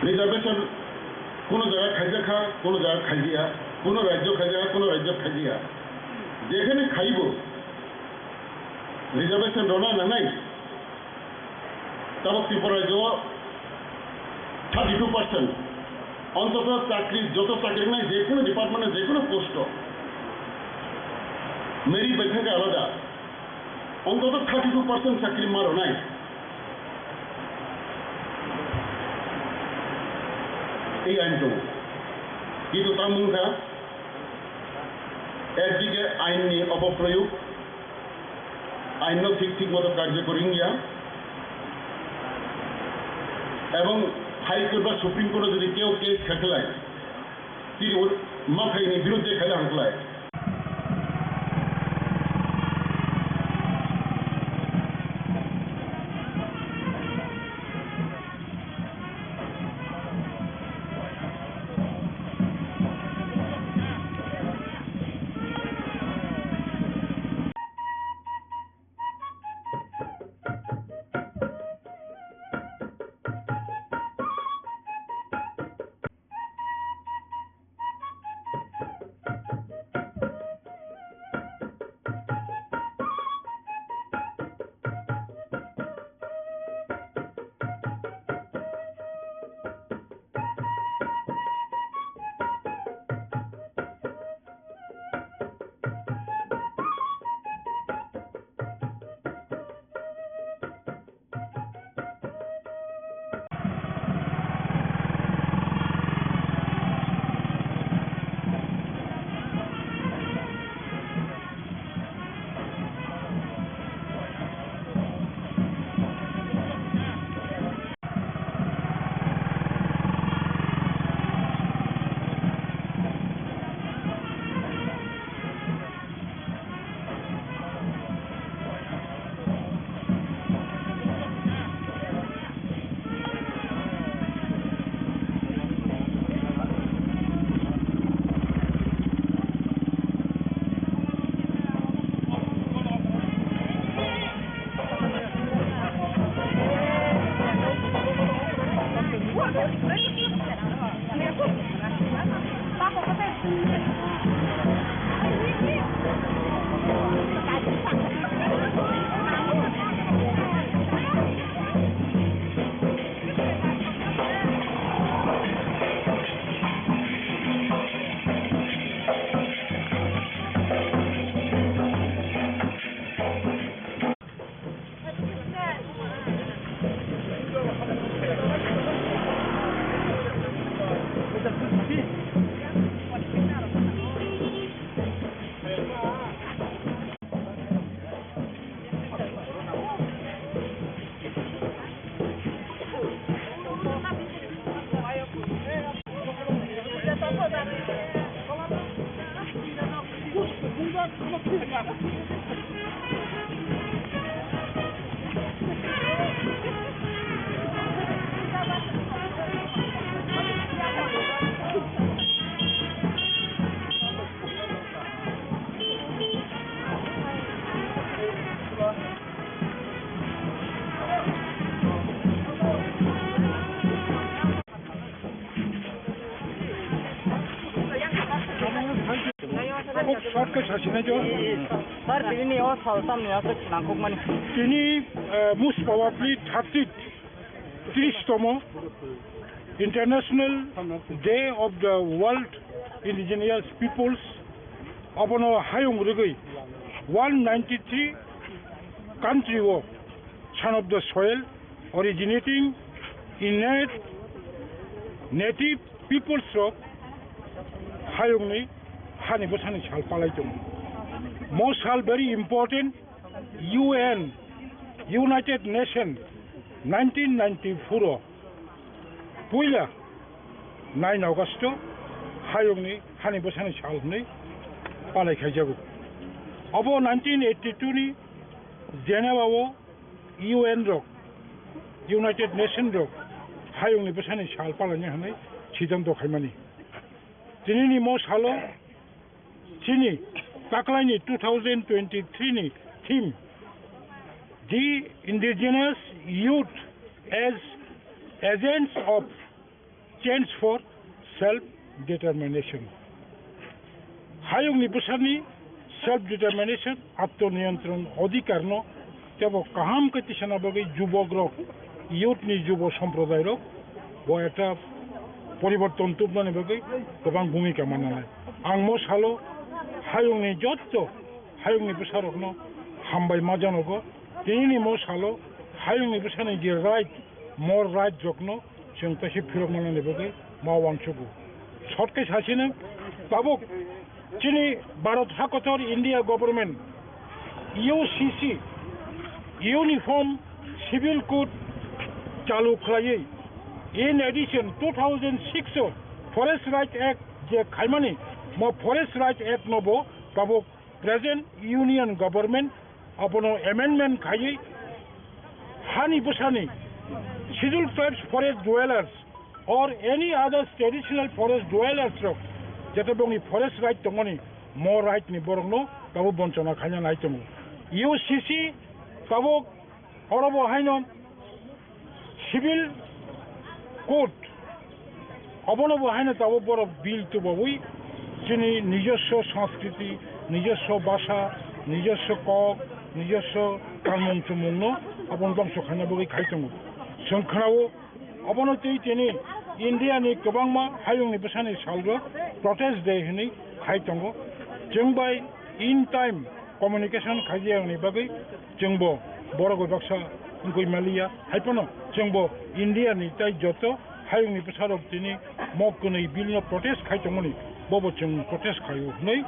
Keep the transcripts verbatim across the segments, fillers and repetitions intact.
Reservation kono jaga khaijak kha, kono jaga khaijiya, kono rajyo khaijak kha, kono rajyo khaijiya. Jekhane khaibo reservation rwna nangnai, tabok Tripura rajyo thirty two percent ontoto chakri, joto chakri wngnai, je kono department, je kono post o merit bai thangkhe alada, ontoto thirty two percent chakri ma rwnai. Ei ain tongo. Kintu tamo wngkha, ekdike ainni opoproyog, ainno thik thik moto karjokori wngya, ebong High Court ba Supreme Court o jodi keu case khaikhlai, tini o mathai ni biruddhe khaila hangkhlai. Kok short khe sasinai jo. Sir, tini o sal tamni aswk nangkukmani. Tini, eh, most probably thirty, tris tomo International Day of the World Indigenous Peoples, abono hayung rwgwi one ninety three country o Son of the Soil originating in native peoples rok hayungni hani bwsani sal palai tongo. Mo sal very important, U N, United Nation, nineteen ninety-four o puila nine August o hayungni hani bwsani sal hwnwi palai khaijago. Obo nineteen eighty-two ni Geneva o U N rok, United Nation rok hayungni bwsani sal palaini hwnwi siddhanto khaimani. Tinini mo salo chini taklaini two thousand twenty-three ni theme, The Indigenous Youth as Agents of Change for self determination. Hayungni bwsani self determination, atmaniyontron odhikarno tebo kaham khe tisana bagwi jubokrok, youth ni jubo somprodairok bo ekta poriborton tubnani bagwi kwbang bhumika mananai. Ang mo salo hayungni jotto hayungni bwsarokno hambai ma janogo. Tinini mo salo hayungni bwsani je right, more right rokno chwng kaisa phirok manani bagwi ma uansugo. Short khe sasino, tabuk chini Bharat hakotor India government U C C uniform civil code chalu khlaiwi, in addition two thousand six o Forest Right Act je khaimani, mo Forest Right Act no bo tabuk present union government abono amendment khaiwi hani bwsani Scheduled Tribes forest dwellers or any other traditional forest dwellers rok jete bongni forest right tongmani, mo right ni borokno tabuk bonchona khaina nai tongo. U C C tabuk oro bo haino civil code, obono bo haino tabuk borok bill tubawi chini nijoswo sanskriti, nijoswo bhasha, nijoswo kok, nijoswo kanmung chumungno abono dongso khaina bagwi khai tongo. Chwng khwnao, obono twi tini India ni kwbangma hayungni bwsani salrok protest day hwnwi khai tongo. Chwng bai in time communication khaijayani bagwi chwngbo borok bai baksa wngwi maliya. Hai phano chwngbo India ni tai joto hayungni bwsarok tini mok kwnwi bill no protest khai tongmani, bobo chwng protest khaio hwnwi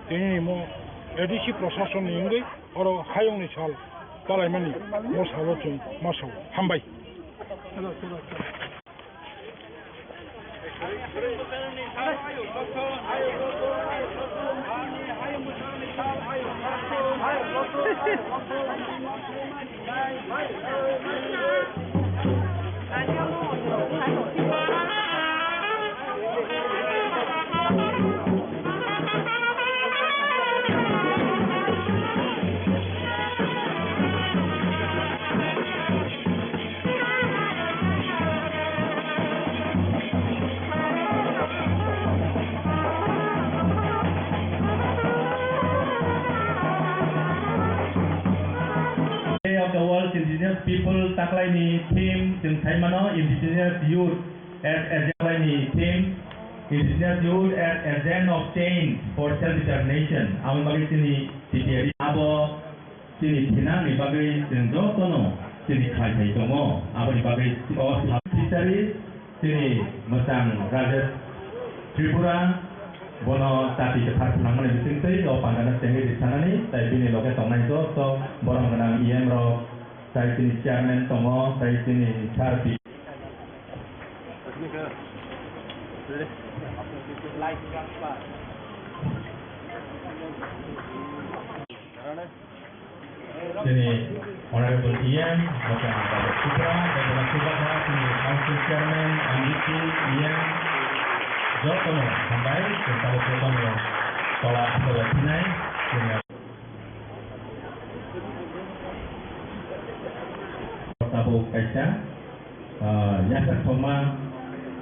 tini ni mo A D C prasasonni wngwi oro hayungni sal palaimani mo salo chwng ma sao. Hambai. Day of the World Indigenous People taklaini theme chwng sai mano Indigenous Youth as Agent ni theme, Indigenous Youth as Agent of Change for Self Determination. Aboni bagwi chini T P R abo chini thinangni bagwi chwng jotono chini khlai phai tongo. Aboni bagwi o sub-, Fisheries chini mwchang Rajesh Tripura, bono chati kwthar phnangmani bisingtwi o pandano chengwi rwksanani, tai bini loge tongnai joto borom gwnang E M rok, tai chini chairman tongo, tai chini sir P. Chini Honorable E M, Bachang Babu Supra, Bachang Supra, chini Council Chairman, M D C, E M, jotono hambai, chwng tabuk jotono tola aswk lai phinai, chini tabuk kaisa. Ah, yasak thokma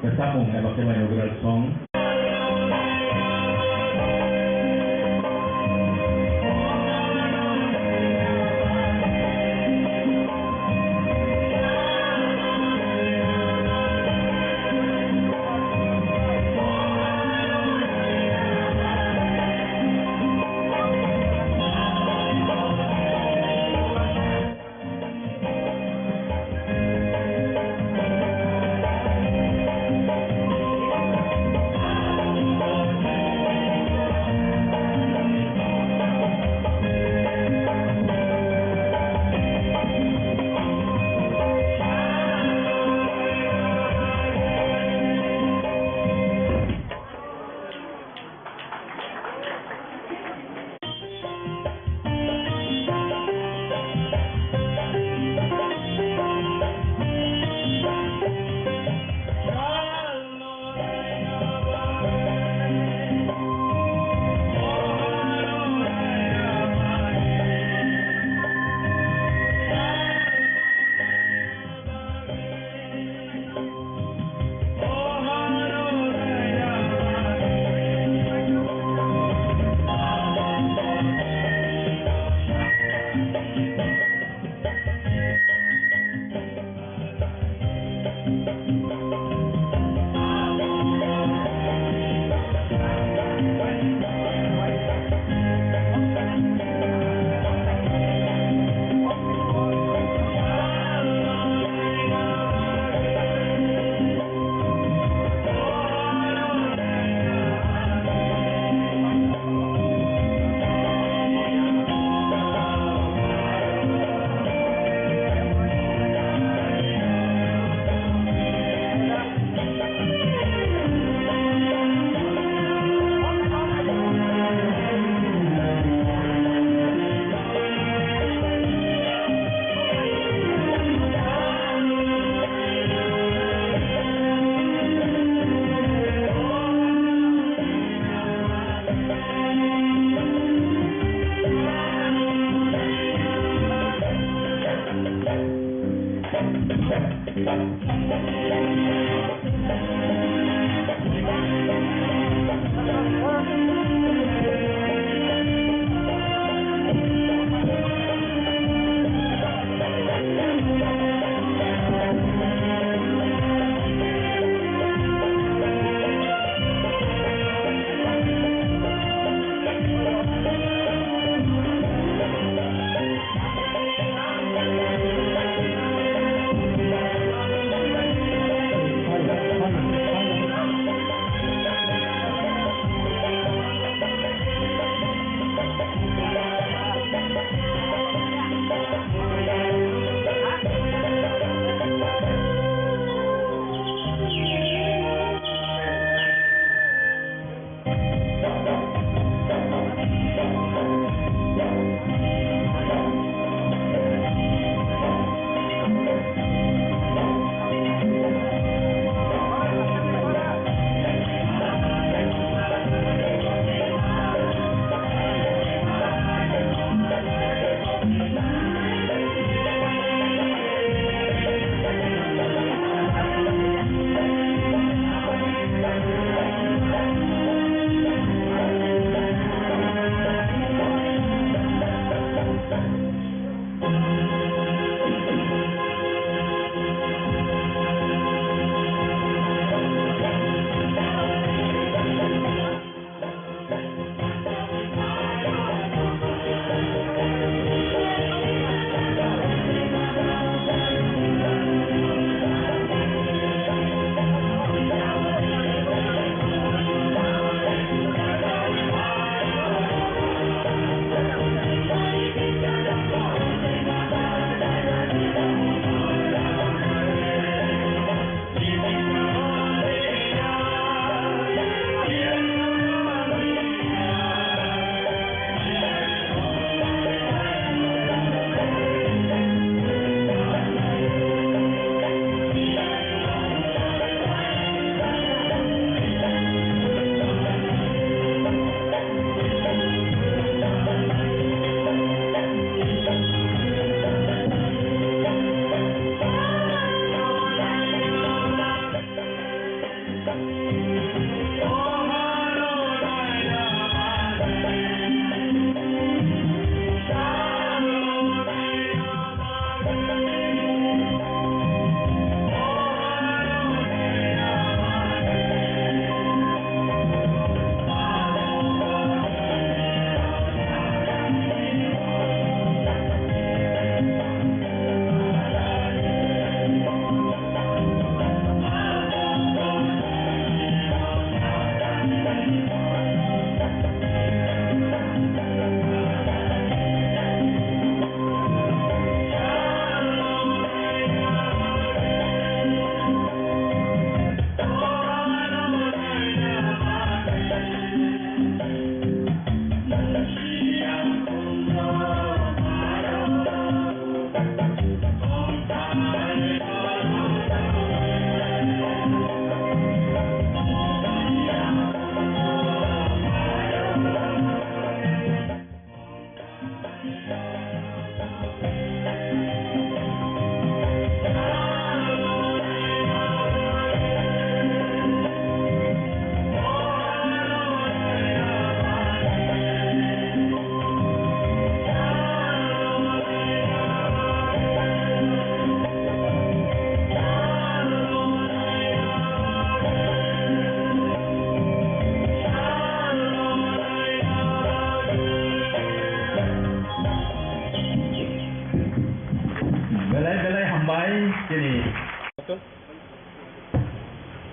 kwchapmung eba khe bai inaugural song.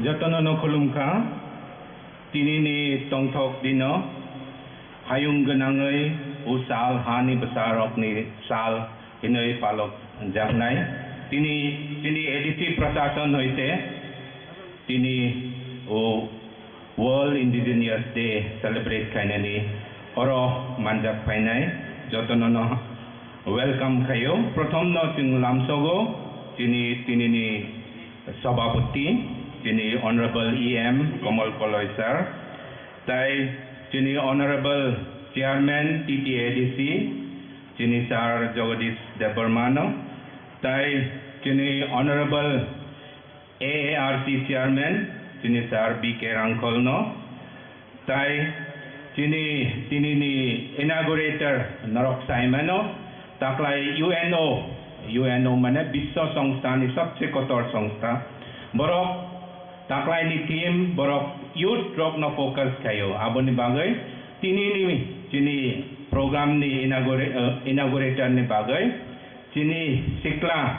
Jotono no khulumkha. Tinini tongthok dino hayung gwnangwi usal hani bwsarokni sal hinwi palok jaknai. Tini chini A D C prashason hoite tini o World Indigenous Day celebrate khainani oro manjak phainai jotono no welcome khaio. Prothom no chwng lamsogo chini tinini Sabhapati, chini Honorable E M Kamal Koloi sir, tai chini Honorable Chairman T T A D C, chini Sir Jagadish Debbarma no, tai chini Honorable A A R C Chairman, chini Sir B K Rangkhol no, tai chini tinini inaugurator norok saimano, taklai U N O, U N O mane Biswa Songstha ni sobse kotor songstha. Borok taklai ni team, borok youth rok no focus khaio. Aboni bagwi tinini chini program ni inaugura-, eh, inaugurator ni bagwi chini sikla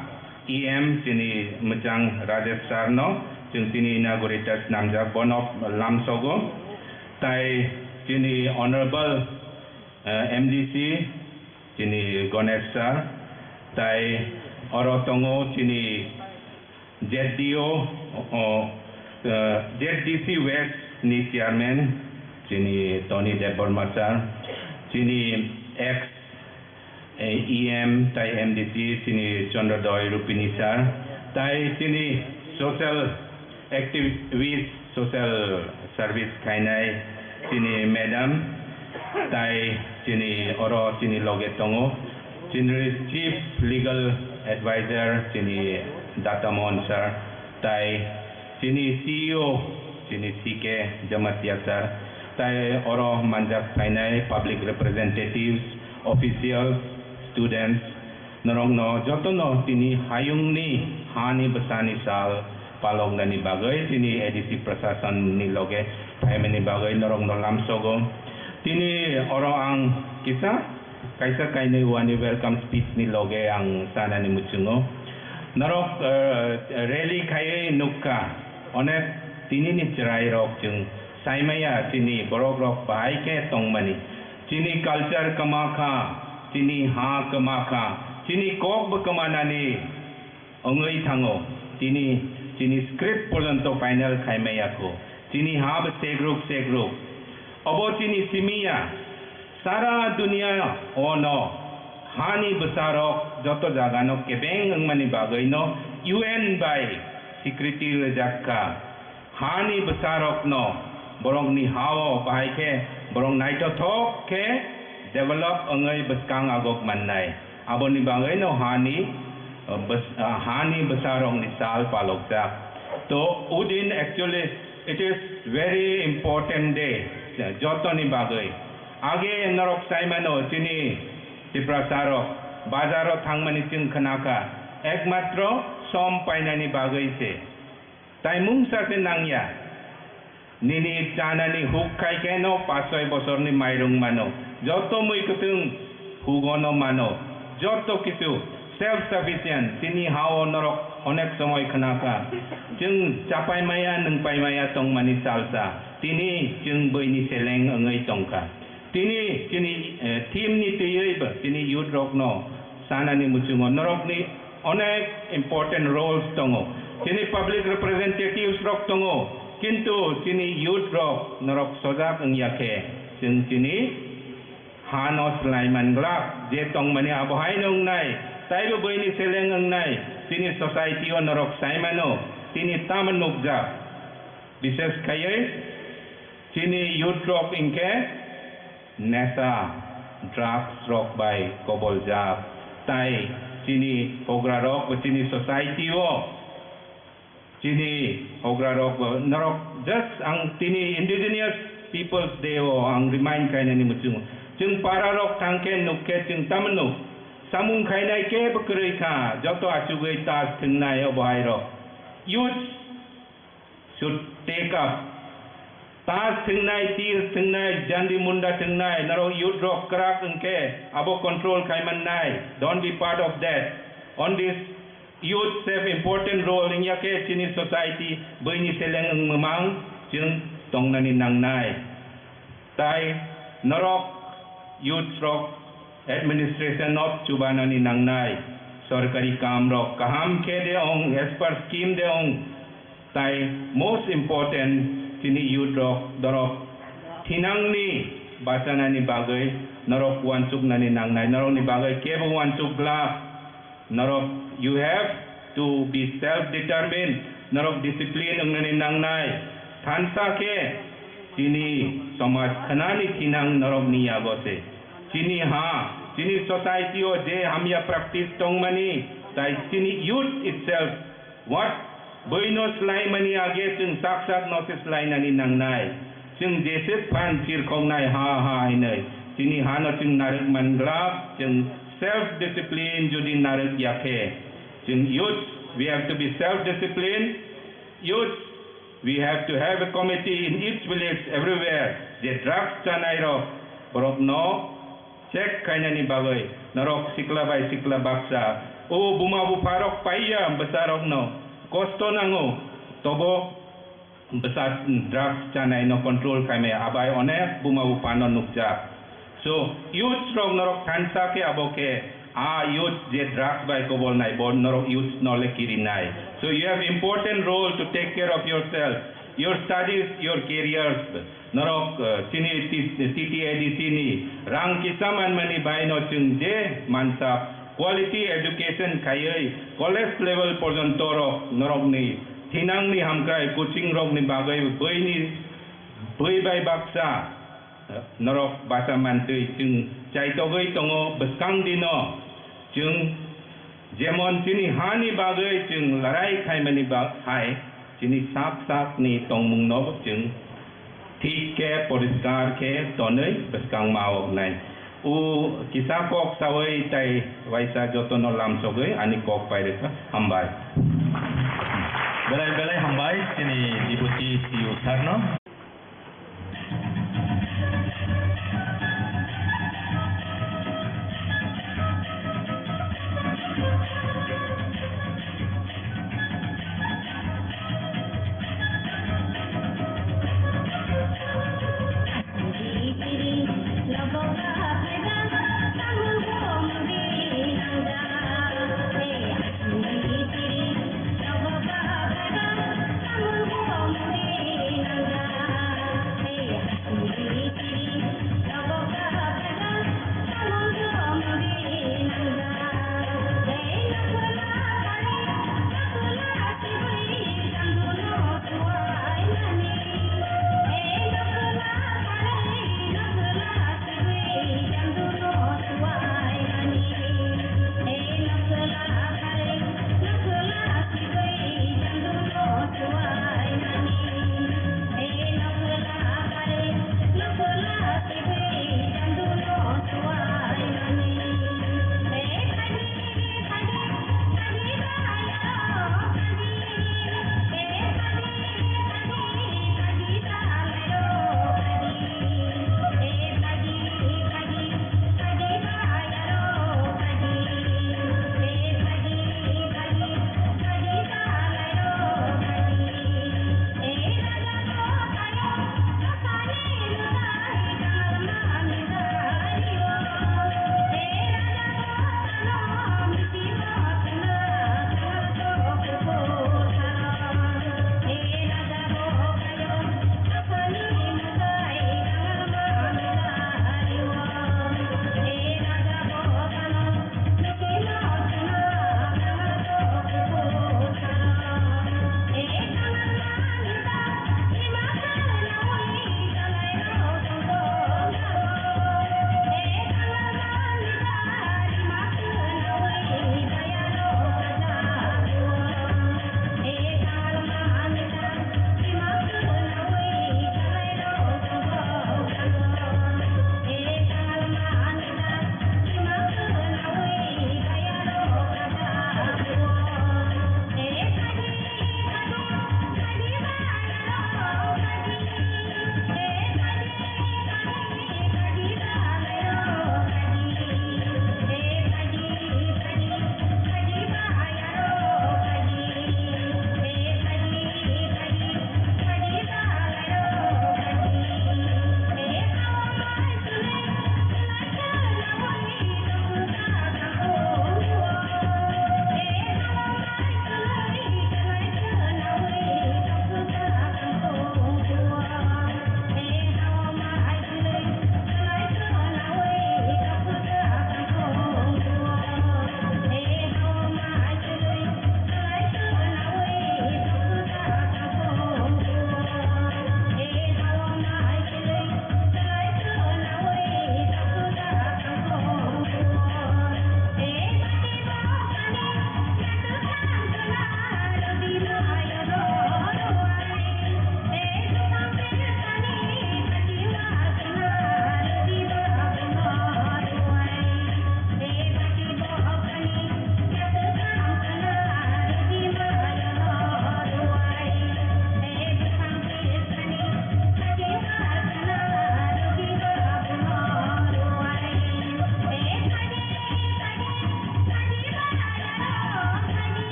E M chini mwchang Rajesh sir no chwng tini inaugurator swnamjak, bono lamsogo. Tai chini Honorable, eh, M D C chini Ganesh sir, tai oro tongo chini Z D O, o, eh, Z D C West ni chairman chini Tony Debbarma sir, chini ex eh, E M tai M D C chini Chandrodoi Rupini sir, tai chini social activist, social service khainai chini madam, tai chini oro chini loge tongo, chini chief legal advisor chini Data Mohan sir, tai chini C E O, chini C K Jamatia sir, tai oro manjak phainai public representatives, officials, students, norokno jotono tini hayungni hani bwsani sal paloknani bagwi tini A D C prasasonni loge phaimani bagwi norokno lamsogo. Tini oro ang kisa kaisa kainwi wani welcome speech ni loge ang sanani muchungo. Norok, eh, rally khaiwi nukha, onek tinini chwrairok chwng saimaya, chini borokrok bahai khe tongmani. Chini culture kwma kha, chini ha kwma kha, chini kok bo kwmanani wngwi thango. Tini chini script porjonto final khaimaya kho. Chini ha bo segruk segruk. Obo chini simiya. Sara dunia ono hani bwsarok joto jagano kebeng wngmani bagwino U N bai security rwjak kha. Hani bwsarokno borokni hao bahai khe borok naithothok khe develop wngwi bwskang agok mannai. Aboni bagwino hani, uh, bws-, uh, hani bwsarokni sal palokjak. To, Udin, actually, it is very important day, jotoni bagwi. Age norok saimano chini Tiprasarok bazaro thangmani chwng khnakha, ekmatro som painani bagwi se. Tai mungsa se nangya. Nini chanani huk khai khe no pash soi bosorni mairung mano. Joto mui kwtwng hugono mano. Joto kichu self sufficient. Tini hao norok onek somoi khna kha. Chwng chapai maya, nwngpai maya tongmani salsa. Tini chwng buini seleng wngwi tongkha. Tini chini, eh, theme ni twiwi bo chini youth rokno sanani muchungo norokni onek important roles tongo. Chini public representatives rok tongo, kintu chini youth rok norok sojak wngya khe chwng chini hano swlaiman glak je tongmani abohaino wngnai. Taibo buini seleng wngnai chini society o norok saimano tini tamo nukjak. Bishes khaiwi chini youth rok hinkhe nesa, drugs rok bai koboljak, tai chini hougra rok bo chini society o, chini hougra rok bo norok just ang tini Indigenous Peoples Day o ang remind khainani muchungo. Chwng para rok thangkhe nukkhe chwng tamo nuk, samung khainai kebo kwrwi kha, joto achugwi tas thwngnai obo hai rok. Youth should take up. Tas thwngnai, tir thwngnai, jandi munda thwngnai, norok youth rok kwrak wngkhe abo control khai mannai. Don't be part of that. On this Youth have important role wngya khe chini society buini seleng wng mwmang chwng tongnani nangnai. Tai norok youth rok administration of chubanani nangnai, sorkari kam rok kaham khe de ong, as per scheme de ong, tai most important chini youth rok dorok thinangni bachanani bagwi norok uansuknani nangnai, norokni bagwi kebo uansuk glak. Norok, you have to be self determined. Norok discipline wngnani nangnai. Thansa khe chini somaj khnani thinang norokni yago se. Chini ha, chini society o je hamya practice tongmani, tai chini youth itself, what, buino slaimani age chwng sak sak no se slainani nangnai. Chwng jeswk phan chirkhoknai ha ha hinwi. Chini hano chwng narwk man glak, chwng self discipline jodi narwk ya khe. Chwng youth, we have to be self discipline. Youth, we have to have a committee in each village, everywhere. Je drugs chanai rok, borok no check khainani bagwi norok sikla bai sikla baksa, o buma bupha rok paiya bwsa rokno kosto nango, tobo bwsa drugs chanai no control khaimaya, abai onek buma bupha no nukjak. So youth rok norok thansa khe abo khe a youth je drugs bai kobol nai bo norok youth no le kiri nai. So you have important role to take care of yourself, your studies, your careers. Norok, eh, chini T-, T T A D C ni rang kisa manmani bai no chwng je mansa quality education khaiwi college level porjonto rok norokni thinangni hamkrai coaching rokni bagwi buini bui bai baksa, eh, norok bacha mantwi chwng chaitogwi tongo bwskang dino. Chwng jemon chini hani bagwi chwng larai khaimani ba-, hai chini sak sakni tongmungno chwng thik khe poriskar khe tonwi bwskang ma o hnai. O kisa kok sawi tai waisa jotono lamsogwi ani kok pai rwkha. Hambai. Belai belai hambai chini Deputy C E O sir no.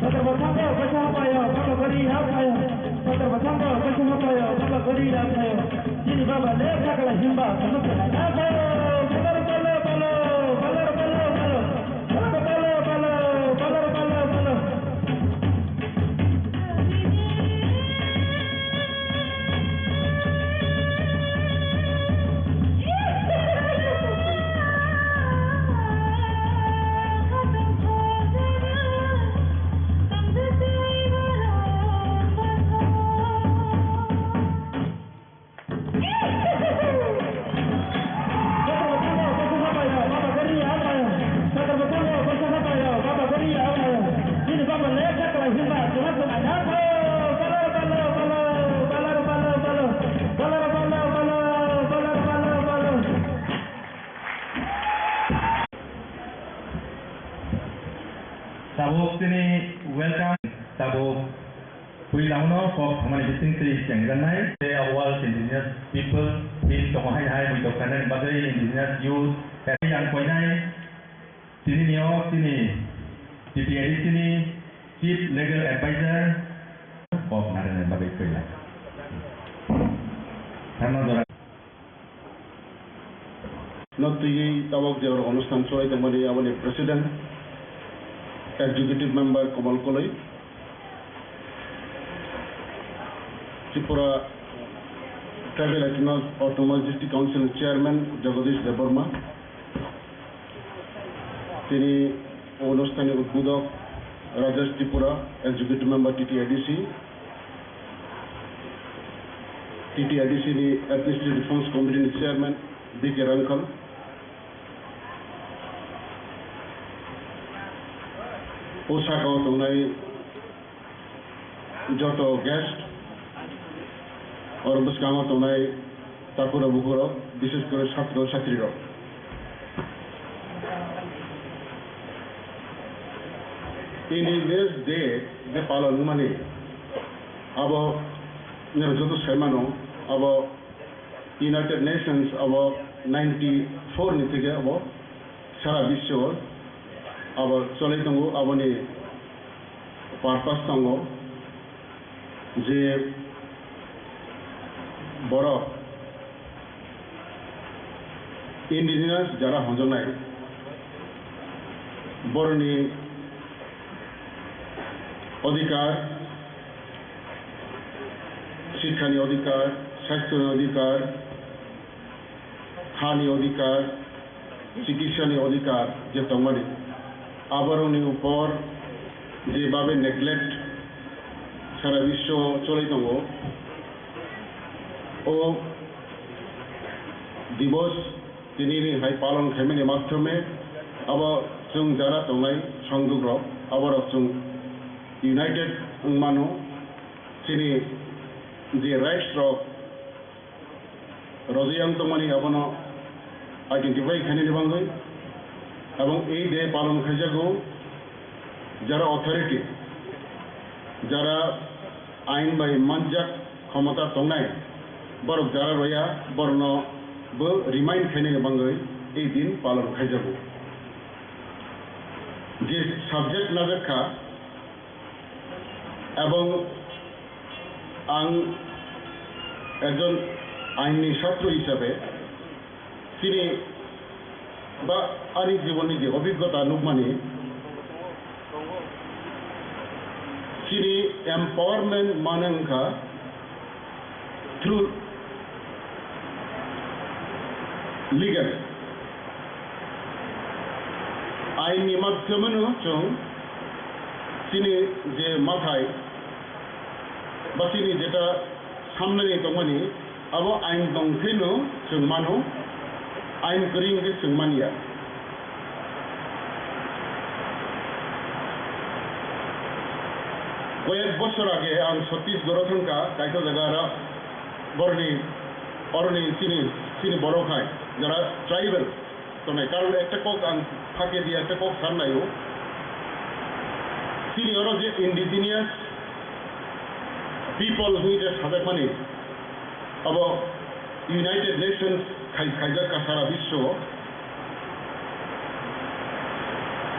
Sotor bwskango kaisa hapaio, baba gori ya phaio. Sotor bwskango kaisa hapaio, baba gori ya phaio. Chini baba le sakla himba, sono kena ya phaio. Sotor balo balo, balo balo balo. Sotor balo balo, balo balo balo. Tabuk tini welcome, tabuk puila uno kok thangmani bising twi chengjaknai. Day of World Indigenous People theme tongo hai hai muitok sanani bagwi indigenous youth yang koinai tini nio tini T T A D C ni Chief Legal Advisor kok narwknani bagwi puila. Thangma jora. No twiwi tabok je oro onusthan chwlai tongmani aboni President, Executive Member Komol Koloi, Tripura Tribal Autonomous, Autonomous District Council Chairman Jagadish Debbarma, tini onusthanni udbodhok Rajesh Tripura, Executive Member T T A D C, T T A D C ni Administrative Reforms Committee ni Chairman B K Rangkhal, o saka o tongnai joto guest, oro bwskango tongnai takhurok bukhurok, bishes kore chhatro chhatrirok. Independence Day je palon wngmani, abo nini joto sai mano, abo United Nations abo ninety four ni theke abo sara biswo abo choli tongo, aboni purpose tongo je borok indigenous jara honjaknai borokni odhikar, sikhani odhikar, sasthoni odhikar, hani odhikar, chikitsani odhikar je tongmani, aborokni upor je babe neglect sara biswo choli tongo, o divos Tini ni hai palon khaimani madhyome abo chwng jara tongnai songduk rok, abo rok chwng united wng mano. Chini je rights rok rojiyang tongmani abono identify khainani bagwi, ebong ei day palon khaijago jara authority, jara ain bai manjak khomota tongnai, borok jara roya, borokno bo remind khainani bagwi ei din palon khaijago. Je subject najak kha, ebong ang ekjon ainni chhatro hisabe chini ba ani jibonni je obhiggota nukmani, chini empowerment mane wngkha through legal. Ain ni madhyomeno chwng chini je mathai ba chini jeta samnani tongmani, abo ain tong kheno chwng mano, ain kwrwi hwnkhe chwng manya. Koyek bosor age ang Chhattisgarh-o thangkha, kaisa jaga aro borni, oroni chini, chini borok hai, jara tribal tongnai. Karon ekta kok ang phage di, ekta kok san laio. Chini oro je indigenous people hwnwi je sajakmani, abo United Nations khai-, khaijak ka sara biswo.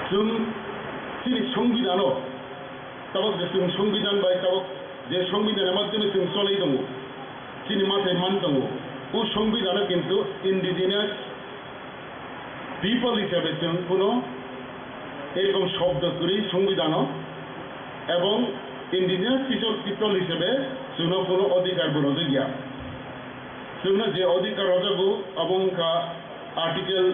Chwng chini songbidano, tabok je chwng songbidhan bai tabok je songbidhanni madhyome chwng cholwi tongo, chini mathai man tongo, o songbidhano kintu indigenous people hisabe chwng kuno erokom shobdo kwrwi songbidhano ebong indigenous people, people hisabe chwngno kuno odhikar bo rwjakya. Chwngno je odhikar rwjago abo wngkha Article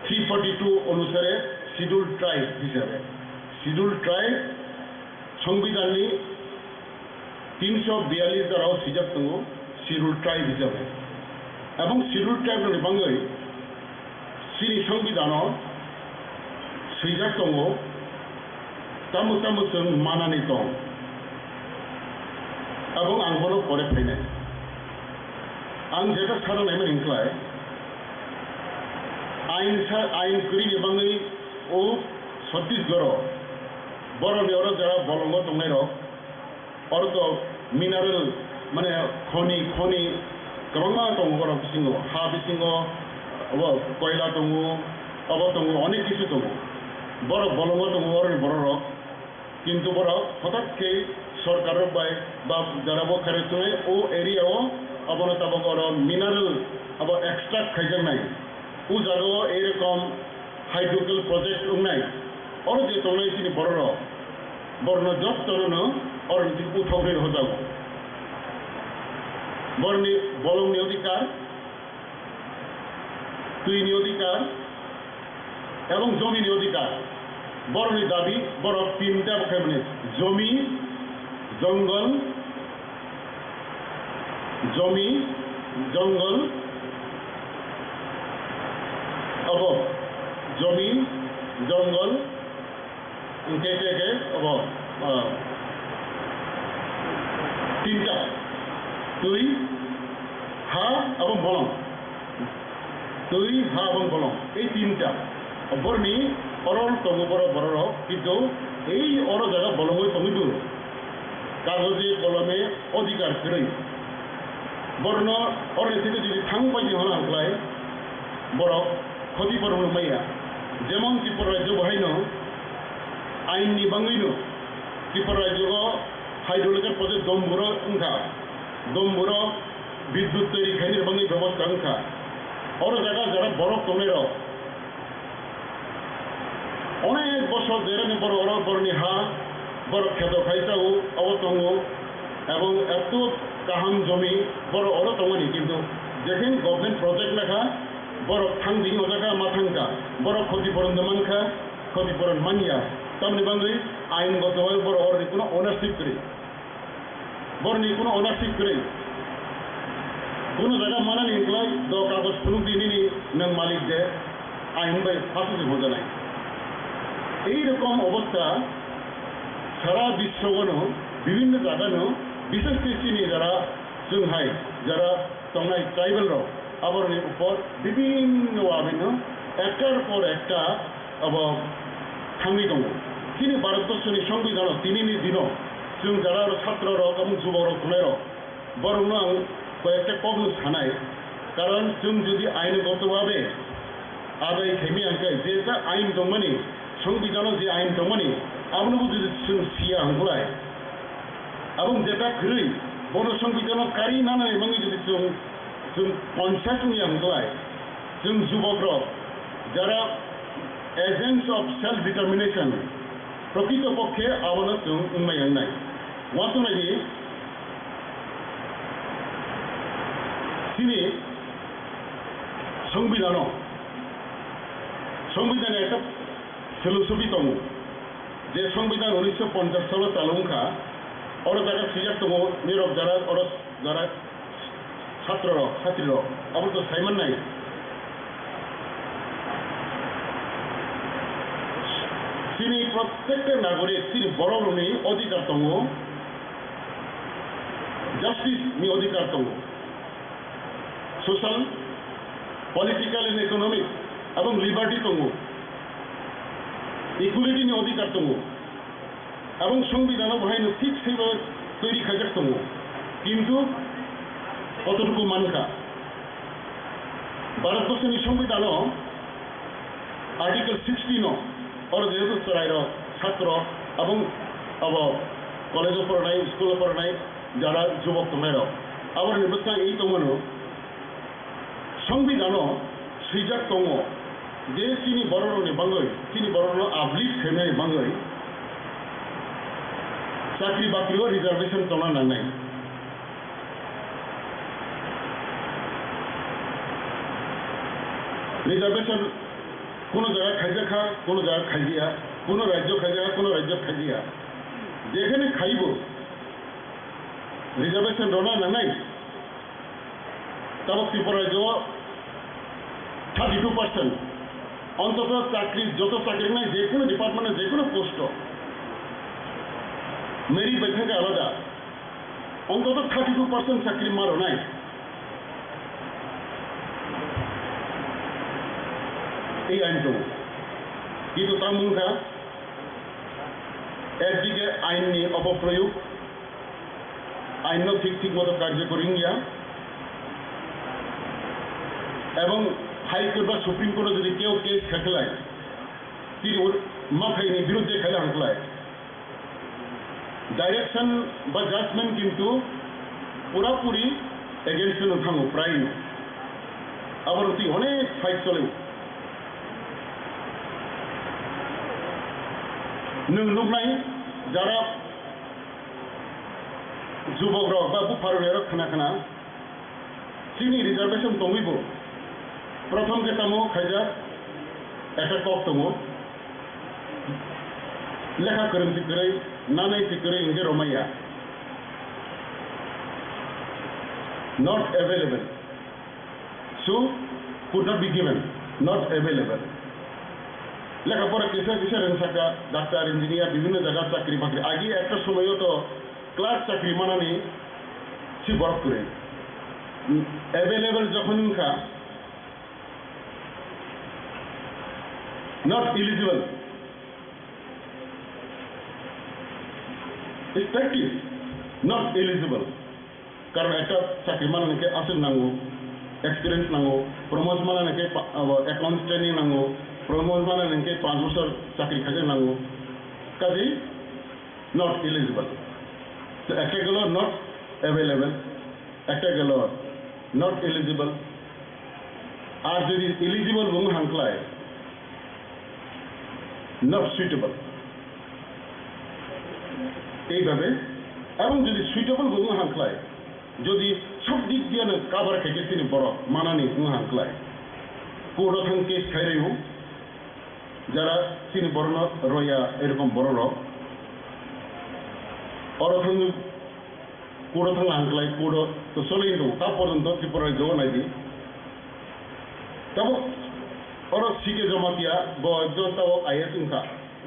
three forty two onusare Scheduled Tribe hisabe. Scheduled Tribe songbidhanni tinso biyallis dharao swijak tongo Scheduled Tribe hisabe. Ebong Scheduled Tribe rokni bagwi chini songbidhano swijak tongo, tamo tamo chwng manani tong, abong ang bono pore phainai. Ang jeta sana naimani wngkhlai, ain sa-, ain kwrwini bagwi o Chhattisgarh-o borokni oro jara bolongo tongnairok, oro to mineral, mane khoni, khoni kwbangma tongo borok bisingo, ha bisingo obo koila tongo, obo tongo, onek kisu tongo. Borok bolongo tongo oroni bororok. Kintu borok hotat khe sorkar rok bai ba jara bo khairok tongnai o area o, abono tabok oro mineral abo extract khaijaknai. O jaga o ei rokom hydrocal project wngnai. Oro je tongnai chini bororok, borokno jottono no oroni thik uthok rwi rwjago. Boroni bolongni odhikar, twini odhikar ebong jomini odhikar. Borokni dabi borok tinta bo khaimani, jomi, jongol, jomi, jongol, obo jomi, jongol, hwnkhe khe khe obo, ah, tinta, twi, ha, abo bolong. Twi, ha, abo bolong. Ei tinta. Borni oro tongo borok, bororok, kintu ei oro jaga bolongwi tongwi bo kagoje kolome odhikar kwrwi. Borno oroni theke jodi thang pai di hwnna hwnkhlai borok khoti poron maya. Jemon Tripura rajyo bo haino ainni bangwino Tripura rajyo o hydroelectric project Domburo wngkha. Domburo bidyut toiri khainani bagwi bebosta wngkha. Oro jaga jara borok tongnairok onek bosor jerani borok oro borokni ha, borok kheto khai chao, abo tongo, ebong eto kaham jomi borok oro tongmani, kintu jekhin government project lekha borok thang bini ojaka ma thangkha, borok khoti poron de mankha, khoti poron manya, tamni bagwi ain goto bai borok oroni kuno ownership kwrwi. Borni kuno ownership kwrwi. Kuno jaga manani hwnklai do kagoj phunuk di nini nwng malik de, ain bai phasuk se hojanai. Ei rokom obostha sara biswogano bibhinno jagano, bishesh kore chini jara chwng hai jara tongnai tribal rok, aboroni upor bibhinno abhinno ektar por ekta abo thangwi tongo. Chini Bharatborsoni Songbidhano tinini dino chwng jara aro chhatro rok, aboni jubok rok, tongnai rok, borokno ang koyekta kokno sanai, karon chwng jodi ainogoto babe adai khaimaya hwnkhe, je ta ain tongmani, Songbidhano je ain tongmani, abonobo jodi chwng siya hwnkhe, abo jeta kwrwi, bono Songbidhano kari nanani mangwi jodi chwng, chwng conscious wngya hwnkhe, chwng jubokrok, jara agents of self determination, prokrito pokkhe abono chwng wngmaya wngnai. Uansuknai di, chini Songbidhano, Songbidhano ekta philosophy tongo, je Songbidhan unisho ponchash salo chalo wngkha, oro jaga swijak tongo, nirok jara oro jara chhatro rok, chhatri rok, abo to saiman nai. Chini prottekta nagorik, chini borok rokni odhikar tongo, justice ni odhikar tongo, social, political and economic, abong liberty tongo, equality ni odhikar tongo. Abong Songbidhano bahaino thik saibo toiri khaijak tongo, kintu kototuku mankha? Bharatborsoni Songbidhano Article sixteen o, oro jehetu chwrairok, chhatro, abong abo college o poronai, school o poronai, jara jubok tongnairok, aboroni bwskang ei tongmano. Songbidhano swijak tongo je chini bororokni bagwi, chini bororokno uplift khainani bagwi chakri bakri o reservation tongna nangnai. Reservation kuno jaga khaijak kha, kuno jaga khaiya, kuno rajyo khaijak kha, kuno rajyo khaiya. Jekhane khaibo reservation rwna nangnai. Tabok Tripura rajyo o thirty two percent. Ontoto chakri, joto chakri wngnai, je kuno department o, je kuno post o, merit bai thangkhe alada, ontoto thirty two percent chakri ma rwnai. Ei ain tongo. Kintu tamo wngkha, ekdike ain ni opoproyog, ain no thik thik moto karjokori wngya, ebong High Court ba Supreme Court o jodi keu case khaikhlai, tini o mathai ni birudde khaila hwnkhlai, direction ba judgment kintu purapuri against no thango, prai no. Abo rwtwi onek fight chole. Nwng nuknai jara jubok rok ba bupha rok khna khna chini reservation tongwi bo prothom khe tamo khaijak ekta kok tongo, lekha kwrwng si kwrwi, nanai si kwrwi hwnkhe romaya, not available. So, could not be given, not available. Lekha pora kisa kisa rwngsaka, doctor, engineer, bibhinno jaga chakri bakri. Agi ekta somoyo to clerk chakri manani si borok kwrwi. Available jokhon wngkha, not eligible. Effective, not eligible. Karon ekta chakri manani khe aswk nango, experience nango, promote manani khe pa-, abo, accounts training nango, promote manani khe panch bochor chakri khaijak nango. Kaji not eligible. So, ekta gelo not available, ekta gelo not eligible. Ar jodi eligible bo wng hangklai, not suitable. Eibabe, ebong jodi suitable bo wng hangklai, jodi sob dik diyano cover khaikhe chini borok manani wng hangklai, court o thang case khairaiyo, jara chini borokno roya, erokom borok rok oro thang Court o thangna hwnklai, court o to solai tongo, ta porjonto Tripura rajyo o naidi. Tabuk oro C K Jamatia, bo ekjon tabuk I A S wngkha,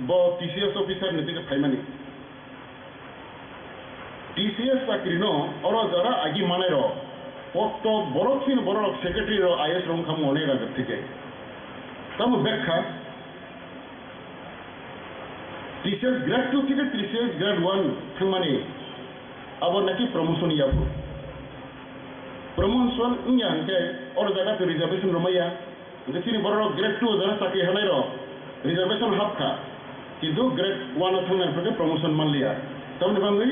bo T C S officer ni theke phaimani. T C S chakri no oro jara agi manai rok, posto borok sini borok secretary rok I A S rok wngkha mone rajak theke. Tamo bekha T C S grade two theke T C S grade one thangmani abo naki promotion ya phuru. Promotion wngya hwnkhe oro jaga to reservation romaya. Hwnkhe chini borok grade two jara chakri hanai rok reservation hapkha, kintu grade one o thangnai hwnkhe promotion manliya. Tamoni bagwi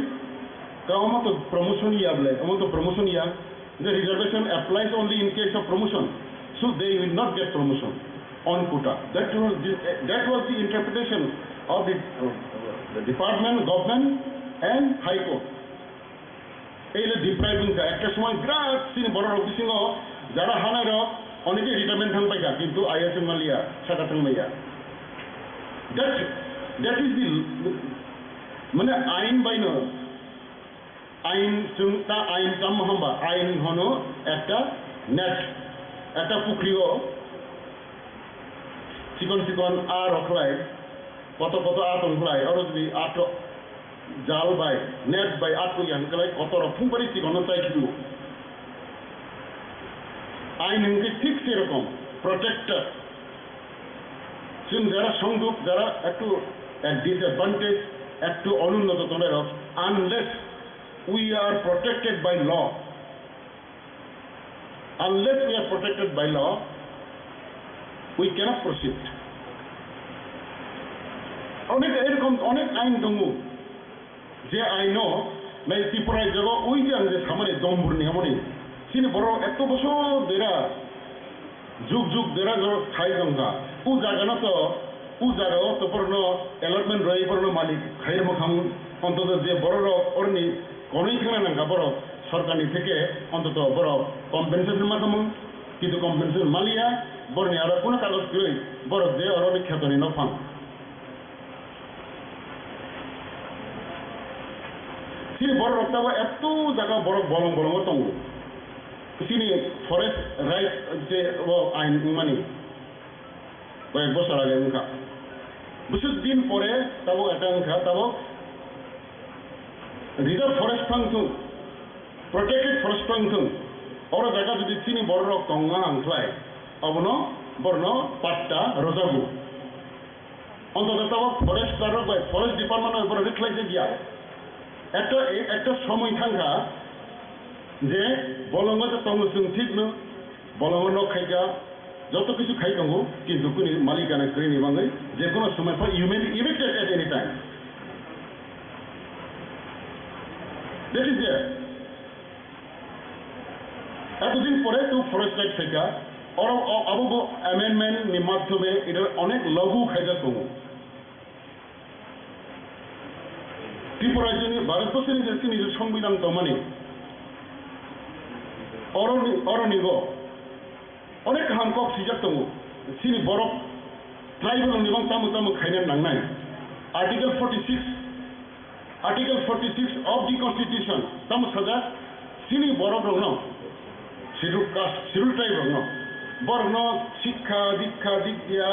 ka omo to promotion ya ble, omo to promotion ya. The reservation applies only in case of promotion, so they will not get promotion on quota. That was the, that was the interpretation of the, uh, the department, government and High Court. Ei le deprive wngkha, ekta somoi birat chini borok rok bisingo jara hanai rok oneke retirement thang paikha, kintu I A S wngmaliya, saka thangmaya. That, that is the, mane ain baino, ain chwng ta ain tamo hamba, ain hono ekta net, ekta pukri o chikon chikon a rok khlai, koto koto a tong khlai, oro jodi a to jal bai, net bai a twi ang khlai, koto rok phung bari chikon no chai khibi o. Ain hwnkhe thik se rokom protected. Chwng jara songduk, jara ektu at disadvantage, ektu onunnoto tongnai rok, unless we are protected by law, unless we are protected by law, we cannot proceed. Onek erokom onek ain tongo, je aino nai Tripura jaga oi je ang je samani dombur ni amoni. Chini borok eto bosor dera, juk juk dera jora khai tongkha. U jaga no to, u jaga o to borokno allotment roi borokno malik khai rwma khamu. Ontoto je borok rok oroni konoi khna nangkha borok sorkar ni theke ontoto borok compensation ma khamu. Kintu compensation maliya, boroni aro kuno kagoj kwrwi borok je oroni kheto ni nok phang. Chini borok rok tabo eto jaga borok bolong bolongo tongo. Chini forest right je o ain wngmani koyek bosor age wngkha. Bwswk din pore tabo eta wngkha, tabo reserve forest phang thung, protected forest phang thung, oro jaga jodi chini borok rok tongma hwnkhlai, abono borno patta rwjago. Ontoto tabok forest rok bai forest department rok borok rwkhlai jakya. Ekta, ekta somoi thangkha je bolongo je tongo chwng thikno, bolongo nok khaikha, joto kisu khai tongo, kintu kuni malikana kwrwini bagwi je kono somoi pha you may be evicted at any time. That is there. Etodin pore to forest right phaikha, oro o-, abo bo amendment ni madhyome ida onek lagu khaijak tongo. Tripura rajyoni Bharat borsoni je chini je songbidan tongmani, oroni, oroni go onek kaham kok swijak tongo. Chini borok tribal ni bang tamo tamo khaina nangnai. Article forty six, Article forty six of the Constitution tamo sajak, chini borok rokno, Scheduled Caste, Scheduled Tribe rokno, borokno sikha, dikha, dikya,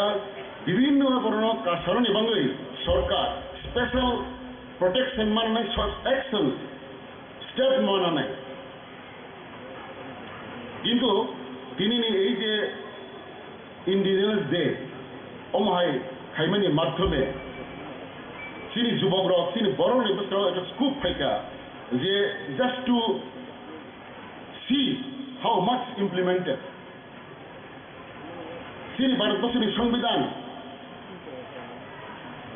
bibhinno borokno kasaroni bagwi sorkar special protection mananai, action step mananai. Kintu tinini ei je Indigenous Day, omo hai khaimani madhyome chini jubok rok, chini borok ni bwskango ekta scope phaikha je just to see how much implemented. Chini Bharat borsoni Songbidan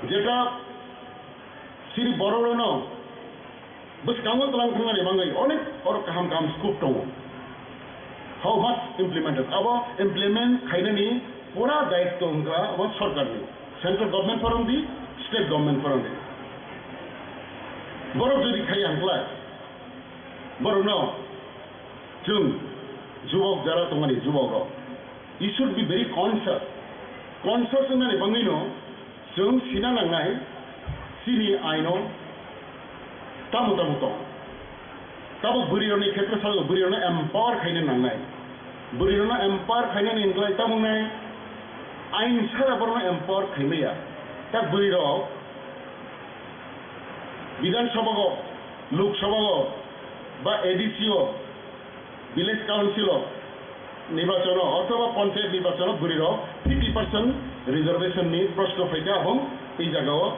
jeta chini borok rokno bwskango tlang thangna ni bagwi onek oro kaham kaham scope tongo. How much implemented? Abo implement khainani pura daitto wngkha abo sorkarni, central government phorongdi, state government phorongdi. Borok jodi khaiya hwnkhlai, borokno chwng jubok jara tongmani jubok rok, you should be very conscious. Conscious wngnani bagwino chwng sina nangnai chini aino tamo tamo tong. Tabuk bwrwirokni khetre sago, bwrwirokno empower khaina nangnai. Bwrwirokno empower khainani hwnkhai tabuknai ain sara borokno empower khaimaya. Ta bwrwirok Bidhan Sabha o, Lok Sabha o, ba A D C o, Village Council o, nirbachono othoba panchayat nirbachono bwrwirok fifty percent reservation ni proshno phaikha, abong ei jagao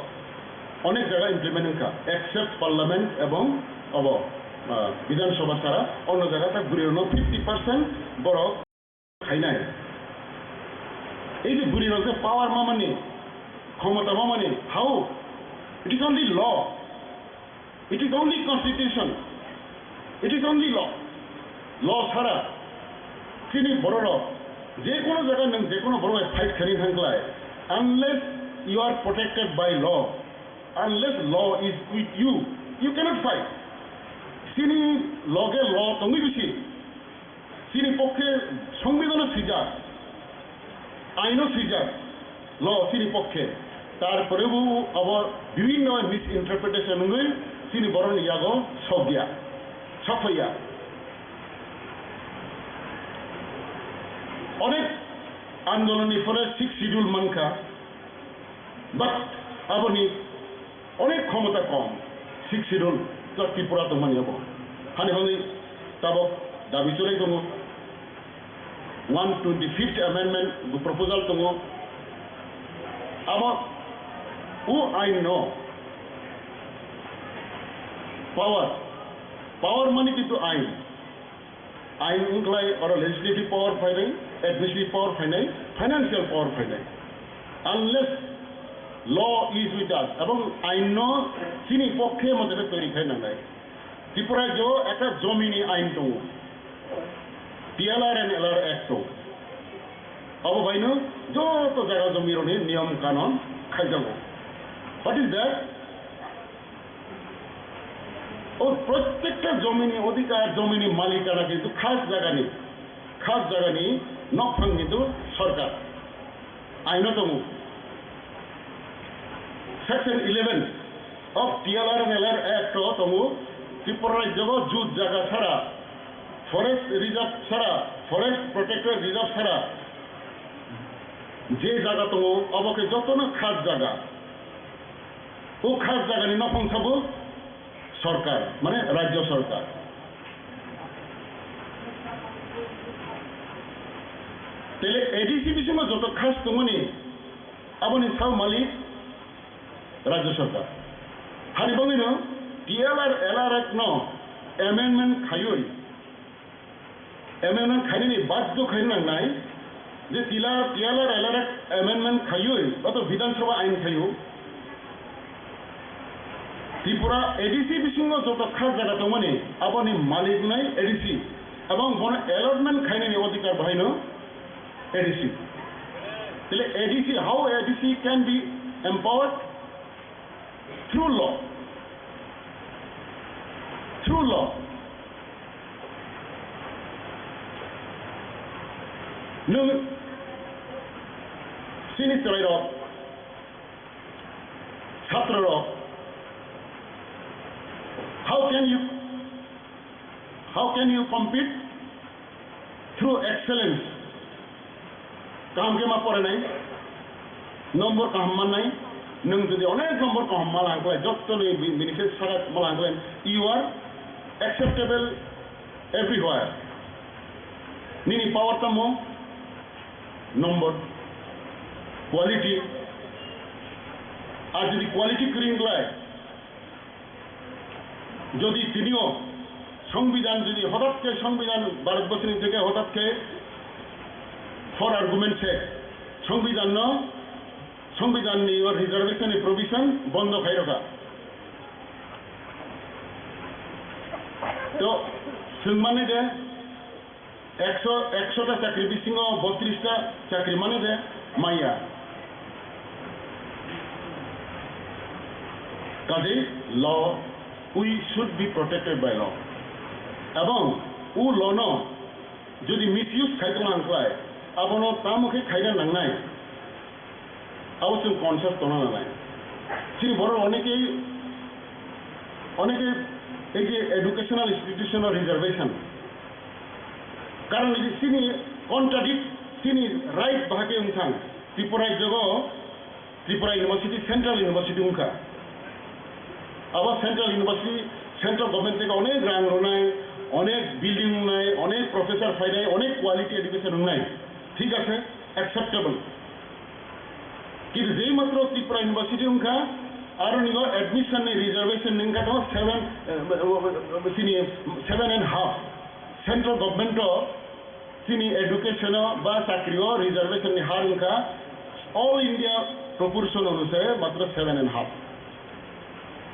onek jaga implement wngkha, except parliament ebong obo, ah, Bidhan Sabha sara, ono jaga ta bwrwirokno fifty percent borok khainai. Ei je bwrwirok je power mamani, khomota mamani, how? It is only law. It is only constitution. It is only law. Law sara chini bororok je kono jaga nwng je kono borok bai fight khaini thangkhlai, unless you are protected by law, unless law is with you, you cannot fight. Chini loge law tongwi bisi, chini pokhe songbidhano swijak, aino swijak, law chini pokhe. Tarporebo abo bibhinno misinterpretation wngwi chini borokni yago sokya, sokphaiya. Onek andolonni phore sixth schedule mankha, but aboni onek khomota kom, sixth schedule, just Tripura tongmani abo. Hani bagwi tabok dabi chwrai tongo. One twenty-fifth amendment bo proposal tongo. Abo o ain no power, power mani kintu ain. Ain wngkhlai oro legislative power phainai, administrative power phainai, financial power phainai. Unless law is with us, ebong ain no chini pokhe mote toiri khai nangnai. Tripura rajyo ekta jomini ain tongo, T L R and L R Act tongo. Abo baino joto jaga jomirokni niyom kanon khaijago. What is that? O prottekta jomini odhikar, jomini malikana kintu khas jagani, khas jagani nokphang kintu sorkar. Aino tongo. Section eleven of T L R and L R Act o tongo, Tripura rajyo jut jaga sara, forest reserve sara, forest protected reserve sara je jaga tongo, obo khe jotono khas jaga. O khas jagani nokhong sabo sorkar, mane rajyo sorkar. Tele A D C bisingo joto khas tongmani aboni sao malik rajyo sorkar. Hani bagwino T L R L R Act no amendment khaiwi, amendment khainani badhyo khaina nangnai je tila, T L R L R Act amendment khaiwi, oto Bidhan Sabha ain khaio. Tripura A D C bisingo joto khas jaga tongmani, aboni malik nai A D C, ebong bono allotment khainani odhikar bahaino A D C. Tile A D C, how A D C can be empowered? Through law. Through law. Nwng chini chwrairok, chatrorok, how can you, how can you compete through excellence? Kaham khe ma porenai, nombor kaham mannai, nwng jodi onek nombor kaham ma langkhlai, jottoni bi-, bini khe sara ma langkhlai, you are acceptable everywhere. Nini power tamo nombor, quality, ar jodi quality kwrwi wngkhlai, jodi tinio Songbidan, jodi hotat khe Songbidan Bharatborsoni theke hotat khe for argument se Songbidanno, Songbidanni o reservation ni provision bondo khai rokha. To swngmani de, Ekso, ekso ta chakri bisingo botris ta chakri mano je maya. Kaje law, we should be protected by law. Ebong o law no jodi misuse khai tong ang khlai, abono tamo khe khaina nangnai. Abo chwng conscious tongna nangnai. Chini borok onekei, onekei Ei je educational institution o reservation, karon ni chini contradict, chini right bahai khe wng thang. Tripura jogo Tripura University Central University wngkha. Abo Central University, Central Government theke onek rang rwnai, onek building wngnai, onek professor phainai, onek quality education wngnai. Thik ase, acceptable. Kintu jei matro Tripura University wngkha, aro nigo admission ni reservation ni wngkha tamo seven, eh, chini seven and half. Central Government o chini education o ba chakri o reservation ni har wngkha all India proportion onusare matro seven and half.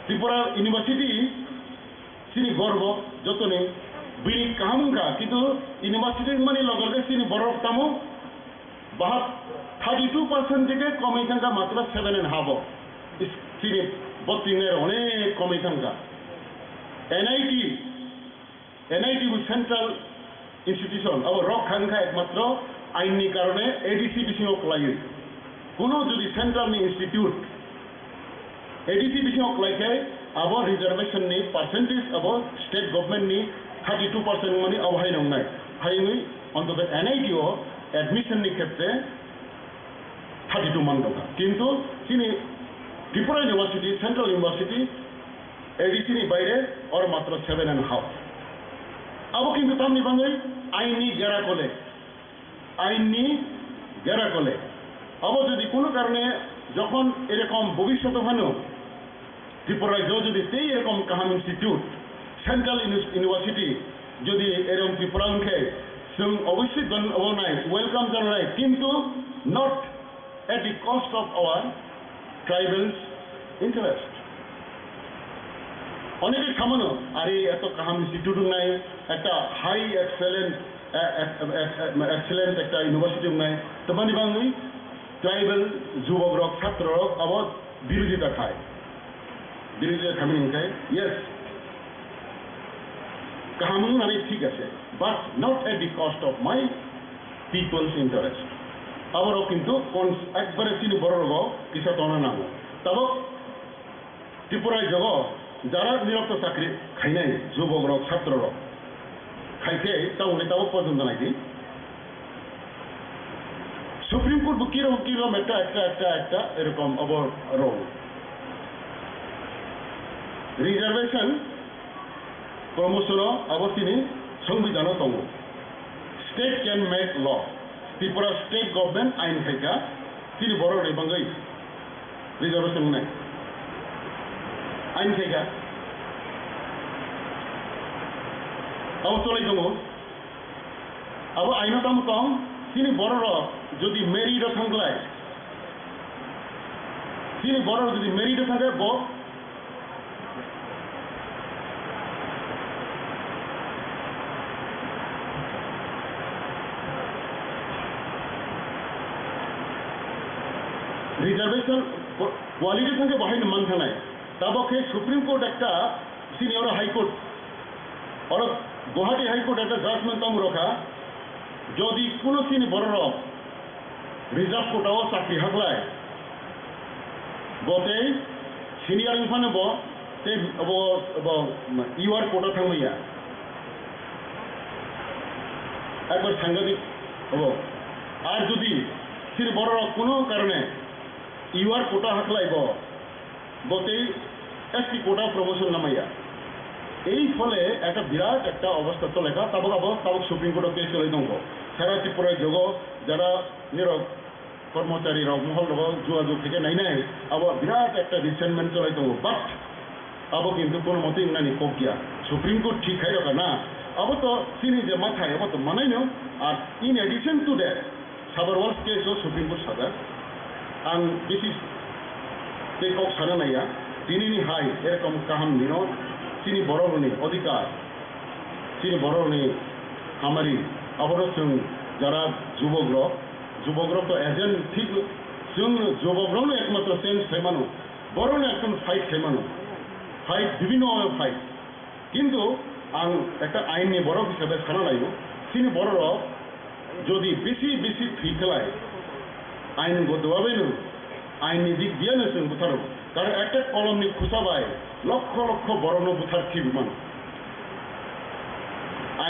Tripura University chini gorbo jotoni bini kaham wngkha, kintu university wngmani loge loge chini borok tamo bahap thirty two percent theke komwi thangkha matro seven and half o. Is-, chini botwi nai onek komwi thangkha. N I T, N I T bo central institution, abo rok kha wngkha ekmatro ain ni karone A D C bisingo kwlaiwi. Kuno jodi central ni institute A D C bisingo kwlai khe abo reservation ni percentage abo state government ni thirty two percent wngmani abo hai nongnai. Hai wngwi ontoto N I T o admission ni khetre thirty two man dongkha. Kintu chini Tripura University, Central University, A D C ni baire or matro seven and half. Abo kintu tamni bangwi ain ni gera kole, ain ni gera kole. Abo jodi kuno karone jokhon erokom bobishoto phano Tripura rajyo jodi tei erokom kaham institute, Central Uni-, University jodi erokom Tripura wngkhe, chwng obviously don-, obo nai, welcome janai, kintu not at the cost of our tribals interest. Oneke samano, are eto kaham institute wngnai, ekta high excellent, eh, eh, eh, eh, excellent ekta university wngnai, tobani bangwi tribal jubok rok, chhatro rok abo birodita khai. Birodita khaimani hwnkhe, yes, kaham wngnani thik ase, but not at the cost of my people's interest. Aborok kintu kon-, ekbare chini borok rogo kisa tongna nango. Tabok Tripura jogo jara nirokto chakri khainai, jubok rok, chhatro rok khai khe tabok ni tabok porjonto nai di. Supreme Court bo kiro kiro ekta, ekta, ekta, ekta erokom abo rong. Reservation promotion o abo chini songbidhano tongo. State can make law. Tripura state government ain khaika, chini borok ni bangwi reservation wngnai. Ain khaika. Abo cholai tongo. Abo aino tamo tong, chini borok rok jodi married o thangklai, chini borok rok jodi married o thangkhe bo reservation quality thangkhe bo haino manthanai. Tabok khe Supreme Court ekta, chini oro High Court, oro Guwahati High Court ekta judgment tamo rokha, jodi kuno chini borok rok reserve quota o chakri haklai, bo tei senior wngphano bo tei bo, bo U R quota thangmaya. Ekbar sangadik obo. Ar jodi chini borok rok kuno karone U R quota haklai bo, bo tei S T quota promotion namaya. Ei phole ekta birat ekta obostha cholekha, tabok abo tabok Supreme Court o case cholai tongo. Sara Tripura jogo jara nirok kormochari rok mohol rogo jua jug khe nainai, abo birat ekta resentment cholai tongo. But abo kintu kono motwi wngnani kok ya. Supreme Court thik khai rokha na. Abo to chini je mathai, abo to manaino. Ar in addition to that, Sabarwal case o Supreme Court sajak. Ang bisi tei kok sana naiya. Tinini hai erokom kaham dino chini borok rokni odhikar, chini borok rokni hamari, abono chwng jara jubok rok, jubok rok to agent thik, chwng jubok rokno ekmatro change khlai mano. Borokno ekdom fight khai mano, fight, bibhinno bhabe fight. Kintu ang ekta ain ni borok hisabe sana laio, chini borok rok jodi bisi bisi thwi khlai, ain godobabe no, ain ni dik diya no chwng butharo. Karon ekta kolom ni khusa bai lokho lokho borok no buthar thwi mano.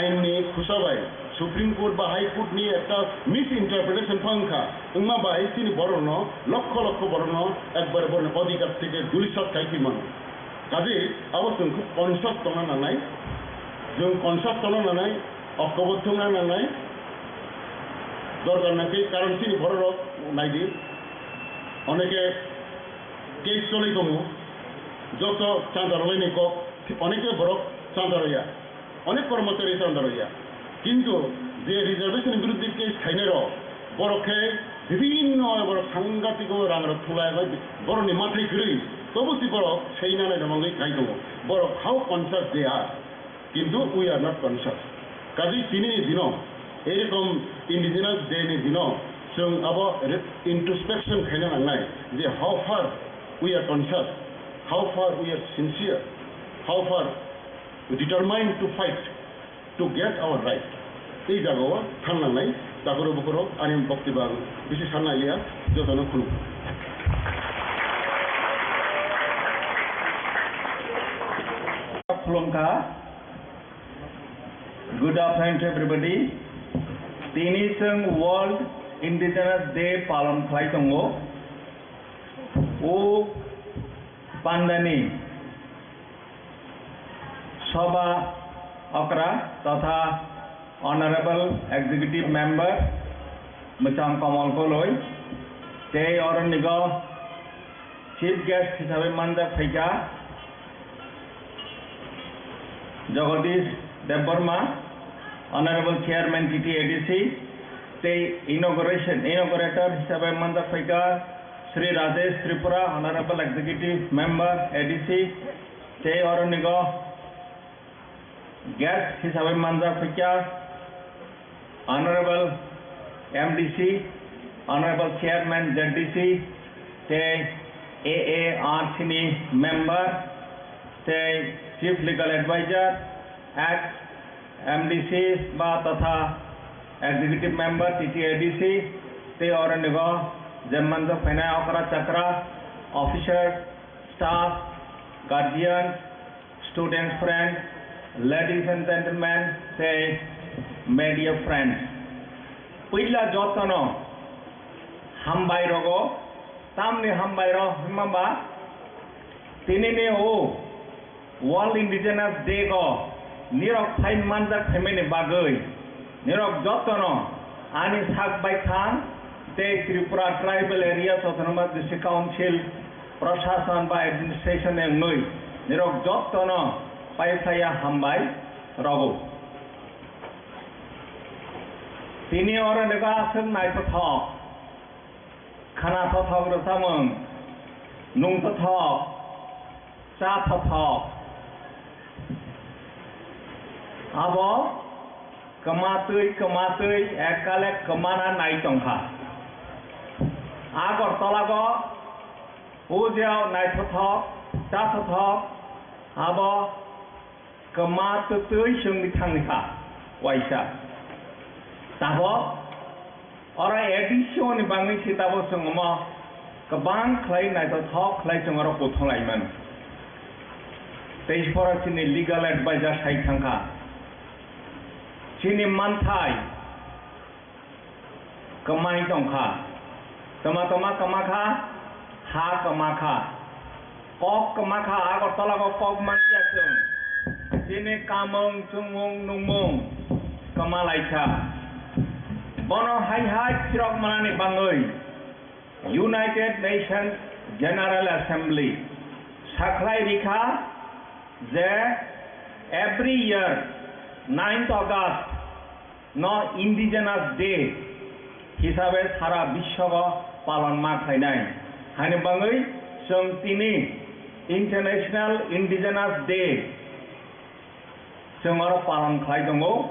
Ain ni khusa bai Supreme Court ba High Court ni ekta misinterpretation pha wngkha, wngma bai chini borok no, lokho lokho borok no ekbare borok ni odhikar theke dulisat khai twi mano. Kaje abo chwng khub conscious tongna nangnai, chwng conscious tongna nangnai, oktobo thwngna nangnai, dorkar nangkhe, karon chini borok rok naidi, oneke case choli tongo, joto chandarolai ni kok, oneke borok chandaroya. Onek kormochari chanda roya. Kintu je reservation ni biruddhe case khainai rok, borok khe bibhinno borok sangatiko rang rok thulai bai borok ni mathai kwrwi, tobo si borok seina nai romangwi khai tongo. Borok how conscious they are, kintu we are not conscious. Kaje tini ni dino, erokom Indigenous Day ni dino, chwng abo re-, introspection khaina nangnai je how far we are conscious, how far we are sincere, how far determined to fight to get our right. Tei jagao thang nangnai, takoro bukuro ani bokti bang bisi sanna liya, jotono khulum. Khulumkha. Good afternoon to everybody. Tini chwng World Indigenous Day palon khlai tongo. O pandani Sabha okra totha Honorable Executive Member Mwchang Kamal Goloi tei oronigo Chief Guest hisabe manjak phaikha Jagadish Debbarma, Honorable Chairman T T A D C, tei inauguration, inaugurator hisabe manjak phaikha Shri Rajesh Tripura, Honorable Executive Member A D C, tei oronigo guest hisabe manjak phaikha Honorable M D C, Honorable Chairman Z D C, tei A A R C ni member, tei Chief Legal Advisor, ex M D C ba totha Executive Member T T A D C, tei oronigo je manjak phainai okra chakra, officer, staff, guardian, student friend, ladies and gentlemen, tei media friends. Puila jotono hambai rogo, tamni hambai rok hwnma ba tini ni o World Indigenous Day go nirok phai manjak phaimani bagwi nirok jotono ani sak baithang tei Tripura Tribal Areas Autonomous District Council Prashasan ba administration ni wngwi nirok jotono paiphlaiya hambai rogo. Tini oro nokha aswk naithothok, khana thothok rwchapmung, nung thothok, cha thothok. Abo kwmatwi kwmatwi ekkale kwmana nai tongkha. Agartalago o je naithothok, chathothok, abo kwma twtwi chwngwi thangkha waisa. Tabok oro A D C ni bangwi se tabok chwng omo kwbang khlai naithothok khlai chwng oro kuthung laimano. Tei phoro chini legal advisor sai thangkha. Chini manthai kwmai tongkha. Toma toma kwmakha, ha kwmakha. Kok kwmakha, Agartala o kok manliya chwng. Chini kamung, chumung, nungmung kwmalaikha. Bono hai hai phirok manani bangwi United Nations General Assembly sakhlai rikha je every year ninth August no Indigenous Day hisabe sara biswogo palon ma khlainai. Haini bangwi chwng tini International Indigenous Day chwng oro palon khlai tongo.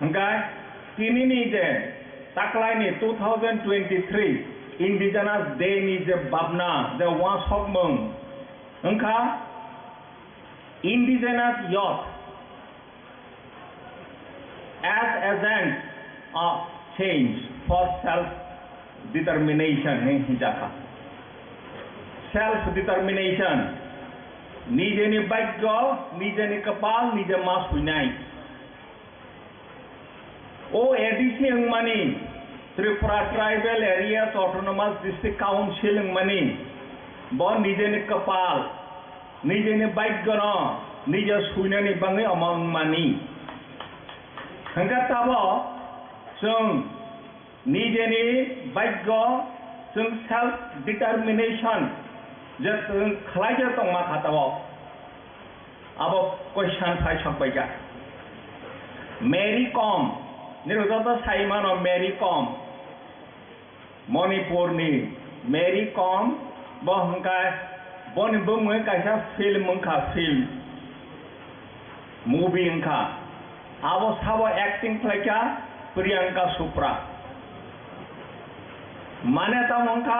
Hwnkhe tinini je taklaini two thousand twenty-three Indigenous Day ni je babna, je uansukmung wngkha Indigenous Youth as agents of change for self determination hinwi hinjakha. Self determination, nijeni bhagyo, nijeni kwpal, nije ma suinai. O A D C wngmani, Tripura Tribal Areas Autonomous District Council wngmani, bo nijeni kwpal, nijeni bhagyono nije suinani bagwi omo wngmani. Hwnkhe tabok chwng nijeni bhagyo, chwng self determination je chwng khlaijak tongma kha tabok. Abo question phai sok bai kha. Mary Kom, nirok joto sai mano Mary Kom. Manipurni Mary Kom, bo hwnkha boni bumung kaisa film wngkha, film, movie wngkha. Abo sabo acting khlaikha Priyanka Chopra. Mane tamo wngkha,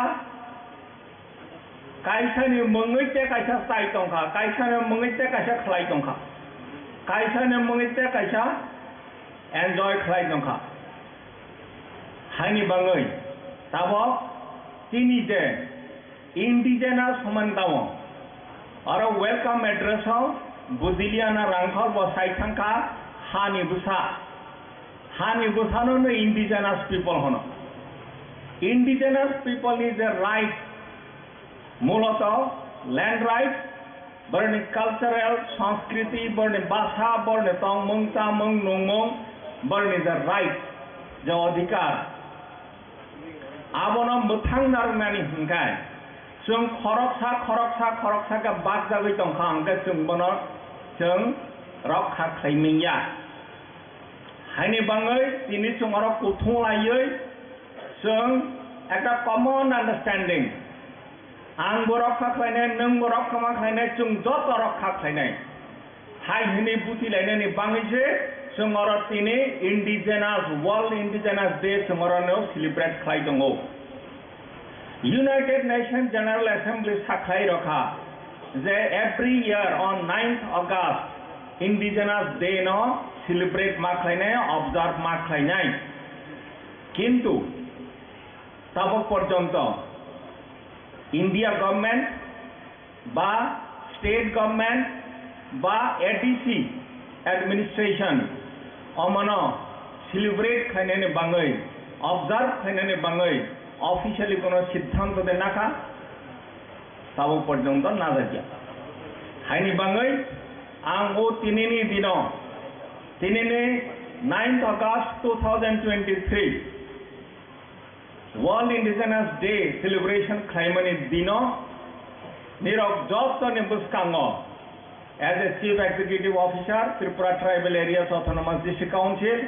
kaisani mungwi te kaisa chai tongkha, kaisani mungwi te kaisa khlai tongkha, kaisani mungwi te kaisa enjoy khlai tongkha. Haini bagwi tabok tini je indigenous hwnmani tamo, aro welcome address o Bujiliana Rangkhol bo sai thangkha, hani bwsa, hani bwsano no indigenous people hwno. Indigenous people ni je right, muloto land right, borni cultural, sanskriti, borni basa, borni tongmung, chamung, nungmung, borni je right, je odhikar, abono mwthang narwknani hwnkhe chwng khoroksa, khoroksa, khoroksa khe bakjagwi tongkha, hwnkhe chwng bono chwng rokha khlai manya. Haini bagwi tini chwng oro kuthung laiwi chwng ekta common understanding, ang bo rokha khlainai, nwng bo rokha ma khlainai, chwng joto rokha khlainai hai hwnwi buthi lainani bagwi se chwng oro tini Indigenous, World Indigenous Day chwng oro no celebrate khlai tongo. United Nations General Assembly sakhlai rokha je every year on ninth August Indigenous Day no celebrate ma khlainai, observe ma khlainai. Kintu tabok porjonto India government ba state government ba A D C administration omono celebrate khlainani bagwi, observe khlainani bagwi officially kono siddhanto de nakha, tabok porjonto najakya. Haini bagwi ang o tinini dino, tinini ninth August two thousand twenty-three, World Indigenous Day celebration khlaimani dino nirok jotoni bwskango as a Chief Executive Officer, Tripura Tribal Areas Autonomous District Council,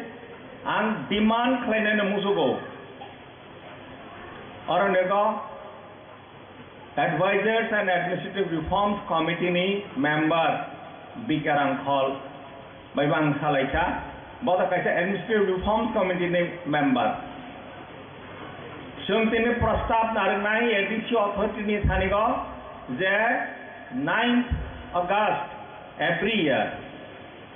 ang demand khlainani musugo. Oro nego Advisors and Administrative Reforms Committee ni member B K Rangkhol bai bo ang salaikha, bo da kaisa Administrative Reforms Committee ni member. Chwng tini prostab narwknai A D C authority ni thanigo je ninth August every year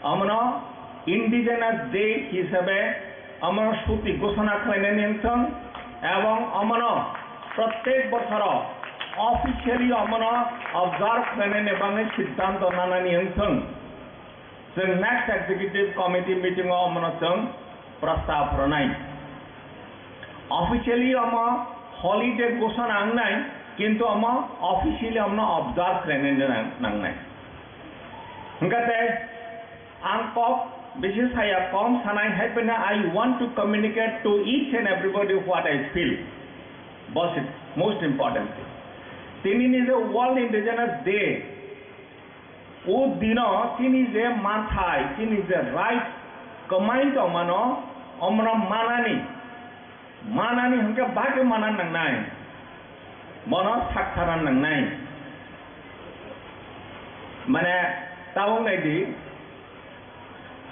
omono Indigenous Day hisabe omono suti ghosona khlainani wngthwng, ebong omono prottek bochoro officially omono observe khlainani bagwi siddhanto nanani wngthwng. Chwng next executive committee meeting o omono chwng prostab rwnai. Officially omo holiday ghosona wngnai, kintu omo officially omono observe khlainani nang-, nangnai. Hwnkhe tei ang kok bisi saya, kom sanai, hai phano I want to communicate to each and everybody what I feel. Boss, most important thing. Tini ni je World Indigenous Day, o dino tini je manthai, tini je right kwmai tongmano, omno manani, manani hwnkhe bagwi mana nangnai, bono sak sana nangnai. Mane, tabuk nai di,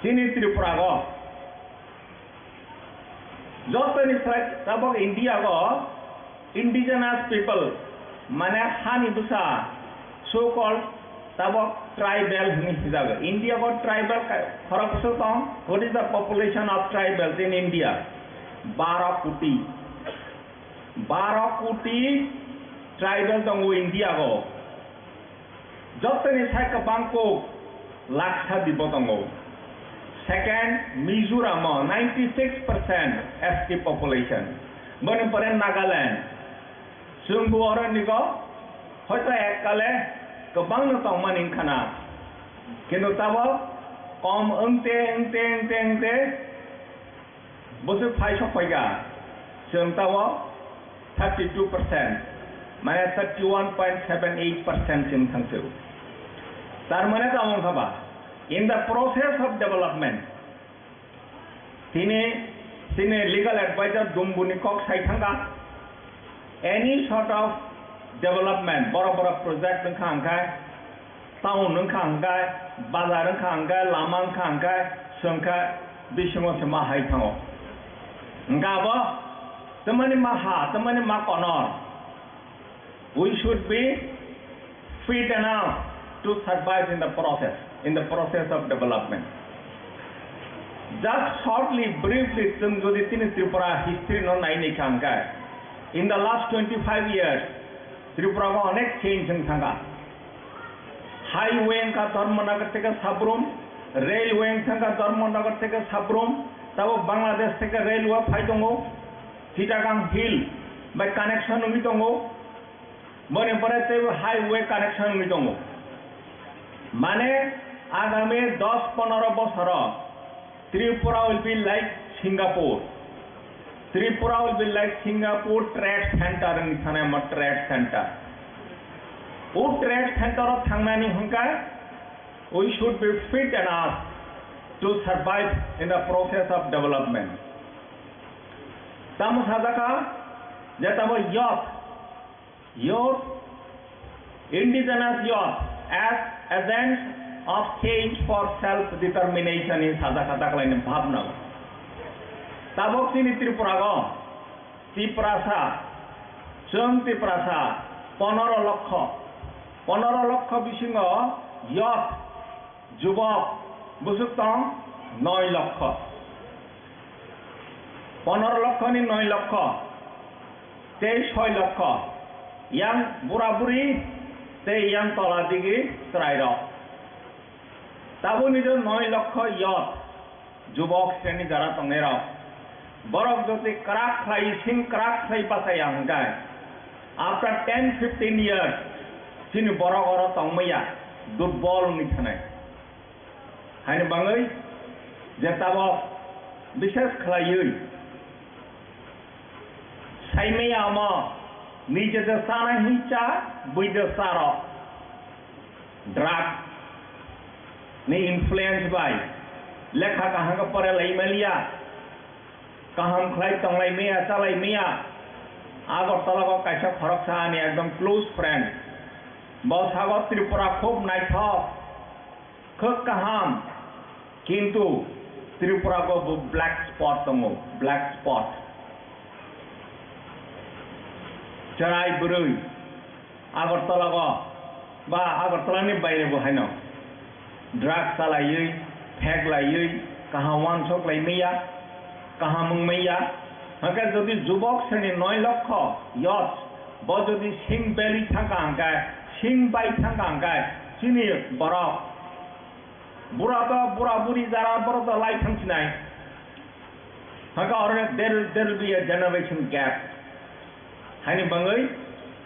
chini Tripura o jotoni slai tabuk India o indigenous people, mane hani bwsa, so called tabuk tribal hwnwi hijago. India o tribal ka-, khoroksa tong. What is the population of tribals in India? Baro koti. Baro koti tribal tongo India o. Jotoni sai kwbang kuk lakh sadi bo tongo. Second, Mizoram o ninety six percent S T population. Boni pore Nagaland. Chwng bo oro nigo hoito ekkale kwbangno tongmani wngkha na. Kintu tabok kom wngte, wngte, wngte, wngte bwswk phai sok phaikha. Chwng tabok thirty two percent, mane thirty one point seven eight percent chwng thangsu. Tar mane tamo wngkha ba, in the process of development, tini, tini legal advisor Dumbuni kok sai thangkha, any sort of development, boro boro project wngkha hwnkhe, town wngkha hwnkhe, bazar wngkha hwnkhe, lama wngkha hwnkhe, chwngkhe bisingo se ma hai thango. Hwnkhe abo tamani ma ha, tamani ma konor. We should be fit enough to survive in the process, in the process of development. Just shortly, briefly, chwng jodi tini Tripura history no nai naikha hwnkhe, in the last twenty five years, Tripura o onek change wng thangkha. Highway wngkha Dharmanagar theke Sabrum, railway wng thangkha Dharmanagar theke Sabrum, tabo Bangladesh theke railway phai tongo, Chittagong Hill bai connection wngwi tongo, boni pore teibo highway connection wngwi tongo. Mane agami dos ponoro bosoro Tripura will be like Singapore. Tripura will be like Singapore trade center wngwi thanai mo trade center. O trade center o thangnani hwnkhe we should be fit enough to survive in the process of development. Tamo sajakha je tamo youth, youth, indigenous youth as agents of change for self determination in sajakha taklaini bhabna. Tabok chini Tripura o Tiprasa, chwng Tiprasa ponoro lokho, ponoro lokho bisingo youth, jubok, bwswk tong noi lokho. Ponoro lokhoni noi lokho, tei soi lokho yang bura buri tei yang tola digi chwrairok. Tabukni je noi lokho youth, jubok sreni jara tongnairok, borok jodi kwrak khlai, sing kwrak khlai bachaya hwnkhe, after ten fifteen years, chini borok oro tongmaya durbol wngwi thanai. Haini bangwi je tabok bishes khlaiwi saimaya omo, nijede chanai hincha, buide charo. Drug ni influence bai lekha kaham khe pore lai maliya, kaham khlai tonglai maya, chalai maya. Agartala o kaisa khoroksa ani ekdom close friend, bo sago Tripura khub naithok, khub kaham, kintu Tripura o bo black spot tongo, black spot. Cherai bwrwi Agartala o ba Agartala ni baire bo haino drugs chalaiwi, phek laiwi, kaham uansuk lai maya, kaham wng maya. Hwnkhe jodi jubok sreni noi lokho youth bo jodi sing beli thangkha hwnkhe, sing bai thangkha hwnkhe, chini borok bura to, bura buri jara borok to lai thang sinai. Hwnkhe oro there, there will be a generation gap. Haini bangwi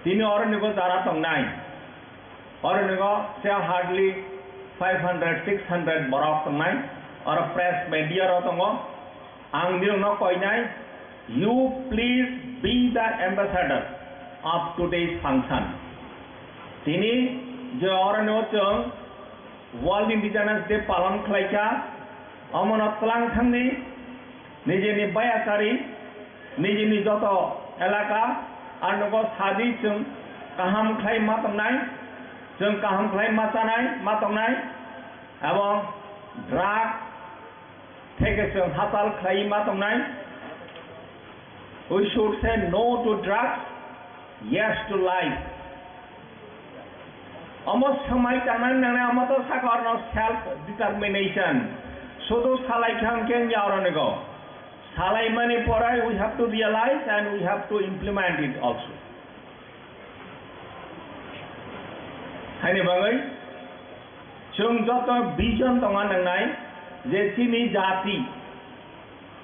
tini oro nigo jara tongnai. Oro nigo se hardly five hundred, six hundred borok tongnai. Oro press media ro tongo. Ang nirokno koinai, you please be the ambassador of today's function. Tini je oro nigo chwng World Indigenous Day palon khlaikha, omono twlang thangdi, nijini bayakari, nijini joto elaka, ar nogo sadi chwng kaham khlai ma tongnai, chwng kaham khlai ma chanai, ma tongnai, ebong drug theke chwng hachal khlai ma tongnai. We should say no to drugs, yes to life. Omo swmai tangnani nangnai, omo to saka orno self determination. Sudu salai kha hwnkhe wngya oro nigo. Salai mani pore we have to realize and we have to implement it also. Haini bagwi chwng joto vision tongna nangnai, Je chini jati,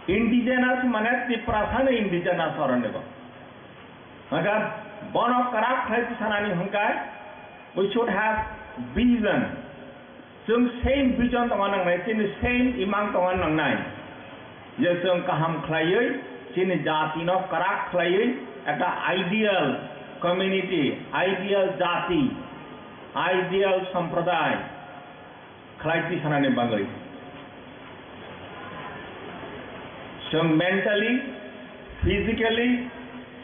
indigenous mane Tiprasano indigenous oronigo. Hwnkhe bono kwrak khlai sanani hwnkhe we should have vision. Chwng same vision tongna nangnai, chini same imang tongna nangnai. Je chwng kaham khlaiwi chini jatino kwrak khlaiwi ekta ideal community, ideal jati, ideal sampradaya khlai tisanani bagwi. Chwng mentally, physically,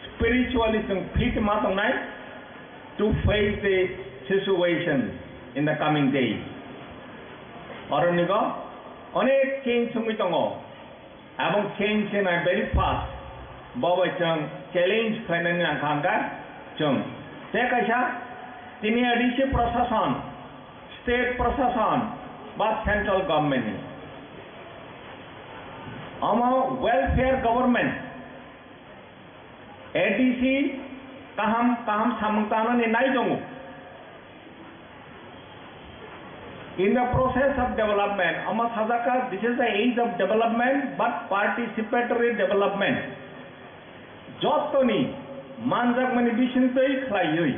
spiritually chwng fit ma tongnai to face the situation in the coming days. Oronigo onek change wngwi tongo. Abong change khe nai very fast. Bo bai chwng challenge khlainani nangkha hwnkhe chwng. Tei kaisa tini A D C prosason, state prosason ba central government ni. Omo welfare government. A D C kaham kaham samung tangnani nai tongo. In the process of development, omo sajak kha, this is the age of development, but participatory development. Jotoni manjakmani bisingtwi khlaiwi.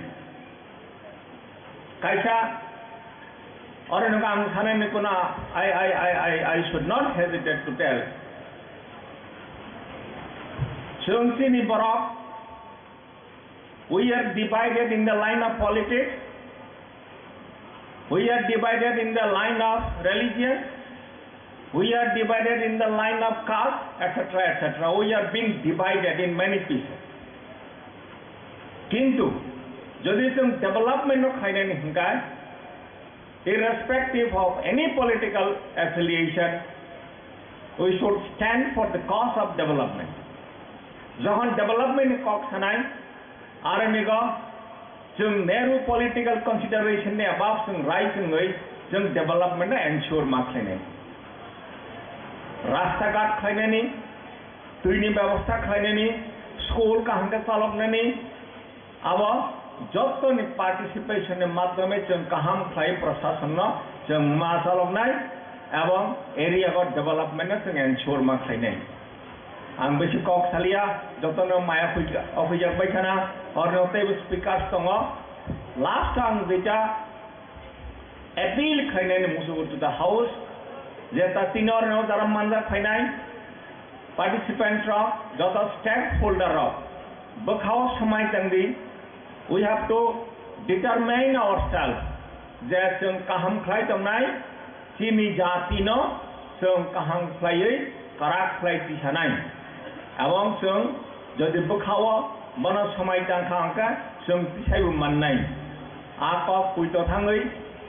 Kaisa, oro nokha ang sanani kuna, I, I, I, I, I should not hesitate to tell. Chwng chini borok, we are divided in the line of politics, we are divided in the line of religion, we are divided in the line of caste, et cetera, et cetera. We are being divided in many pieces. Kintu, jodi chwng development no khlainani hwnkhe, irrespective of any political affiliation, we should stand for the cause of development. Jokhon development ni kok sanai, aro nigo chwng Nehru political consideration ni above chwng rai chwngwi chwng development no ensure ma khlainai. Rasta ghat khlainani, twini bebosta khlainani, school kaham khe chaloknani, abo jottoni participation ni madhyome chwng kaham khlai prasasonno chwng ma chaloknai ebong area o development no chwng ensure ma khlainai. Ang bisi kok salia, jotono maya ofijak bai khana, orno teibo speakers tongo. Last ang jeita appeal khlainani musugo to the house, je ta tini orno jara manjak phainai participants rok, joto stakeholder rok bwkhao swmai tongdi. We have to determine ourselves je chwng kaham khlai tongnai, chini jatino chwng kaham khlaiwi kwrak khlai tisanai. Ebong chwng jodi bwkhao bono swmai tangkha hwnkhe chwng tisaibo mannai. A kok puito thangwi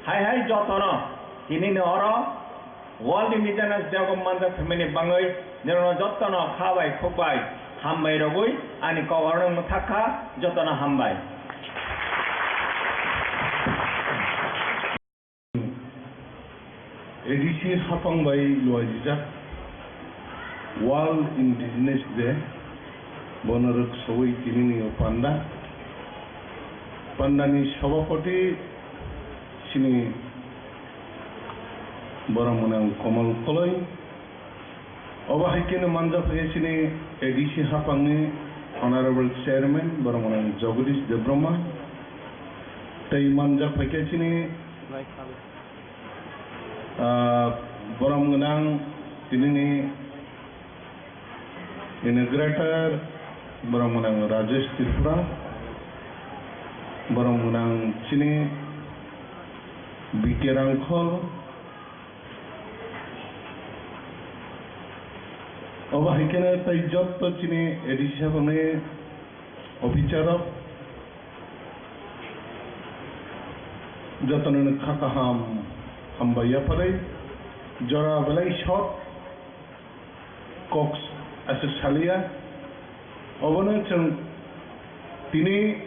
hai hai jotono tinini oro World Indigenous Day o manjak phaimani bagwi nirokno jotono kha bai khuk bai hambai rogwi ani kok oro mwthak kha, jotono hambai. A D C hapang bai luaijak World Indigenous Day, bono rwksawi tinini o panda. Pandani sabapati chini borok mwnang Komal Koloi. Obo hai kheno manjak phai chini A D C hapangni Honorable Chairman borok mwnang Jagadish Debbarma. Tei manjak phai khe chini Ah, borok mwnang tinini inaugurator, borok mwnang Rajesh Tripura, borok mwnang chini B K Rangkhol, obo hai kheno tei jotto chini A D C hapangni officer rok, jotono kha kaham hambai yapharwi jora belai short kok aswk salia. Obono chwng tini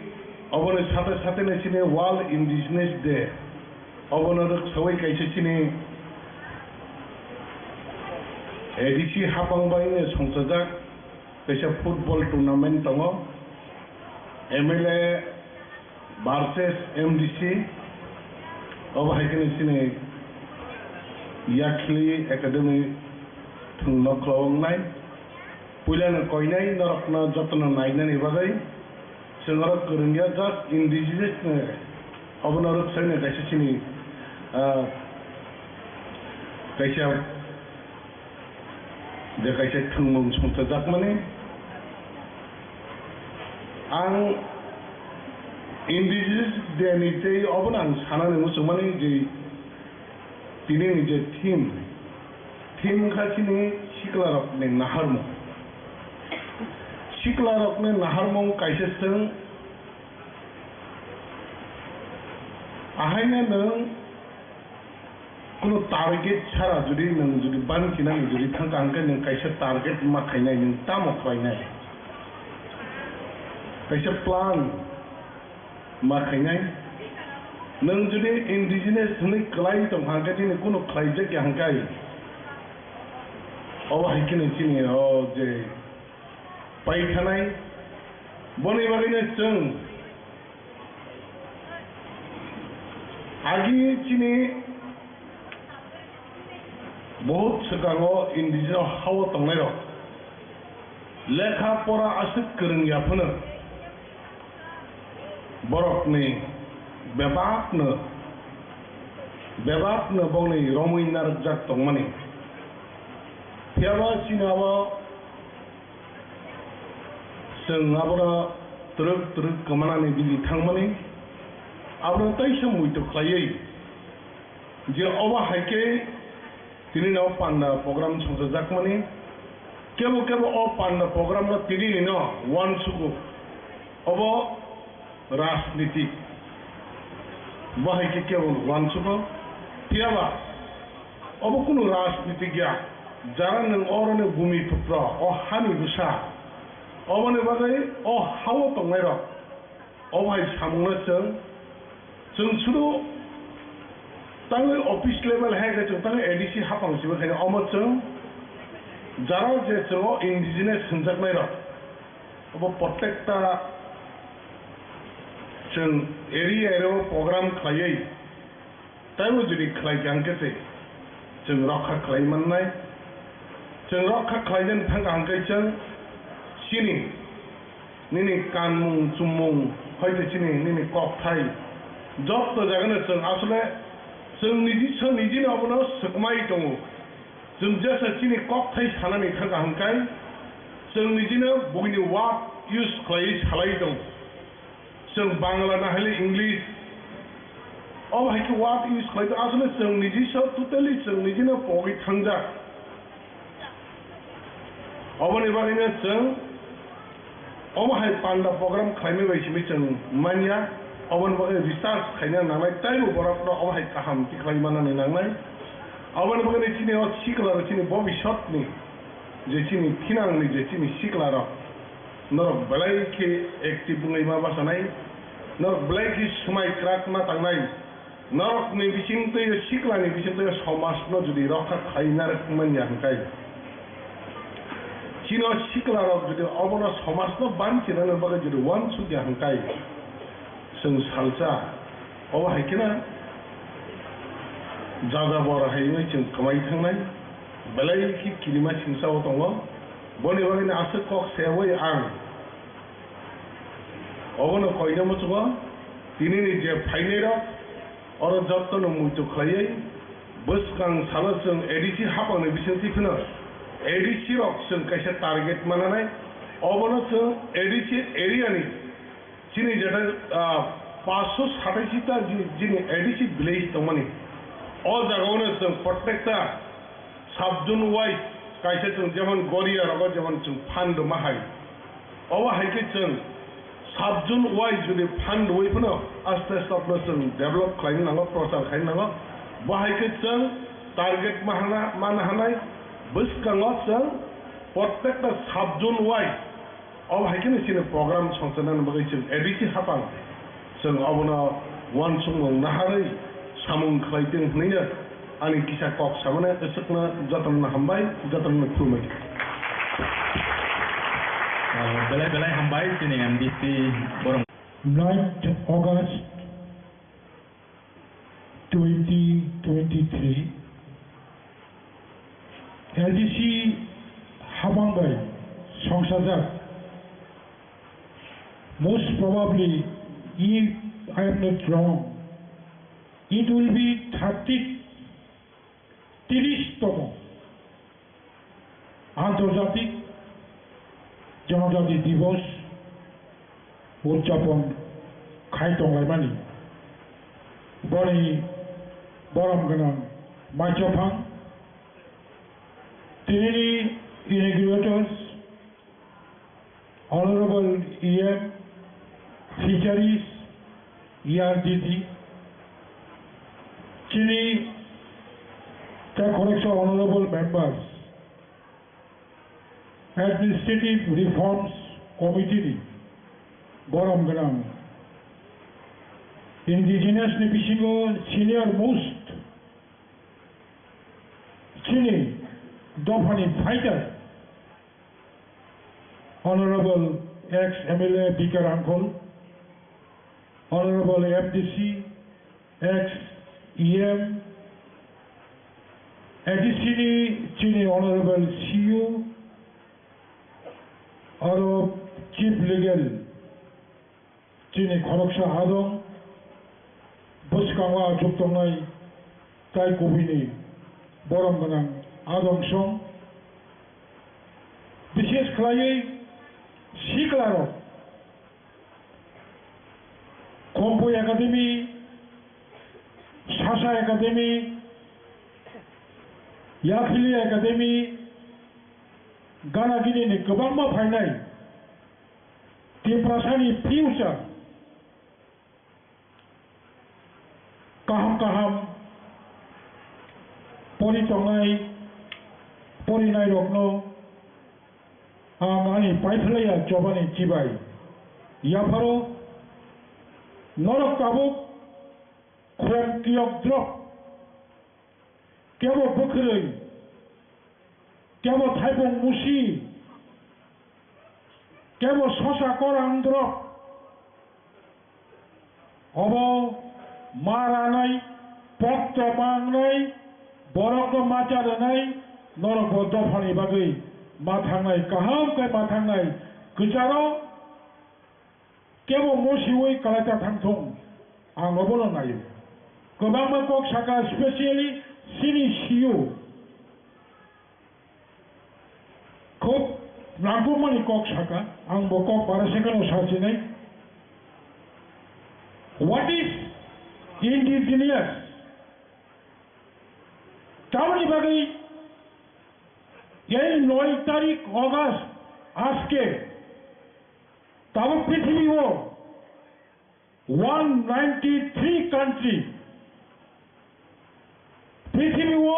obono sate sate no chini World Indigenous Day obono rwksawi kaisa chini A D C hapang bai no songchajak. Kaisa football tournament tongo, M L A versus M D C, obo hai kheno chini Yakhli Academy thwngno khulao wngnai. Puilano koinai norokno jotono nainani bagwi chwng oro kwrwngya, just indigenous ni obono rwksaino kaisa chini, ah, kaisa je kaisa thwngmung songchajakmani. Ang indigenous day ni tei obono ang sanani muchungmani je tinini je theme, theme kha chini siklarokni naharmung. Siklarokni naharmung kaisa chwng ahaino nwng kunu target chara jodi nwng jodi banchina nwng jodi thangkha hwnkhe nwng kaisa target ma khainai, nwng tamo khlainai? Kaisa plan ma khainai. Nwng jodi indigenous hwnwi kwlai tongkha hwnkhe chini kunu khlaijakya hwnkhe obo hai kheno chini o je paithanai. Boni bagwino chwng agi chini Bohut swkango indigenous hao tongnairok lekha pora aswk kwrwng ya phano borokni bebakno, bebakno bongni romwi narwkjak tongmani. Phiyaba chini abo chwng abono twrwk twrwk kwmanani bini thangmani, abono teisa muitu khlaiwi je obo hai khe tini no panda program songchajakmani, kebo kebo o panda program no tini ni no uansugo, obo rajnitik, bo hai khe kebo uansugo, phiyaba obo kunu rajnitik ya, jara nwng oro ni bumi putro, o hani bwsa, oboni bagwi o hao tongnairok, obo hai samungno chwng, chwng suru tangwi office level hai khe chwng tangwi A D C hapang simi khaino omo chwng jara je chwng o indigenous hwnjaknairok obo protecta chwng area area o program khlaiwi Taibo jodi khlai kha hwnkhe se chwng rokha khlai mannai. Chwng rokha khlai jani thang kha hwnkhe chwng chini nini kanmung chumung hoite chini nini kokthai jotto jagano chwng asole chwng niji sw nijino abono swkmai tongo. Chwng jesa chini kokthai sanani thang kha hwnkhe chwng nijino buini word use khlaiwi salai tongo. Chwng Bangla na hile English. Obo hai khe word use khlai tong, asole chwng niji so totally chwng niji no pogwi thangjak. Oboni bagwi no chwng omo hai panda program khlaimani bai simi chwng manya. Oboni bagwi research khaina nangnai, taibo borok no omo hai kaham tikhlai manani nangnai. Oboni bagwi chini o sikla rok chini bobisot ni je chini thinang ni je chini sikla rok. Norok belai khe active wngwi ma bachanai, norok belai khe swmai kwrak ma tangnai, norokni bisingtwi, siklani bisingtwi somajno jodi rokha khlai narwk manya hwnkhe, chini siklarok jodi obono somajno banchinani bagwi jodi uansukya hwnkhe, chwng salsa obo hai kheno jajabor hai wngwi chwng kwmai thangnai, belai khe kirima singsa o tongo. Boni bagwino aswk kok seui ang obono koina muchungo, tinini je phainairok oro jottono muitu khlaiwi bwskang salo chwng A D C haphangni bisingtwi phano A D C rok chwng kaisa target mananai, obono chwng A D C area ni Chini jeta, ah, paanch sho sataisi ta ji-, jini A D C village tongmani. O jagao no chwng protekta sub zone wise kaisa chwng jemon Goria rogo jemon chwng phan rwma hai. Obo hai khe chwng sub zone wise jodi phan rwui phano aste aste no chwng develop khlaina nango, prochar khlaina nango. Bo hai khe chwng target ma hana, mana hanai bwskango chwng protekta sub zone wise Obo hai kheno chini program songchornani bagwi chwng A D C haphang chwng obono uansukmung naharwi samung khlai tong hwnwi no ani kisa kok samani. Aswkno jotono hambai, jotono khulumbai. Ah, belai belai hambai chini M D C borok. Ninth August twenty twenty-three. L D C habang bai songsajak. Most probably, if I am not wrong, it will be thirty, tirish tomo Antarjatik Janajati Divos udjapon khai tonglaimani. Boni borom gwnang maichophang tinini inaugurators, Honorable E M, Fisheries, E R D D, chini tei khoroksa Honorable Members, Administrative Reforms Committee ni borom gwnang, Indigenous ni bisingo senior most chini dophani fighter, Honorable ex M L A Bikar Angkhol, Honorable M D C, ex E M, A D C ni chini Honorable C U, aro Chief Legal, chini khoroksa adong, bwskango achuk tongnai tai kubuni borom gwnang adong song, bishes khlaiwi siklarok, Khompui Academy, Sasa Academy, Yaphili Academy, gana gini ni kwbangma phainai Tiprasani future kaham kaham pori tongnai, porinai rokno ang ani paithlaiya chobani chibai yapharo norok tabuk khorang kiyok drop. Kebo bwkhwrwi, kebo thaibung musi, kebo sosa korang drop. Obo ma ranai, pokto mangnai, borokno ma cha rwnai, norok bo dophani bagwi ma thangnai, kaham khe ma thangnai, kwcharo Kebo mosiwi kalaita thangthung, ang obono naio. Kwbangma kok saka, specially chini C E O. Khub nangkukmani kok saka, ang bo kok bara second o sasinai. What is indigenous? Tamoni bagwi ei noi tarik August aske Tabuk prithibi o one ninety three country, prithibi o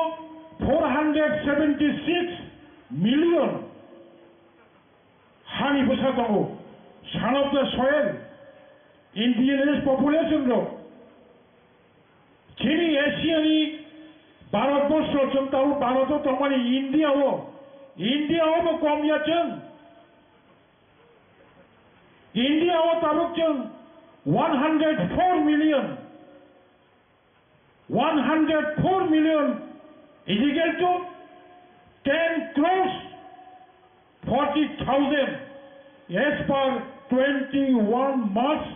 four hundred seventy six million hani bwsa tongo. Son of the soil, indigenous population rok. Chini Asia ni Bharat borsho, chwng tabuk Bharat o tongmani India o, India o bo kom ya chwng. India o tabuk chwng one hundred four million, one hundred four million is equal to ten crores forty thousand as per twenty-one March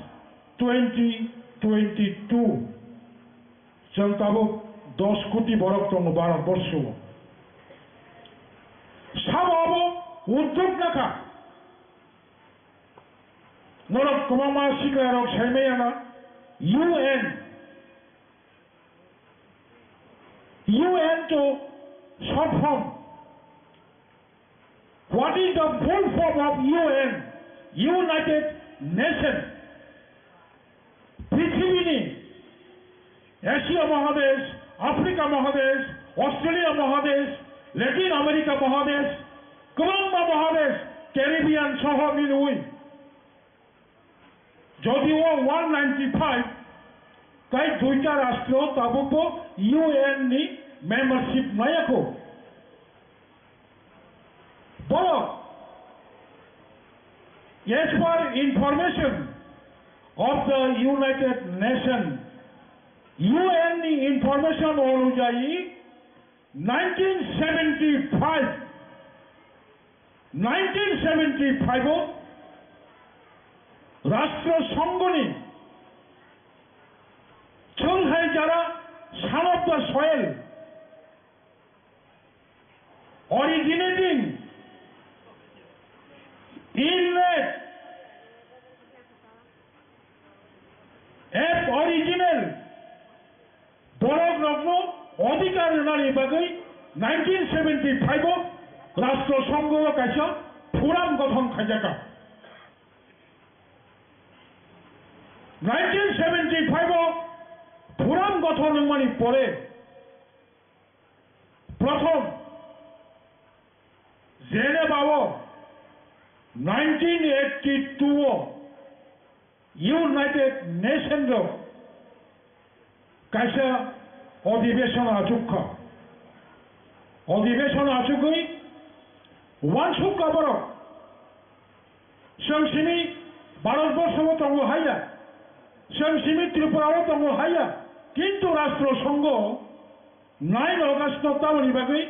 twenty twenty-two. Chwng tabuk dos koti borok tongo Bharat borsho o. Sabo abo uddog nakha. Norok kwbangma sikla rok saimaya na U N, U N to short form. What is the full form of U N? United Nation. Prithibi ni Asia Mahadesh, Africa Mahadesh, Australia Mahadesh, Latin America Mahadesh, kwbangma Mahadesh, Caribbean soho milwi. Jodio one ninety five tai duita rastro tabukbo U N ni membership mayakho. Borok, as per information of the United Nation, U N ni information onujai Nineteen seventy five, nineteen seventy five o Rashtra Sangha ni chwng hai jara Son of the Soil, originating inlet, ab original borok rokno odhikar rwnani bagwi nineteen seventy five o Rashtra Sangha o kaisa forum gothon khaijakha. Nineteen seventy five o forum gothon wngmani pore prothom Geneva o nineteen eighty two o United Nation rok kaisa odhibeshon achukha. Odhibeshon achugwi uansukha borok. Chwng simi Bharatborsho o tongo haiya, chwng simi Tripura o tongo haiya, kintu Rashtra Sangha nine August no tamoni bagwi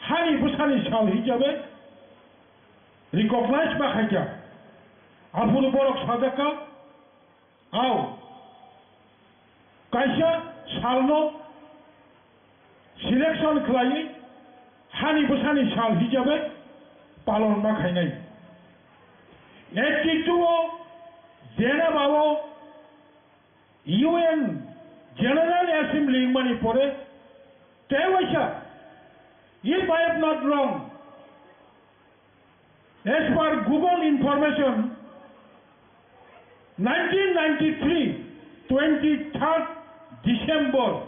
hani bwsani sal hisabe recognize ma khaikha. Aphuru borok sajakha, ao kaisa salno selection khlaiwi hani bwsani sal hisabe palon ma khainai. Eighty two o Geneva o U N General Assembly wngmani pore tei waisa, if I am not wrong, as per Google information, nineteen ninety three, twenty third December,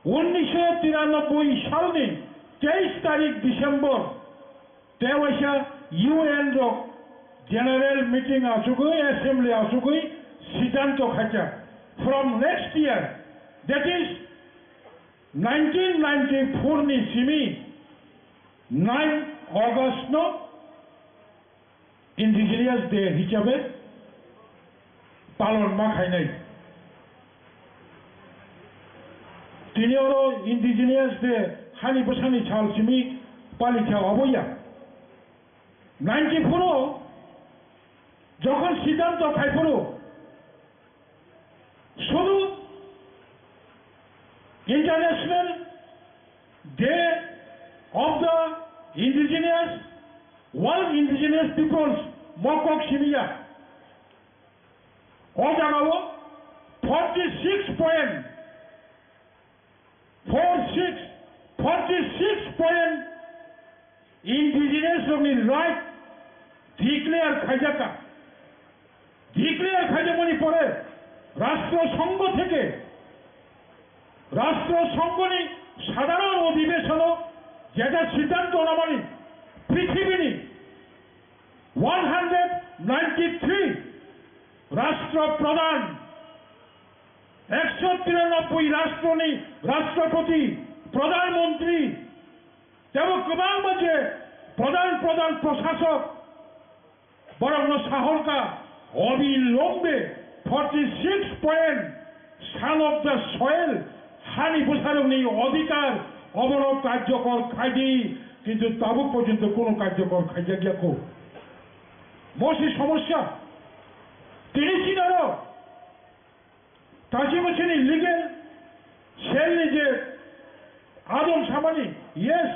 unnisho tiranoboi salni teis tarik December, tei waisa U N rok general meeting achugwi, assembly achugwi siddhanto khaikha. From next year, that is nineteen ninety four ni simi nine August no Indigenous Day hisabe palon ma khainai. Tini oro Indigenous Day hani bwsani sal simi palikha obo ya. Ninety four o jokhon siddhanto khaiphuru, sudu International Day of the Indigenous, World Indigenous Peoples mokok simiya. O jagao forty six point four six, forty six point indigenous rokni right declare khaijakha. Declare khaijakmani pore Rashtra Sangha theke, Rashtra Sanghani sadharon odhibeshono jeta siddhanto namani prithibini one hundred ninety three Rashtra Pradhan, ekso tiranoboi rashtroni Rashtrapati, Pradhan Mantri, tebo kwbangma je pradhan pradhan prasasok borokno sahorkha, obilombe forty six point Son of the Soil, hani bwsarokni odhikar, obono karjokor khaidi, kintu tabuk porjonto kono karjokor khaijakya kho. Mosi somosya, tini sinaro Tachi Machini legal cell ni je adong samani, yes,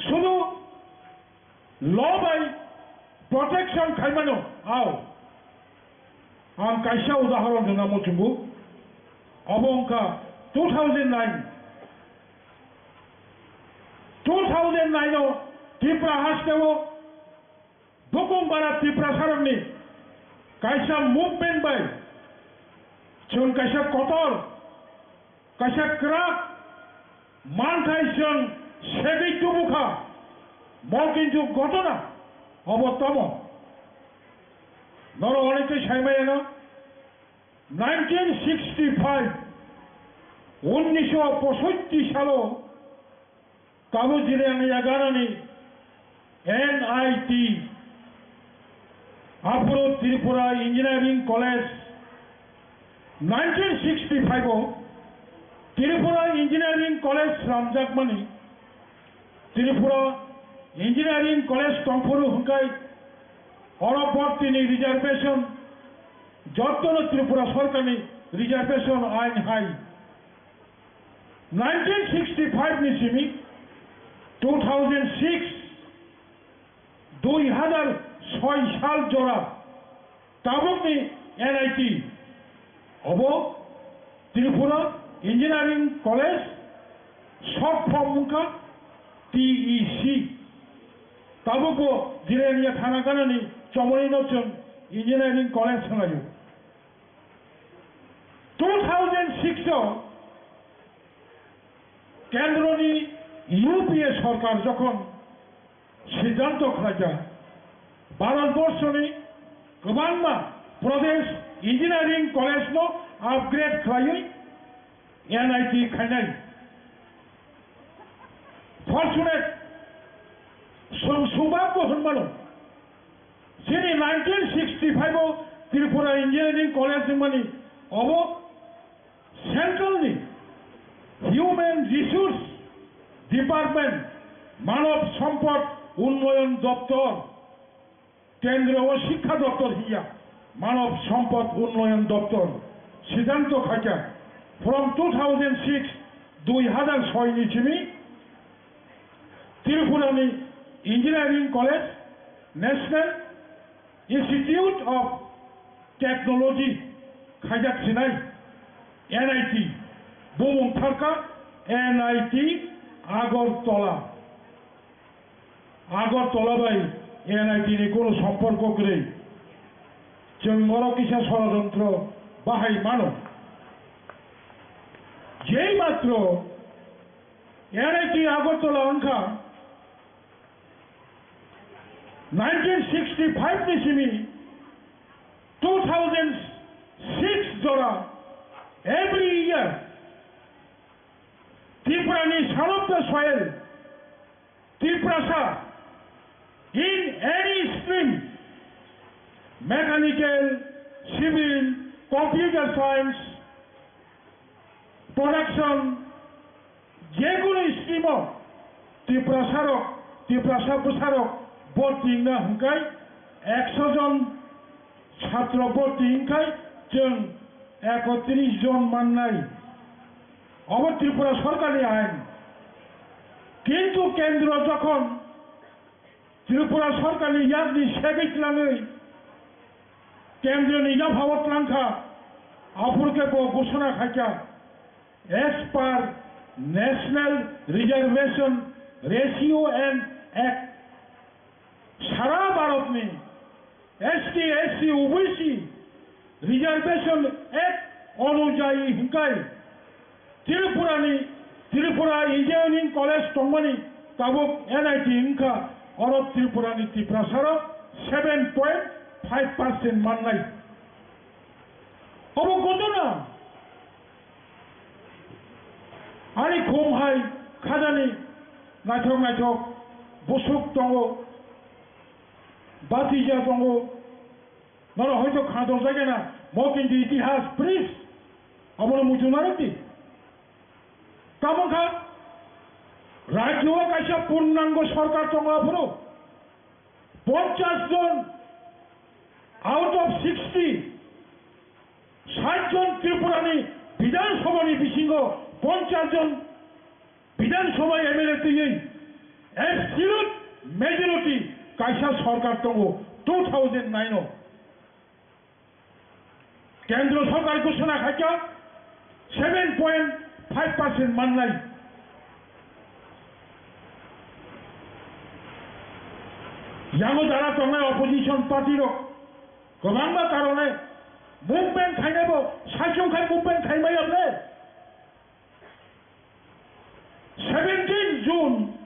sudu law bai protection khaimano, ao. Ang kaisa udahoron rwna muchungo, abo wngkha two thousand nine, two thousand nine o Tripura hasteo Bukung bara Tiprasarokni kaisa movement bai chwng kaisa kotor, kaisa kwrak manthai chwng segwi tubukha. Bo kintu ghotona obo tamo. Norok onekhe saimaya no, nineteen sixty five, unnisho posotti salo Kabu Jirang Yaganani N I T, aphuru Tripura Engineering College, nineteen sixty five o Tripura Engineering College slamjakmani, Tripura Engineering College tongphuru hwnkhe oro bortini reservation jottono Tripura sorkarni reservation ain hai nineteen sixty five ni simi two thousand six, dui hazar soi sal jora tabukni N I T obo Tripura Engineering College, short form wngkha T E C. Tabukbo Jirania thana ganani chomoni no chwng Engineering College hwnlaio. Two thousand six o kendroni U P A sorkar jokhon siddhanto khlaijak, Bharat borshoni kwbangma Pradesh Engineering College no upgrade khlaiwi N I T khainai. Fortunate, sum-, sumbakbo hwnmano, chini nineteen sixty five o Tripura Engineering College wngmani obo Central ni Human Resource Department, Manav Sampad Unnoyon Doptor, Kendro o Shikkha Doptor hiya, Manav Sampad Unnoyon Doptor, siddhanto khaikha, from two thousand six, dui hazar soi ni simi, Tripura ni Engineering College, National Institute of Technology khaijak sinai, N I T, bumung tharkha N I T Agartala. Agartala bai N I T ni kono somporko kwrwi. Chwng oro kisa sorojontro bahai mano. Jei matro N I T Agartala wngkha nineteen sixty five ni simi two thousand six jora every year Tripura ni son of the soil Tiprasa in any stream, mechanical, civil, computer science, production, jekunu stream o Tiprasa rok, Tiprasa bwsa rok borti wngna hwnkhe ekso jon satro borti wngkhe chwng ekotris jon mannai. Obo Tripura sorkarni ain. Kintu kendro jokhon Tripura sorkarni yakni segwi tlangwi kendroni yaphao tlangkha, aphurkhe bo ghosona khaikha, as per National Reservation Ratio and Act, sara Bharatni S T, S C, O B C Reservation Act onujayi hwnkhe Tripurani, Tripura Engineering College tongmani tabuk N I T wngkha, oro Tripurani Tiprasarok seven point five percent mannai. Obo ghotona. Ani khum hai khajani naithok naithok bwswk tongo, batija tongo, norok hoito khanajak jagana, mo kintu itihas, please, abono muchung narwk di. Tamo kha, rajyo o kaisa purnango sorkar tongo aphuru. Ponchash jon out of sixty, sait jon Tripurani Bidhan Sabhani bisingo ponchash jon Bidhan Sabha M L A twiwi absolute majority kaisa sorkar tongo two thousand nine o. Kendro sorkar ghosona khaikha seven point five percent mannai. Yango jara tongnai opposition party rok kwbangma karone movement khainaibo saichung khai movement khaimaya ble. Seventeen June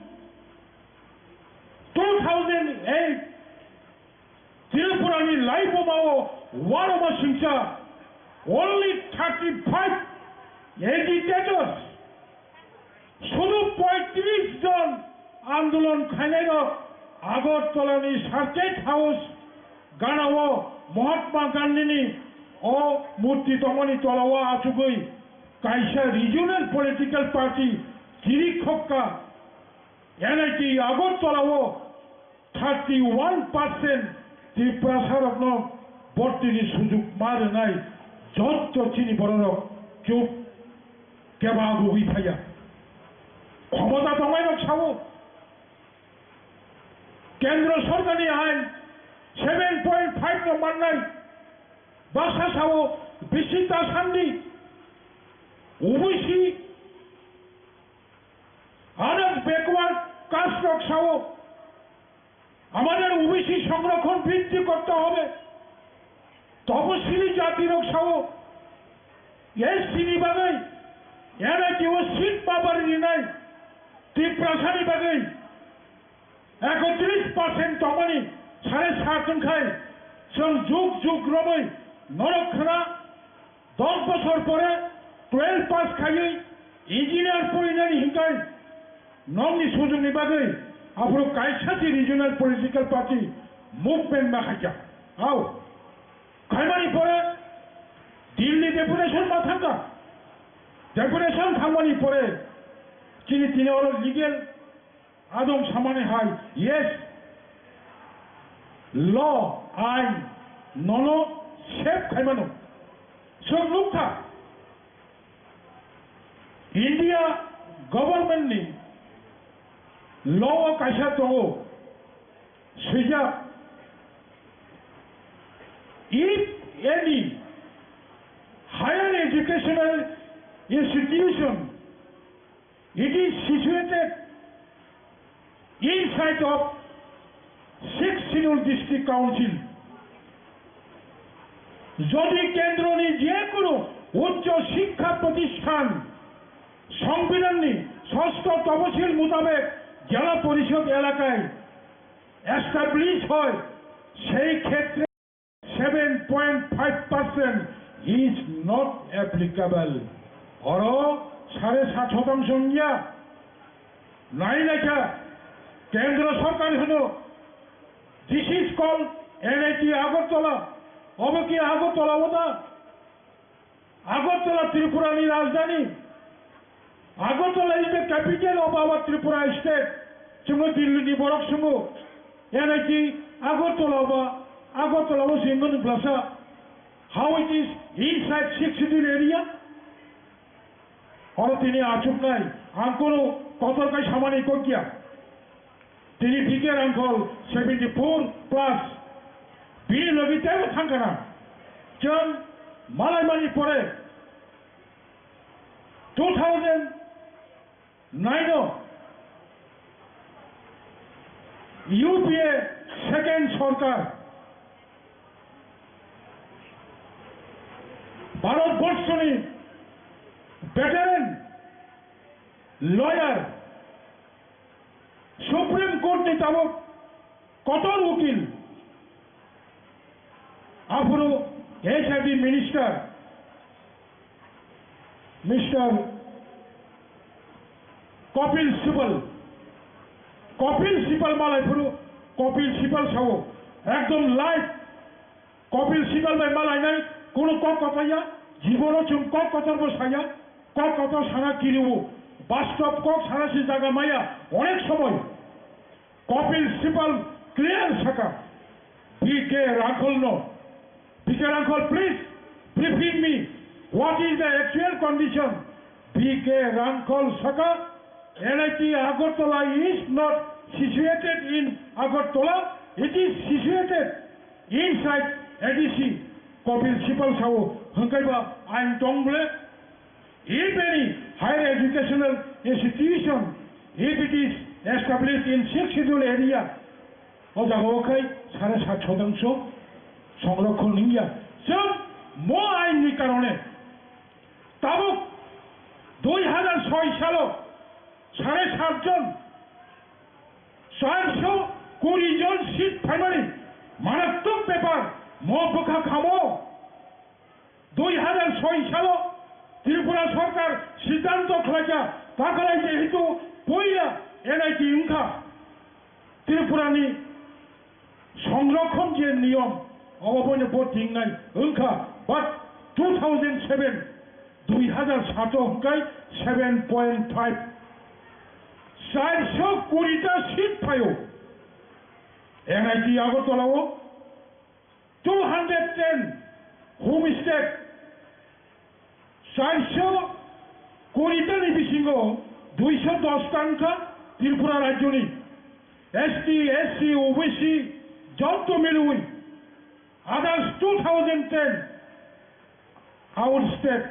two thousand eight, Tripurani Laibuma o Waroma Singcha, only thirty-five agitators, sudu poitris jon andolon khainairok Agartalani Circuit House ganao Mahatma Gandhini o murti tongmani tolao achugwi Kaisa regional political party chiri khokka N I T Agartala o thirty one percent Tiprasa rokno bhortini sujug ma rwnai jotto chini bororok chuk keba agugwi phaiya. Khomota tongnai rok sao, Kendro sorkarni ain seven point five no mannai baksa sao bisita sandi O B C, other backward caste rok sao, আমাদের O B C সংরক্ষণ বৃদ্ধি করতে হবে, তপশিলি জাতির sao, S T ni bagwi N I T o seat babari rinai, Tiprasani bagwi ekotris percent tongmani sare sat wngkhai, chwng jug jug romwi norok khna, dos bosor pore twelve pass khaiwi engineer porinani hinkhai nokni sujungni bagwi aphuru kaisa se regional political party movement ma khaikha. Hao, khaimani pore Delhi deputation ma thangkha. Deputation thangmani pore chini tini oro legal adong samani hai, yes, law, ain, nono save khaimano. Chwng nukha, India government ni law o kaisa tongo, swijak, if any higher educational institution, it is situated inside of Sixth Schedule District Council. যদি কেন্দ্রনি যে কোনো উচ্চ শিক্ষা প্রতিষ্ঠান সংবিধাননি ষষ্ঠ তফসিল মোতাবেক জেলা পরিষদ এলাকায় এস্টাবলিশ হয়, সেই ক্ষেত্রে seven point five percent is not applicable. Oro sare sat শতাংশ wngya. Nai naikha, kendro sorkar hwno, this is called N I T Agartala. Obo ki Agartala o da? Agartala Tripura ni rajdhani. Agartala is the capital of our Tripura state. Chwngno Delhi ni borok swngo, N I T Agartala ba, Agartala o se wngmani blasa. How it is inside Sixth Schedule area? Oro tini achuknai, ang kono kotor kai samani kokya. Tini B K Rangkhol seventy four plus. Bini logi teibo thangkana. Chwng malaimani pore two thousand nine o U P A second sorkar Bharat borshoni veteran lawyer, Supreme Court ni tabuk kotor ukil, aphuru H R D minister, Mister Kapil Sibal, Kapil Sibal malai phuru, Kapil Sibal sao, ekdom live Kapil Sibal bai malainai, kono kok kotor ya, jibono chwng kok kotor bo saya, kok kotor sana kiriwo, bastob kok sana se jaga maya, onek somoy. Kapil Sibal clear saka, B K Rangkhol no. B K Rangkhol, please briefing me, what is the actual condition? B K Rangkhol saka, N I T Agartala is not situated in Agartala, it is situated inside A D C. Kapil Sibal sao, hwnkhe ba ain tong ble? If any higher educational institution, if it is established in Sixth Schedule area, o jaga o khai sare sat shotangsho songrokhon wngya. Chwng mo ain ni karone tabuk dui hajar soi salo sare sat jon, charsho kuri jon seat phaimani maratwk bepar mo bwkha khamo. Dui hajar soi salo Tripura sorkar siddhanto khlaikha, takhalai jehetu puila N I T wngkha, Tripurani songrokhon je niyom, obo boino bo tingnai wngkha, but two thousand seven Dui hazar sato hwnkhe seven point five. Chairso kurita seat phaio. N I T Agartala o two hundred ten homestead. Chairso kurita ni bisingo duiso dos ta wngkha Tripura rajyoni S T, S C, O B C joto milwi. Others two thousand ten out state,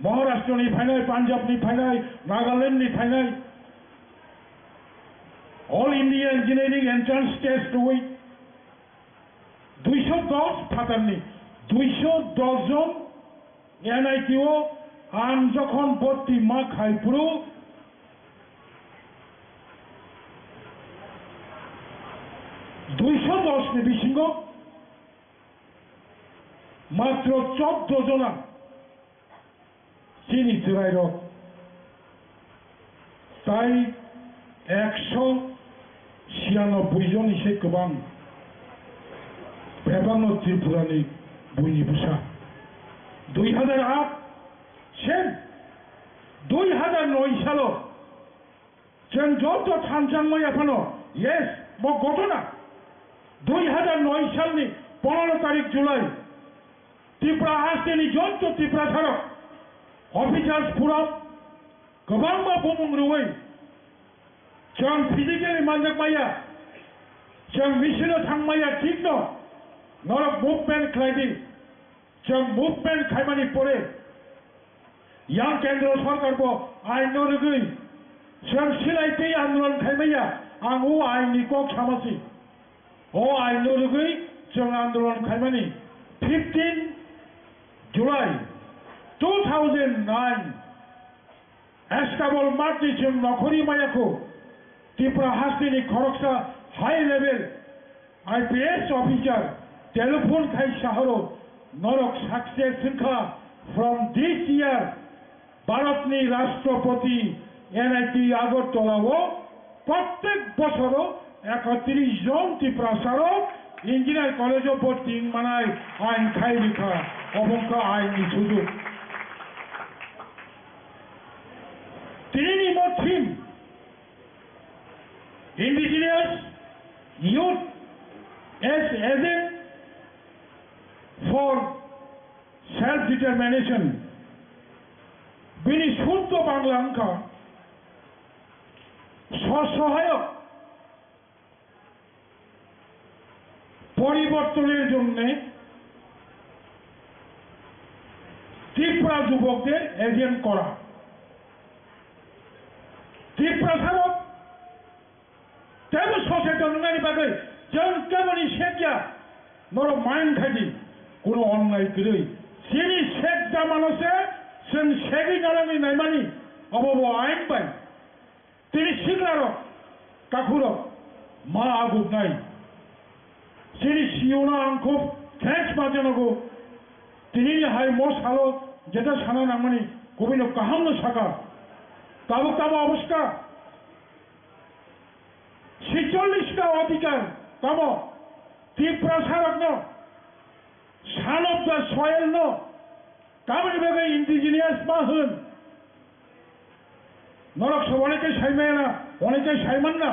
Maharashtra ni phainai, Punjab ni phainai, Nagaland ni phainai, All India Engineering Entrance Test rwi duiso dos phatarni, duiso dos jon N I T o ang jokhon bhorti ma khai phuru duiso dos ni bisingo matro choddo jona chini chwrairok tai ekso chiyanobboi jonni se kwbang bebakno Tripurani buini bwsa. Dui hazar aat, same, dui hazar noi salo chwng joto thansa wngmaya phano, yes, bo ghotona dui hazar noi salni pondro tarik July, Tripura hasteni joto Tiprasarok, officers phurok kwbangma bumung rwui chwng physically manjak maya, chwng misil o thang maya, thikno norok movement khlai di. Chwng movement khaimani pore yang kendro sorkar bo ain no rwgwi chwng silai tei andolon khaimaya, ang o ain ni kok samasi. O ain no rwgwi chwng andolon khaimani fifteen July two thousand nine. Estabol matni chwng nokhorwi maya kho. Tripura hasteni khoroksa high level I P S officer telephone khai sahoro norok success wngkha from this year Bharatni Rashtrapati N I T Agartala o prottek bosoro ekotris jon Tiprasarok Engineer College o bhorti wng manai ain khai rikha, obo wngkha ain ni sujog. Tini ni mo theme, Indigenous Youth as Agent for Self Determination. Bini suddo Bangla wngkha স্বসহায়ক পরিবর্তনের জন্যে ত্রিপুরা যুবকদের এজেন্ট করা। ত্রিপুরা সড়ক তেমন সচেতন নারী বাদে যেমন তেমনই শেখিয়া নর মাইন খাইদি কোনো অন্যায় গিরি। Sini sek jamanose sen segi nalani naimani obo bo ain bai. Tini siklarok, takhurok, ma aguknai. Chini C E O no ang khub thanks ma janago. Tini ni hai mo salo jeta sana nangmani kubui no kaham no saka. Tabuk tamo obostha. Sicholish ta odhikar tamo Tiprasarok no, son of the soil no, tamoni bagwi indigenous ma hwn. Norok se oneke saimaya na, oneke saiman na.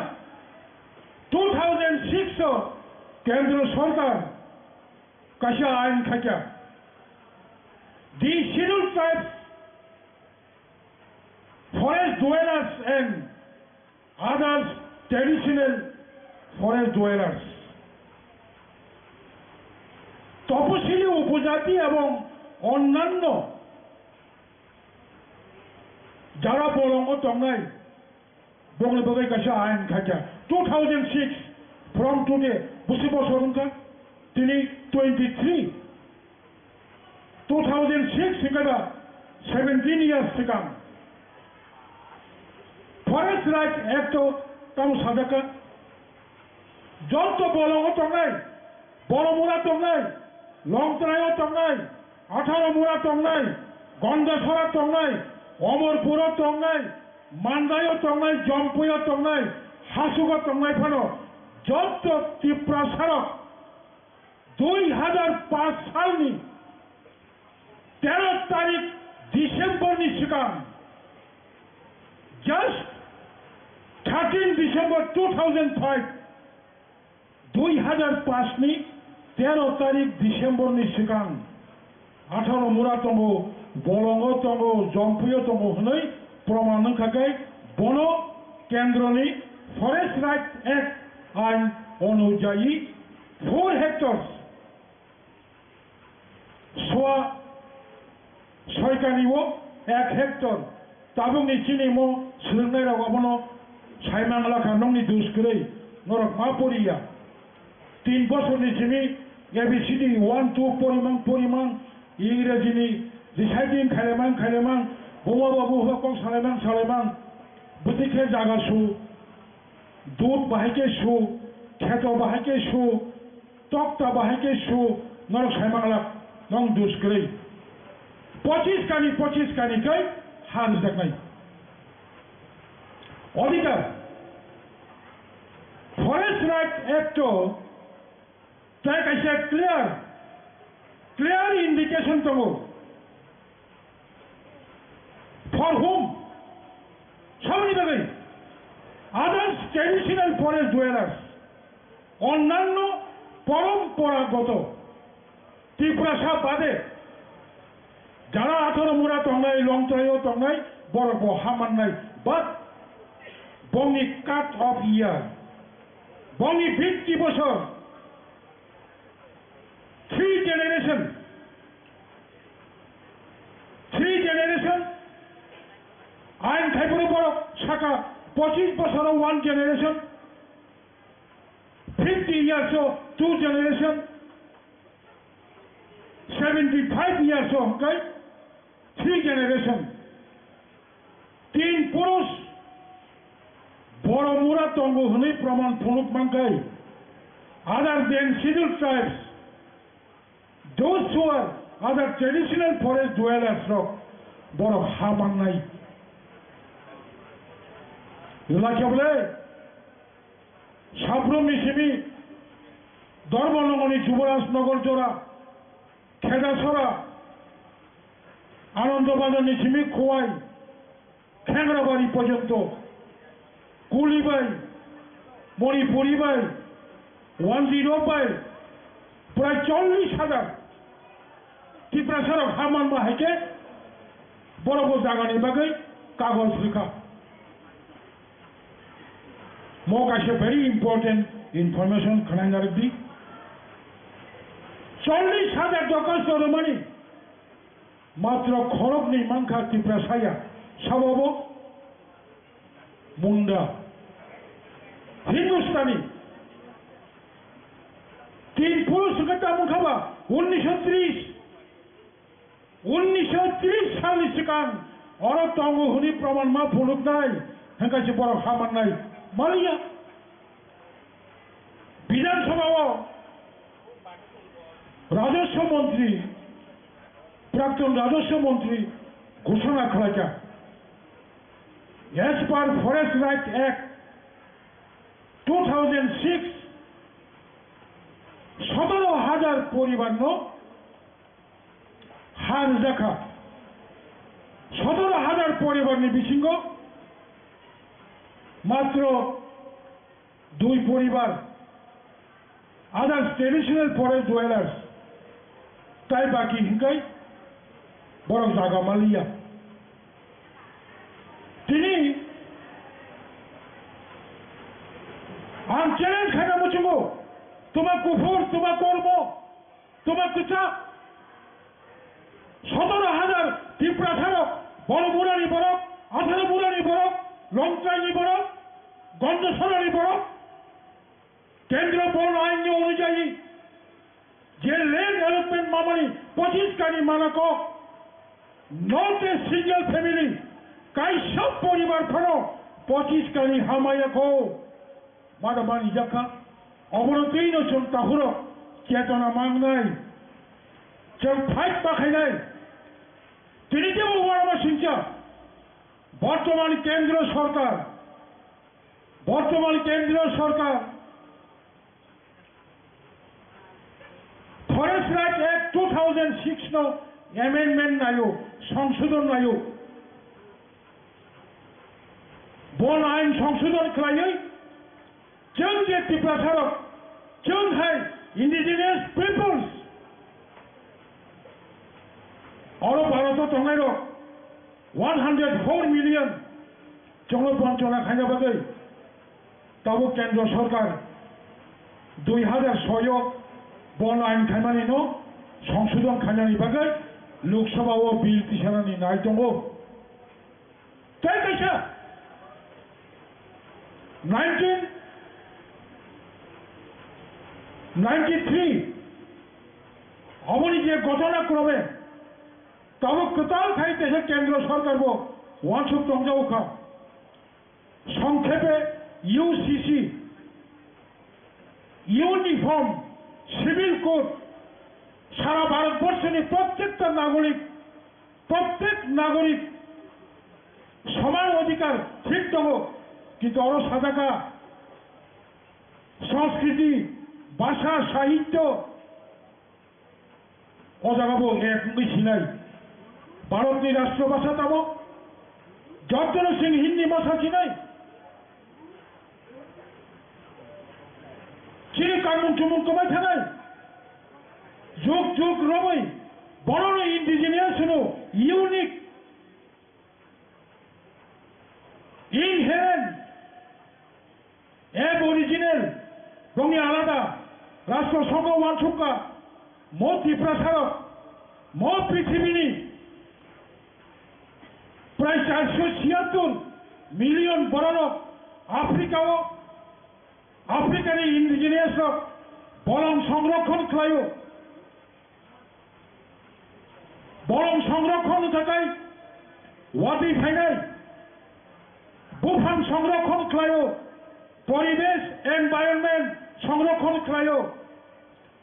Two thousand six o Kendro Sorkar kaisa ain khaikha. The Scheduled Tribes, Forest Dwellers and Others Traditional Forest Dwellers. তপশিলি উপজাতি এবং অন্যান্য যারা বলঙ্গ tongnai, bongni bagwi kaisa ain khaikha. Two thousand six, from today, busi bosor wngkha, tini twenty three. Two thousand six hingkhe ba seventeen years swkang. Forest Rights Act o tamo sajakha, joto bolongo tongnai, Boromura tongnai, Longtraio tongnai, Atharomura tongnai, Gondasora tongnai, Omorpuro tongnai, Mandaio tongnai, Jompuio tongnai, Hasugo tongnai phano joto Tiprasarok dui hazar panch salni tero tarik December ni swkang, just thirteen December two thousand five, dui hazar paanch ni tero tarik December ni swkang, atharo mura tongo, bolongo tongo, jompuio tongo hwnwi proman wngkha khe, bono kendroni Forest Rights Act ain onujayi four hectares, soa soikani o ek hectare. Tabukni chini mo swrwngnairok obono saimang lakha, nokni dus kwrwi, norok ma poriya. Tin bosorni simi A B C D one two porimang porimang, Ingrejini reciting khailaimang khailaimang, buma babu hwnkha kok salaimang salaimang, bwtwi khe jaga su, dud bahai khe su, kheto bahai khe su, tokta bahai khe su, norok saimang lak, nong dus kwrwi. Pochis kani, pochis kani khe ha rwjaknai. Odhikar, Forest Rights Act o tei kaisa clear, clear indication tongo. For whom? Saboni bagwi? Others traditional forest dwellers, onnanno poromporagoto Tiprasa bade jara atharo mura tongnai, Longtraio tongnai, borok bo ha mannai. But bongni cut off year, bongni fifty bosor, three generation, three generation, ain khaiboro borok saka pochis bosoro one generation, fifty years o two generation, seventy five years o hwnkhe three generation. Tin purush borok mura tongo hwnwi proman phunuk mankhai. Other than scheduled tribes, those who are other traditional forest dwellers rok borok ha mangnai. Lakhabole Sabrumni simi Dharmanagorni Jubaraj Nagar jora, Khedasora, Anando Bazarni simi Khowai, Khengrabari porjonto, Kuli bai, Manipuri bai, Wanjiro bai, prai chollish hajar Tiprasarok ha manma hai khe borok bo jagani bagwi kagoj rwkha. Mo kaisa very important information khwnai narwk di. Chollish hajar dorkhasto rwmani matro khoroknwi mankha Tiprasaya, sabo bo Munda, Hindustani. Tin purush hwnkhe tamo wngkha ba unnisho tris, unnisho tris salni swkang oro tongo hwnwi proman ma phunuknai, hwnkhe se borok ha mannai maliya. Bidhan Sabha o Rajaswa Montri, Prakton Rajaswa Montri ghoshona khlaikha, as per Forest Rights Act two thousand six, sotoro hajar poribar no ha rwjakha. Sotoro hajar poribar ni bisingo matro dui poribar, others traditional forest dwellers, tai baki hinkai borok jaga maliya. Tini ang challenge khaina muchungo, tuma kuphur, tuma kormo, tuma kwchak, sotoro hajar Tiprasarok, Boromurani borok, Atharomurani borok, Longtraini borok, Gondosorani borok, Kendro Bon Ain ni onujayi je land allotment mamani pochis kani mana kok, not a single family, kaisa poribar phano pochis kani hamaya kho. Mada mani jakha, obono twi no chwng tahuro chetona mangnai, chwng fight bakhainai. Tini tebo uanama singcha, bortoman kendro sorkar, bortoman kendro sorkar Forest Rights Act two thousand six no amendment naio, songsodon naio. Bon ain songsodon khlaiwi chwng je Tiprasarok, chwng hai indigenous peoples, oro Bharoto tongnairok one hundred four million chwngno bonchona khaina bagwi tabuk Kendro Sorkar dui hazar soi o bon ain khaimani no songsodon khainani bagwi Lok Sabha o bill tisanani nai tongo. Tei kaisa nineteen ninety-three oboni je ghotona krobe tabuk kwtal khai kaisa Kendro Sorkar bo uansuk tongjago kha. Songkhepe U C C, Uniform Civil Code, sara Bharatborshoni prottekta nagorik, prottek nagorik soman odhikar thik tongo, kintu oro sajak kha Sanskriti, Bhasha, Sahityo, o jaga bo ek wngwi sinai. Bharatni rashtra bhasha tamo? Jotono chwng Hindi ma sa sinai. Chini kanmung chumung kwbai thanai. Juk juk romwi bonono indigenous hwno, unique, inherent, aboriginal, bongni alada, rashtra songho uansuk kha, mo Tiprasarok, mo prithibini prai charso chiyattor million bororok Africa o, Africa ni indigenous rok bolong songrokhon khlaio. Bolong songrokhon ni takai watwi phainai, buphang songrokhon khlaio, poribesh, environment songrokhon khlaio,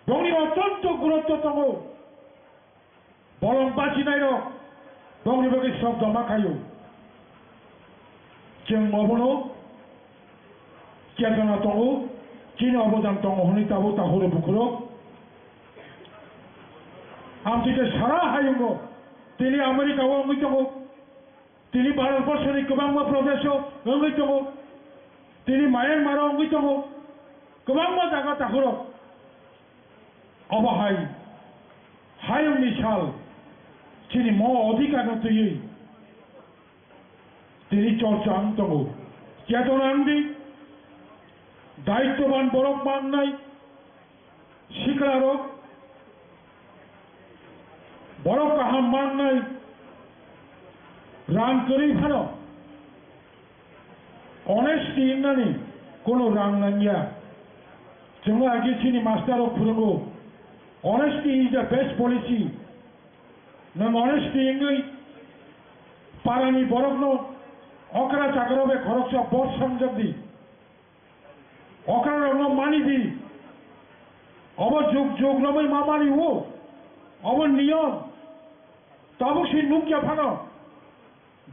bongni otyonto gurutto tongo. Bolong bachinairok bongni bagwi sok joma khaio. Chwng obono chetona tongo, chini obodan tongo hwnwi tabuk tahuro bukhurok. Amtwi khe sara hayungo, tini America o wngwi tongo, tini Bharat borso ni kwbangma prodesh o wngwi tongo, tini Myanmar o wngwi tongo, kwbangma jaga tahuro. Obo hai hayungni sal chini mo odhikar no twiwi tini chorcha wng tongo. Chetona wng di, daityoban borok mangnai siklarok, borok kaham mangnai rang kwrwi phano. Honesty wngnani kono rang nangya. Chwngno agi chini master rok phwrwngo, "Honesty is the best policy." Nwng honesty wngwi parani borokno okra chakra bai khoroksa bot sangjak di. Okra rokno mani di. Obo juk juk romwi ma mani o. Obo niyom. Tabuk si nukya phano.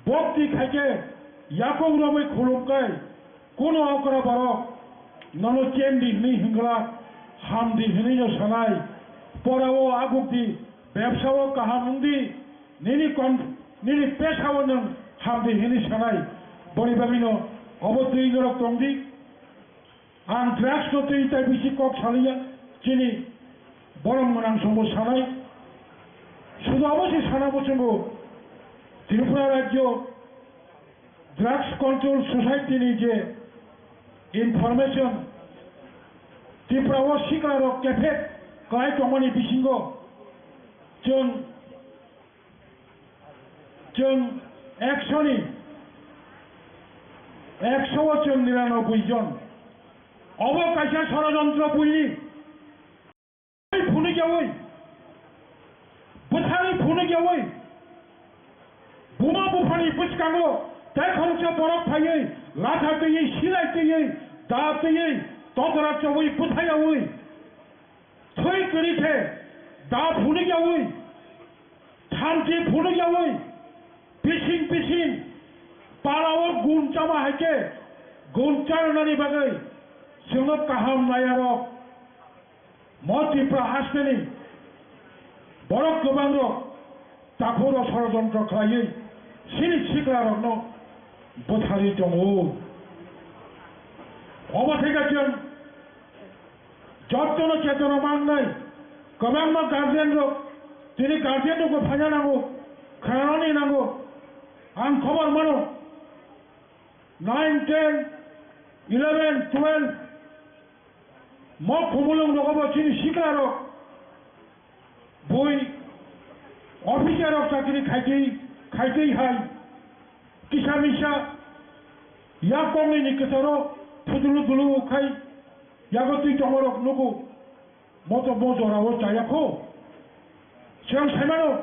Bhakti khaikhe yakung romwi khulumkhai, kuno okra borok nono chen di hwnwi hwngla, ham di hwnwi no sanai, pora o aguk di, bebsa o kaham wng di, nini kon-, nini pesa o nwng ham di hwnwi sanai, boni bagwi no obo twi norok tong di. Ang drugs no twi tai bisi kok saliya, chini borom gwnang songbo sanai. Sudu abo se sana bo chwngo Tripura Rajyo Drugs Control Society ni je information Tripura o sikla rok kephek kwlai tongmani bisingo chwng Chwng ekshoni, eksho o chwng niranobui jon. Obo kaisa sorojontro buini. Phunukyaui, bwthai phunukyaui, buma buphani bwskango tei khoroksa borok phaiwi, latha twiwi, silai twiwi, da twiwi, tokra chowi bwthaiyaui. Thwi kwrwi khe da phunukyaui, thamchi phunukyaui, bising bising palao gun chama hai khe gun chanani bagwi chwngno kaham naiyarok. Mo Tripura hasteni borok kwbangrok takhuk rok sorojontro khlaiwi chini sikla rokno bwtharwi tongo. Obo thai khe chwng jotono chetona mangnai, kwbangma guardian rok, tini guardian rokbo phaina nango, khnanani nango. Ang khobor mano, nine, ten, eleven, twelve, mo khumulwng rogobo chini sikla rok bui officer rok chakri khaitwi, khaitwi hai kisa misa yak kongni ni kwcharo thudulu dulu khai yago twi tongorok nugo. Moto bo jorao chaya kho. Chwng saimano,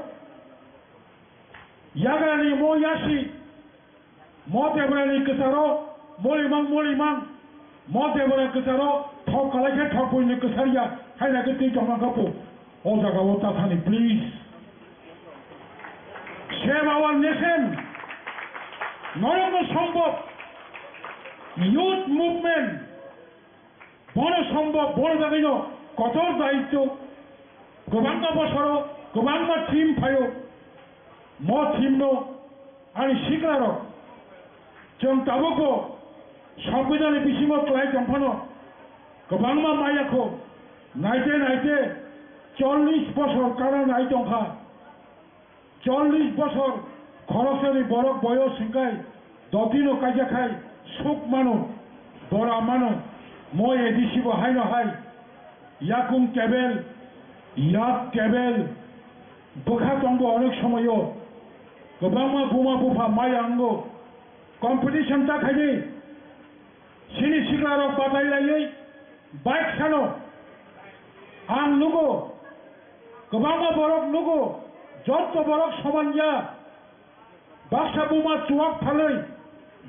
yagrani mo yasi, mo debrani kwcharo molimang molimang, mo debra kwcharo thok kalai khe thok buini kwchar ya, haina khe twi tongma khapo. O jaga o ta thani, please. Save our nation. Norokno sombhob. Youth movement. Bono sombhob, bono bagwino kotor daityo. Kwbangma bosoro, kwbangma theme phaio. Mo theme no ani siklarok, chwng tabukbo Sambidhan ni bisingo klai tongphano kwbangma maya kho. Naite naite chollish bosor kana nai tongkha. Chollish bosor khoroksani borok boyos hwnkhe dotino kaisa khai suk mano, bora mano, mo A D C bo haino hai, yakung kebel, yak kebel, bwkha tongbo onek somoyo, kwbangma buma bupha maya wngo, competition ta khaidi, chini siklarok batai laiwi, Bike sano ang nugo, kwbangma borok nugo, joto borok soman ya. Baksa buma chuwak phalwi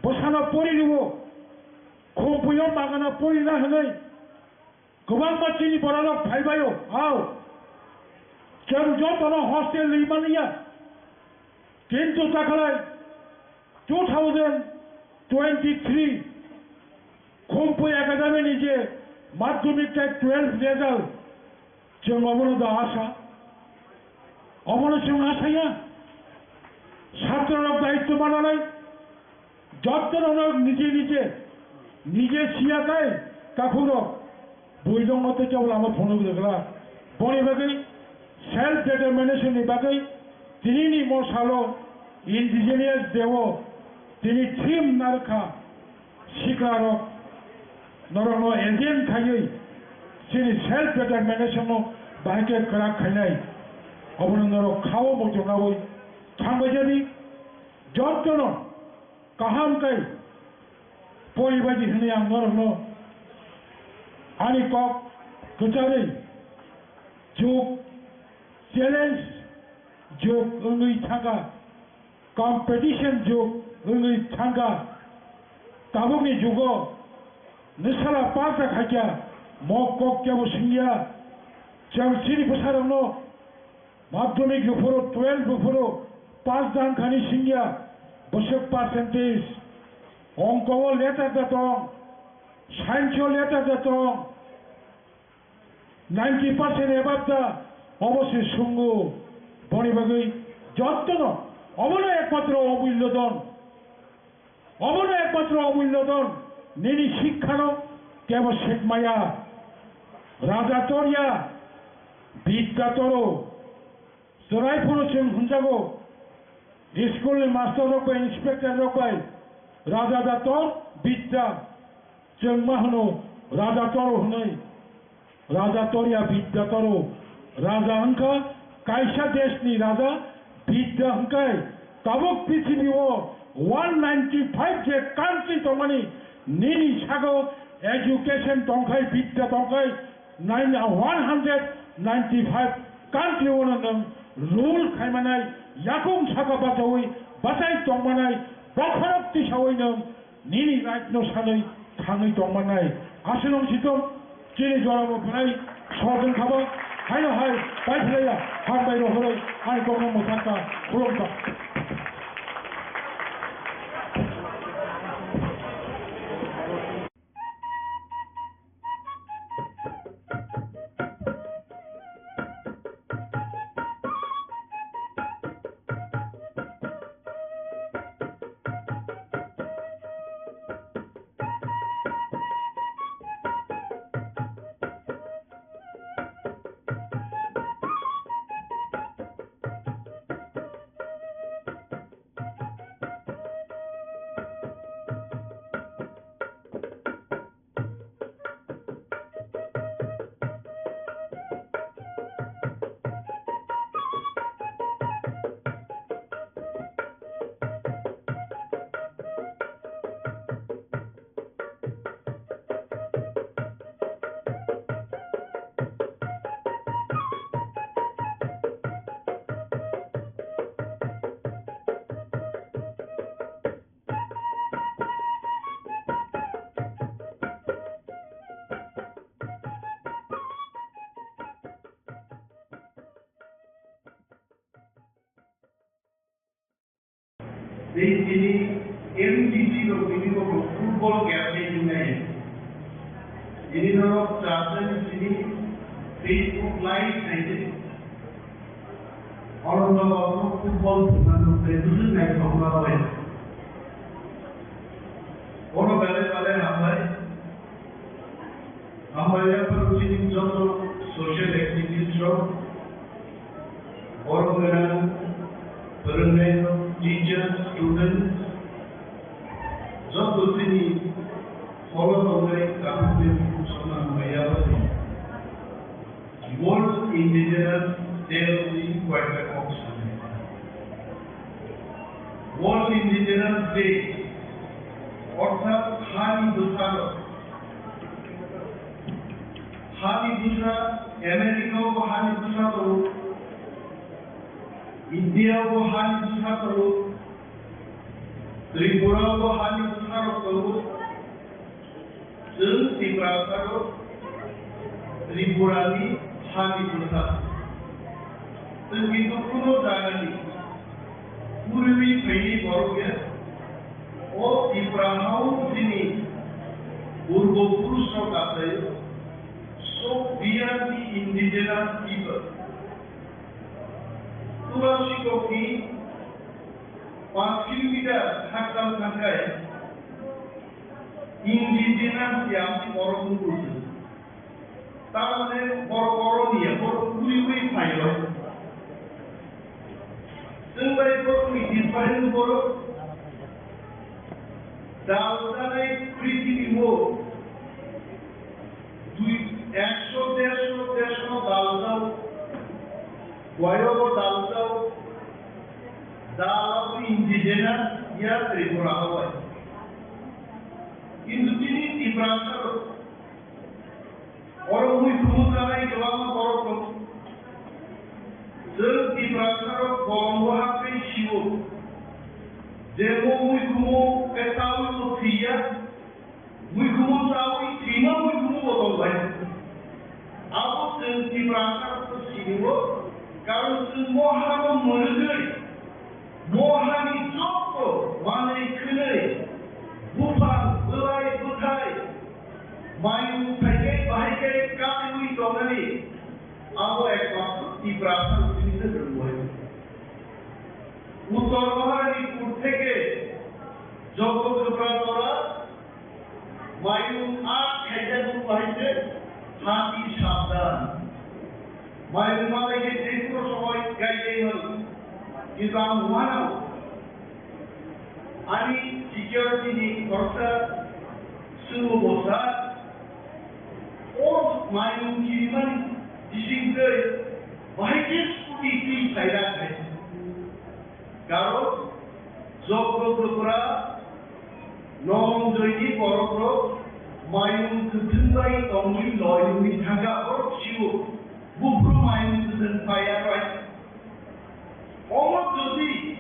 bwsano pori rwo, khumpuio magana pori na hwnwi kwbangma chini bororok phaibaio. Ao, chwng jotono hostel rwi manya. Kintu takhalai two thousand twenty-three Khumpui Academy ni je madhyamik tei twelve result, chwng obono da asa? Obono chwng asaya? Chhatrorok daityo mananai, jotono nije nije, nije siya kai, takhurok. Buidongo tei kebo lama phunuk rwgwla. Boni bagwi self determination ni bagwi tinini mosalo indigenous day o tini theme narwkha siklarok norokno agent khaiwi chini self determination no bahai khe kwrak khainai. Obono norok khao muchungnawi thangbai jadi jotono kaham khe poribaidi hwnwi ang norokno ani kok kwcharwi jug challenge jug wngwi thangkha, competition jug wngwi thangkha. Tabukni jugo nwsala pass da khaikya, mok kok kebo singya. Chwng chini bwsarokno madhyamik buphuru, twelve buphuru pass da wngkhani singya, bwswk percentage, ongko o letter da tong, science o letter da tong, ninety percent above da, obo se sungo. Boni bagwi jotono obono ekmatro omullo don. Obono ekmatro omullo don, nini sikkhano kebo sekmaya. Raja torya, bidya toro. Chwrai phuru chwng hwnjago, school ni master rok bai, inspector rok bai, raja da tor, bidya. Chwng ma hwno raja toro hwnwi. Raja torya bidya toro. Raja wngkha kaisa deshni raja, bidya hwnkhe tabuk prithibi o one ninety five je country tongmani, nini sago education tongkhai, bidya tongkhai, nine, one hundred ninety five country o no nwng rule khaimanai, yakung saka bachaui bachai tongmanai, bokhorok tisaui nwng nini right no sanwi thangwi tongmannai. Aswk wng si tong, chini jorao belai sojwng khaba, haino hai paiphlaiya, hambai rohoroi ani kokno mwthangkha, khulumkha. Tei tini M D C rok tini bo football game ni hinai. Tini norok chajani tini Facebook live naidi. Oro norok football thwngna nukle bwswk naithokma bai. Oro belai belai hambai. Hambai yaphar chini joto social activist rok, oro gwnang phwrwngnairok, teachers, students, joto chini holo tongnai kaphiknai bukhuk songma hambai yaphar. World Indigenous Day ni koyekta kok sanai. World Indigenous Day orthat hani bwsarok, hani bwsa, America o bo hani bwsa tongo, India o bo hani bwsa tongo, Tripura o bo hani bwsarok tongo. Chwng Tiprasarok Tripurani hani bwsa. Chwng kintu kuno jagani puriwi phaini borok ya. O Tipra hao chini purbo purusrok achaio. So we are the indigenous people. Tura sikokni panch kilometer hakchal thangkhai indigenous ya borok wngkha. Tar mane borok oro niya, borok uri uri phaio. Chwng bai borokni different borok. Daljanai prithibi o dui, ekso, dersho, dersho daljao. Boyobo daljao. Dal abo indigenous ya Tripura o bai. Kintu tini Tiprasa rok. Oro mui kumu tanai kwbangma borok tongo. Chwng Tiprasarok bolongo haphai sio. Je bo mui kumu khe taui bo thwiya, mui kumu taui thwima mui kumu bo tongbai. Abo chwng Tiprasarok sio, karon chwng mo hano mwrwgwi. Mohani jotto manwi khwnwi, buphang, bwlai, bwthai, mayung thaikai bahaikai kaiwi tongnani abo ekmatro Tiprasa rwngwi se rwngwi. Uttor Maharani pur theke Joggo Kwpra Tora, Mayung a khaijak wngkha hai se hati sabdan. Mayung malai khe tei kuro somoi gaidai mano. Kintu ang uanao ani security ni khoroksa swngmo bo sa, o mayung kirimani bising twi bahai khe scooty twi phairak hai. Karon Joggo Kwpra Nononjoyni borokrok mayung kwthwng bai tongwi loi wngwi thangkha, borok sio buphuru mayung kwthwng paiya bai. Omo jodi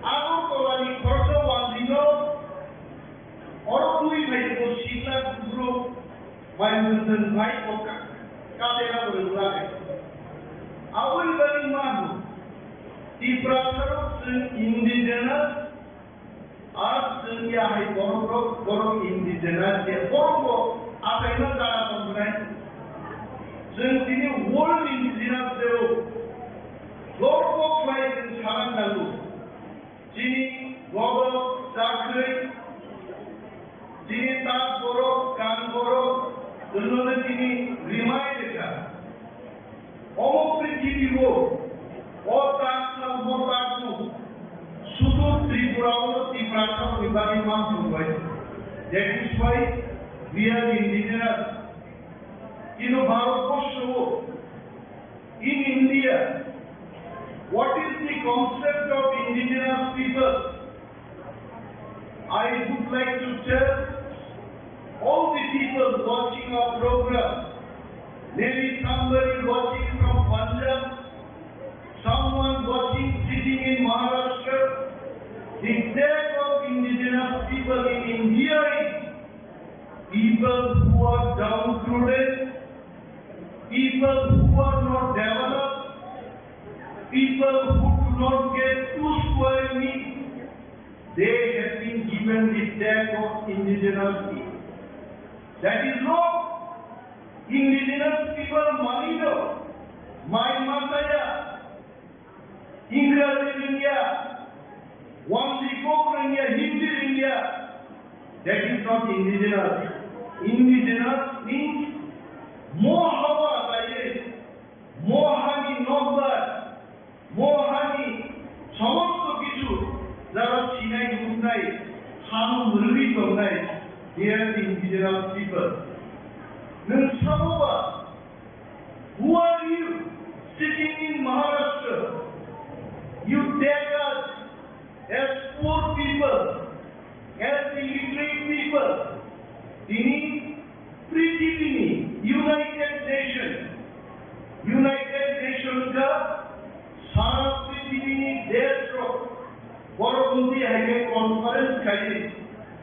Agartala ni khoroksa wandino oro twi phai bo sikla buphuru Mayung kwthwng bai bo ka-, katena bo rwgwlak. Aboni bagwi mano, Tiprasarok chwng indigenous, ar chwng ya hai borokrok, borok indigenous ya, borok bo achaima jaga tongkhnai. Chwng tini World Indigenous Day o lorbo khlai chwng sana nango. Chini bodol chakhwrwi, chini tak borok, kan borok, wngno tini rimai rwkha. Omo prithibi o, o tak sal bo tak nuk, sudur Tripura o Tiprasa ni bagwi mang thangbai. That is why we are indigenous. Kintu Bharat borsho o, in India, what is the concept of indigenous people? I would like to tell all the people watching our program, maybe somebody watching from Punjab, someone watching sitting in Maharashtra, the death of indigenous people in India is people who are downtrodden, people who are not developed, people who do not get two square meals, They have been given the tag of indigenous people. That is wrong. Indigenous people mani no, mai masaya, English rwngya, Wangdi kok rwngya, Hindi rwngya. That is not indigenous. Indigenous means mo hawa kaiye, mo hani nokbar, mo hani somosto kichu jara sinai huknai, hano murwi tongnai, they are the indigenous people. Nwng saboba, who are you sitting in Maharashtra? You take us as poor people, as illiterate people. Tini prithibini United Nation, United Nation ka sara prithibini desh rok borok wngwi hai khe conference khai,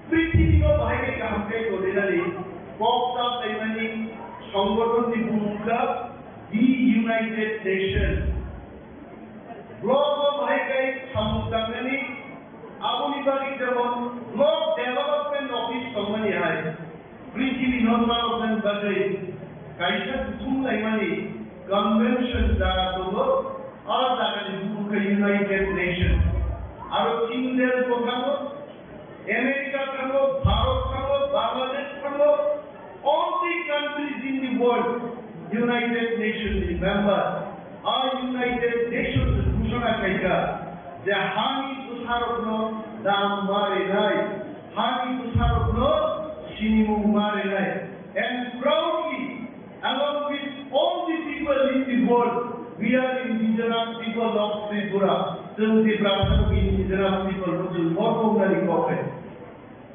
prithibino bahai khe kaham khe tonglainani kok ta khlaimani songgothon ni bumung kha the United Nations. Block o bahai khe samung tangnani, aboni bagwi jemon block development office tongmani hai. Prithibi no narwknani bagwi kaisa kuthum laimani convention jaga tongo, a jagani bumung khe United Nations. Aro Chini desh bo thango, America thango, Bharat thango, Bangladesh thango, all the countries in the world, United Nations ni member. A United Nations ghoshona khaikha je hani bwsarokno dam ma rwnai, hani bwsarokno sinimung ma rwnai. And proudly, along with all the people in the world, we are indigenous people of Tripura. Chwng Tiprasa indigenous people no chwng borok wngnani kok hai.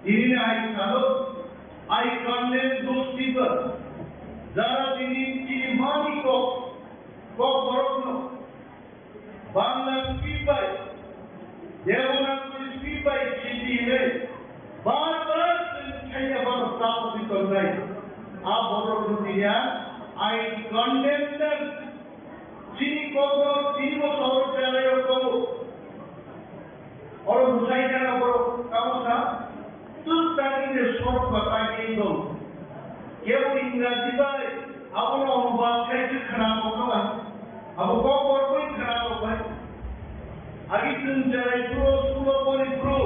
Tini hai salo, I condemn those people. Jara tini tini mani kok, kok borokno Bangla script bai, Devanagari script bai sidi hinwi bar bar chwng thaiya borok tapogwi tongnai. A borokno tini ang I condemn them. Chini kokno tini bo soro chalaio tongo. Oro bwsai jana borok tamo sa, twk tagwi de sorok ba tagwi dong. Kebo Ingraji bai abono onubad khai khe khna tongkha ba. Abo kok borok bai khna tongbai. Agi chwng cherai phuru, school o pori phuru.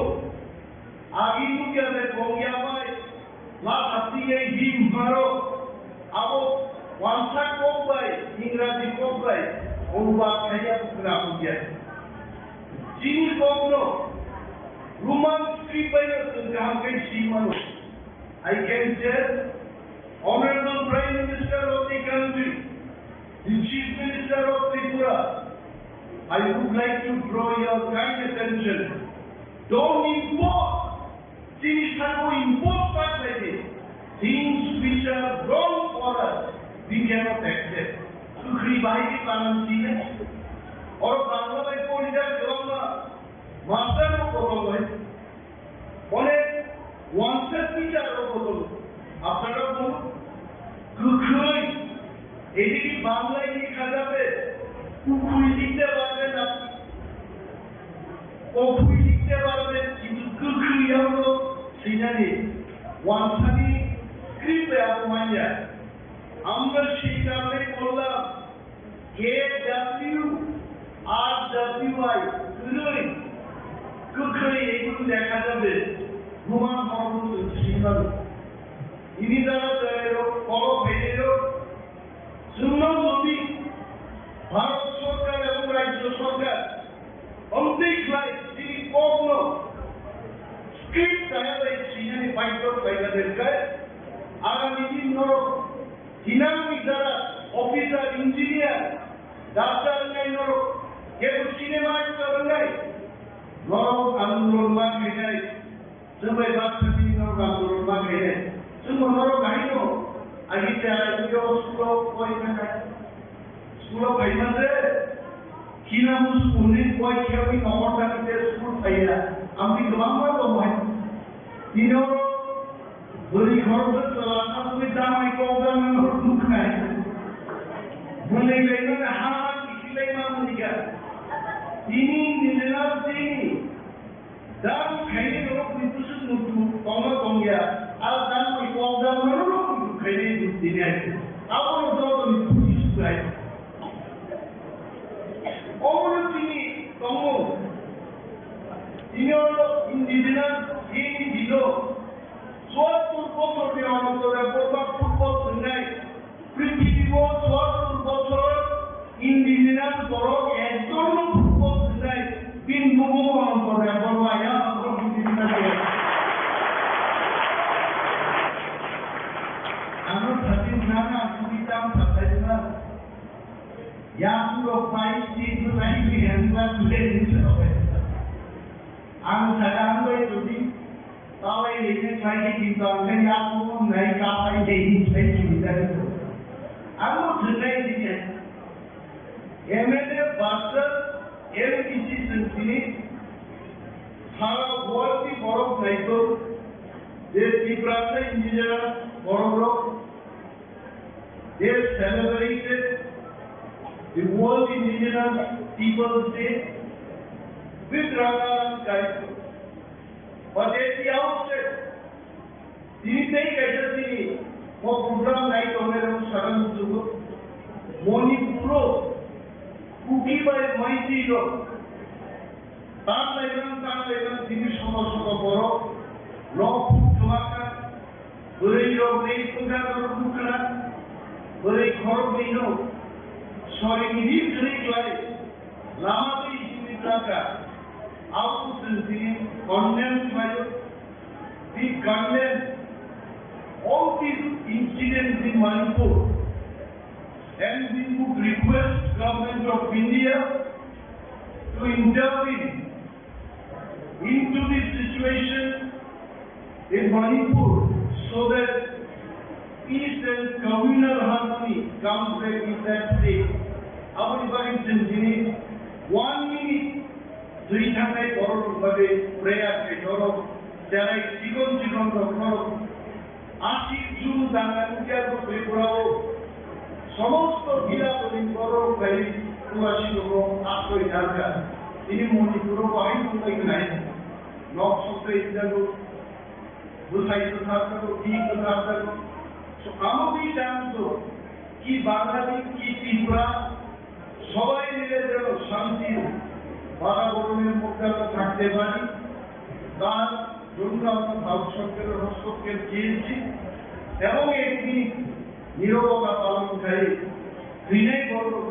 Agi nukya de kongya bai. Lakhati ye him haro, abo wansa kok bai, Ingraji kok bai, onubad khaiya bukra hukya. Chini kokno Roman script bai no chwng kaham khe si mano. I can say, Honorable Prime Minister of the country, the Chief Minister of Tripura, I would like to draw your kind attention. Don't impose Chini sabo impose khlai di. Things which are wrong for us, we cannot accept. Kwkhwrwi bahai khe panam sina. Oro Bangla bai poridak kwbangma master rok bodol bai. Onek wansa teacher rok bodol. Apnara bol. Kwkhwrwi. Edi ki Bangla ki khajabe. Kwkhwrwi likte barbe na. Kwkhwrwi likte barbe, kintu kwkhwrwi abo swinani wansani script bai abo manya. আমরা সেই কারণে করলাম, K W R W I, kwrwi, kwkhwrwi, এগুলো দেখা যাবে, Roman হরফ swinani. Ini dara tayaro, kolo phainero, Chwngno jodi Bharat Sorkar ebong Rajyo Sorkar omtwi khlai chini kokno script kaya bai sinani baidhyo khlaina berkhai, agami din norok thinangni jara officer, engineer, doctor wngnai norok kebo cinema actor wngnai norok andolon ma khainai. Chwng bai baksa bini norok andolon ma khainai. Chwngbo norok bahai no agi te agi yo school o pori thangkha. School o phaima je khina musu hwnwi poi khe wi nohor thangwi te school phaiya. Amtwi kwbangma tong bai. Tini oro bwrwi khoroksa chwla sakwi damai kok damai norok nuknai. Bwlwi laimani ha ha kithi laima wngkha. Tini nijera tini Jang khainai rok ni bwswk muitu tongma tongya, a jang ni kok jang no rok muitu khainai muitu tini ai. Abo no joto ni buji suklai. Omo no tini tongo. Tini oro indigenous N G O chuattur bochor ni Ananta Debbarma football thwngnai. Prithibi o chuattur bochor indigenous borok ekjon no football thwngnai, bini bumung Ananta Debbarma ya borok indigenous ya. Ano thati nana tumi tam sathai na. Ya puro pai si tu nai bi yang ba tu le ni sa. Ang sadang bai tu di. Tawai lene khlai khe kintu ang khe yakung nai kapai de hi khlai khe hinjari ko. Ang no thwngnai tini M N F versus M P C chwng tini sara world ni borok naikho je Tiprasa indigenous borok rok, they celebrated the World Indigenous Peoples Day with Rangaram Kaito. But at the outset, tini tei kaisa tini o program nai tongnai rok sakha muchungo. Manipuro Kuki bai Meitei rok tan lainang tan lainang tini soto soto borok nok phuk thwma kha. Bwrwi rok ni thungkha norok nukha. Bwrwi khorok ni no sori ni ri kwrwi klai lama twi simi thangkha. Abo chwng tini condemn khlaio. We condemn all these incidents in Manipur and we would request Government of India to intervene into this situation in Manipur so that peace and communal harmony comes back in that state. Aboni bagwi chwng tini one minute twi thangnai borok rok bagwi prayer khe norok cherai chikon chikon rok norok Aswk June dana nukya bo Tripura o somosto bila bwrwi borok bai Tulasi rogo asroi narwkha. Tini Manipur o bahai tongbai khwnai. Nok soktai jago, bwsai kwthar jago, bini kwthar jago. So amo twi jang to ki Bangali ki Tripura সবাই মিলে যেন শান্তির বাতাবরণের মধ্যে আমরা থাকতে পারি, তার জন্য আমরা ভারত সরকারের হস্তক্ষেপ চেয়েছি এবং একটি নীরবতা পালনকারী বিনয় বর্মন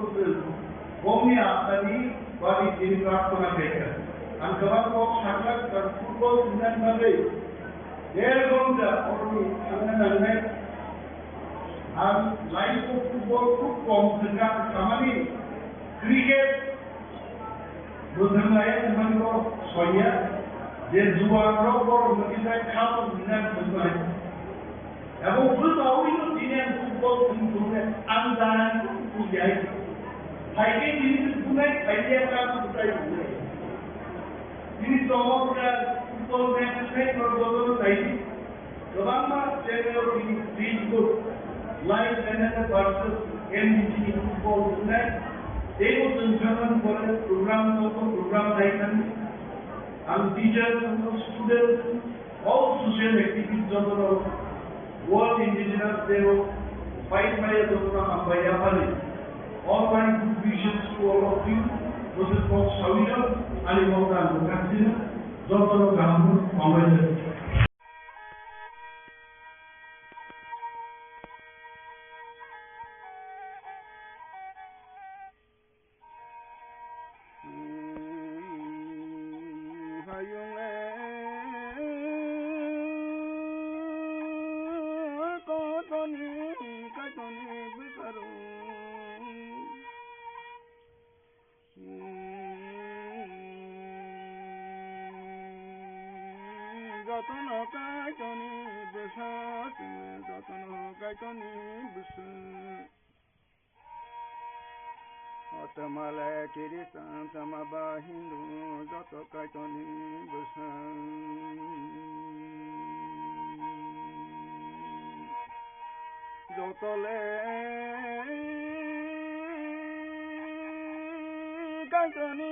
বংনি আত্মানি বাড়ি তিনি প্রার্থনা পেয়েছেন। Ang kwbang kok sakha, football thwngna bagwi der ghonta oroni thangna nangnai. Ang live o football khub kom thwngkha, samani cricket bo thwnglaiya thwngmani bo soiya, je juan rok borok mwthitai kha bo thwngkha thwngmani. Abo bwsaui no tini ang football thwng thwngkhe ang janani bujai. Phaikhe tini thwngthwngnai, phaikhe ang football thwngthwngnai. Tini chomok khe football match thwngnai norok jotono naidi. Kwbangma channel o tini Facebook live channel versus N B C ni football thwngnai. Teibo chwng thangmani pore program tongo, program nai thangdi. Ang teacher, student, all social activists jotono World Indigenous Day o pai maya jotono hambai yaphari. All my good wishes to all of you. Bwswk kok sawi rok ani mokta ang bwkhaksino jotono kaham hambai. Hayung le kotoni kaitoni bwsarung. Jotono kaitoni bwsa, jotono kaitoni bwsa. O Tamale Kiristan, Tama ba Hindu, joto kaitoni bwswng. Joto le kaitoni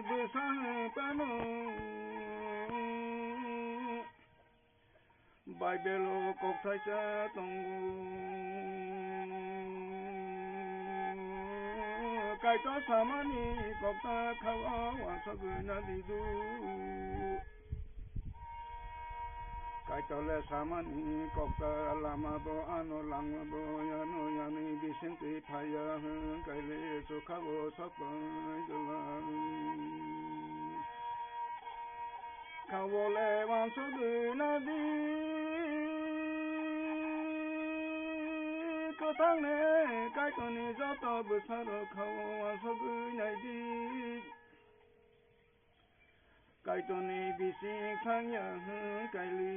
bwswng tano. Baibelo kokthaisa tongo. Kaitor samani kokta khao wansogwi nadidu. Kaitor le samani kokta lama bo ano langma bo yano yani bisingtwi phaiya hwn kaile sukha bo sokpai dwlang. Khao le wansogwi nadi. Kwthang ne Kaitorni joto bwsarok khao wansogwi naidi. Kaitorni bising thangya hwn kaili.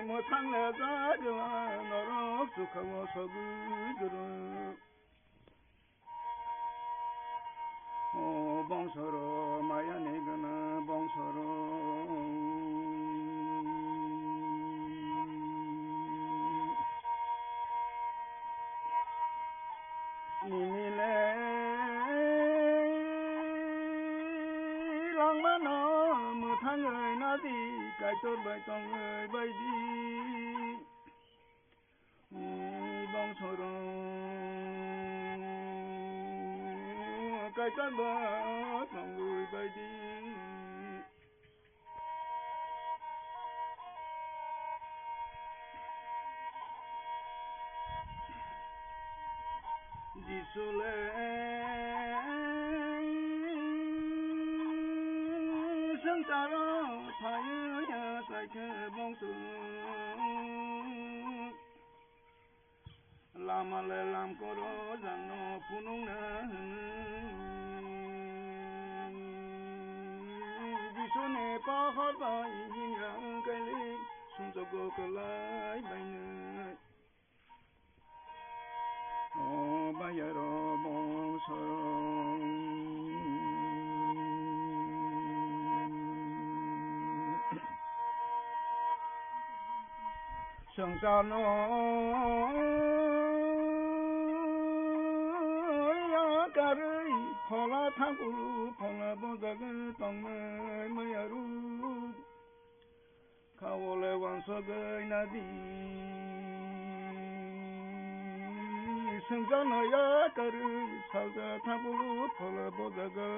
Mwthang le jagla norok sukha o sogwi gwrwng. O bongsoro mayani gana bongsoro. Nini le langmano mwthangwi nadi, Kaitor bai tongwi baidi. Bongsoro Kaitor bai tongwi baidi. Jisu le swngcharo phaiya chaikhe bongso. Lama le lamkoro jangno phunukna hwnwi. Jisuni pohor bai himya wngkhaili sumjokgo kwlai bainai. O bayaro bongsong. Swngcharno yakarwi phola thangkulu phola bojagwi tongnai mayaruk. Khao le wansogwi nadi. Swngcharno yakarwi salsa thangkulu phola bojagwi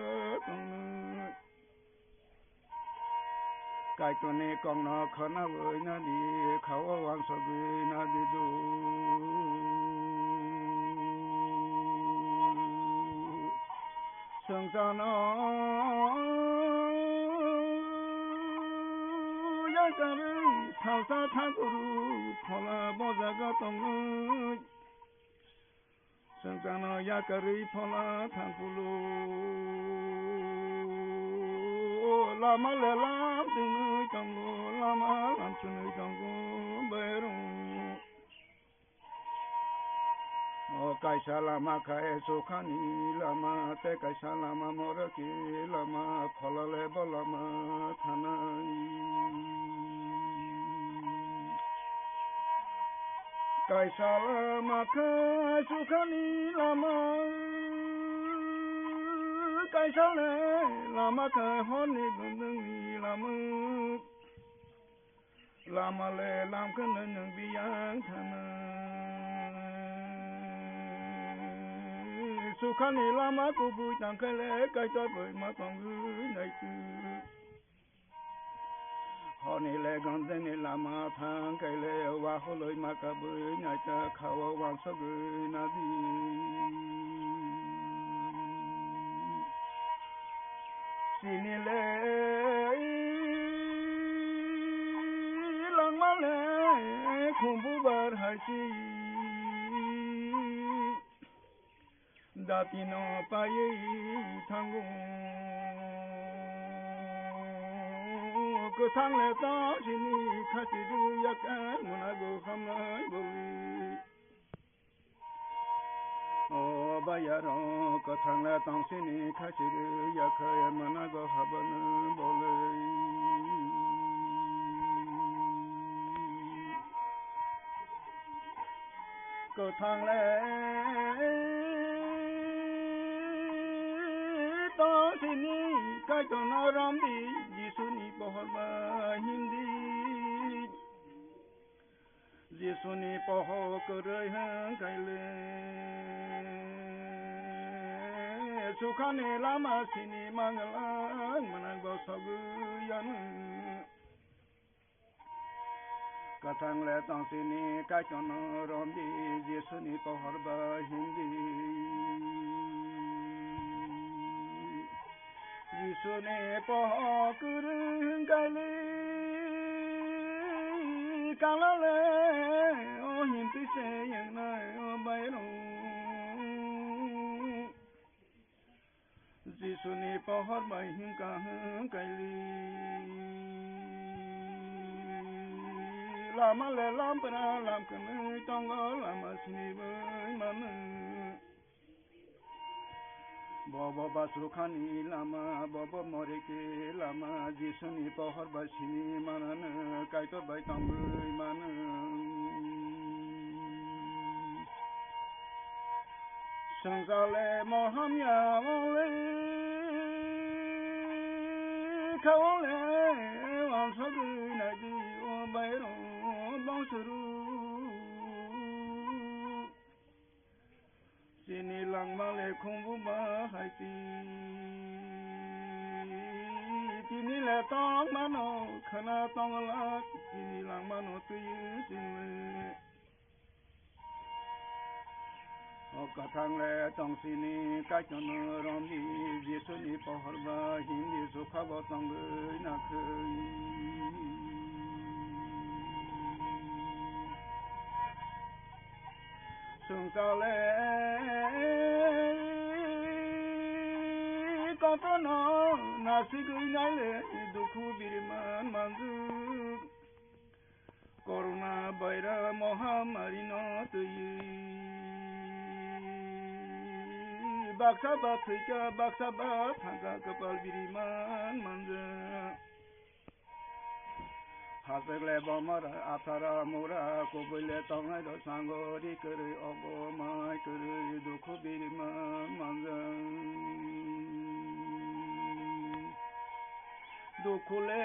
tongnai. Kaitorni kokno khwnawi nadi, khao wansogwi nadi do. Swngcharno yakarwi salsa thangkulu phola bojagwi tongnai. Swngcharno yakarwi phola thangkulu. Lama le lam twnwi tongo, lama lam chwnwi tongo, bairung. O kaisa lama khe sukhani lama, tei kaisa lama morokni lama, phola le bo lama thanai. Kaisa lama khe sukhani lama, kaisa le lama khe horni gundwngni lama. Lama le lam khe nwng biyang thana. Sukhani lama kubui tangkhe le Kaitor bai ma tongwi naitu. Honi le gondeni lama thang kaile waholoi makabwi naita khao wansogwi nadi. Chini le langma le khumbu bar hai si. Datino paiwi thango. Kwthang le tong sini khasi rwya khe mwnago hamnai boli. O bayaro kwthang le tong sini khasi rwya khe mwnago habani boli. Kwthang le tong Sini Kaitorno romdi, Jisuni pohor ba himdi. Jisuni pohor kwrwi hwnkhaile, sukhani lama sini manglak mwnakbo sogwi yanu. Kwthang le tong sini Kaitorno romdi, Jisuni pohor ba himdi. Jisuni pohor kwrwi hwnkhaile, kanale o himti se yengnai o bairung. Jisuni pohor bai himkha hwnkhaile, lama le lampra lam kwnwi tongo, lama siniwi mano. Bobo basukhani lama, bobo moriki lama, Jisuni pohor bai sini manano, Kaitor bai tongwi mano. Swngjale mohamya wole, khawole wansogwi naidi o bairung bongsuru. Chini langma le khumbu ba hai ti. Tini le tong mano khana tong la, chini langma no twi chini le. O kwthang le tong sini Kaitorno romdi, Jisuni pohor ba himdi, sukha bo tongwi nakhwi. Swngjale kotorno nasigwi naile dukhu biriman manjak. Corona virus mohamari no twi baksa ba thwikha, baksa ba thangkha, kwpal biriman manjak. Hachwk le bomar athara mura, kubui le tongnai rok sango ri kwrwi, obo mai kwrwi dukhu biriman manjak. Dukhu le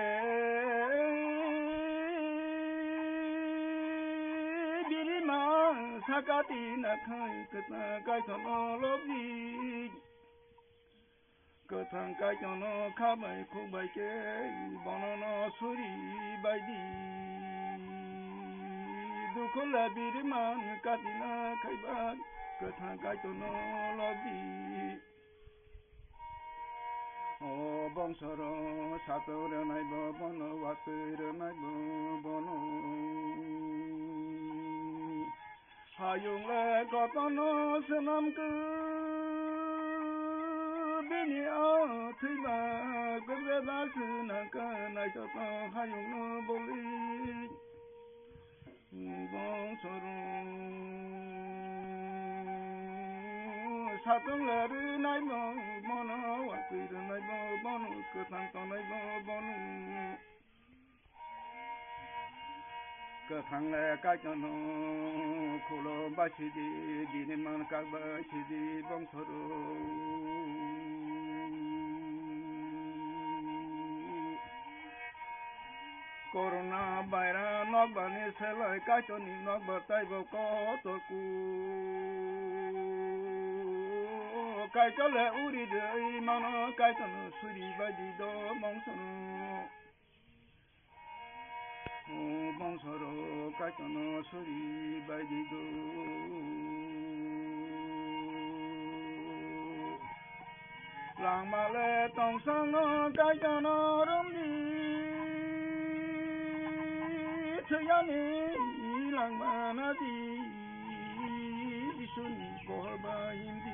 biriman sakati nakhai kwthang Kaitorno lobdi. Kwthang Kaitorno kha bai khuk bai khe bono no suri bai di. Dukhu le biriman katina khaibai kwthang Kaitorno lobdi. O bongsoro satung rwnai bo bono, watwi rwnai bo bono. Hayung le kotorno swnam khe, bini o thwiba kwbeba swnam khe, naithotok hayung no boli. Bongsoro satung le rwnai bo bono, watwi rwnai bo bono, kwthang tongnai bo bono. Kwthang le Kaitorno khulum bai sidi, bini man kak bai sidi bongsoro. Corona virus nokbar ni selai Kaitorni nokbar taibo kotor ku. Kaitor le uri de mano, Kaitorno suri bai di do bongsoro. O bongsoro Kaitorno suri bai di do. Langma le tongsangno Kaitorno romdi. Thwiyani langma nadi. Jisuni pohor bai himdi.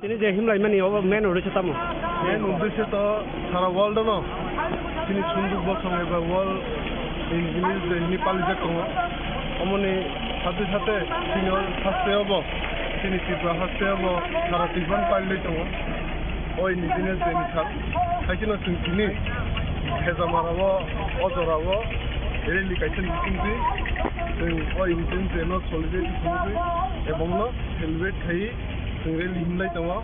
Tini je himlaimani obo main uddesho tamo? Main uddesho to sara world no chini sunduk bosong eba World Indigenous Day hini palijak tongo. Omoni sate sate chini o haste obo, chini Tripura haste obo sara Tripura palilai tongo. O Indigenous Day ni sal. Haikhe no chwng tini Hezamara o, o jora o rally kaisa meeting twi chwng o Indigenous Day no solidarity khumui twi ebong no celebrate khaiwi chwng rally himlai tongo.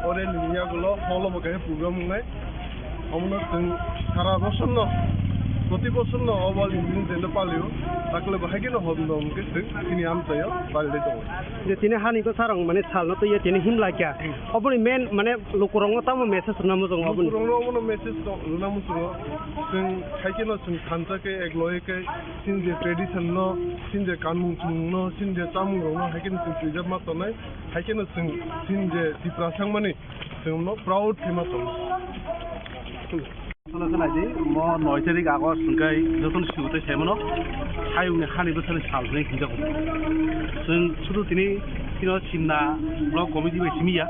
O rally ni yagulo hall o bo kaisa program wngnai. Omono chwng sara bosor no, proti bosor no o World Indigenous Day no palio. Takle bo haikhe no hom dom khe chwng chini amchaio palilai tongo. Je tini hani bwsarok mane salno twiwi tini himlai kha. Oboni main mane lukurokno tamo message rwna muchungo oboni? Lukurokno omono message rwna muchungo. Chwng haikhe no chwng thansa khe ek loye khe chini je tradition no, chini je kanmung chumung no, chini je chamung rok no haikhe no chwng preserve ma tongnai. Haikhe no chwng chini je Tiprasa wngmani chwng no proud khe ma tongo. Chwla chwla di, mo noi tarik August hwnkhe jotono sibutwi saimano hayungni hani bwsani sal hwnwi hwnjago. Chwng sudu tini chino Simna Block Committee bai simi ya.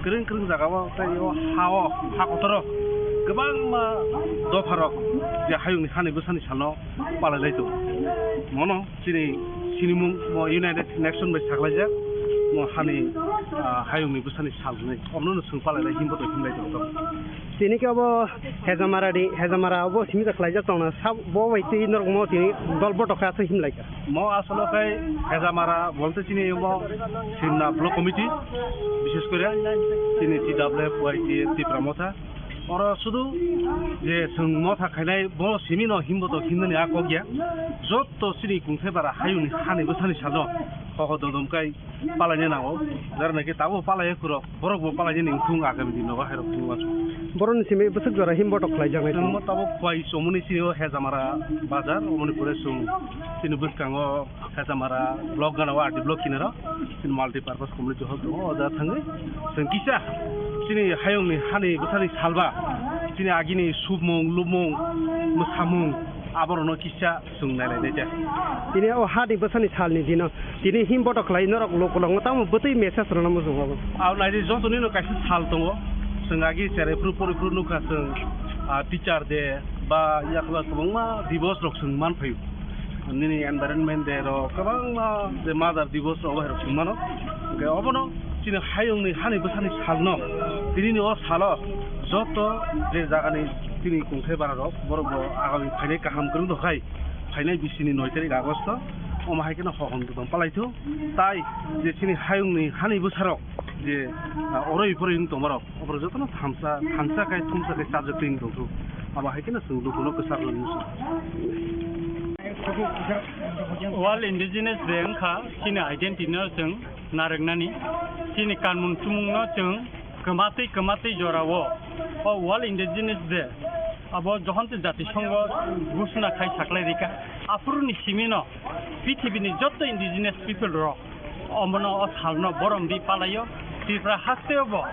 Kwrwng kwrwng jagao tei o ha-o, ha kotoro kwbangma dopharok je hayungni hani bwsani salno palailai tongo. Mono chini sinimung mo United Nation bai saklaijak, mo hani, ah, hayungni bwsani sal hwnwi. Omno no chwng palailai himbo tong himlai tong tong. Tini khe obo Hezamara ni, Hezamara obo simi khlaijak tongna, sab bo bai twi norok mo tini dol botok khe aswk himlai kha. Mo asolo khai Hezamara bolte chini obo Simna Block Committee, bishes kore chini T W F Y T F Tipra Motha. Oro sudu je chwng motha khainai bo simi no himbo to himnani a kok ya. Jotto chini kungthai bara hayungni hani bwsani salo hoko dodom kai palaina nango. Jara naki tabo palai khurok, borok bo palaina ning thung agami dino ba hairok thung wasu. Boroni simi bwswk jora himbo to khlai jangnai. Chwng mo tabo khwai chomoni chini o Hezamara bazar, omoni pore chwng chini bwskango Hezamara block gana o R D block kinaro chini multi purpose community hall tongo, o jaga thangwi chwng kisa chini hayungni hani bwsani salba chini agini submung, lubmung, mwsamung aborokno kisa chwng nailai nai kha. Tini o hani bwsani salni dino tini him botok khlai norok lukulokno tamo bwtwi message rwna muchungo. Abo naidi jotonino kaisa sal tongo, chwng agi cherai phuru pori phuru nukha chwng, ah, teacher day ba yakla kwbangma divos rok chwng manphaio. Nini environment day rok, kwbangma je Mother Divos rok, obo hai rok chwng mano. Hwnkhe obono chini hayungni hani bwsani salno, tinini o salo joto je jagani chini kungthai bara rok, borok bo agami phainai kaham kwrwng rok hai, phainai bisini noi tarik August o, omo hai kheno hohom dodom palaithu. Tai je chini hayungni hani bwsarok je, ah, oroi poroi wng tongmarok, oborok jotono thamsa, thansa khai, thumsa khai chajak twi wng tongkhu. Abo hai kheno chwng lukuno kwchar rwni muchung. World Indigenous Day wngkha chini identity no chwng narwknani, chini kanmung chumungno chwng kwmatwi kwmatwi jorao o World Indigenous Day abo Johonto Jatisongho ghosona khai saklai rikha. Aphuruni simino pithibini jotto indigenous people rok omono o salno borom di palaio. Tripura hasteo bo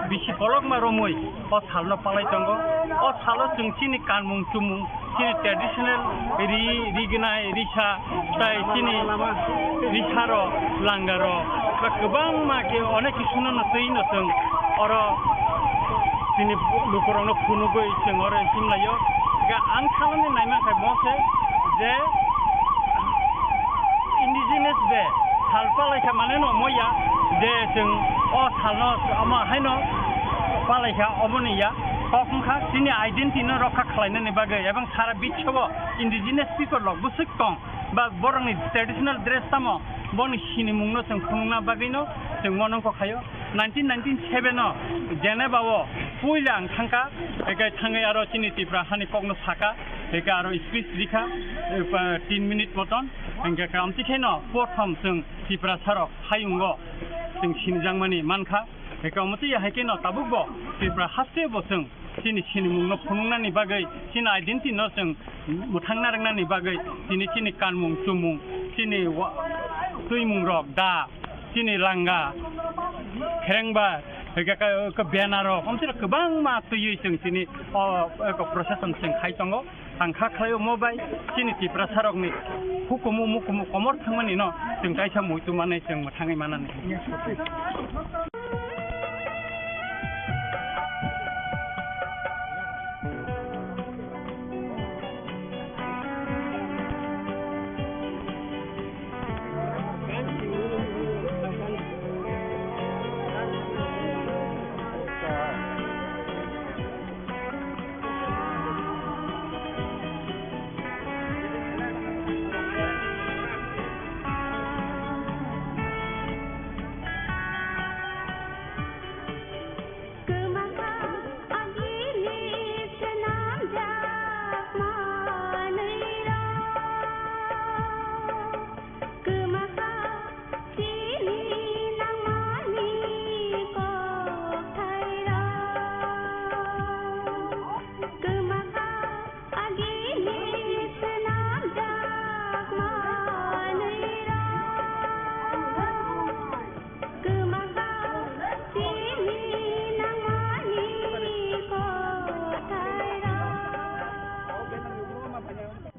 bisi kolokma romwi o salno palai tongo. O salo chwng chini kanmung chumung, chini traditional ri, rignai, risa, tai chini risaro, langaro, ba kwbangma khe onek kisuno no twi no chwng oro chini lukurokno phunugwi chwng oro himlaio. Ga ang salani naimankha bo khe je Indigenous Day sal palaikha mane no moya je chwng o salno omo haino palaikha, omoni ya kok wngkha chini identity no rokha khlainani bagwi ebong sara biswo Indigenous people rok bwswk tong ba borokni traditional dress tamo boni sinimungno chwng phunukna bagwino chwng monongkok khaio. Nineteen ninety-seven o Geneva o Puila ang thangkha, eke thangwi aro chini Tipra hani kokno sakha, eke aro speech rikha, eh, pa-, tin minute moton, hingke ka amtwi kheno prothom chwng Tiprasarok hayungo chwng sinijakmani mankha, eke amtwi hai kheno tabukbo Tipra hasteo bo chwng chini sinimungno phunuknani bagwi, chini identity no chwng mwthangna rwngnani bagwi, chini, chini kanmung chumung, chini wa-, twimungrok da, chini langa, kherengba, hingke ka, ka banner rok, omsora kwbangma twiwi chwng chini o, o procession chwng khai tongo. Ang kha khlai omo bai chini Tiprasarokni hukumu mukumu komor thangmani no chwng kaisa muitu manwi chwng mwthangwi manani.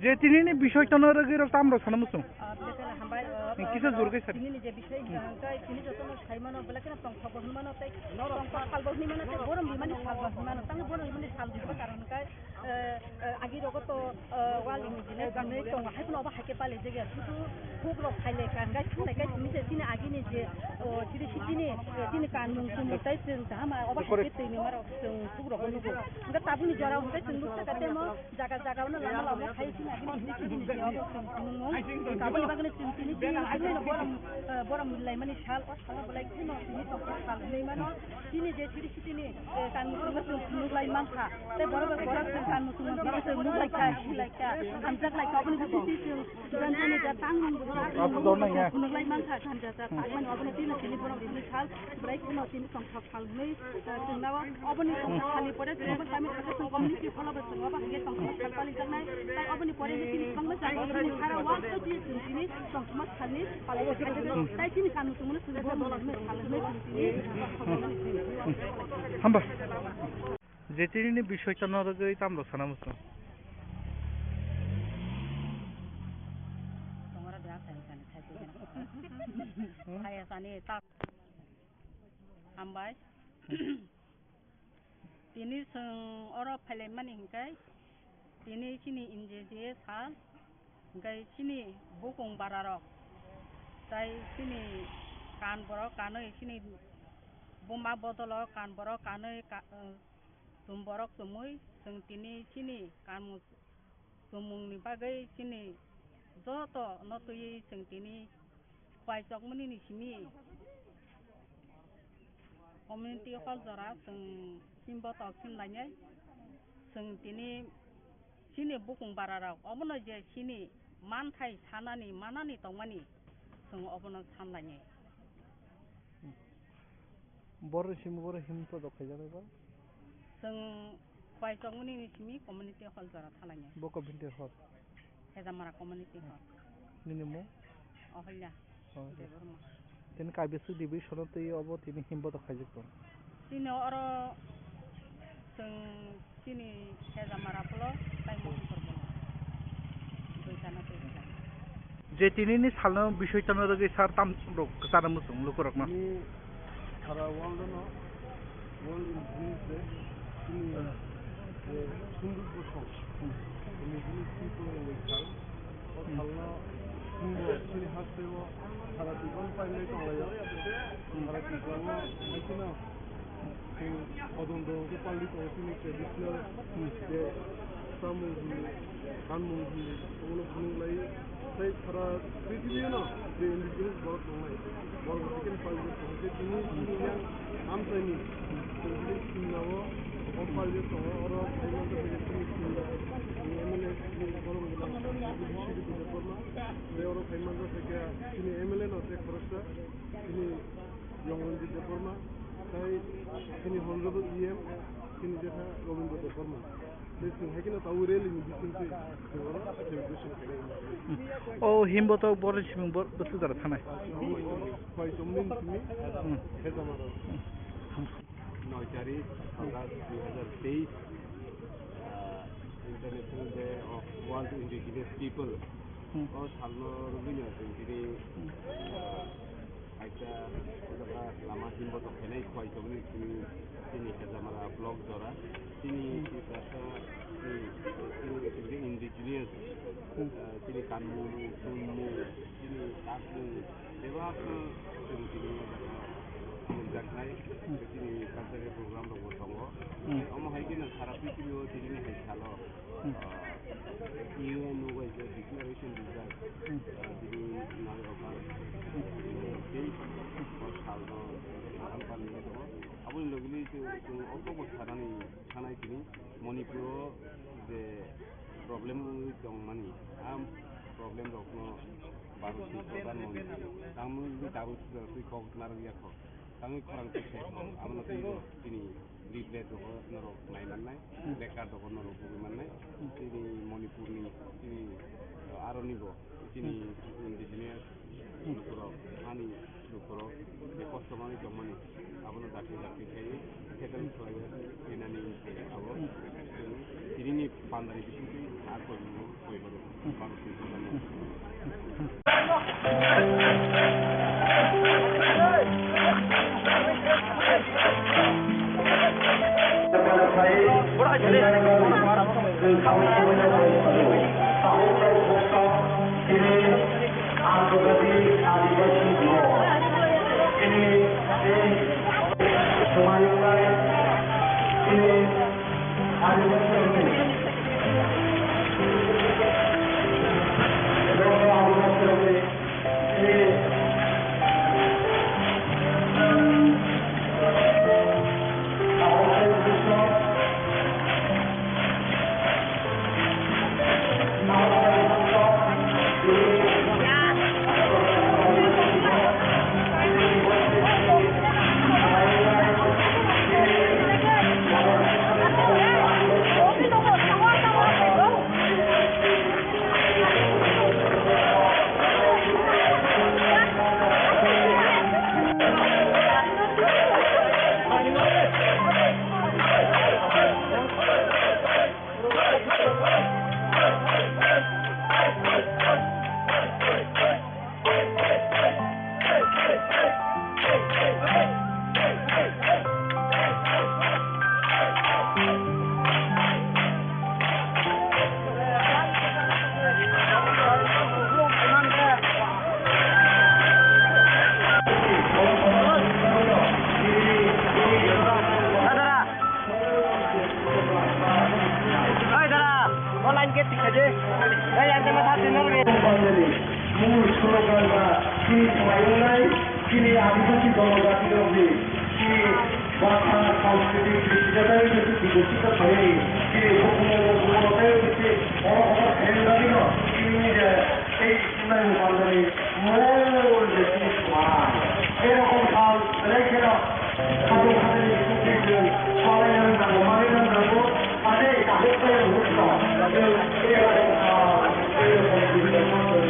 Je tinini bisoi tono rwgwi rok tam rok sana muchung. Ah, belai kheno hambai, ah, Kisa jor khe sari. Tinini je bisoi hwnkha hwnkhe tini jotono sai mano, belai kheno tongthok bo hwnwi mano, tei tongthok sal bo hwnwi mano, tei borom rimani sal bo hwnwi mano. Tamo borom rimani sal hwnba karon hwnkhe, eh, eh, agi rogo to, eh, wal ni jine ganwi tongo, hai phano obo hai khe pali jagya. Sudu huk rok phai lai kha, hwnkhe thang lai khe tini je chini agini je, oh, chiri si chini, eh, chini kanmung chumung tei chwng kaham obo hai khe twi ni maro chwng huk rok nugo. Hwnkhe tabukni jora hwnkhe chwng nuk saka temo. Jaga jaga no lama lama khai sini agini sini sini je obo song sini mo. Taboni bagwi chwng tini tini sini no borom, eh, borom lai mani sal o sal no belai kheno tini tongthok sal hinwi mano. Tini je siri sitini, eh, kan muchung chwng phunuk lai mankha. Tei borok bai borok chwng kan muchung no chwng phunuk lai kha, si lai kha. Hamjak lai kha, oboni bagwi chwng jani jani ja tang rung bo phunuk lai mankha, hamjak jak. Mani obono tini sini borom rimni sal, belai kheno tini tongthok sal hinwi, eh, chwng nao oboni tongthok salni pore chwng obo sami thangkhe chwng community hall o bo chwng obo hai khe tongthok sal palijaknai. Tai oboni pore hwnkhe chini kwbangma jaga o chini sara uansukhe chwng tini tongthokma salni palai kha. Tai chini kanmung chumungno chwng bo mwnwi sal hwnwi chwng tini. Hamba. Je tinini bisoi tono rwgwi tamrok sana muchung. Tongo ra de asai sani khai khe. Hmm? Khai sani ta. Hambai. Tini chwng oro phailaimani hwnkhe, tini chini M J D A sal, hwnkhe chini bukung bararok, tai chini kan borok kanwi, chini buma bodolo kan borok kanwi ka-, chum borok chumui, chwng tini chini kanmung chumungni bagwi chini joto no twiwi chwng tini paisokmani simi community hall jora chwng himbo tok sim lainai. Chwng tini chini bukung bararok obono je chini manthai sanani manani tongmani chwng obono san lainai. Borok simi borok himbo tok khaijaknai ba? Chwng paisokmani simi community hall jora thalainai. Bo community hall? Hejamara community hall. Nini mung? Oholya. Oh. Debbarma. Tini kaibiswk division o twi obo tini himbo tok khaijak tong? Chini oro chwng chini Hejamara block tai Mohanpur block. Duitano twi kha. Je tinini salno bisoi tono rwgwi sar tam rok kwcharo muchung lukurokno. Ni sara world no, World Indigenous Day, chini, eh, sunduk bosong, Indigenous people hwnwi sal. O salno chwngbo chini hasteo sara Tripura pailai tonglaio. Sara Tripura no haikhe no chwng hodon do hwnkhe palwi tongo chini traditional je samung hwnwi, kanmung hwnwi, obono phunuk lai. Tei sara prithibino je indigenous borok tongnai, borok bo haikhe no palwi tongo. Je tini chini yang amchaini chwng chini chini nao Hor pal je tongo, oro phaimani tei chini M L A, chini M L A, chini borok gwnang, chini Sri Debbarma. Tei oro phaimani tei khe chini M L A no tei khoroksa, chini Yongranjit Debbarma, tei chini Honorable E M, chini Jetha Robindra Debbarma. Tei chwng hai kheno tabuk rally ni bisingtwi chwng oro celebration khainai. O himbo to borok simung bor-, bwswk jora thanai. Khwai chomni simi, hmm, Hezamara. Hmm. Noi tarik August dui hazar teis, ah, International Day of World Indigenous People. Hmm. O salno rwgwino chwng tini, hmm, ah, kaisa o jaga lama himbo tongkhainai khwai chomni simi chini Hezamara block jora. Chini, hmm, Tiprasa, chini, chini indigenous, hmm, ah, chini kanmung, chumung, chini takmung, bebak khe chwng tini o jaga nukjaknai, hmm, tei chini cultural program rokbo tongo. Hmm. Omo hai kheno sara prithibi o tini hai salo, hmm, ah, U N o bai khe declaration rijak, hmm, ah, tini nai okar, hmm, tei o salno kaham paliwi tongo. Aboni logi logi chwng, chwng o kokbo sanani, sanai tini Manipur o je problem wngwi tongmani, a problem rokno Bharatni Pradhan Mantri tangmani tabuk twi kok narwk ya kho. Tangwi khorang twi sai kho, abono twibo chini leaflet rogo norok nai mannai, hmm, placard rogo norok bugwi mannai. Hmm. Chini Manipurni, chini, uh, aronibo, chini, hmm, indigenous lukurok, hani lukurok je kosto manwi tongmani, abono dakti dakti khai settle khlaiwi khainani abo chwng tinini pandani bisingtwi sa koimung koi horo, Bharatni Pradhan Mantri. Tini Antogathi Adibasi Dibo. Tini, tini, Sumayunai, tini, Adibasi Dibo. Adibasi Dibo. Oi dara, o line gate tikha de. Oi, ang tama thar dinor ge. Mul slogan ba chini swmai wngnai, chini adibasi dono jati rok ni chini bhasha, sanskriti, kriti jata rok ni bikosito khainani chini hukumu hukumu tei chini oro oro khainani no chini je tei Nang pandani mol de sini semua. Kero kong kal, belai kero. Kado kado ni sukri jeng, palai nang nang, mari nang nang, ane kahit kaya hutno. Kero kong kal, kero kong kal, kero kong kal.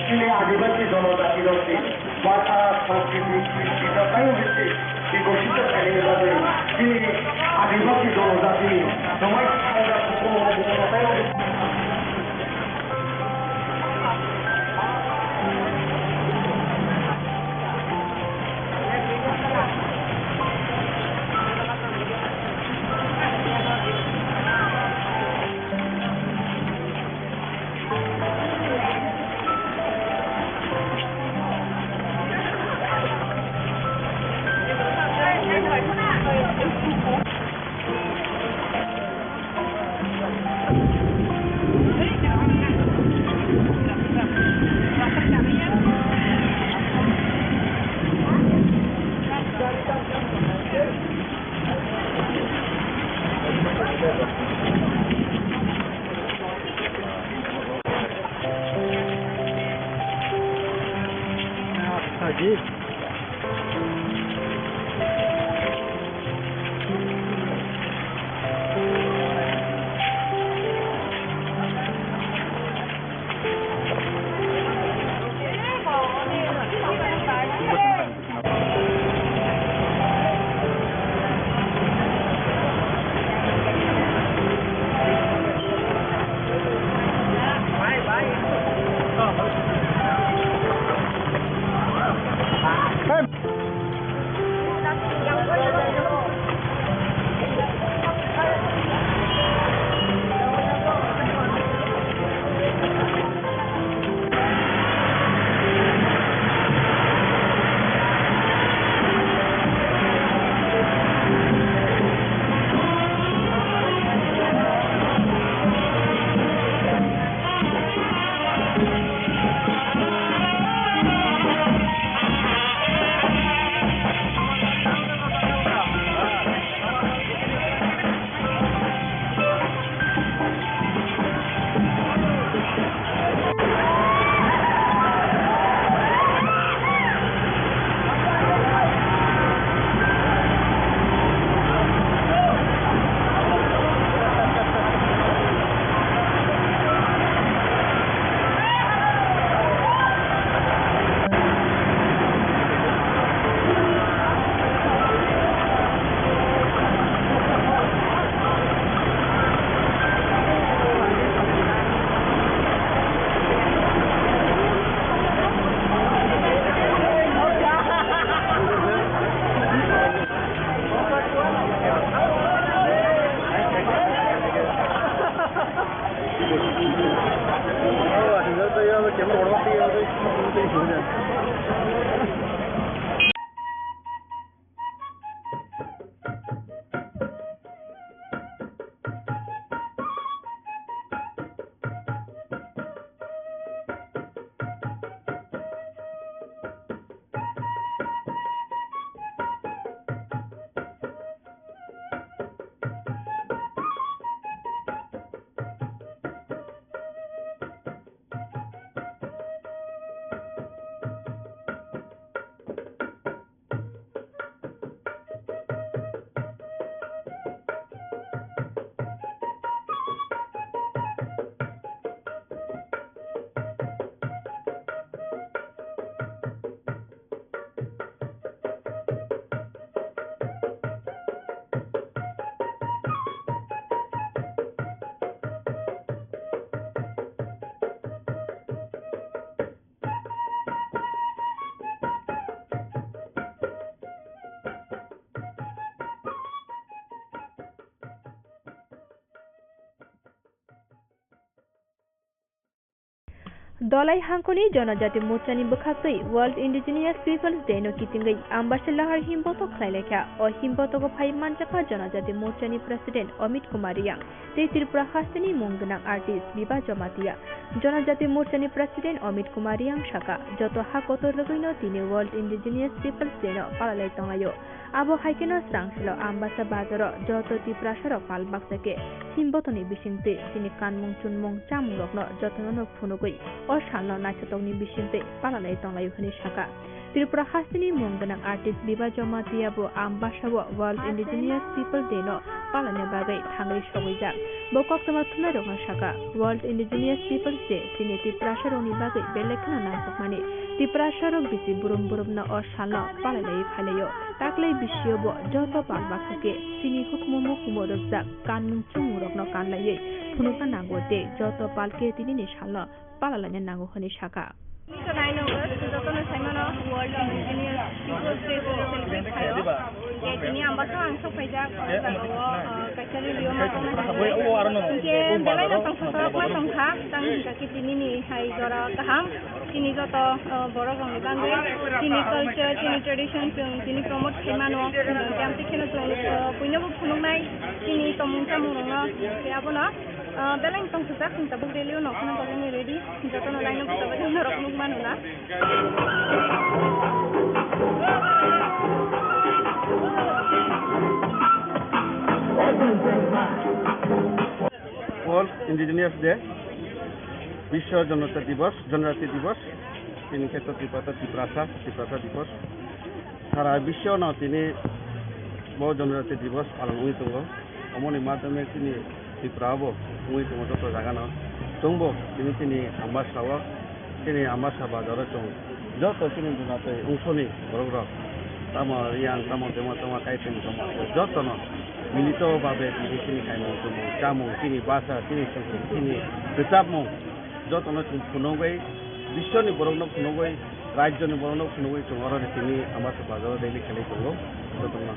Chini Adibasi Jonojati rokni bhasha, sanskriti, kristi tei taibo bisti bikosito khainani bagwi chini Adibasi Jonojatini romai thangjak kukumo kukumo taibo bisti. Dolai hangkoni Jonojati Morchani bwkhaktwi World Indigenous Peoples Day no kitingwi Ambasa Lahar himbotok khlailaikha. O himbotogo phai manjakha Jonojati Morchani President Amit Kumar Riyang tei Tripura hasteni mung gwnang artist Biba Jamatia. Jonojati Morchani President Amit Kumar Riyang sakha, joto ha kotor rwgwino tini World Indigenous Peoples Day no palalai tonglaio. Abo hai kheno srangsilo Ambasa bazaro joto Tiprasarok pal baksa khe himbotoni bisingtwi chini kanmung chunmung chamungrokno jotono phunugwi o salno naisotokni bisingtwi palalai tonglaio hwnwi sakha. Tripura hasteni mung gwnang artist Biba Jamatia bo Ambasa o World Indigenous People Day no palana bagwi thangwi sogwijak. Bo koktwma thumnairokno saka, World Indigenous Peoples Day chini Tiprasarokni bagwi belai kheno nangkukmani. Tiprasarok bisi burum burumno o salno palalaiwi phailaio. Taklai bisio bo joto pal bakhuke chini hukumu mukumu rwkjak kanmung chummungrokno kanlaiwi phunukna nango tei joto pal khe tinini salno palalaina nango hwnwi saka. Tini to nine August, jotono saimano World Indigenous Peoples Day chwng celebrate khaio. Je tini Ambasa ang sok phaijak, o jaga o, uh, kaisa rally o ma tongna hinwi. Hinkhe belai no tongthokma tongkha, tang hinkha khe tini ni hai jora kaham. Chini joto, uh, borok rokni bagwi chini culture, chini tradition chwng tini promote khaimano. Hinkhe amtwi kheno chwng, uh, puinobo phunuknai chini tongmung chamung rokno. Hinkhe abono Ah, belai tong sujak, chwng tabuk rally o nokna bagwi ready. Jotono line o bwskango norok nukmano na. World Indigenous Day, Biswa Janata Divas, Janajati Divas, tini khe to Tiprasa, Tiprasa, Tiprasa Divas. Sara biswno tini bo Janajati Divas palan wngwi tongo. Omoni madhyome chini Tripura bo wngwi tongo joto jagano. Chwngbo tini chini Ambasa o, chini Ambasa bazaro chwng joto chini Janajati ungsoni borok rok, tamo Riyang, tamo Dema, tamo Kaiteng, tamo jotono milito babe tini chini kaimung tumung, chamung, chini basa, chini songkir, chini rwchapmung, jotono chwng phunugwi, biswni borokno phunugwi, rajyoni borokno phunugwi chwng oro tini Ambasa bazaro rally khlai tongo, jotono.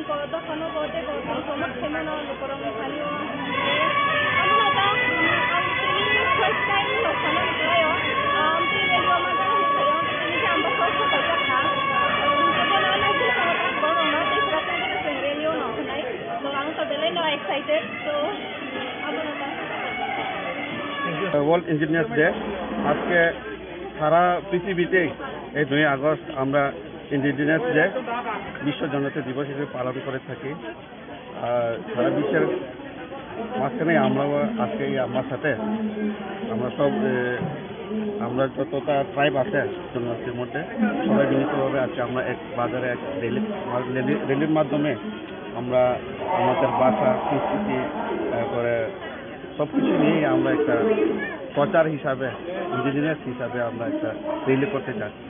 Dophano bo tei bo tei bo mat khaimano lukurokni thani o. Abono ta ang tini first time rok phano khlaio. Ang tini radio ma jang khlaio, tini khe ang bo first time kha. Ang khe bono naising kha, borokno tei sra tei sra radio no khnai. So ang to belai no excited. So abono ta. World Engineers Day আজকে সারা পৃথিবীতেই এই দুই আগস্ট আমরা indigenous day, বিশ্ব জনজাতি দিবস হিসেবে পালন করে থাকি। আর সারা বিশ্বের মাঝখানে আমরাও আজকে এই আমার সাথে আমরা সব, এ, আমরা যতটা ট্রাইব আছে জনজাতির মধ্যে, সবাই মিলিতভাবে আজকে আমরা এক বাজারে এক র্যালি, র্যালি, র্যালির মাধ্যমে আমরা আমাদের ভাষা, সংস্কৃতি, তারপরে সব কিছু নিয়েই আমরা একটা প্রচার হিসাবে, ইন্ডিজিনাস হিসাবে আমরা একটা র্যালি করতে চাচ্ছি।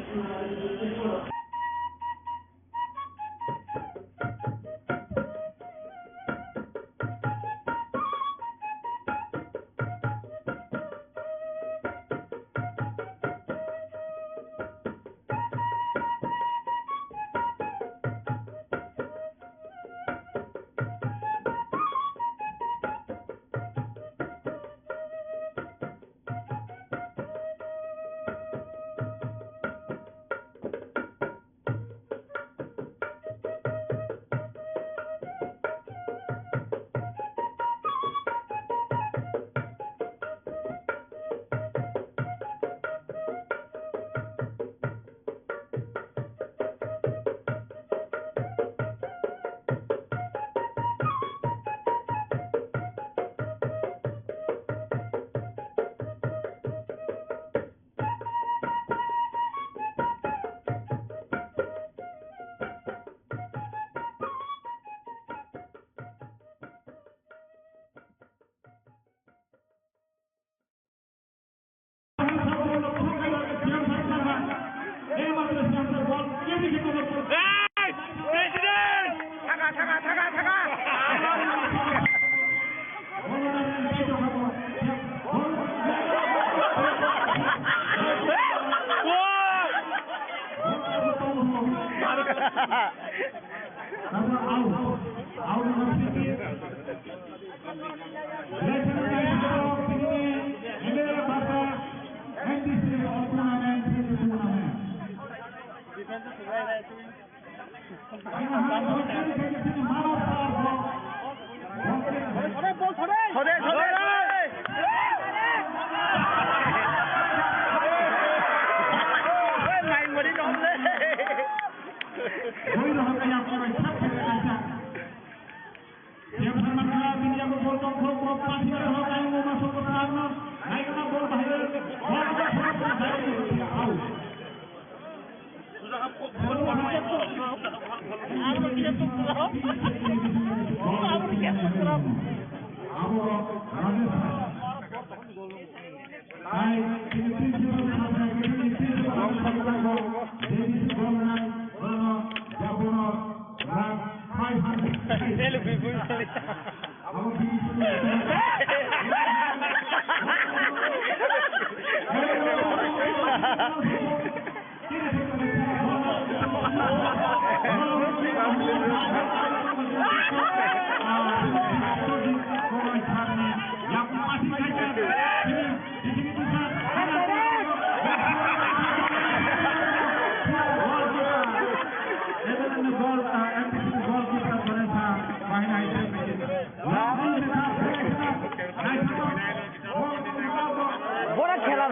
Bora khela,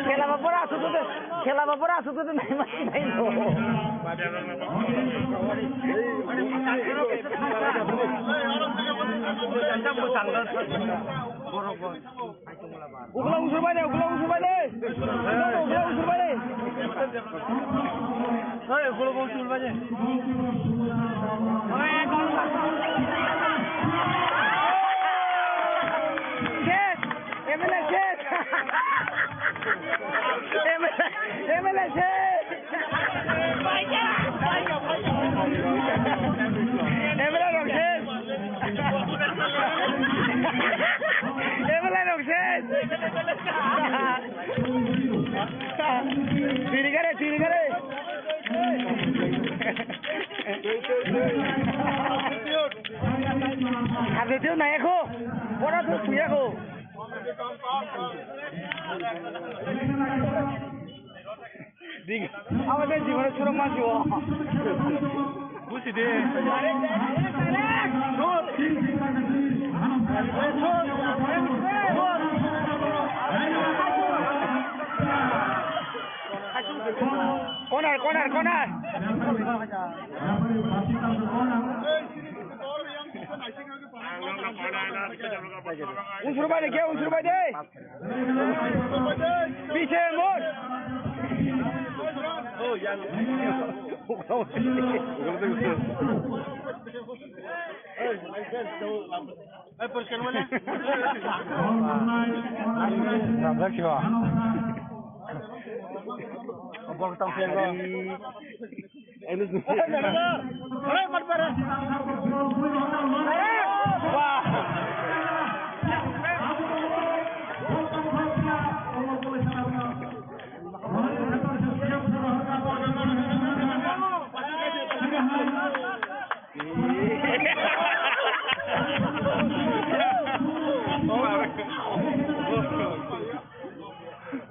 khela ba bora asuk tu, khela ba bora asuk tu nai ma nai no. Ukla usur bai de, ukla usur bai de. Ukla usur bai de. Hey, ukla usur bai de. Shit! M L A shit! M L A, M L A shit! M L A rok shit! M L A rok shit! Tini kare, tini kare! Teo nai ako, ora to suya ko. Dik, awa de jibon suro masu. Busi de. Corner, corner, corner. Unsur bai de, ke unsur bai de. Piche mor.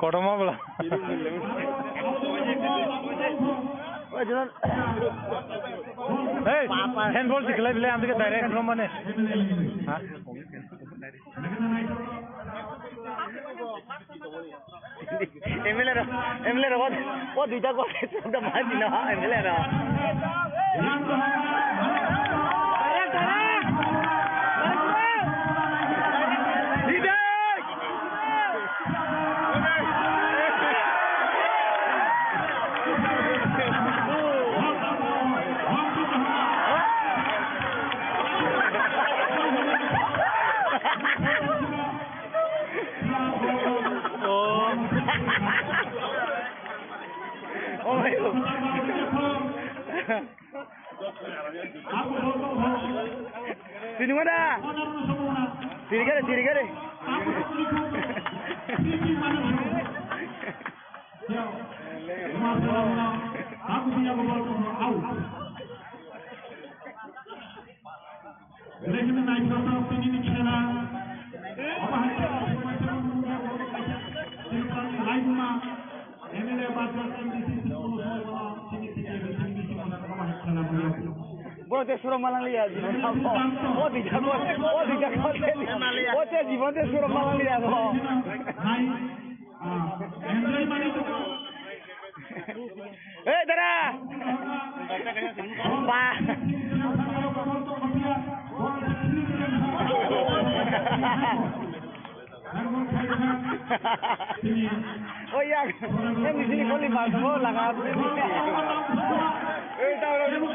Kotorma bwla. Hey, handball se khlai bile, ang direct romane. Ha? M L A ro, M L A ro, o, o duita gol, o duita gol, M L A ro. Oh. Oh my God. Sini mana? Sini kare, sini kare. Out. Lekin naithotok tini ni khela. Obo hai khela, Tripura ni laibuma, M L A bajar M D C, sini sini sini sini obo hai khela. Bro, te suro malang liya, jibon. O dija ko, o dija ko, o te jibon te suro malang liya, bro. Hai, ah, enjoy mani to. Hey, dara! Ba! Oh, ya. Ini sini kau lima semua lah, kan? Eh, tahu, tahu.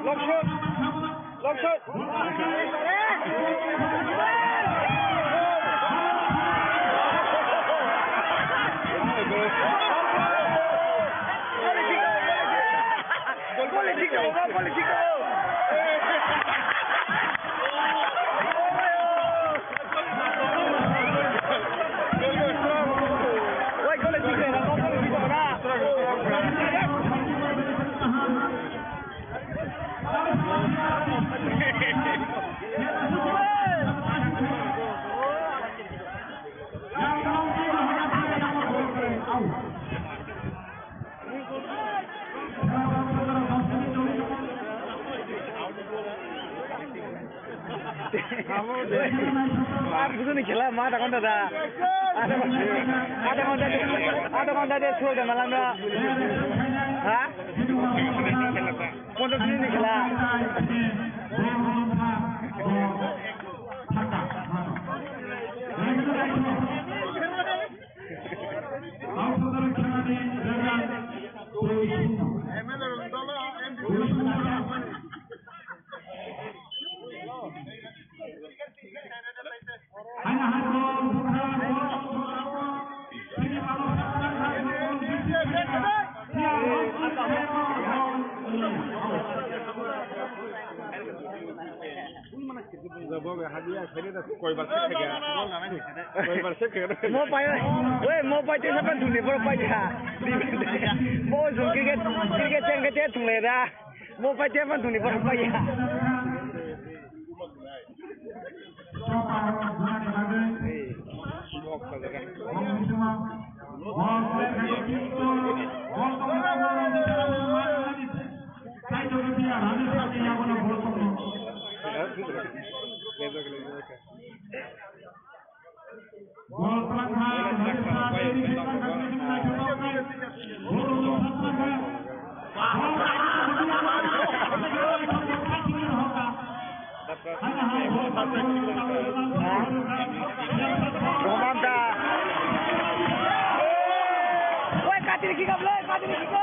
Long shot. Long shot. Ar bujo ni khela ma da konda da. Ada konda, ada konda de, ada konda de sudah malam da. Ha? Konda ni khela. Mo pai, we, mo pai te sapan thuni bor pai ya. Mo jong cricket, cricket chang ke te thung le da. Mo pai te sapan thuni bor pai ya. Roman da. Oi, kati ni kick up le, kati ni kick up.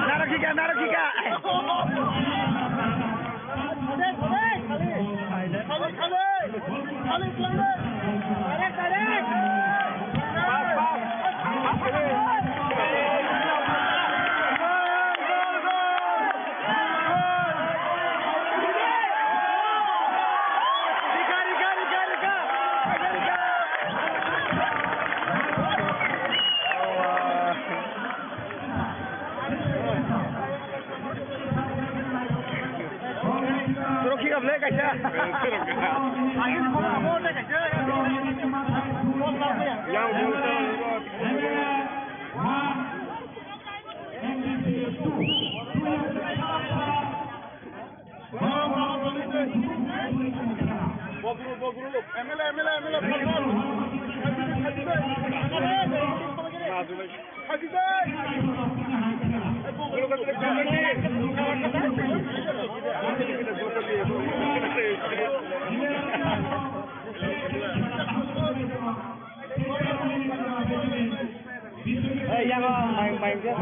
Narok hika, narok hika. Rokhi gam le kaisa. Yang bol. Eh, yang, oh, main, main dia.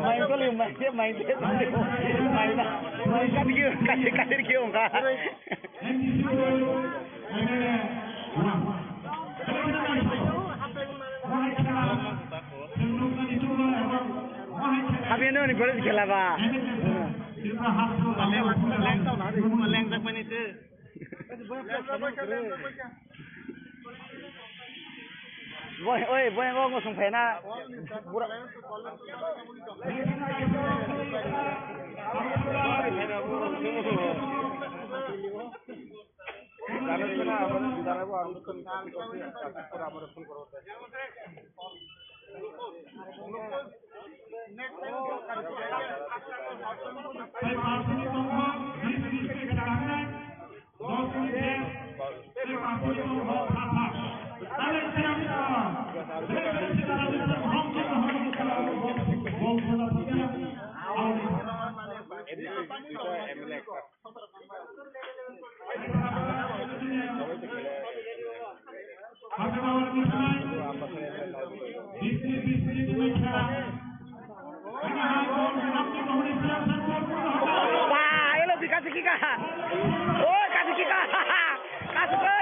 Main kali, main dia, main dia. Main, main kali, kali, kali, kali, kali. Habia no ni college khela ba. Leng, leng, leng, leng, leng, leng. Boy, oi, boy, ngo ngosong phena. Bura. Ba, elo di kasi kika. Oh, kasi kika. Kasi ke.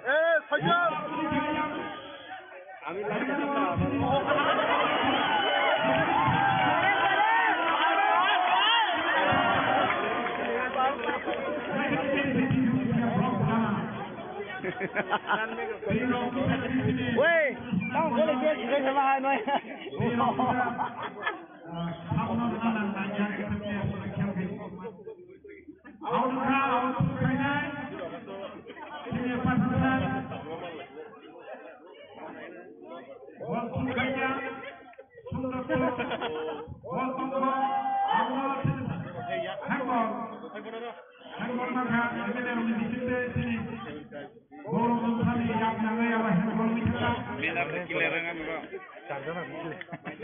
Eh, Sajar. Wei, tamo gole je jirai sama hai noi. Bol thumkhaina, sundor to, bol tongma, amo sini. Hengkol, hengkol mangkha, M N A rokni bisingtwi sini. Borok wngthani yak nangnai abo hengkol wngwi thangkha. Bini abo kile rwngani bo.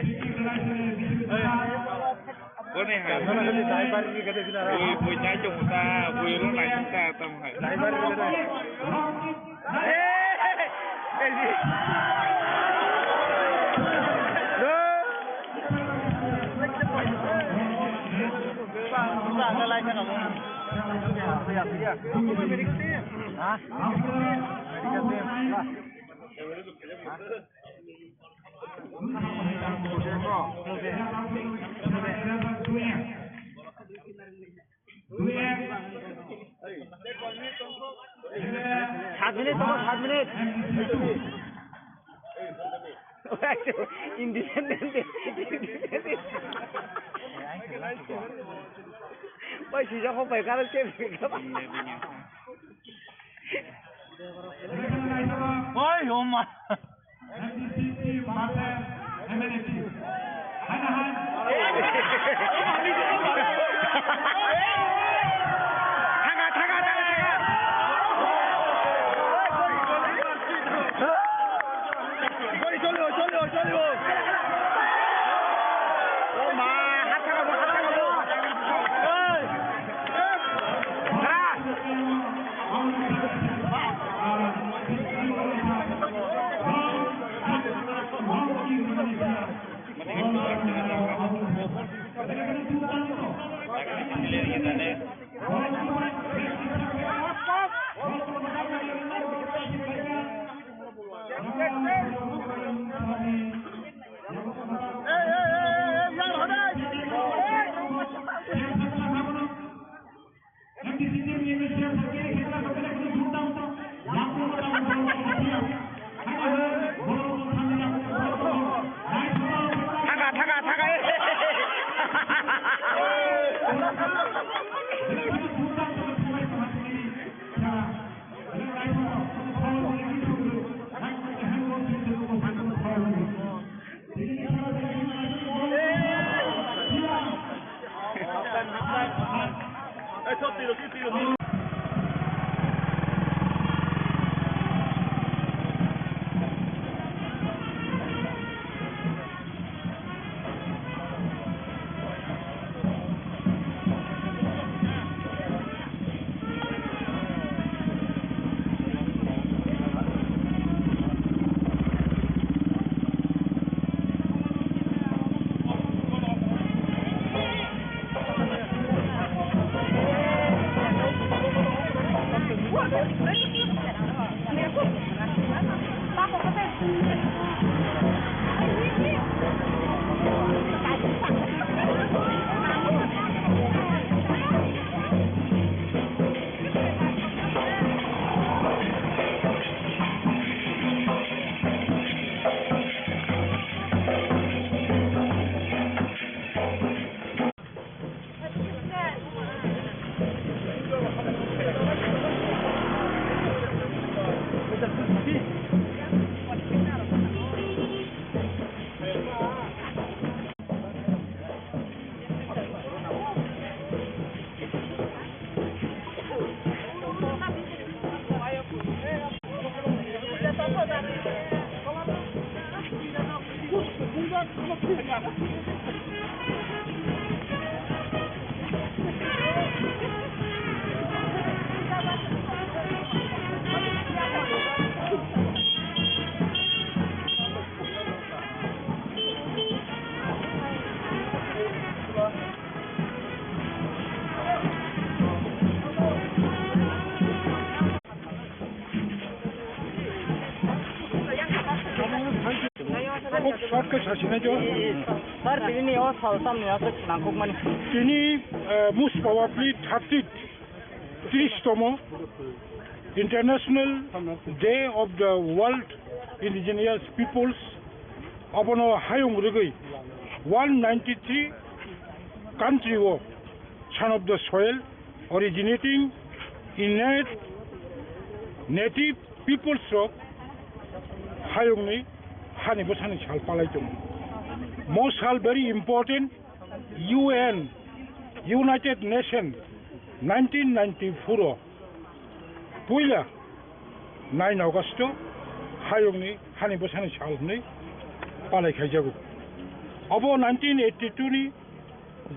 Siki khlai sini bisingtwi thangkha. Boni hai. Bui, bui nai chong ta, bui rung nai chong ta, tam hai. Ha? Saat minit, tunggu saat minit. Independent, independent. Oi, sijak kok bai, karang ke. Oi, oma. M D C team versus M N A team. Hai na hai? Thaga, thaga, thaga, thaga. Choli, choli, choli, choli. O ma, ha thaga bo, ha thaga bo. Oi. Thaga, thaga, thaga. Sir, tini ni o sal tamni aswk nangkukmani. Tini, eh, most probably thirty, tris tomo International Day of the World Indigenous Peoples, abono hayung rwgwi one ninety-three country o Son of the Soil originating in native peoples rok hayungni Hani bwsani sal palai tongo. Mo sal very important. U N, United Nation, nineteen ninety-four o puila nine August o hayungni hani bwsani sal hwnwi palai khaijago. Obo nineteen eighty-two ni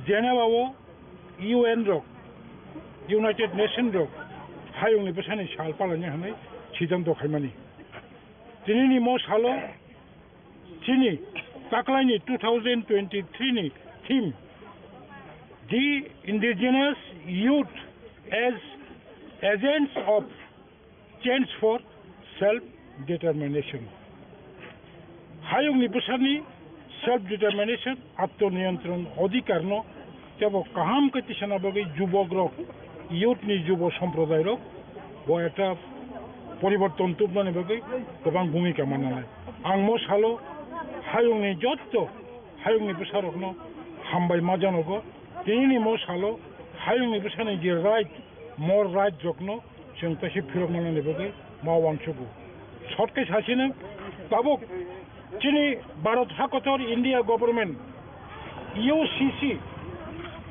Geneva o U N rok, United Nation rok hayungni bwsani sal palaina hwnwi siddhanto khaimani. Tinini mo salo chini taklaini two thousand twenty-three ni theme, The Indigenous Youth as Agents of Change for Self Determination. Hayungni bwsani self determination, atmoniyontron odhikarno tebo kaham khe tisana bagwi jubokrok, youth ni jubo somprodairok bo ekta poriborton tubnani bagwi kwbang bhumika mannanai. Ang mo salo hayungni jotto hayungni bwsarokno hambai ma janogo. Tinini mo salo hayungni bwsani je right, more right rokno chwng kaisa phirok manani bagwi ma uansugo. Short khe sasino tabuk chini Bharat hakotor India government U C C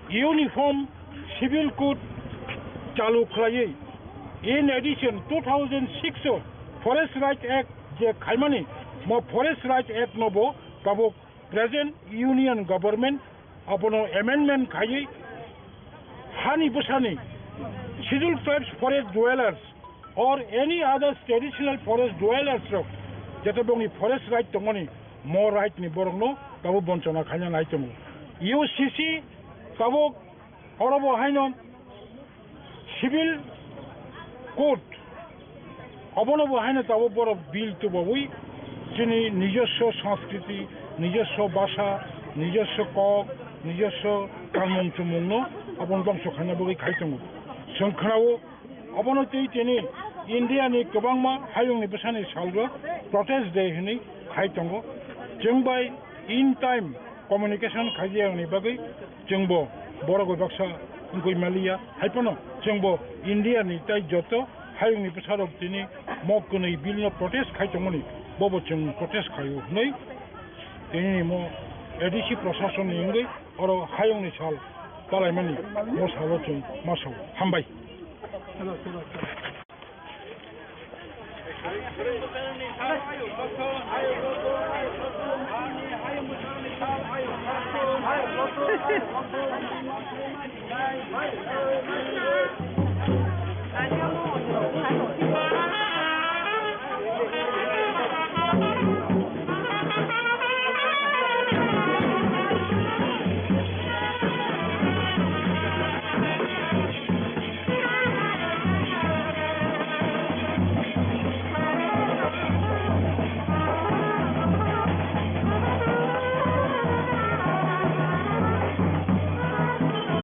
uniform civil code chalu khlaiwi, in addition two thousand six o Forest Right Act je khaimani, mo Forest Right Act no bo tabuk present union government abono amendment khaiwi hani bwsani Scheduled Tribes forest dwellers or any other traditional forest dwellers rok jete bongni forest right tongmani mo right ni borokno tabuk bonchona khaina nai tongo. U C C tabuk oro bo haino civil code obono bo haino tabuk borok bill tubawi chini nijoswo sanskriti, nijoswo basa, nijoswo kok, nijoswo kanmung chumungno abono dongso khaina bagwi khai tongo. Chwng khwnao obono tei tini India ni kwbangma hayungni bwsani salrok protest day hwnwi khai tongo. Chwng bai in time communication khaijayani bagwi chwngbo borok bai baksa wngwi maliya. Hai phano chwngbo India ni tei joto hayungni bwsarok tini mok kwnwi bill no protest khai tongmani, bobo chwng protest khaio hwnwi tini mo A D C prasasonni wngwi oro hayungni sal palaimani mo salo chwng ma sao. Hambai.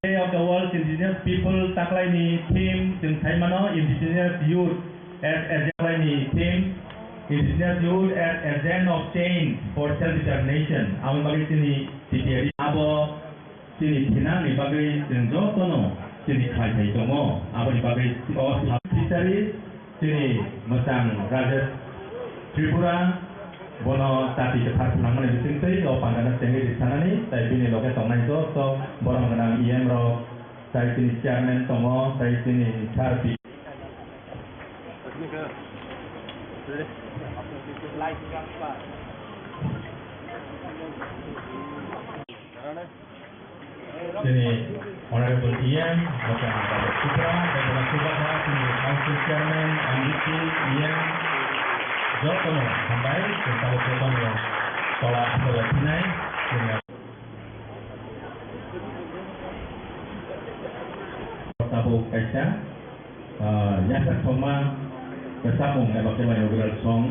Day of the World Indigenous People taklaini theme chwng saimano Indigenous Youth as Agent ni theme, Indigenous Youth as Agent of Change for Self Determination. Aboni bagwi chini T P A D abo chini thinangni bagwi chwng jotono chini khlai thai tongo. Aboni bagwi o history chini mwchang Rajesh Tripura bono chati kwthar phnangmani bisingtwi o pandano chengwi rwksanani tei bini loge tongnai joto borom gwnang E M rok tei chini chairman tongo tei chini sir P Chini Honorable E M, Bachang Babu Supra, tei bono chubaha chini Council Chairman, M D C, E M, jotono hambai, chwng tabuk jotono tola aswk lai phinai, chini tabuk kaisa, ah, yasakthokma kwchapmung eba khe inaugural song.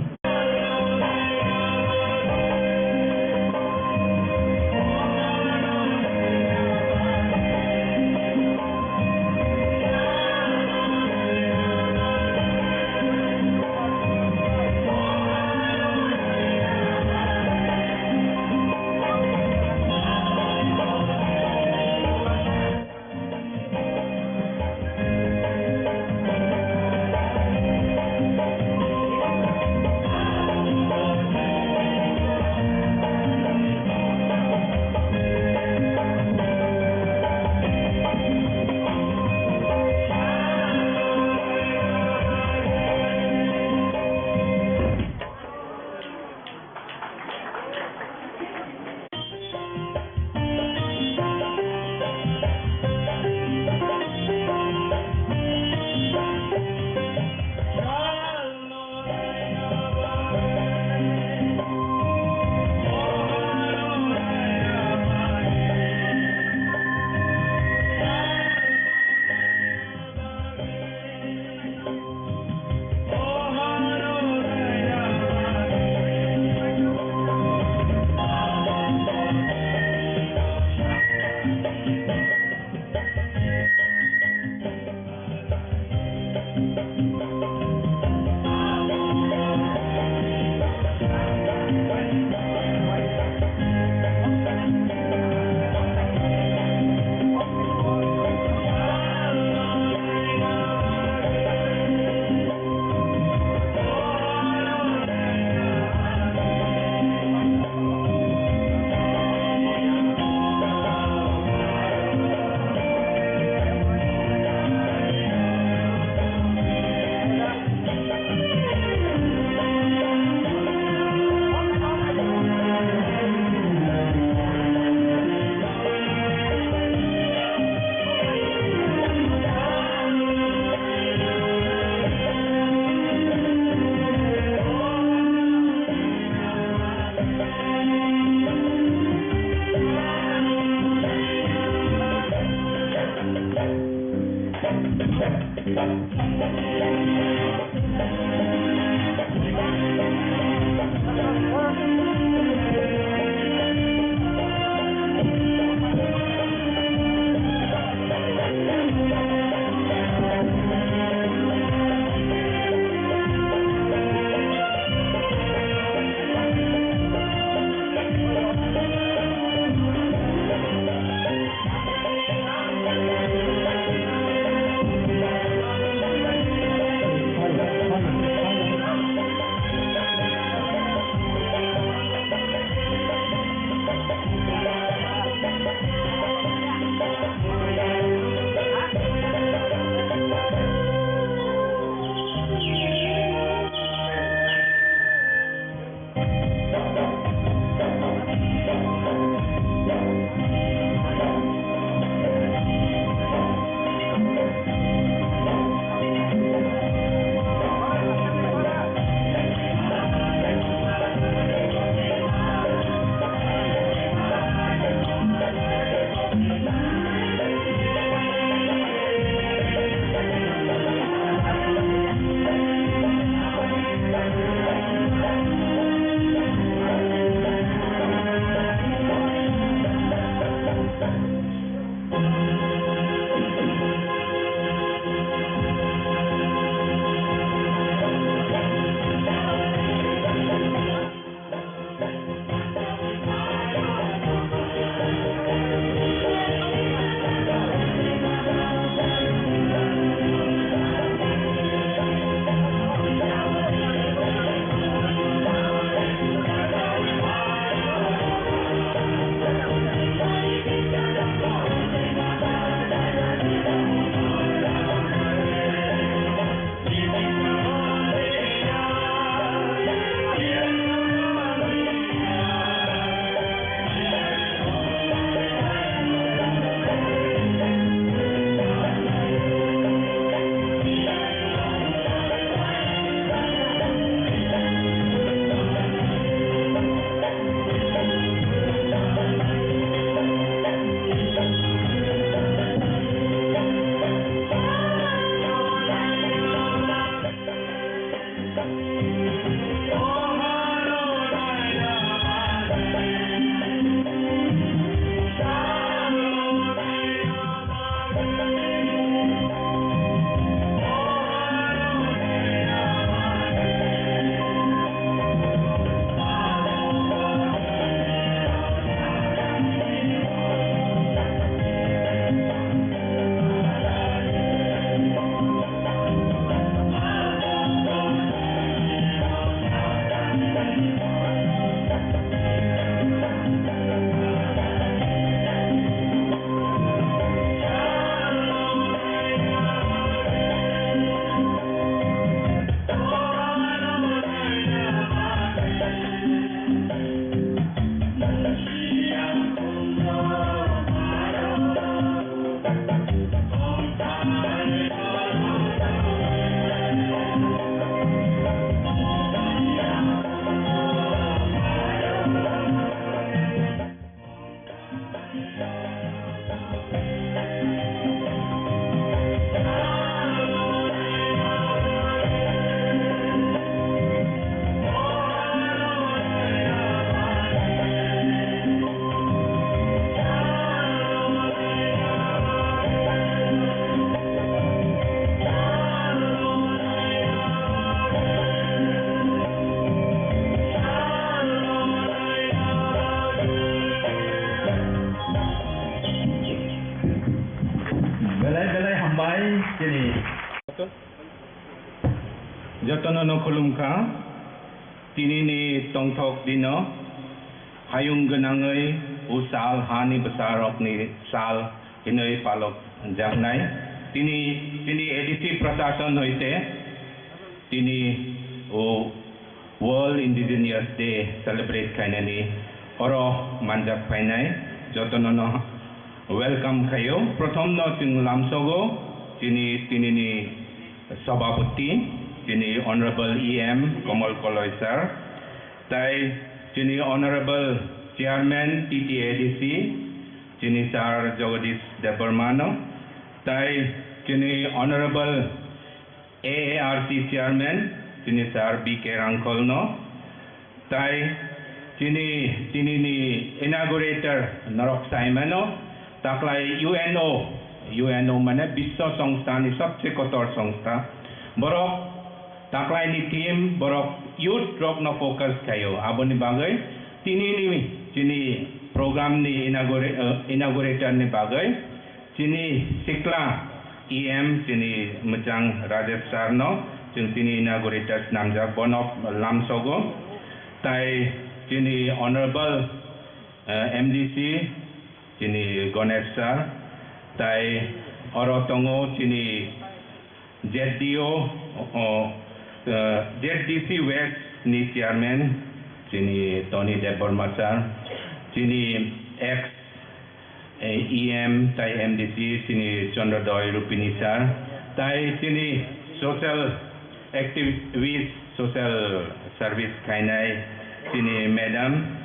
Jotono no khulumkha, tinini tongthok dino hayung gwnangwi o sal hani bwsarokni sal hinwi palok jaknai. Tini, tini A D C prashason hoite tini o World Indigenous Day celebrate khainani oro manjak phainai jotono no welcome khaio. Prothom no chwng lamsogo chini tinini Sabhapati, chini Honorable E M Kamal Koloi sir, tai chini Honorable Chairman T T A D C, chini Sir Jagadish Debbarma no, tai chini Honorable A A R C Chairman, chini Sir B K Rangkhol no, tai chini, chini ni inaugurator norok saimano, taklai U N O, U N O mane Biswa Songstha ni sobse kotor songstha. Borok taklai ni theme, borok youth rok no focus khaio. Aboni bagwi tini ni chini program ni inaugura-, eh, inaugurator ni bagwi chini sikla E M chini mwchang Rajesh sir no chwng tini inaugurator swnamjak, bono lamsogo. Tai chini Honorable, eh, M D C chini Ganesh sir, tai oro tongo chini Z D O, o, eh, Z D C West ni chairman chini Tony Debbarma sir, chini ex eh, E M tai M D C chini Chandrodoi Rupini sir, tai chini social activist, social service khainai chini madam,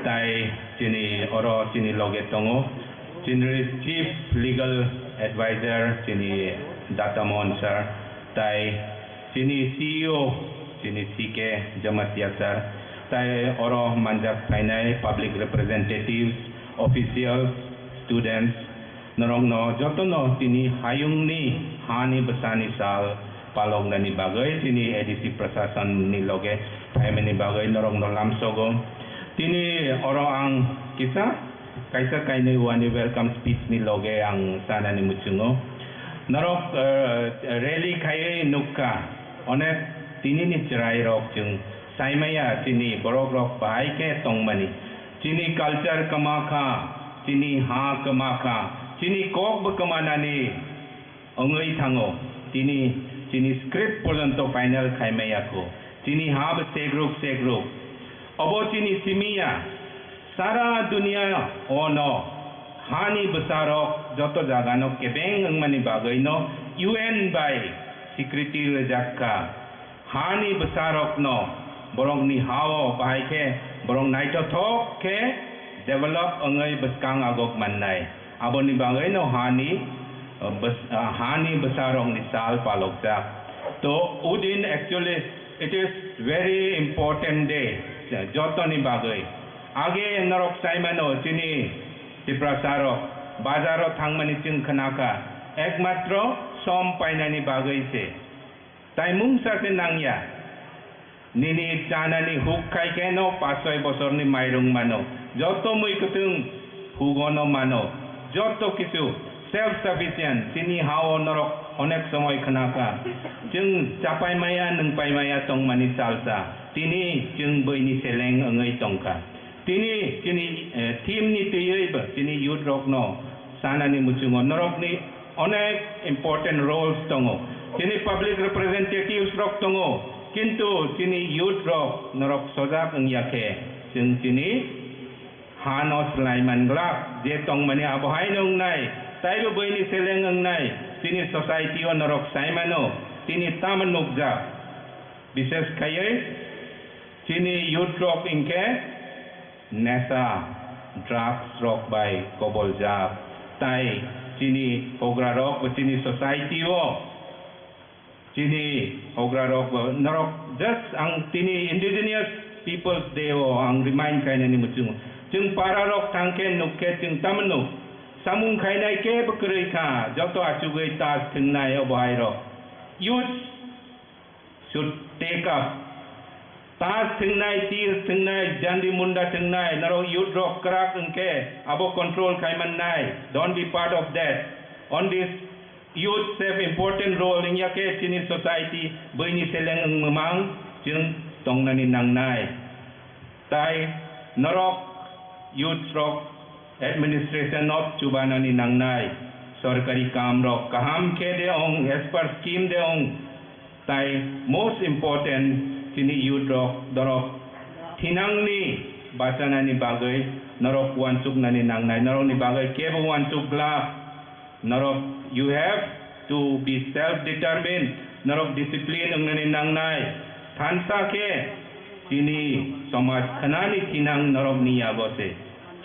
tai chini oro chini loge tongo, chini chief legal advisor chini Data Mohan sir, tai chini C E O, chini C K Jamatia sir, tai oro manjak phainai public representatives, officials, students, norokno jotono tini hayungni hani bwsani sal paloknani bagwi chini A D C prasasonni loge phaimani bagwi norokno lamsogo. Tini oro ang kisa kaisa kainwi wani welcome speech ni loge ang sanani muchungo. Norok, eh, rally khaiwi nukha, onek tinini chwrairok chwng saimaya, chini borokrok bahai khe tongmani. Chini culture kwma kha, chini ha kwma kha, chini kokbo kwmanani wngwi thango. Tini chini script porjonto final khaimaya kho. Chini ha bo segruk segruk. Obo chini simi ya. Sara dunia o no hani bwsarok joto jaga no kebeng wngmani bagwi no U N bai security rwjak kha. Hani bwsarok no borokni ha o bahai khe borok naithothok khe develop wngwi bwskang agok mannai. Aboni bagwi no hani, uh, bws-, uh, hani bwsarokni sal palokjak. To Udin actually it is very important day jotoni bagwi. Age norok saimano chini Tiprasarok bazaro thangmani chwng khnakha, ekmatro som painani bagwi se. Tai mungsa se nangya. Nini chanani huk khai khe no pas soi bosorni mairung mano. Joto mui kwthwng hugono mano. Joto kichu self sufficient. Chini ha o norok onek somoi khna kha. Chwng chapai maya, nwng pai maya tongmani salsa. Tini chwng buini seleng wngwi tongkha. Tini chini, eh, theme ni twiwi bo chini youth rok no sanani muchungo norokni onek important roles tongo. Chini public representatives rok tongo, kintu chini youth rok norok sojak wngya khe chwng chini ha no swlai man glak, je tongmani abo hai no wngnai, taibo buini seleng wngnai, chini society o norok sai mano, tini tamo nukjak. Bishes khaiwi chini youth rok hinkhe nesa, drugs rok bai koboljak, tai chini hougra rok bo chini society o, chini hougra rok bo norok just ang tini Indigenous Peoples Day o ang remind khainani muchungo. Chwng para rok thangkhe nukkhe chwng tamo nuk, samung khainai kebo kwrwi kha, joto achugwi tas thwngnai o bahai rok. Youth should take up. Tas thwngnai, tir thwngnai, jandi munda thwngnai, norok youth rok kwrak wngkhe abo control khai mannai. Don't be part of that. On this Youth have important role wngya khe chini society buini seleng wng mwmang chwng tongnani nangnai. Tai norok youth rok administration of chubanani nangnai, sorkari kam rok kaham khe de ong, as per scheme de ong, tai most important chini youth rok dorok thinangni bachanani bagwi norok uansuknani nangnai, norokni bagwi kebo uansuk glak. Norok, you have to be self determined. Norok discipline wngnani nangnai. Thansa khe chini somaj khnani thinang norokni yago se.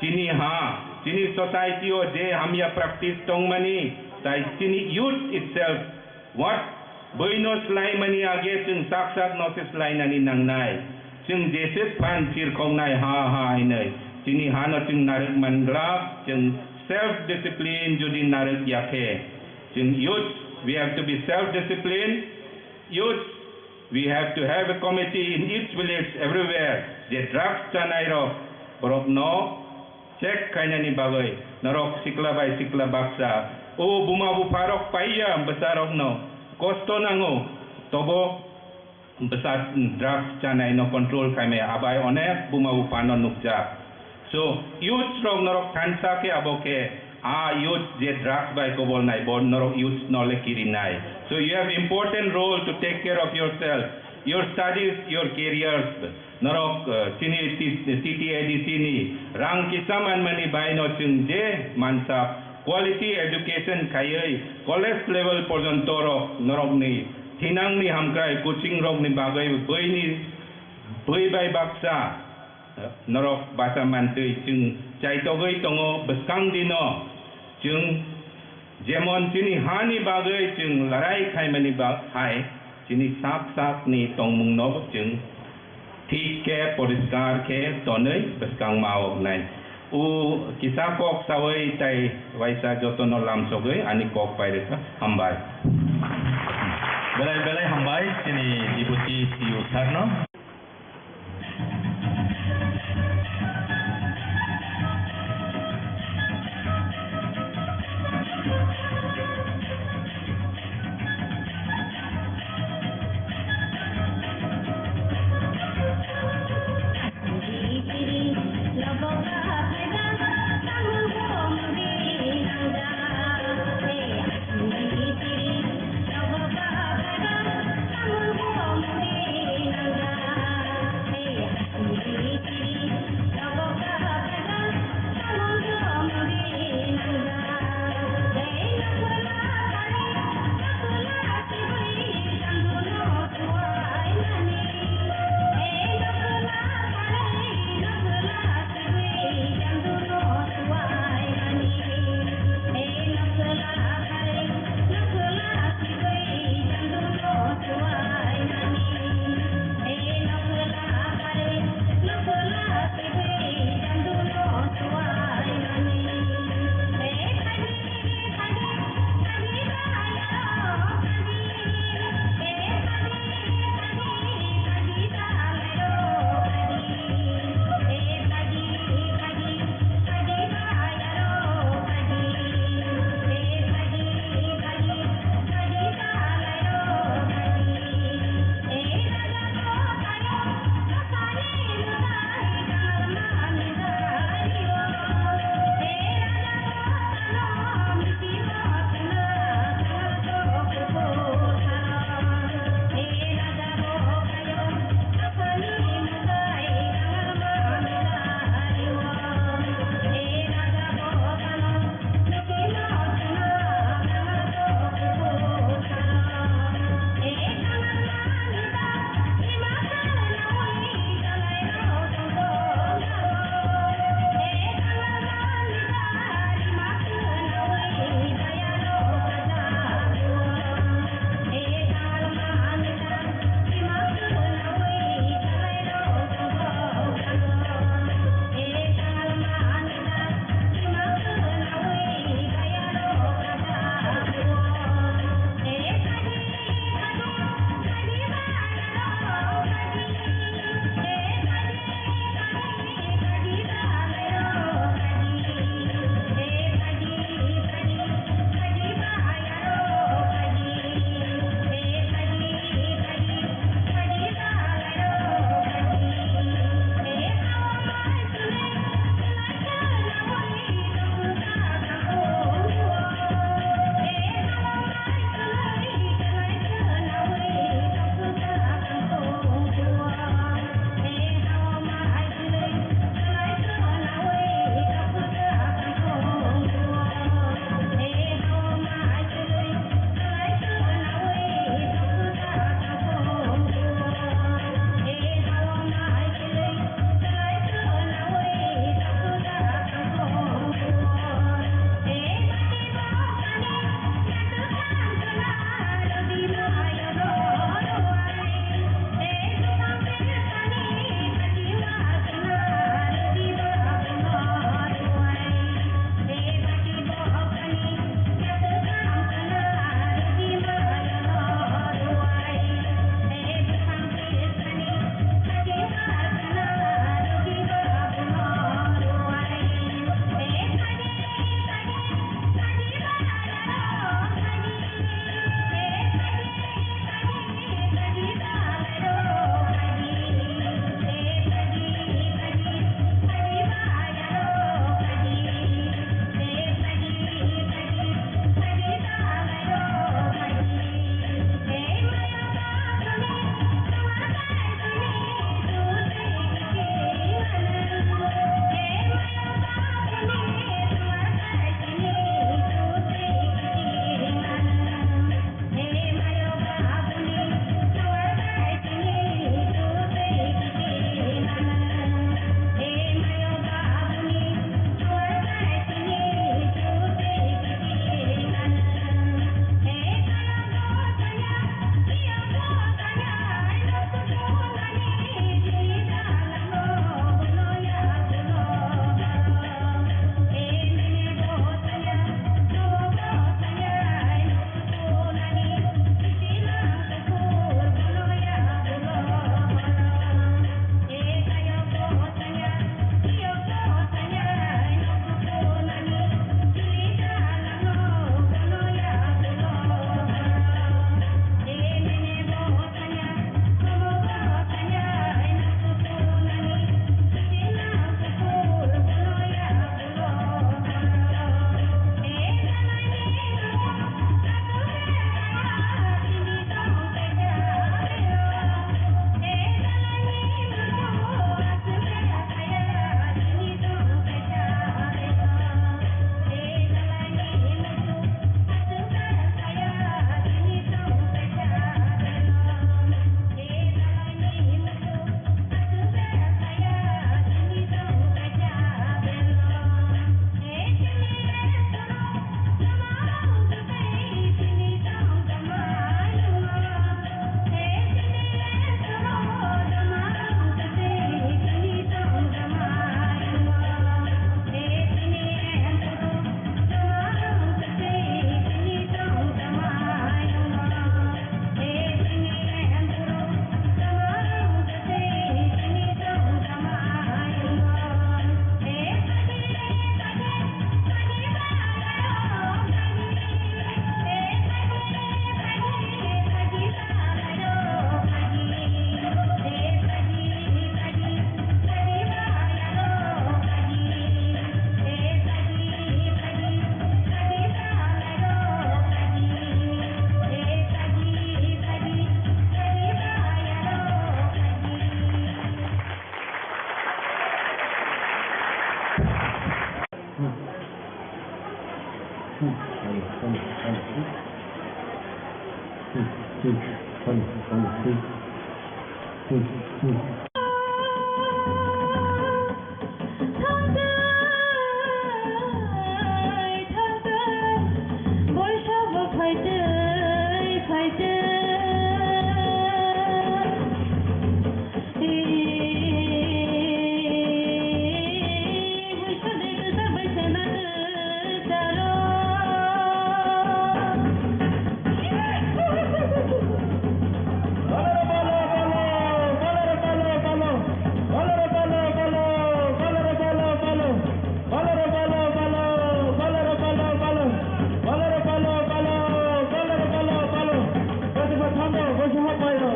Chini ha, chini society o je hamya practice tongmani, tai chini youth itself, what, buino slaimani age chwng sak sak no se slainani nangnai. Chwng jeswk phan chirkhoknai ha ha hinwi. Chini hano chwng narwk man glak, chwng self discipline jodi narwk ya khe. Chwng youth, we have to be self discipline. Youth, we have to have a committee in each village, everywhere. Je drugs chanai rok, borok no check khainani bagwi norok sikla bai sikla baksa, o buma bupha rok paiya bwsa rokno kosto nango, tobo bwsa drugs chanai no control khaimaya, abai onek buma bupha no nukjak. So youth rok norok thansa khe abo khe a youth je drugs bai kobol nai bo norok youth no le kiri nai. So you have important role to take care of yourself, your studies, your careers. Norok, eh, chini T-, T T A D C ni rang kisa manmani bai no chwng je mansa quality education khaiwi college level porjonto rok norokni thinangni hamkrai coaching rokni bagwi buini bui bai baksa, eh, norok bacha mantwi chwng chaitogwi tongo bwskang dino. Chwng jemon chini hani bagwi chwng larai khaimani ba-, hai chini sak sakni tongmungno chwng thik khe poriskar khe tonwi bwskang ma o hnai. O kisa kok sawi tai waisa jotono lamsogwi ani kok pai rwkha. Hambai. Belai belai hambai chini Deputy C E O sir no.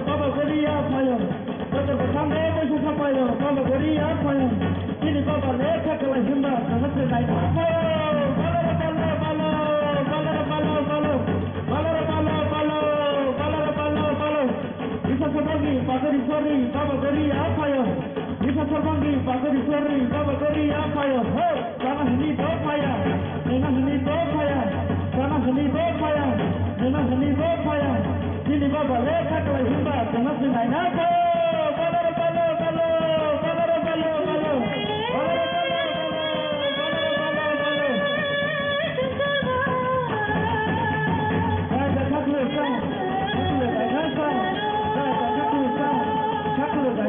Baba Goriya phaio, Baba Goriya phaio. Chini baba lekha kwlai himba, kaham se nai phaio. Bala bala bala, bala bala bala, bala bala bala, bala bala bala. Bisa sabagi, Baba Goriya phaio. Bisa sabagi, Baba Goriya phaio. Ho! Sana hini bo phaya, nina hini bo phaya, sana hini bo phaya, nina hini bo phaya. Chini baba lekha kwlai himba, sana se nai na bo. Bala bala bala, bala bala bala, bala bala bala, bala bala bala. Raja Khaklwsa, Khaklwsa, Raja Khaklwsa, Khaklwsa.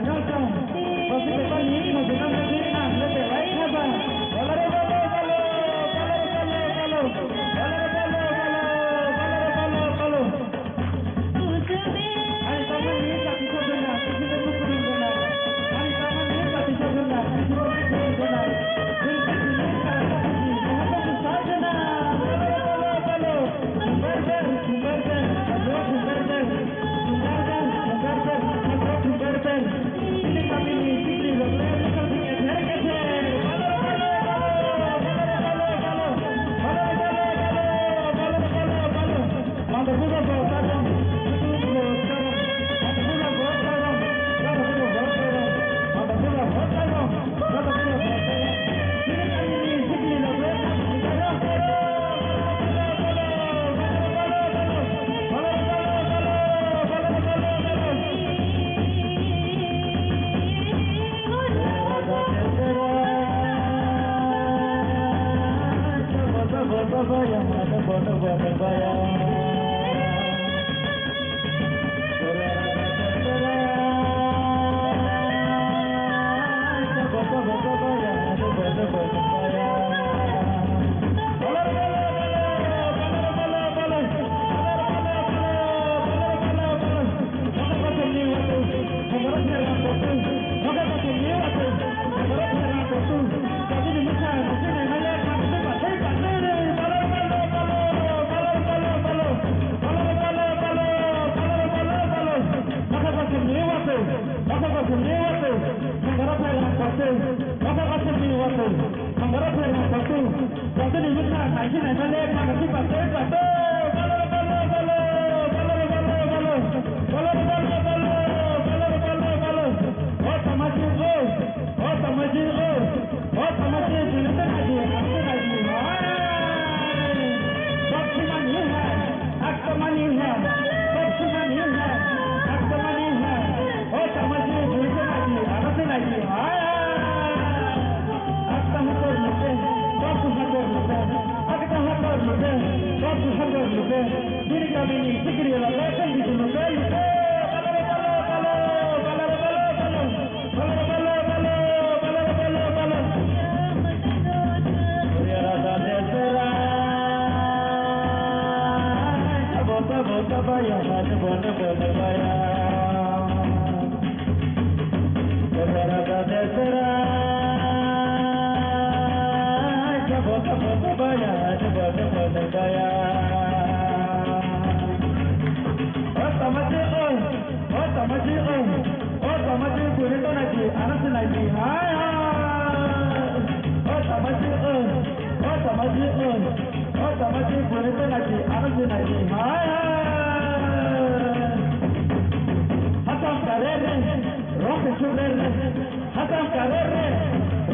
Hatam kare re,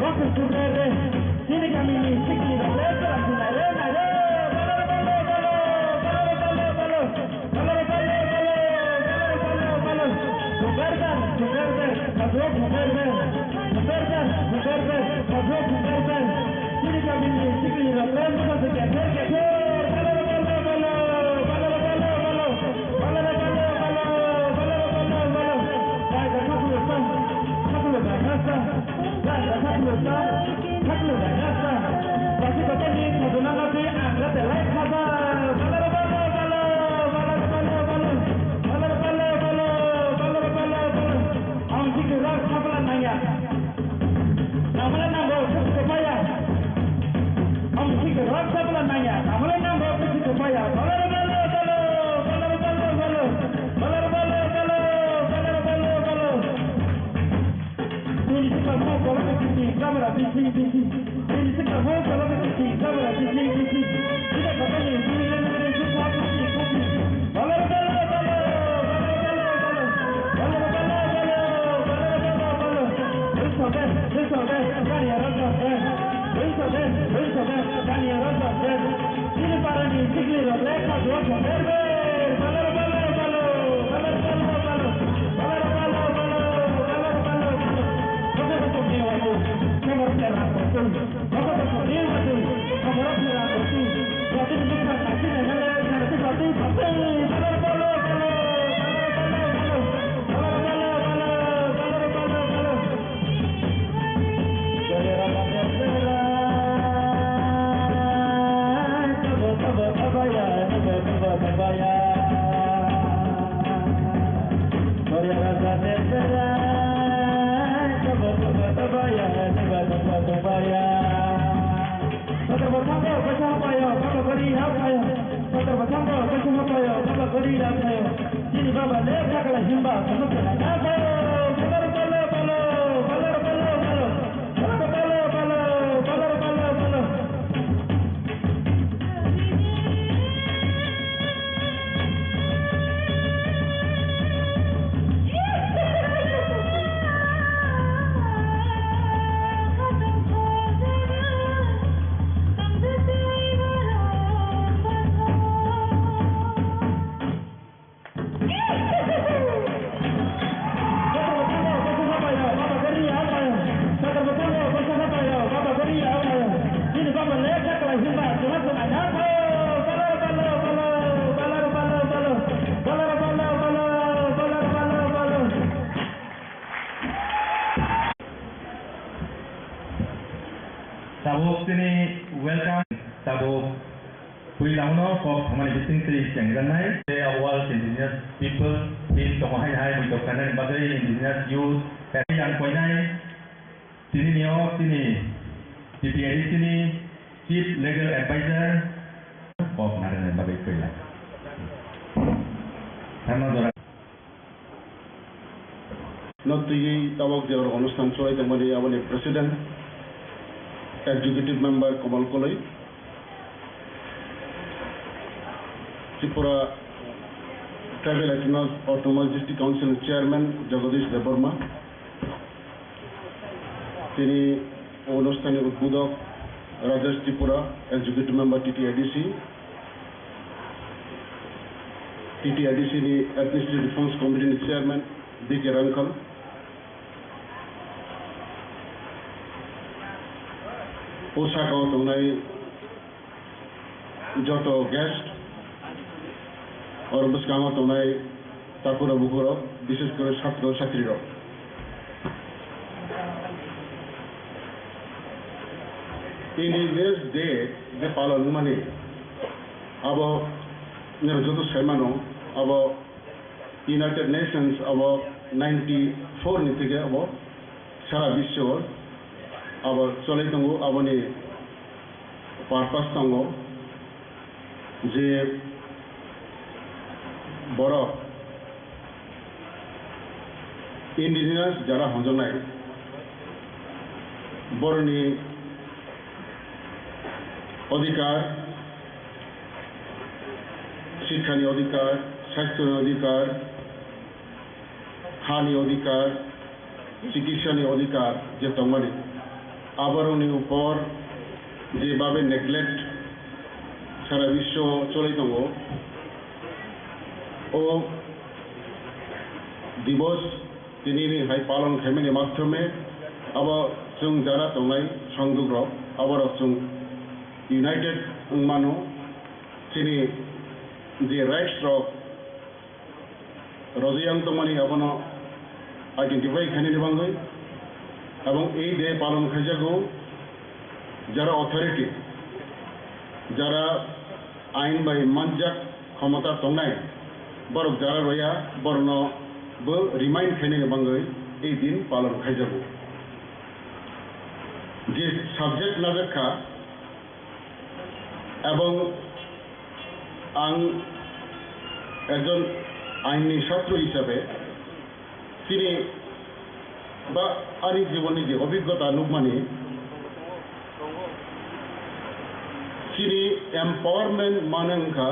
rok sumre re, chini kami ni sikli rok le, tera sinai re, nai re, balo, balo, balo, Ang sikhe rok sabla nangya. Namala nango, kuchi ko paya. Ang sikhe rok sabla nangya. Namala nango, kuchi ko paya. Balaro, balaro, balaro, balaro, balaro, balaro. Balaro, balaro, balaro, balaro, balaro, balaro. Bini sikla mo, kola ke bisi, kamera bisi, bisi. Bini sikla mo, kola ke bisi, kamera bisi, bisi. Sida kata ni, bini le, bini le, bini le, bini le, bini le. Sotor bwskango kaisa hapaio, baba gori hapaio. Sotor bwskango kaisa hapaio, baba gori hapaio. Chini baba le thakla himba, sotor bwskango hapaio. Balaro balo balo, balaro balo balo. Balaro balo balo, balaro balo balo. Tabuk tini welcome, tabuk puilauno kok samani bising twi chengjaknai. Day of World Indigenous People theme tongo haino hai muitok khainani bagwi indigenous youth yang koinai. Tini nio tini T P A D C ni Chief Legal Advisor kok narwknani bagwi puila. Tamo jora. No twiwi tabok je oro onusthan chwlai tongmani aboni President, Executive Member Komal Koloi, Tripura Tribal Autonomous, Autonomous District Council Chairman Jagadish Debbarma, tini onusthanni udbodhok Rajesh Tripura, Executive Member T T A D C, T T A D C ni Administrative Reforms Committee ni Chairman B K Rangkhal, o saka o tongnai joto guest, oro bwskango tongnai takhurok bukhurok, bishes kore chhatro chhatrirok. Indigenous Day je palon wngmani, abo nini joto sai mano, abo United Nations abo ninety four ni theke abo sara biswo abo cholai tongo, aboni purpose tongo je borok indigenous jara honjaknai borokni odhikar, sikhani odhikar, sasthoni odhikar, hani odhikar, chikitsani odhikar je tongmani, aborokni upor je babe neglect sara biswo cholai tongo, o dibos Tini ni hai palon khaimani madhyome abo chwng jara tongnai songduk rok, abo rok chwng united wng mano. Chini je rights rok rojiyang tongmani abono identify khainani bagwi, ebong ei day palon khaijago jara authority, jara ain bai manjak khomota tongnai, borok jara roya, borokno bo remind khainani bagwi ei din palon khaijago. Je subject najak kha, ebong ang ekjon ainni chhatro hisabe chini ba ani jibonni je obhiggota nukmani, chini empowerment mane wngkha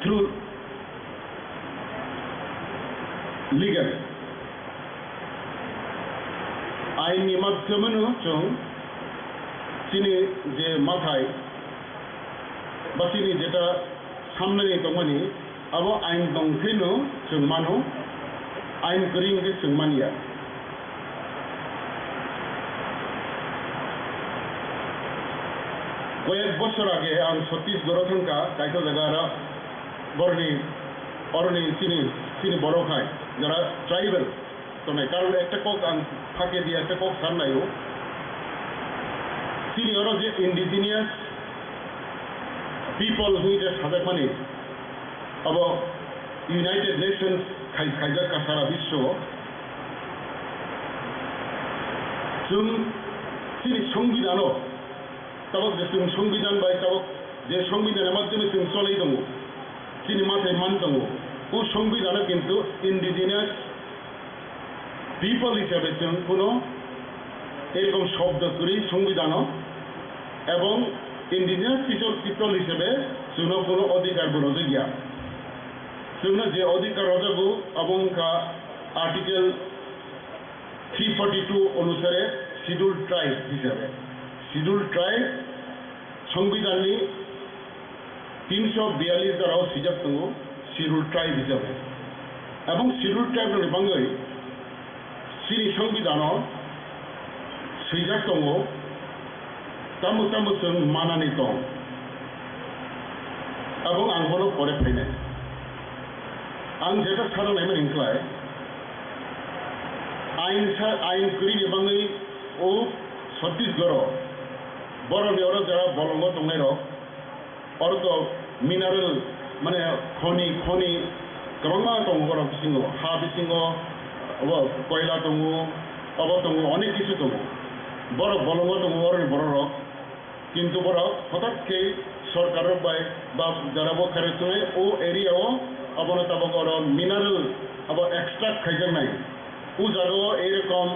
through legal. Ain ni madhyomeno chwng chini je mathai ba chini jeta samnani tongmani, abo ain tong kheno chwng mano, ain kwrwi hwnkhe chwng manya. Koyek bosor age ang Chhattisgarh-o thangkha, kaisa jaga aro boroni, oroni chini, chini borok hai, jara tribal tongnai. Karon ekta kok ang phage di ekta kok san laio. Chini oro je indigenous people hwnwi je sajakmani, abo United Nations khai-, khaijak ka sara biswo. Chwng chini songbidano, tabok je chwng songbidhan bai tabok je songbidhanni madhyome chwng cholwi tongo, chini mathai man tongo, o songbidhano kintu indigenous people hisabe chwng kuno erokom shobdo kwrwi songbidhano, ebong indigenous people, people hisabe chwngno kuno odhikar bo rwjakya. Chwngno je odhikar rwjago, abo wngkha Article three forty two onusare Scheduled Tribe hisabe. Scheduled Tribe songbidhanni tinso biyallis dharao swijak tongo Scheduled Tribe hisabe. Ebong Scheduled Tribe rokni bagwi chini songbidhano swijak tongo, tamo tamo chwng manani tong. Ebong ang bono pore phainai. Ang jeta sana naimani wngkhlai, ain sa, ain kwrwini bagwi o Chhattisgarh-o borokni oro jara bolongo tongnairok, oro to mineral, mane khoni, khoni kwbangma tongo borok bisingo, ha bisingo obo koila tongo, obo tongo, onek kisu tongo. Borok bolongo tongo oroni bororok. Kintu borok hotat khe sorkar rok bai ba jara bo khairok tongnai o area o, abono tabok oro mineral abo extract khaijaknai. O jaga o ei rokom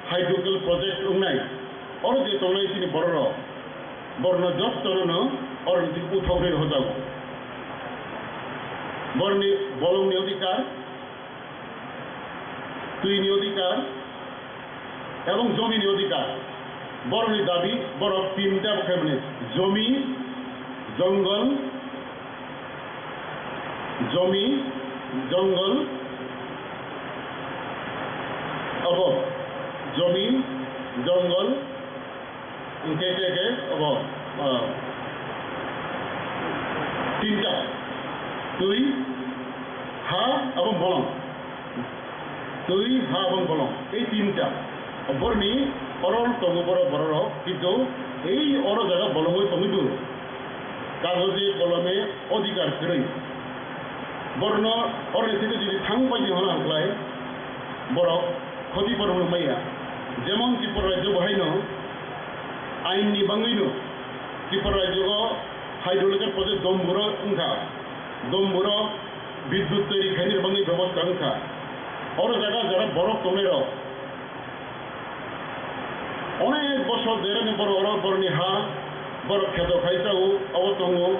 hydrocal project wngnai. Oro je tongnai chini bororok, borokno jottono no oro ni uthok rwi hojago. Borokni bolongni odhikar, twini odhikar ebong jomini odhikar. Borokni dabi borok tinta bo khaimani, jomi, jongol, jomi, jongol, obo jomi, jongol, hwnkhe khe khe obo, ah, tinta, twi, ha, abo bolong. Twi, ha, abo bolong. Ei tinta. Borni oro tongo borok, bororok, kintu ei oro jaga bolongwi tongwi do. Kagoje kolome odhikar kwrwi. Borno oroni theke jodi thang pai di hwnna hwnkhlai borok khoti poron maya. Jemon Tripura rajyo bo haino ainni bangwino Tripura rajyo o hydroelectric project Domburo wngkha. Domburo bidyut toiri khainani bagwi bebosta wngkha. Oro jaga jara borok tongnairok onek bosor derani borok oro borokni ha, borok kheto khai chao, abo tongo,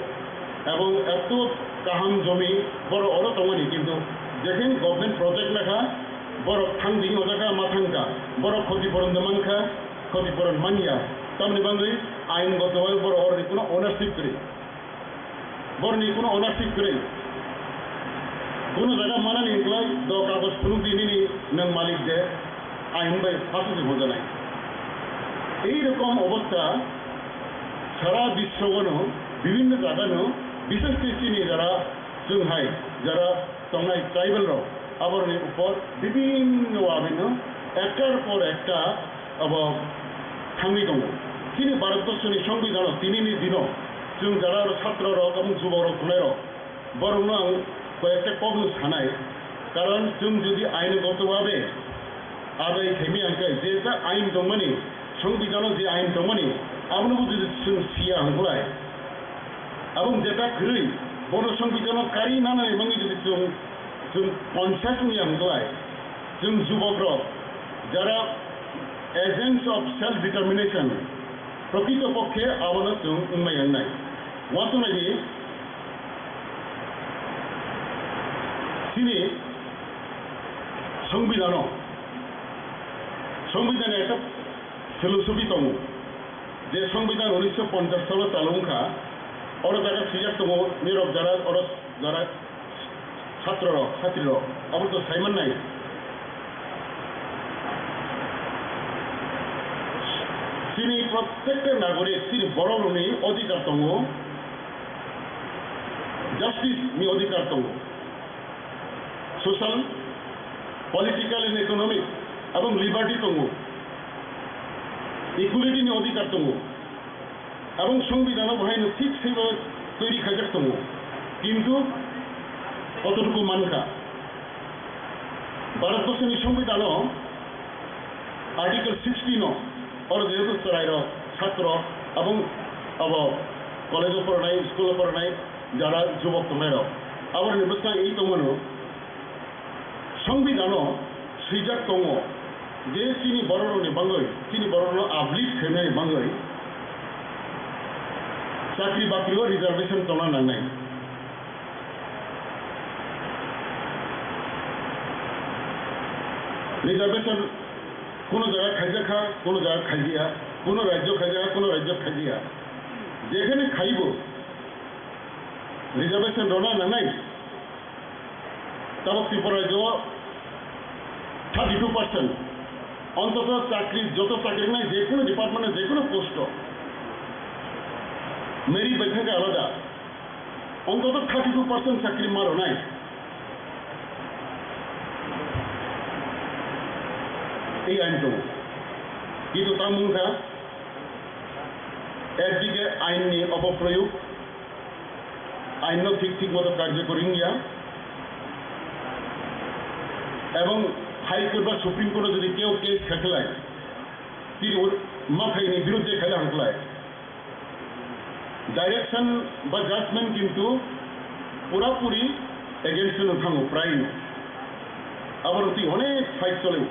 ebong eto kaham jomi borok oro tongmani, kintu jekhen government project lekha borok thang dini o jaga ma thangkha, borok khoti poron de mankha, khoti poron manya, tamni bagwi ain goto bai borok oroni kuno ownership kwrwi. Borni kuno ownership kwrwi. Kuno jaga manani wngkhlai do kagoj phunuk di nini nwng malik de, ain bai phasuk di bojanai. Ei rokom obostha sara biswogano bibhinno jagano, bishesh kore chini jara chwng hai jara tongnai tribal rok, aboroni upor bibhinno wabinno ektar por ekta abo thangwi tongo. Chini Bharatborsoni Songbidhano tinini dino chwng jara oro chhatro rok, aboni jubok rok, tongnai rok, borokno ang koyekta kokno sanai, karon chwng jodi ainogoto babe adai khaimaya hwnkhe, jeta ain tongmani, Songbidhano je ain tongmani, abonobo jodi chwng siya hwnkhlai, abong jeta kwrwi, bono Songbidhano kari nanani mangwi jodi chwng, chwng conscious wngya hwnkhlai, chwng jubokrok, jara agents of self determination, prokrito pokkhe abono chwng wngmaya wngnai. Uansuknai di, chini Songbidhano, Songbidhano ekta philosophy tongo, je Songbidhan unisho ponchash salo chalo wngkha, oro jaga swijak tongo, nirok jara oro jara chhatro rok, chhatri rok, abo to saiman nai. Chini prottekta nagorik, chini borok rokni odhikar tongo, justice ni odhikar tongo, social, political and economic, abong liberty tongo, equality ni odhikar tongo. Abong Songbidhano bohaino thik saibo toiri khaijak tongo, kintu kototuku mankha? Bharatborsoni Songbidhano Article sixteen o, oro jehetu chwrairok, chhatro, abong abo college o poronai, school o poronai, jara jubok tongnairok, aboroni bwskang ei tongmano. Songbidhano swijak tongo je chini bororokni bagwi, chini bororokno uplift khainani bagwi chakri bakri o reservation tongna nangnai. Reservation kuno jaga khaijak kha, kuno jaga khaijiya, kuno rajyo khaijak kha, kuno rajyo khaijiya. Jekhane khaibo reservation rwna nangnai. Tabok Tripura rajyo o thirty two percent, ontoto chakri, joto chakri wngnai, je kuno department o, je kuno post o, merit bai thangkhe alada, ontoto thirty two percent chakri ma rwnai. Ei ain tongo, kintu tamo wngkha, ekdike ain ni opoproyog, ain no thik thik moto karjokori wngya, ebong High Court ba Supreme Court o jodi keu case khaikhlai, tini o mathai ni birudde khaila hwnkhlai, direction ba judgment kintu purapuri against no thango, prai no. Abo rwtwi onek fight choli.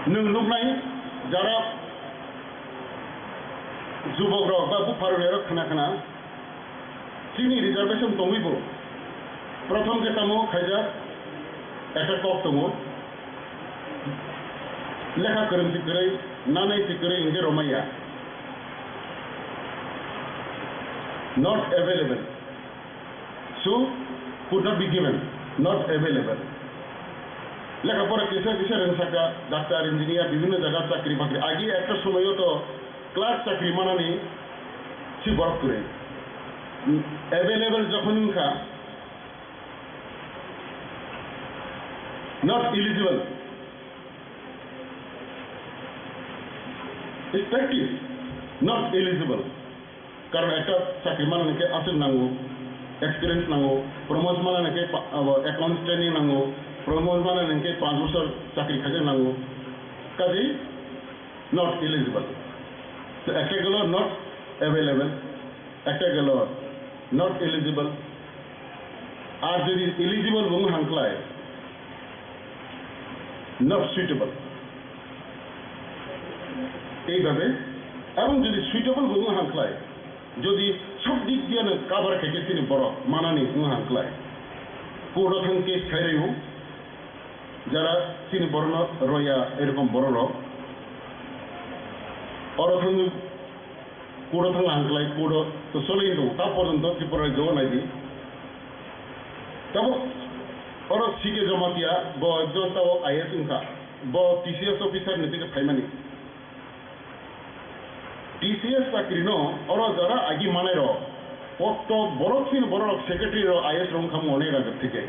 Nwng nuknai jara jubok rok ba bupha rok khna khna chini reservation tongwi bo prothom khe tamo khaijak ekta kok tongo, lekha kwrwng si kwrwi, nanai si kwrwi hwnkhe romaya, not available. So, could not be given, not available. Lekha pora kisa kisa rwngsaka, doctor, engineer, bibhinno jaga chakri bakri. Agi ekta somoyo to clerk chakri manani si borok kwrwi. Available jokhon wngkha, not eligible. Effective, not eligible. Karon ekta chakri manani khe aswk nango, experience nango, promote manani khe pa-, abo accounts training nango, promote manani khe panch bosor chakri khaijak nango. Kaje not eligible. So, ekta gelo not available, ekta gelo not eligible. Ar jodi eligible bo wng hangklai, not suitable. Eibabe, ebong jodi suitable bo wng hangklai, jodi sob dik diya no cover khaikhe chini borok manani wng hangklai, court o thang case khairwi o, jara chini borok no roya, erokom borok rok oro thang Court o thangna hwnklai, court o to soloi tongo, ta porjonto Tripura rajyo o naidi. Tabuk oro C K Jamatia, bo ekjon tabuk I A S wngkha, bo T C S officer ni theke phaimani. T C S chakri no oro jara agi manai rok, koto borok chini borok rok secretary rok I A S rok wngkha mone rajak theke.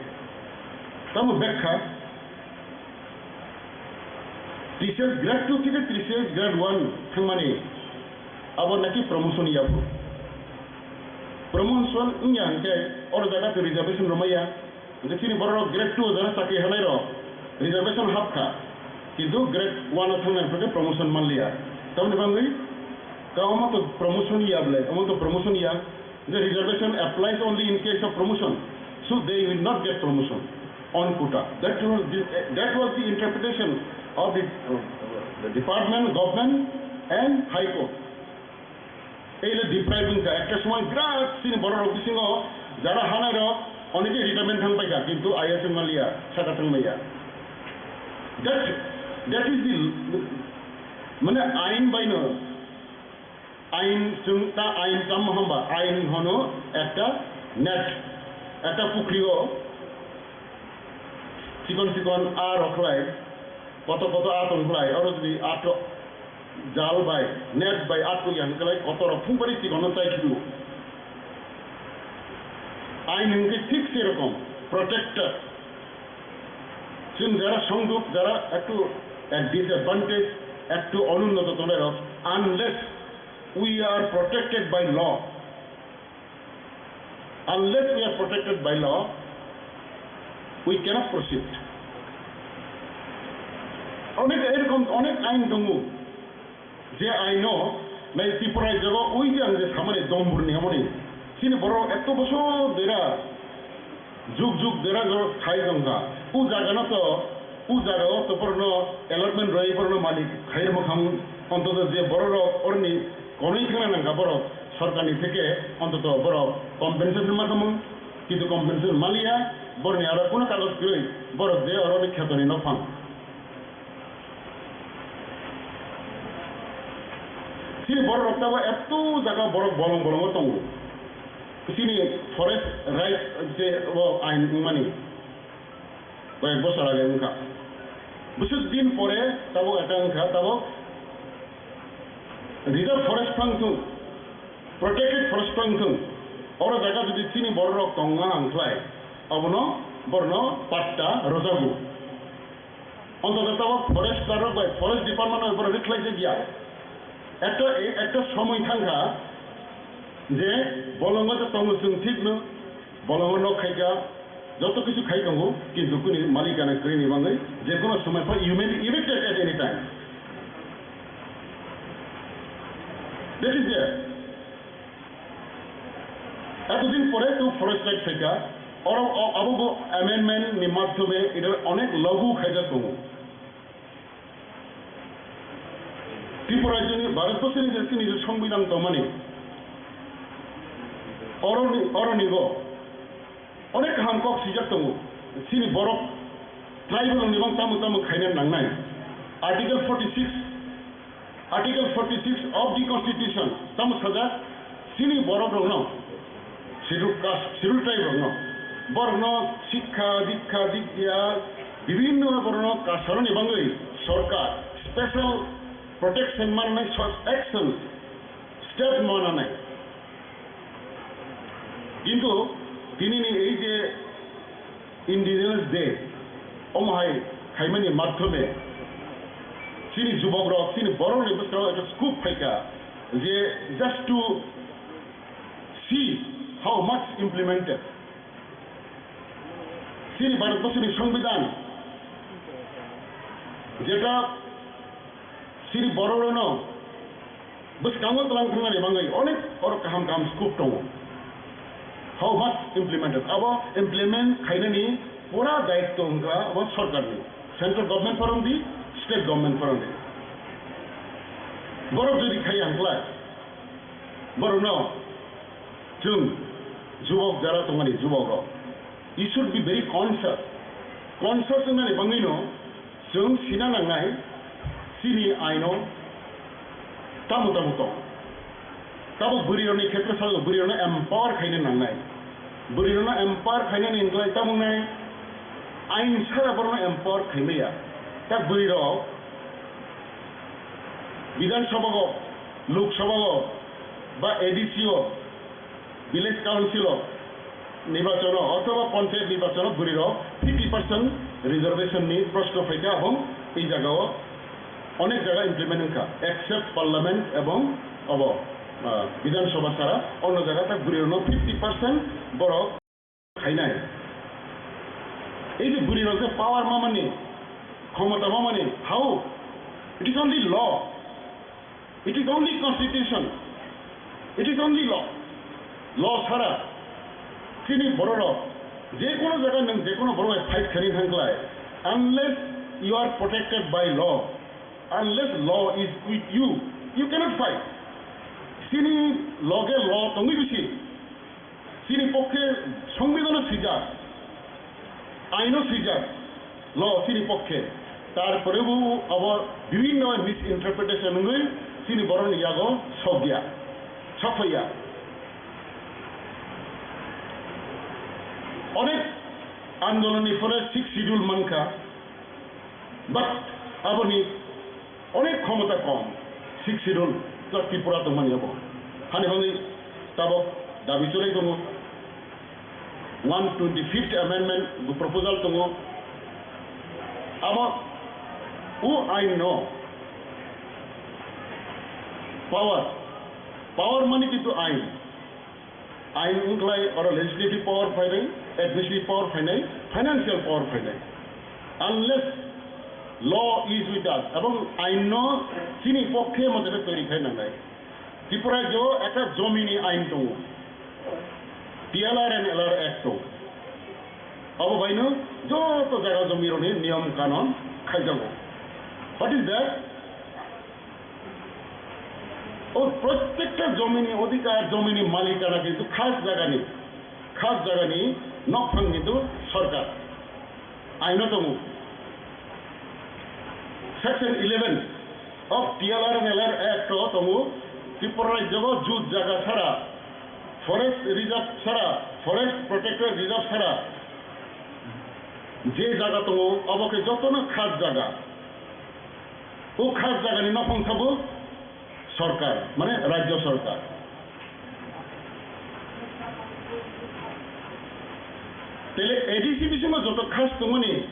Tamo bekha T C S grade two theke T C S grade one thangmani abo naki promotion ya bo. Promotion wngya hwnkhe oro jaga to reservation romaya. Hwnkhe chini borok rok grade two jara chakri hanai rok reservation hapkha, kintu grade one o thangnai hwnkhe promotion manliya. Tamoni bagwi ka omo to promotion ya ble, omo to promotion ya. The reservation applies only in case of promotion, so they will not get promotion on quota. That was the, that was the interpretation of the, uh, the department, government and High Court. Ei le deprive wngkha, ekta somoi birat chini borok rok bisingo jara hanai rok oneke retirement thang paikha, kintu I A S wngmaliya, saka thangmaya. That, that is the, mane ain baino, ain chwng ta ain tamo hamba, ain hono ekta net, ekta pukri o chikon chikon a rok khlai, koto koto a tong khlai, oro jodi a to jal bai, net bai a tong yang khlai, koto rok phung bari chikon no chai khibi o. Ain hwnkhe thik se rokom protected. Chwng jara songduk, jara ektu at disadvantage, ektu onunnoto tongnai rok, unless we are protected by law, unless we are protected by law, we cannot proceed. Onek erokom onek ain tongo, je aino nai Tripura jaga oi je ang je samani dombur ni amoni, chini borok eto bosor dera, juk juk dera jora khai tongkha. U jaga no to, u jaga o to borokno allotment roi borokno malik khai rwma khamu. Ontoto je borok rok oroni konwi khna nangkha borok sorkar ni theke ontoto borok compensation ma khamu. Kintu compensation maliya, boroni aro kuno kagoj kwrwi borok je oroni kheto ni nophang. Chini borok rok tabo eto jaga borok bolong bolongo tongo. Chini forest right je o ain wngmani koyek bosor age wngkha. Bwswk din pore tabo eta wngkha, tabo reserve forest phang thung, protected forest phang thung, oro jaga jodi chini borok rok tongma hwnkhlai, abono borno patta rwjago. Ontoto tabok forest rok bai forest department rok borok rikhlai jakya. Ekta, ekta somoi thangkha je bolongo je tongo chwng thikno, bolongo nok khaikha, joto kisu khai tongo, kintu kuni malikana kwrwini bagwi jekono somoi pha you may be evicted at any time. That is there. Etodin pore to forest right phaikha, oro o-, abo bo amendment ni madhyome eta onek lagu khaijak tongo. Tripura rajyoni Bharat borsoni je chini je songbidan tongmani, oroni, oroni go onek kaham kok swijak tongo. Chini borok tribal ni bang tamo tamo khaina nangnai. Article forty six, Article forty six of the Constitution tamo sajak, chini borok rokno, Scheduled Caste, Scheduled Tribe rokno, borokno sikha, dikha, dikya, bibhinno borokno kasaroni bagwi sorkar special protection manwi so-, action step mananai. Kintu tinini ei je Indigenous Day, omo hai khaimani madhyome chini jubok rok, chini borok ni bwskango ekta scoop phaikha je just to see how much implemented. Chini Bharat borsoni Songbidan jeta chini borok rokno bwskango tlang thangna ni bagwi onek oro kaham kaham scope tongo. How much implemented? Abo implement khainani pura daitto wngkha abo sorkarni. Central government pharon di, state government pharon di. Borok jodi khaiya hwnkhlai, borokno chwng jubok jara tongmani jubok rok, you should be very conscious. Conscious wngnani bagwino chwng sina nangnai chini aino tamo tamo tong. Tabuk bwrwirokni khetre sago, bwrwirokno empower khaina nangnai. Bwrwirokno empower khainani hwnklai tabuknai ain sara borokno empower khaimaya. Ta bwrwirok Bidhan Sabha o, Lok Sabha o, ba A D C o, Village Council o, nirbachono othoba panchayat nirbachono bwrwirok fifty percent reservation ni proshno phaikha, abong ei jagao onek jaga implement wngkha, except parliament ebong obo, ah, Bidhan Sabha sara, ono jaga ta bwrwirokno fifty percent borok khainai. Ei je bwrwirok je power mamani, khomota mamani, how? It is only law. It is only constitution. It is only law. Law sara chini bororok je kono jaga nwng je kono borok bai fight khani thangklai, unless you are protected by law, unless law is with you, you cannot fight. Chini loge law tongwi bisi. Chini pokkhe songbidhano swijak, aino swijak, law chini pokkhe. Tarporebo abo bibhinno misinterpretation wngwi chini borokni yago sokya, sokphaiya. Onek andolonni phore sixth schedule mankha, but aboni onek khomota kom, sixth schedule, just Tripura tongmani abo. Hani bagwi tabok dabi chwrai tongo. One twenty-fifth amendment bo proposal tongo. Abo o ain no power, power mani kintu ain. Ain wngkhlai oro legislative power phainai, administrative power phainai, financial power phainai. Unless law is with us, ebong ain no chini pokkhe mote toiri khai nangnai. Tripura rajyo ekta jomini ain tongo, T L R and L R Act tongo. Abo baino joto jaga jomirokni niyom kanon khaijago. What is that? O prottekta jomini odhikar, jomini malikana kintu khas jagani, khas jagani nokphang kintu sorkar. Aino tongo. Section eleven of T L R and L R Act o tongo, Tripura rajyo jut jaga sara, forest reserve sara, forest protected reserve sara, je jaga tongo, obo khe jotono khas jaga. O khas jagani nokhong sabo sorkar, mane rajyo sorkar. Tele A D C bisingo joto khas tongmani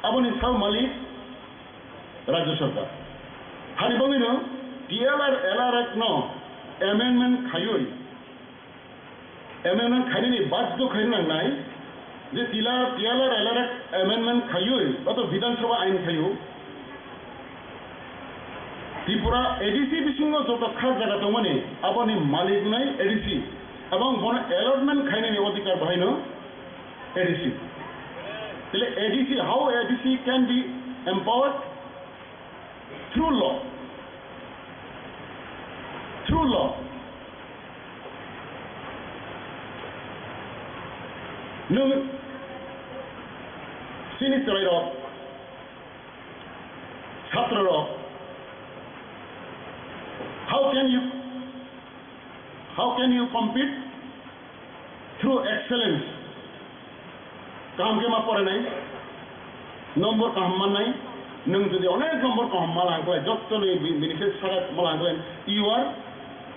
aboni sao malik rajyo sorkar. Hani bagwino T L R L R Act no amendment khaiwi, amendment khainani badhyo khaina nangnai je tila, T L R L R Act amendment khaiwi, oto Bidhan Sabha ain khaio. Tripura A D C bisingo joto khas jaga tongmani, aboni malik nai A D C, ebong bono allotment khainani odhikar bahaino A D C. Tile A D C, how A D C can be empowered? Through law. Through law. Nwng chini chwrairok, chhatrorok, how can you, how can you compete through excellence? Kaham khe ma porenai, nombor kaham mannai, nwng jodi onek nombor kaham ma langklai, jottoni bi-, bini khe saka ma langklai, you are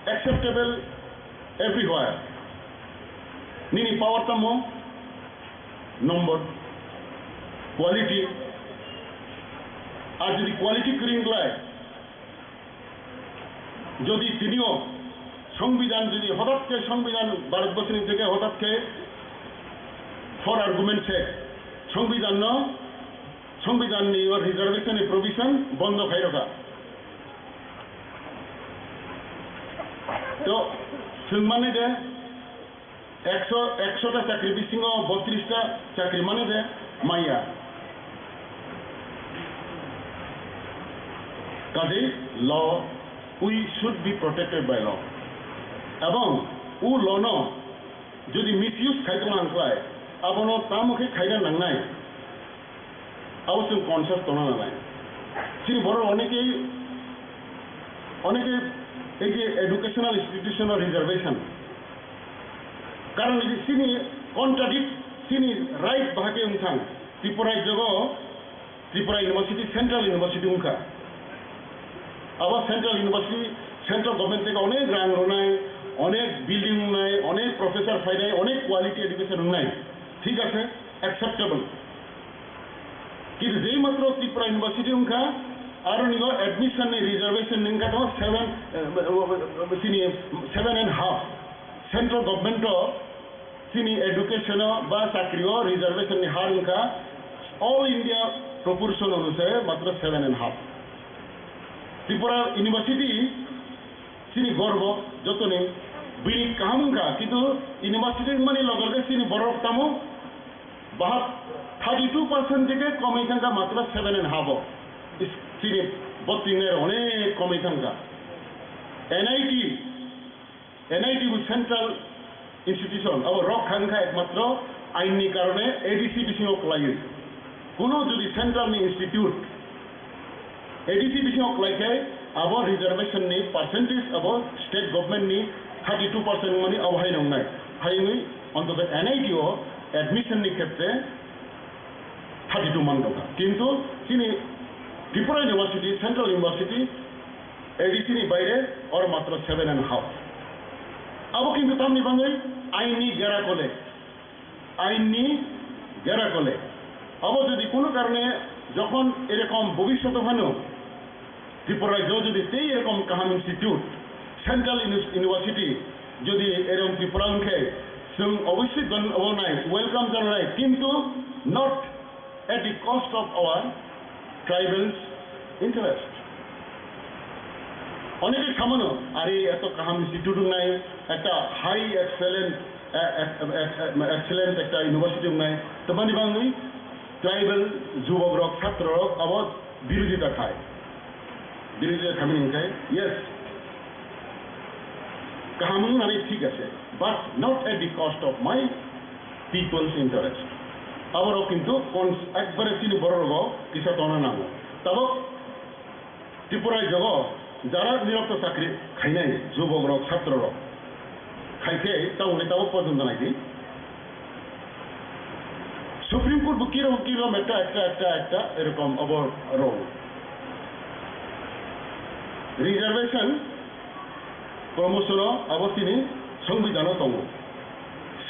acceptable everywhere. Nini power tamo nombor, quality, ar jodi quality kwrwi wngklai, jodi tinio Songbidan, jodi hotat khe Songbidan Bharatborsoni theke hotat khe for argument se Songbidanno, Songbidanni o reservation ni provision bondo khai rokha. To, swngmani de, Ekso, ekso ta chakri bisingo botris ta chakri mano de maya. Kaje law, we should be protected by law. Ebong o law no jodi misuse khai tong ang klai, abono tamo khe khaina nangnai. Abo chwng conscious tongna nangnai. Chini borok onekei, onekei Ei je educational institution o reservation, karon je chini contradict, chini right bahai khe wng thang. Tripura rajyo o Tripura University, Central University wngkha. Abo Central University, Central Government theke onek rang rwnai, onek building wngnai, onek professor phainai, onek quality education wngnai. Thik ase, acceptable. Kintu jei matro Tripura University wngkha, aro nigo admission ni reservation ni wngkha tamo seven, eh, chini seven and half. Central Government o chini education o ba chakri o reservation ni har wngkha all India proportion onusare matro seven and half. Tripura University chini gorbo jotoni bini kaham wngkha, kintu university wngmani loge loge chini borok tamo bahap thirty two percent theke komwi thangkha matro seven and half o. Is-, chini botting nai onek komwi thangkha. N I T, N I T bo central institution, abo rok thang kha ekmatro ain ni karone A D C bisingo kwlaiwi. Kuno jodi central ni institute A D C bisingo kwlai khe abo reservation ni percentage abo state government ni thirty two percent mani abo hai nongnai. Hai wngwi ontoto N I T o admission ni khetre thirty two man dongkha. Kintu chini Tripura University, Central University, A D C ni baire oro matro seven and half. Abo kintu tamni bangwi ain ni gera kole, ain ni gera kole. Abo jodi kuno karone jokhon erokom bobishoto phano Tripura rajyo jodi tei erokom kaham institute, Central Uni-, University jodi erokom Tripura wngkhe, chwng obviously don-, obo nai, welcome janai, kintu not at the cost of our tribals' interest. Oneke samano, ari eto kaham institute wngnai, ekta high excellent, eh, eh, eh, eh, excellent ekta university wngnai, tobani bangwi tribal jubok rok, chhatro rok abo birodita khai. Birodita khamini hwnkhe, yes, kaham wngnani thik ase, but not at the cost of my people's interest. Aborok kintu cons-, ekbare chini borok rogo kisa tongna nango. Tabok Tripura jogo jara nirok to chakri khainai, jubok rok, chhatro rok khai khe tabokni tabok porjonto nai di. Supreme Court bo kirom kirom ekta, ekta, ekta, ekta erokom abo rw. Reservation promotion o abo chini songbidhano tongo.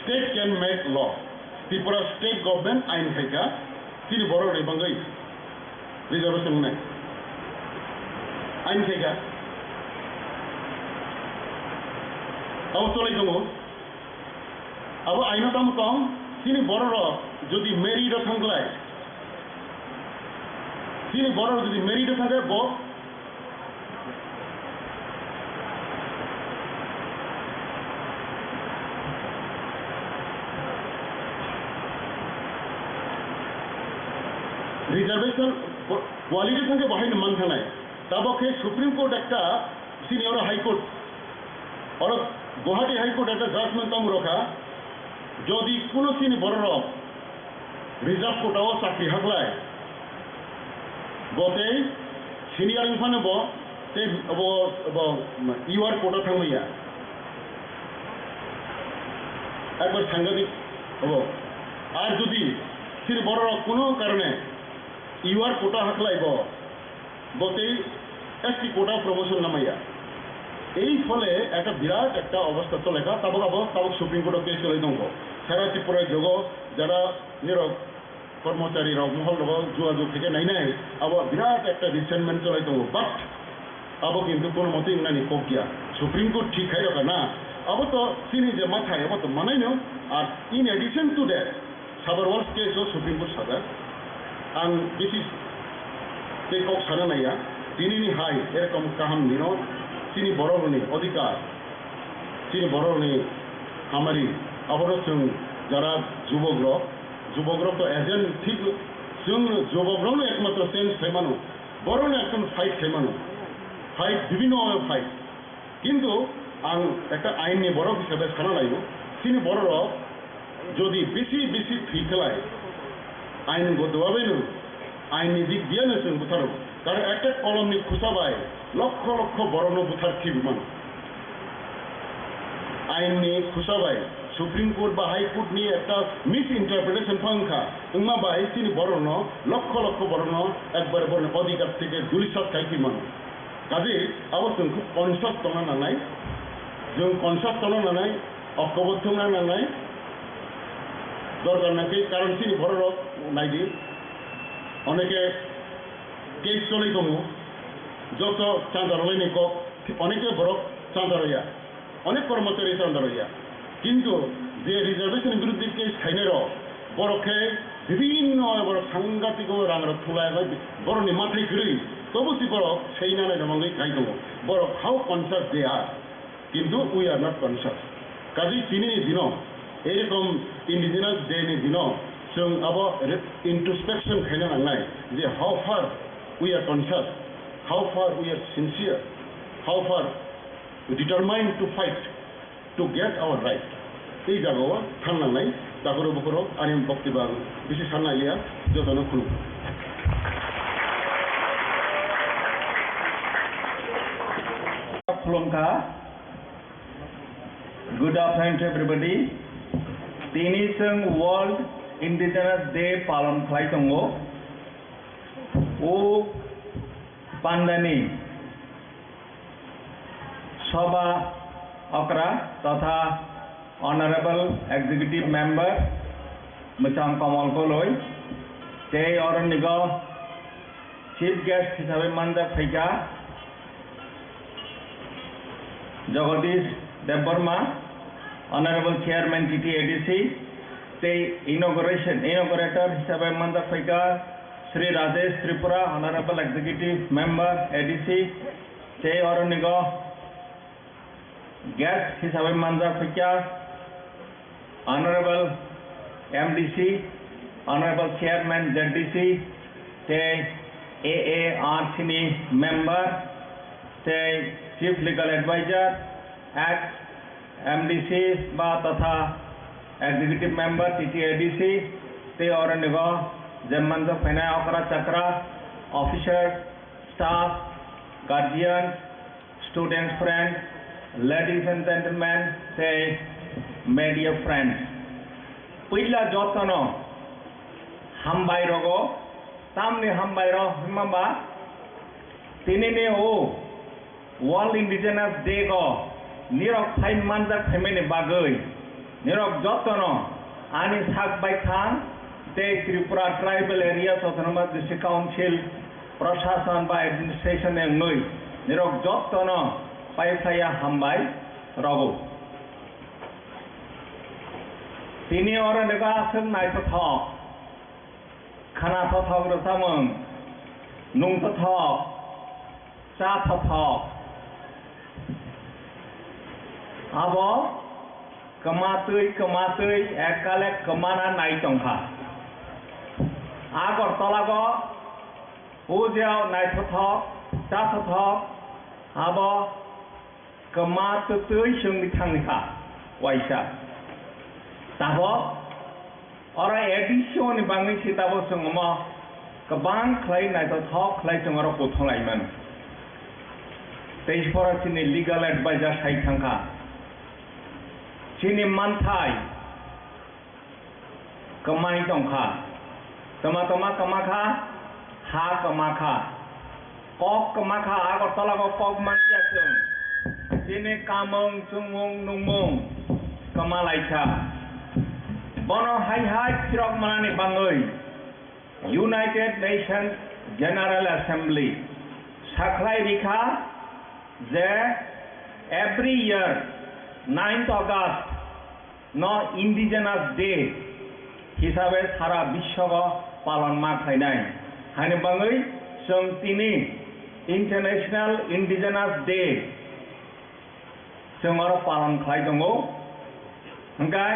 State can make law. Tripura state government ain khaikha, chini borok ni bagwi reservation wngnai. Ain khaikha. Abo cholai tongo. Abo aino tamo tong, chini borok rok jodi merit o thangklai, chini borok rok jodi merit o thangkhe bo reservation quality thangkhe bo haino manthanai. Tabok khe Supreme Court ekta, chini oro High Court, oro Guwahati High Court ekta judgment tamo rokha, jodi kuno chini borok rok reserve quota o chakri haklai, bo tei senior wngphano bo tei bo, bo U R quota thangmaya. Ekbar sangadik obo. Ar jodi chini borok rok kuno karone U R quota haklai bo, bo tei S T quota promotion namaya. Ei phole ekta birat ekta obostha cholekha, tabok abo tabok Supreme Court o case cholai tongkho. Sara Tripura jogo jara nirok kormochari rok mohol rogo jugajug khaikhe nainai, abo birat ekta resentment cholai tongo. But abo kintu kono motwi wngnani kok ya. Supreme Court thik khai rokha na. Abo to chini je mathai, abo to manaino. Ar in addition to that, Sabar worst case o Supreme Court sajak. Ang bisi tei kok sana naiya. Tinini hai erokom kaham nino chini borokni odhikar, chini borokni hamari, abono chwng jara jubok rok, jubok rok to agent thik, chwng jubok rokno ekmatro change khlai mano, borokno ekdom fight khlai mano, fight, bibhinno bhabe fight. Kintu ang ekta ain ni borok hisabe sana laio, chini borok rok jodi bisi bisi thwi khlai, ain go dobabe no, ain ni dik diya no chwng butharo. Karon ekta kolom ni khusa bai lokkho lokkho borok no buthar thwi mano. Ain ni khusa bai Supreme Court ba High Court ni ekta misinterpretation pha wngkha, wngma bai chini borok no, lokho lokho borok no ekbare borok ni odhikar theke dulisat khai twi mano. Kaje abo chwng khub conscious tongna nangnai, chwng conscious tongna nangnai, oktobo thwngna nangnai, dorkar nangkhe, karon chini borok rok naidi, oneke case choli tongo, joto chanda rwlaini kok, oneke borok chanda rwya. Onek kormochari chanda rwya. Kintu je reservation ni biruddhe case khainai rok, borok khe bibhinno borok sangatik o rang rok thulai bai borok ni mathai kwrwi, tobo si borok sei nanai rwmangwi khai tongo. Borok how conscious they are, kintu we are not conscious. Kaje tini ni dino, erokom Indigenous Day ni dino, chwng abo re-, introspection khaina nangnai je how far we are conscious, how far we are sincere, how far determined to fight to get our right. Tei jagao thang nangnai, takhoro bukhoro ani bokti bang bisi sanna liya, jotono khulum. Khulumkha. Good afternoon to everybody. Tini chwng World Indigenous Day palon khlai tongo. O pandani Sabha okra totha Honorable Executive Member Mwchang Kamal Goloi tei oronigo Chief Guest hisabe manjak phaikha Jagadish Debbarma, Honorable Chairman T T A D C, tei inauguration, inaugurator hisabe manjak phaikha Shri Rajesh Tripura, Honorable Executive Member A D C, tei oronigo guest hisabe manjak phaikha Honorable M D C, Honorable Chairman Z D C, tei A A R C ni member, tei Chief Legal Advisor, ex M D C ba totha Executive Member T T A D C, tei oronigo je manjak phainai okra chakra, officer, staff, guardian, students friends, ladies and gentlemen, tei media friends. Puila jotono hambai rogo, tamni hambai rok hwnma ba tinini o World Indigenous Day go nirok phai manjak phaimani bagwi nirok jotono ani sak baithang tei Tripura Tribal Areas Autonomous District Council Prashasan ba administration ni wngwi nirok jotono paiphlaiya hambai rogo. Tini oro nokha aswk naithothok, khana thothok rwchapmung, nung thothok, cha thothok. Abo kwmatwi kwmatwi ekkale kwmana nai tongkha. Agartalago o je naithothok, chathothok, abo kwma twtwi chwngwi thangkha waisa. Tabok oro A D C ni bangwi se tabok chwng omo kwbang khlai naithothok khlai chwng oro kuthung laimano. Tei phora chini legal advisor sai thangkha. Chini manthai kwmai tongkha. Toma toma kwma kha, ha kwma kha. Kok kwma kha, Agartala o kok manliya chwng. Chini kamung, chumung, nungmung kwma laikha. Bono hai hai phirok manani bangwi United Nations General Assembly sakhlai rikha je every year ninth August no Indigenous Day hisabe sara biswogo palon ma khlainai. Haini bagwi chwng tini International Indigenous Day chwng oro palon khlai tongo. Hwnkhe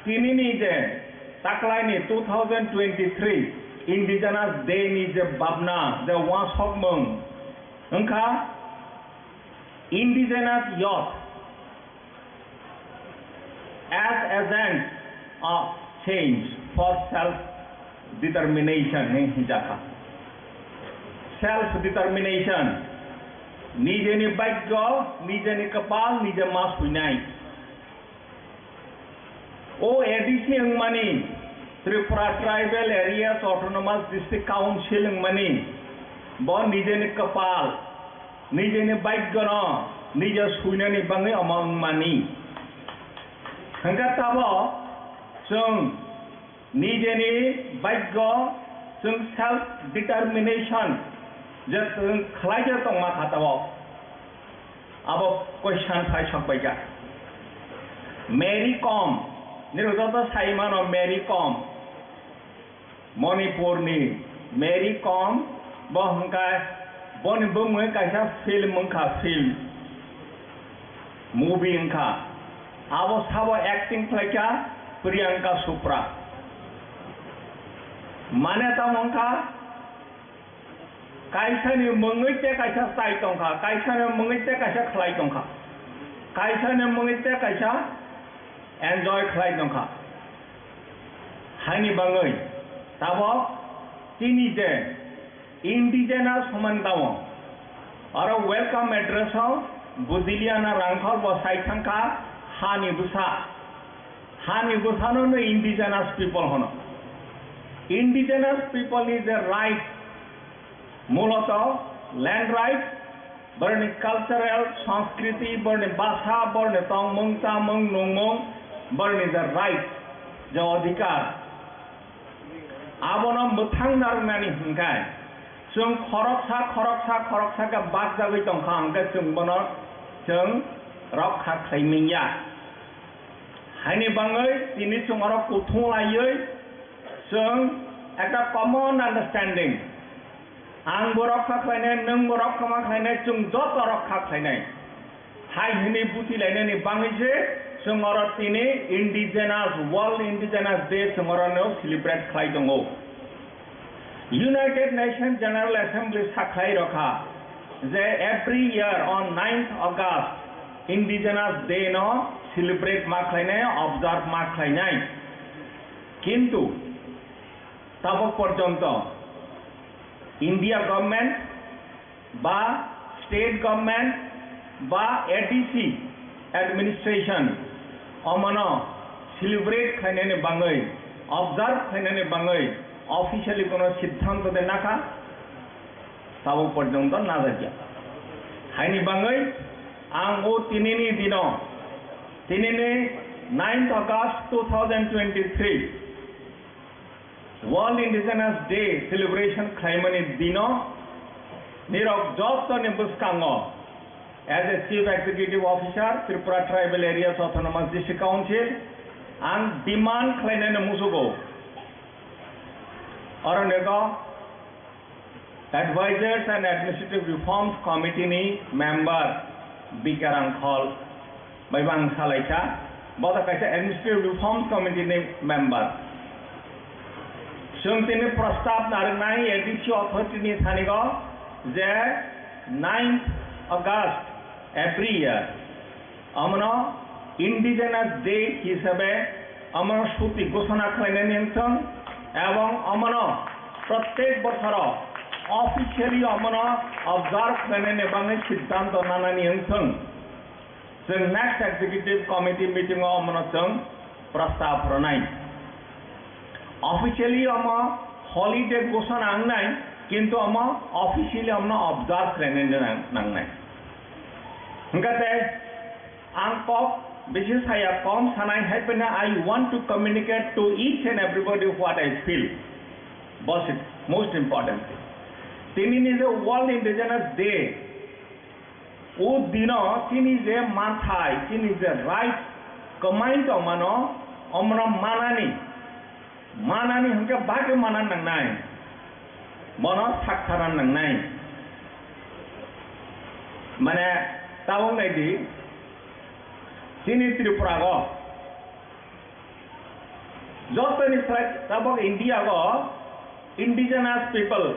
tinini je taklaini two thousand twenty-three Indigenous Day ni je babna, je uansukmung wngkha Indigenous Youth as agents of change for self determination hinwi hinjakha. Self determination, nijeni bhagyo, nijeni kwpal, nije ma suinai. O A D C wngmani, Tripura Tribal Areas Autonomous District Council wngmani, bo nijeni kwpal, nijeni bhagyono nije suinani bagwi omo wngmani. Hwnkhe tabok chwng nijeni bhagyo, chwng self determination je chwng khlaijak tongma kha tabok. Abo question phai sok bai kha. Mary Kom, nirok joto sai mano Mary Kom. Manipur ni Mary Kom, bo hwnkha boni bumung kaisa film wngkha, film, movie wngkha. Abo sabo acting khlaikha Priyanka Chopra. Mane tamo wngkha, kaisani mungwi te kaisa chai tongkha, kaisani mungwi te kaisa khlai tongkha, kaisani mungwi te kaisa enjoy khlai tongkha. Haini bagwi tabok chini je indigenous hwnmani tamo, oro welcome address o Bujiliana Rangkhol bo sai thangkha, hani bwsa. Hani bwsano no indigenous people hwno. Indigenous people ni je right, muloto land right, borni cultural, sanskriti, borni basa, borni tongmung, chamung, nungmung, borni je right, je odhikar, abono mwthang narwknani hwnkhe, chwng khoroksa, khoroksa, khoroksa khe bakjagwi tongkha, hwnkhe chwng bono chwng rokha khlai manya. Haini bagwi tini chwng oro kuthung laiwi chwng ekta common understanding, ang bo rokha khlainai, nwng bo rokha ma khlainai, chwng joto rokha khlainai hai hwnwi buchi lainani bagwi se chwng oro tini Indigenous, World Indigenous Day chwng oro no celebrate khlai tongo. United Nations General Assembly sakhlai rokha je every year on ninth August Indigenous Day no celebrate ma khlainai, observe ma khlainai. Kintu tabok porjonto India government ba state government ba A D C administration omono celebrate khlainani bagwi, observe khlainani bagwi officially kono siddhanto de nakha, tabok porjonto najakya. Haini bagwi ang o tinini dino, tinini ninth August two thousand twenty-three, World Indigenous Day celebration khlaimani dino nirok jotoni bwskango as a Chief Executive Officer, Tripura Tribal Areas Autonomous District Council, ang demand khlainani musugo. Oro nego Advisors and Administrative Reforms Committee ni member B K Rangkhol bai bo ang salaikha, bo da kaisa Administrative Reforms Committee ni member. Chwng tini prostab narwknai A D C authority ni thanigo je ninth August every year omono Indigenous Day hisabe omono suti ghosona khlainani wngthwng, ebong omono prottek bosoro officially omono observe khlainani bagwi siddhanto nanani wngthwng. Chwng next executive committee meeting o omono chwng prostab rwnai. Officially omo holiday ghosona wngnai, kintu omo officially omono observe khlainani nang-, nangnai. Hwnkhe tei ang kok bisi saya, kom sanai, hai phano I want to communicate to each and everybody what I feel. Boss, it most important thing. Tini ni je World Indigenous Day, o dino chini je manthai, chini je right kwmai tongmano, omno manani, manani hwnkhe bagwi mana nangnai, bono saktharna nangnai. Mane, tabuk nai di, chini Tripura o jotoni slai tabuk India o indigenous people,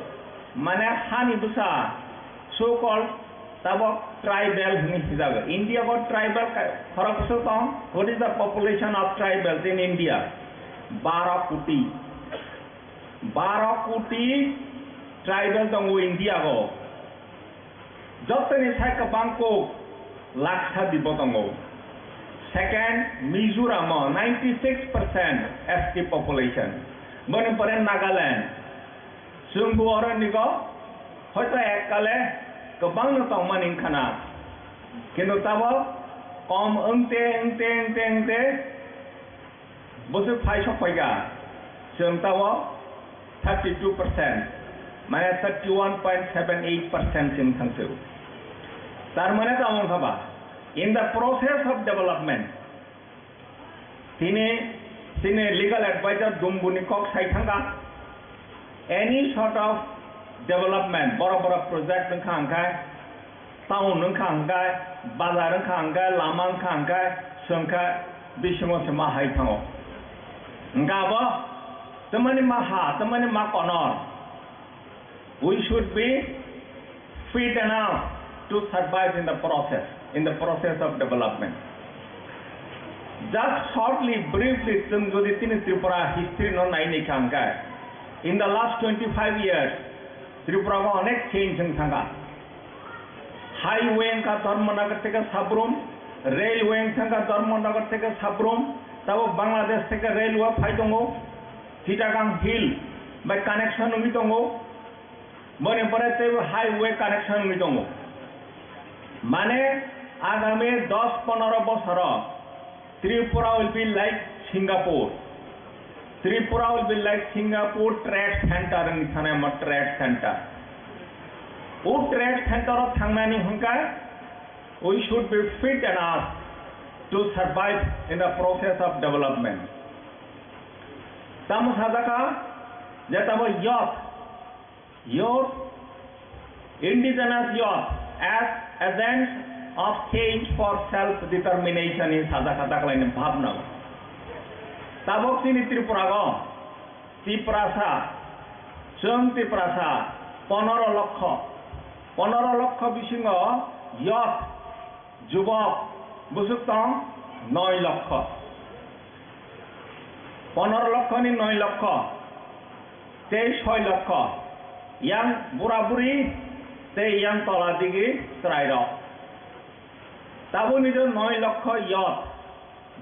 mane hani bwsa, so called tabuk tribal hwnwi hijago. India o tribal ka-, khoroksa tong. What is the population of tribals in India? Baro koti. Baro koti tribal tongo India o. Jotoni sai kwbang kok laksa dibo tongo. Second, Mizoram o ninety six percent S T population. Boni pore Nagaland. Chwng bo oro nigo hoito ekkale kwbangno tongmani wngkha na. Kintu tabok kom wngte, wngte, wngte, wngte bwswk phai sok phaikha. Chwng tabok thirty two percent, mane thirty one point seven eight percent chwng thangsu. Tar mane tamo wngkha ba, in the process of development, tini, tini legal advisor Dumbuni kok sai thangkha, any sort of development, borok borok project wngkha hwnkhe, town wngkha hwnkhe, bazar wngkha hwnkhe, lama wngkha hwnkhe, chwngkhe bisingo se ma hai thango. Hwnkhe abo tamani ma ha, tamani ma konor. We should be fit enough to survive in the process, in the process of development. Just shortly, briefly, chwng jodi tini Tripura history no nai naikha hwnkhe, in the last twenty five years, Tripura o onek change wng thangkha. Highway wngkha Dharmanagar theke Sabrum, railway wngkha Dharmanagar theke Sabrum, tabo Bangladesh theke railway phai tongo, Chittagong Hill bai connection wngwi tongo, boni pore teibo highway connection wngwi tongo. Mane agami dos ponoro bosoro Tripura will be like Singapore. Tripura will be like Singapore trade center wngwi thanai mo trade center. O trade center o thangnani hwnkhe we should be fit enough to survive in the process of development. Tamo sajaka je tamo youth, youth, indigenous youth as agents of change for self determination in sajaka taklaini bhabna. Tabok chini Tripura go Tiprasa, chwng Tiprasa ponoro lokho, ponoro lokho bisingo youth, jubok, bwswk tong noi lokho. Ponoro lokhoni noi lokho, tei soi lokho yang bura buri tei yang tola digi chwrairok. Tabukni je noi lokho youth,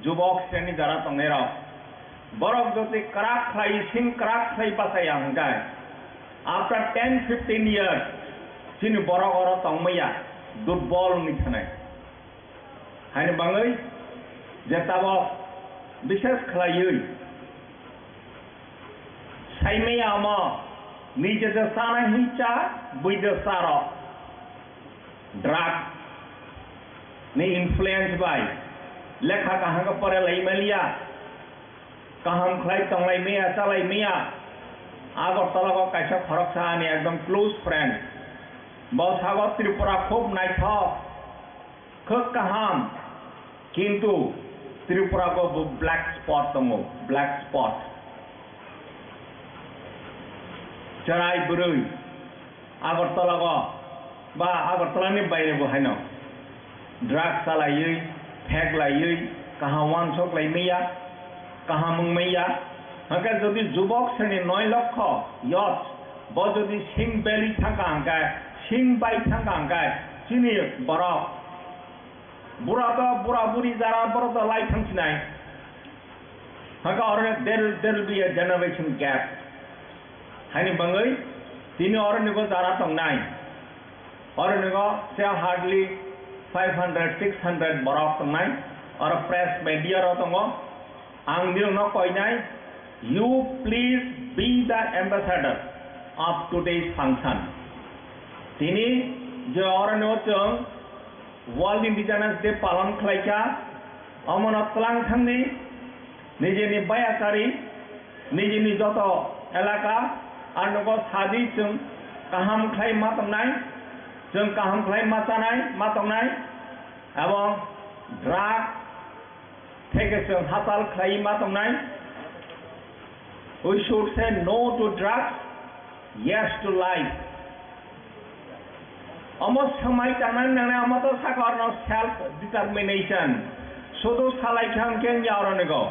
jubok sreni jara tongnairok, borok jodi kwrak khlai, sing kwrak khlai bachaya hwnkhe, after ten fifteen years, chini borok oro tongmaya, durbol wngwi thanai. Haini bagwi je tabok bishes khlaiwi saimaya omo, nije je chana hincha, bui je charo. Drug ni influence bai lekha kaham khe pore lai maliya, kaham khlai tonglai maya, chalai maya. Agartala o kaisa khoroksa ani ekdom close friend, bo sago Tripura khub naithok, khub kaham, kintu Tripura o bo black spot tongo, black spot. Cherai bwrwi Agartala o ba Agartala ni baire bo haino drug chalaiwi, phek laiwi, kaham uansuk lai maya, kaham wng maya. Hwnkhe jodi jubok sreni noi lokho youth, bo jodi sing beli thangkha hwnkhe, sing bai thangkha hwnkhe, chini borok bura to, bura buri jara borok to lai thang sinai. Hwnkhe oro there, there will be a generation gap. Haini bagwi tini oro nigo jara tongnai. Oro nigo se hardly five hundred, six hundred borok tongnai. Oro press media rok tongo. Ang nirokno koinai, you please be the ambassador of today's function. Tini je oro nigo chwng World Indigenous Day palon khlaikha, omono twlang thangdi, nijini bayakari, nijini joto elaka, ar nogo sadi chwng kaham khlai ma tongnai, chwng kaham khlai ma chanai, ma tongnai, ebong drug theke chwng hachal khlai ma tongnai. We should say no to drugs, yes to life. Omo swmai tangnani nangnai, omo to saka orno self determination. Sudu salai kha hwnkhe wngya oro nigo.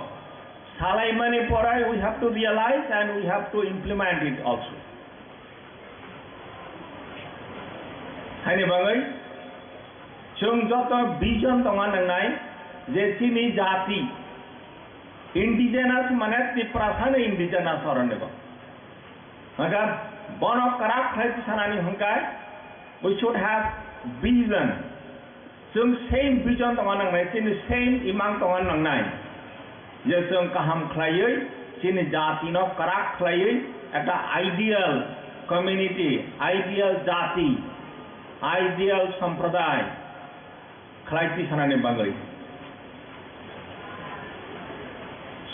Salai mani pore we have to realize and we have to implement it also. Haini bagwi chwng joto vision tongna nangnai, je chini jati, indigenous mane Tiprasano indigenous oronigo. Hwnkhe bono kwrak khlai sanani hwnkhe we should have vision. Chwng same vision tongna nangnai, chini same imang tongna nangnai. Je chwng kaham khlaiwi chini jatino kwrak khlaiwi ekta ideal community, ideal jati, ideal sampradaya khlai tisanani bagwi.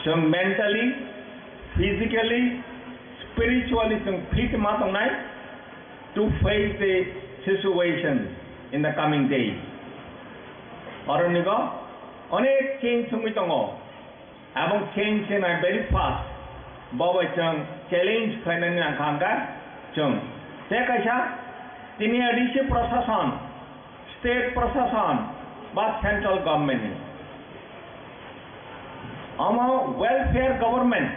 Chwng mentally, physically, spiritually chwng fit ma tongnai to face the situation in the coming days. Oronigo onek change wngwi tongo. Abong change in a very fast. Bo bai chwng challenge khlainani nangkha hwnkhe chwng. Tei kaisa tini A D C prosason, state prosason ba central government ni. Omo welfare government,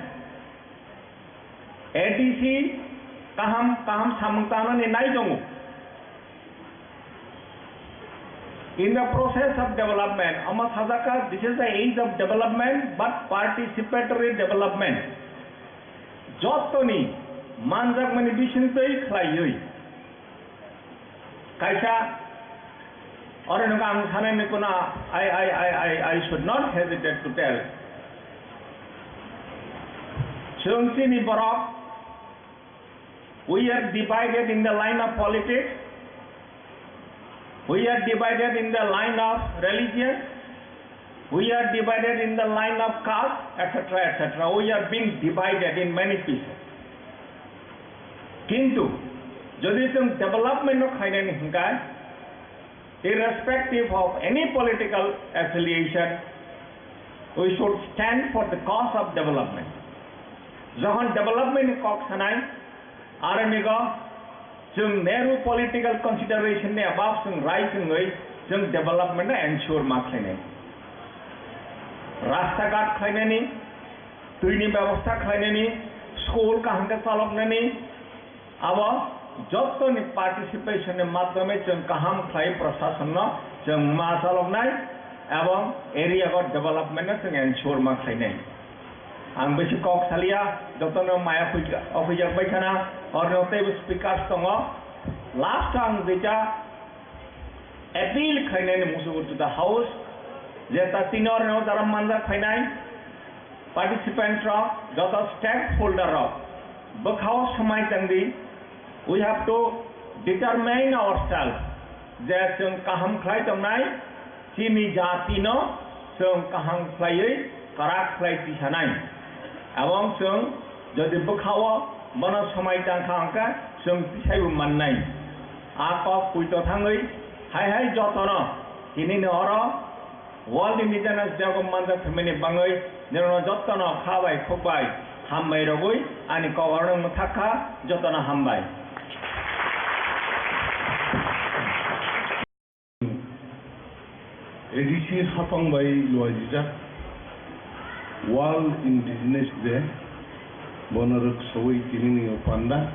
A D C kaham kaham samung tangnani nai tongo. In the process of development, omo sajak kha, this is the age of development, but participatory development. Jotoni manjakmani bisingtwi khlaiwi. Kaisa, oro nokha ang sanani kuna, I, I, I, I, I should not hesitate to tell. Chwng chini borok, we are divided in the line of politics, we are divided in the line of religion, we are divided in the line of caste, et cetera, et cetera. We are being divided in many pieces. Kintu, jodi chwng development no khainani hwnkhe, irrespective of any political affiliation, we should stand for the cause of development. Jokhon development ni kok sanai, aro nigo chwng Nehru political consideration ni above chwng right wngwi chwng development no ensure ma khlainai. Rasta ghat khlainani, twi ni bebosta khlainani, school kaham khe chaloknani, abo jottoni participation ni madhyome chwng kaham khlai, proshasonno chwng ma chaloknai ebong area o development no chwng ensure ma khlainai. Ang bisi kok salia, jotono maya officer bai khana, orno teibo speakers tongo. Last ang jecha appeal khlainani musugo to the house, je ta tini orno jara manjak phainai, participant rok, joto stakeholder rok bwkhao swmai tangdi. We have to determine ourselves je chwng kaham khlai tongnai, chini jati no chwng kaham khlaiwi kwrak khlai tisanai. Ebong chwng jodi bwkhao bono swmai tangkha hwnkhe chwng tisaibo mannai. A kok puito thangwi hai hai jotono tinini oro World Indigenous Day o manjak phaimani bangwi norokno jottono kha bai khuk bai hambai rogwi ani kok oro mwthak kha, jottono hambai. A D C hapang bai luaijijak World Indigenous Day, bono rwksawi tinini o panda.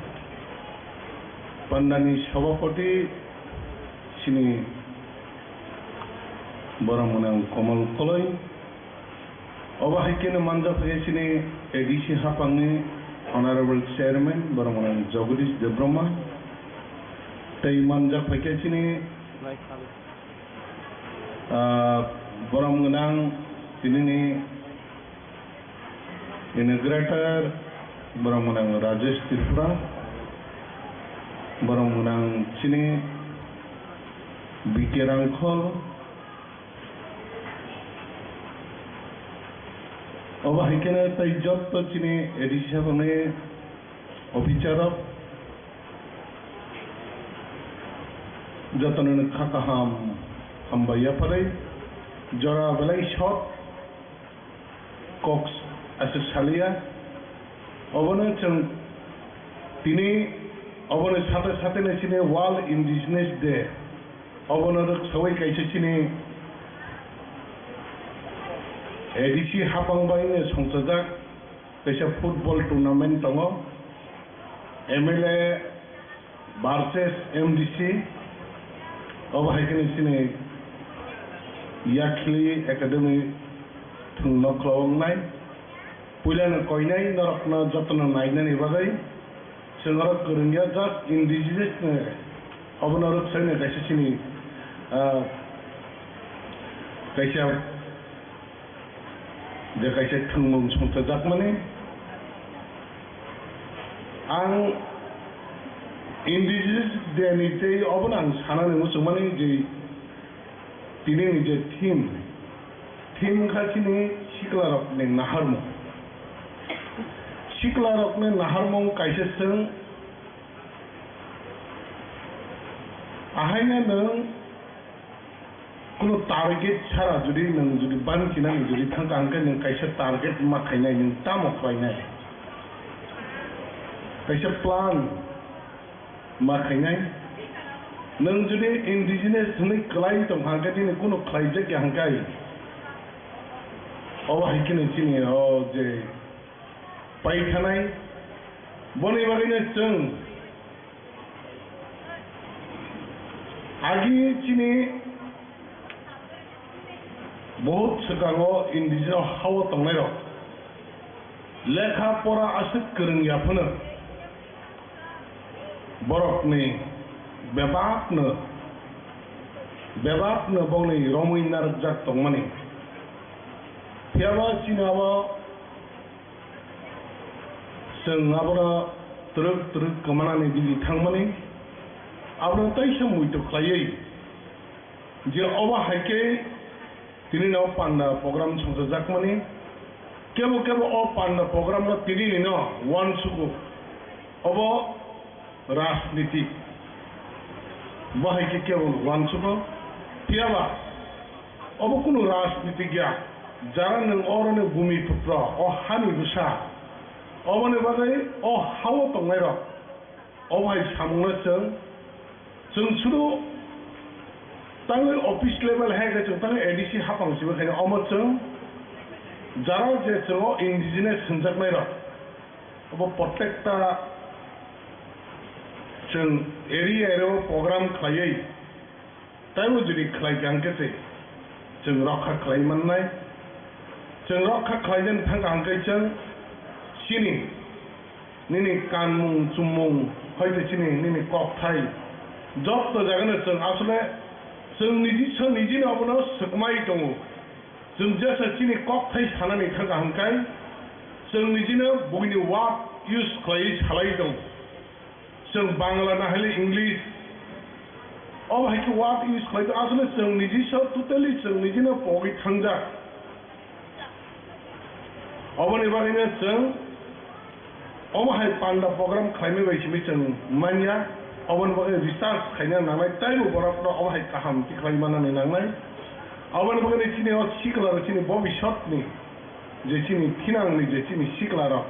Pandani sabapati chini borok mwnang Komal Koloi. Obo hai kheno manjak phai chini A D C hapangni Honorable Chairman borok mwnang Jagadish Debbarma. Tei manjak phai khe chini, ah, borok mwnang tinini Inaugurator, borok mwnang Rajesh Tripura, borok mwnang chini B K Rangkhol, obo hai kheno tei jotto chini A D C hapangni officer rok, jotono kha kaham hambai yapharwi jora belai short kok aswk salia. Obono chwng tini obono sate sate no chini World Indigenous Day, obono rwksawi kaisa chini A D C hapang bai no songchajak kaisa football tournament tongo, M L A versus M D C, obo hai kheno chini Yakhli Academy thwngno khuloknai. Puilano koinai norokno jotono nainani bagwi chwng oro kwrwngya just indigenous ni, obono rwksaino kaisa chini, ah, kaisa, je kaisa thwngmung songchajakmani. Ang indigenous day ni tei obono ang sanani muchungmani je tini ni je theme, theme wngkha chini siklarokni naharmung. Siklarokni naharmung kaisa chwng ahaino nwng kunu target sara jodi nwng jodi banchinani jodi thangkha hwnkhe nwng kaisa target ma khainai, nwng tamo khlainai? Kaisa plan ma khainai. Nwng jodi indigenous hwnwi kwlai tongkha hwnkhe, nini kunu khlaijakya hwnkhe, obo hai kheno chini o je paithanai, boni bagwino chwng agi chini Bohut swkango indigenous hao tongnairok lekha pora aswk kwrwng ya phano borokni bebakno, bebakno bongni romwi narwkjak tongmani. Phiyaba chini abo chwng abono twrwk twrwk kwmanani digi thangmani, abono teisa muitu khlaiwi je obo hai khe tini no panda program songchajakmani. Kebo kebo o panda program no tini ni no uansugo, obo rajniti bo hai khe kebo uansugo. Phiyaba obo kunu rajniti ya, jara nwng oro ni bumi putra, o hani bwsa, oboni bagwi o hao tongnairok obo hai samungno chwng, chwng suru tangwi office level hai khe chwng tangwi A D C hapang simi khaino omo chwng jara je chwng o indigenous hwnjaknairok obo protecta chwng area area o program khlaiwi Taibo jodi khlai kha hwnkhe se chwng rokha khlai mannai. Chwng rokha khlai jani thang kha hwnkhe chwng chini nini kanmung chummung hoite chini nini kokthai jotto jagano chwng asole chwng niji sa nijino abono swkmai tongo. Chwng jesa chini kokthai sanani thang kha hwnkhe chwng nijino buini word use khlaiwi salai tongo. Chwng Bangla na hile English. Obo hai khe word use khlai tong, asole chwng niji so totally chwng niji no pogwi thangjak. Oboni bagwi no chwng omo hai panda program khlaimani bai simi chwng manya. Oboni bagwi research khaina nangnai, taibo borok no omo hai kaham tikhlai manani nangnai. Oboni bagwi no chini o sikla rok chini bobisot ni je chini thinang ni je chini sikla rok.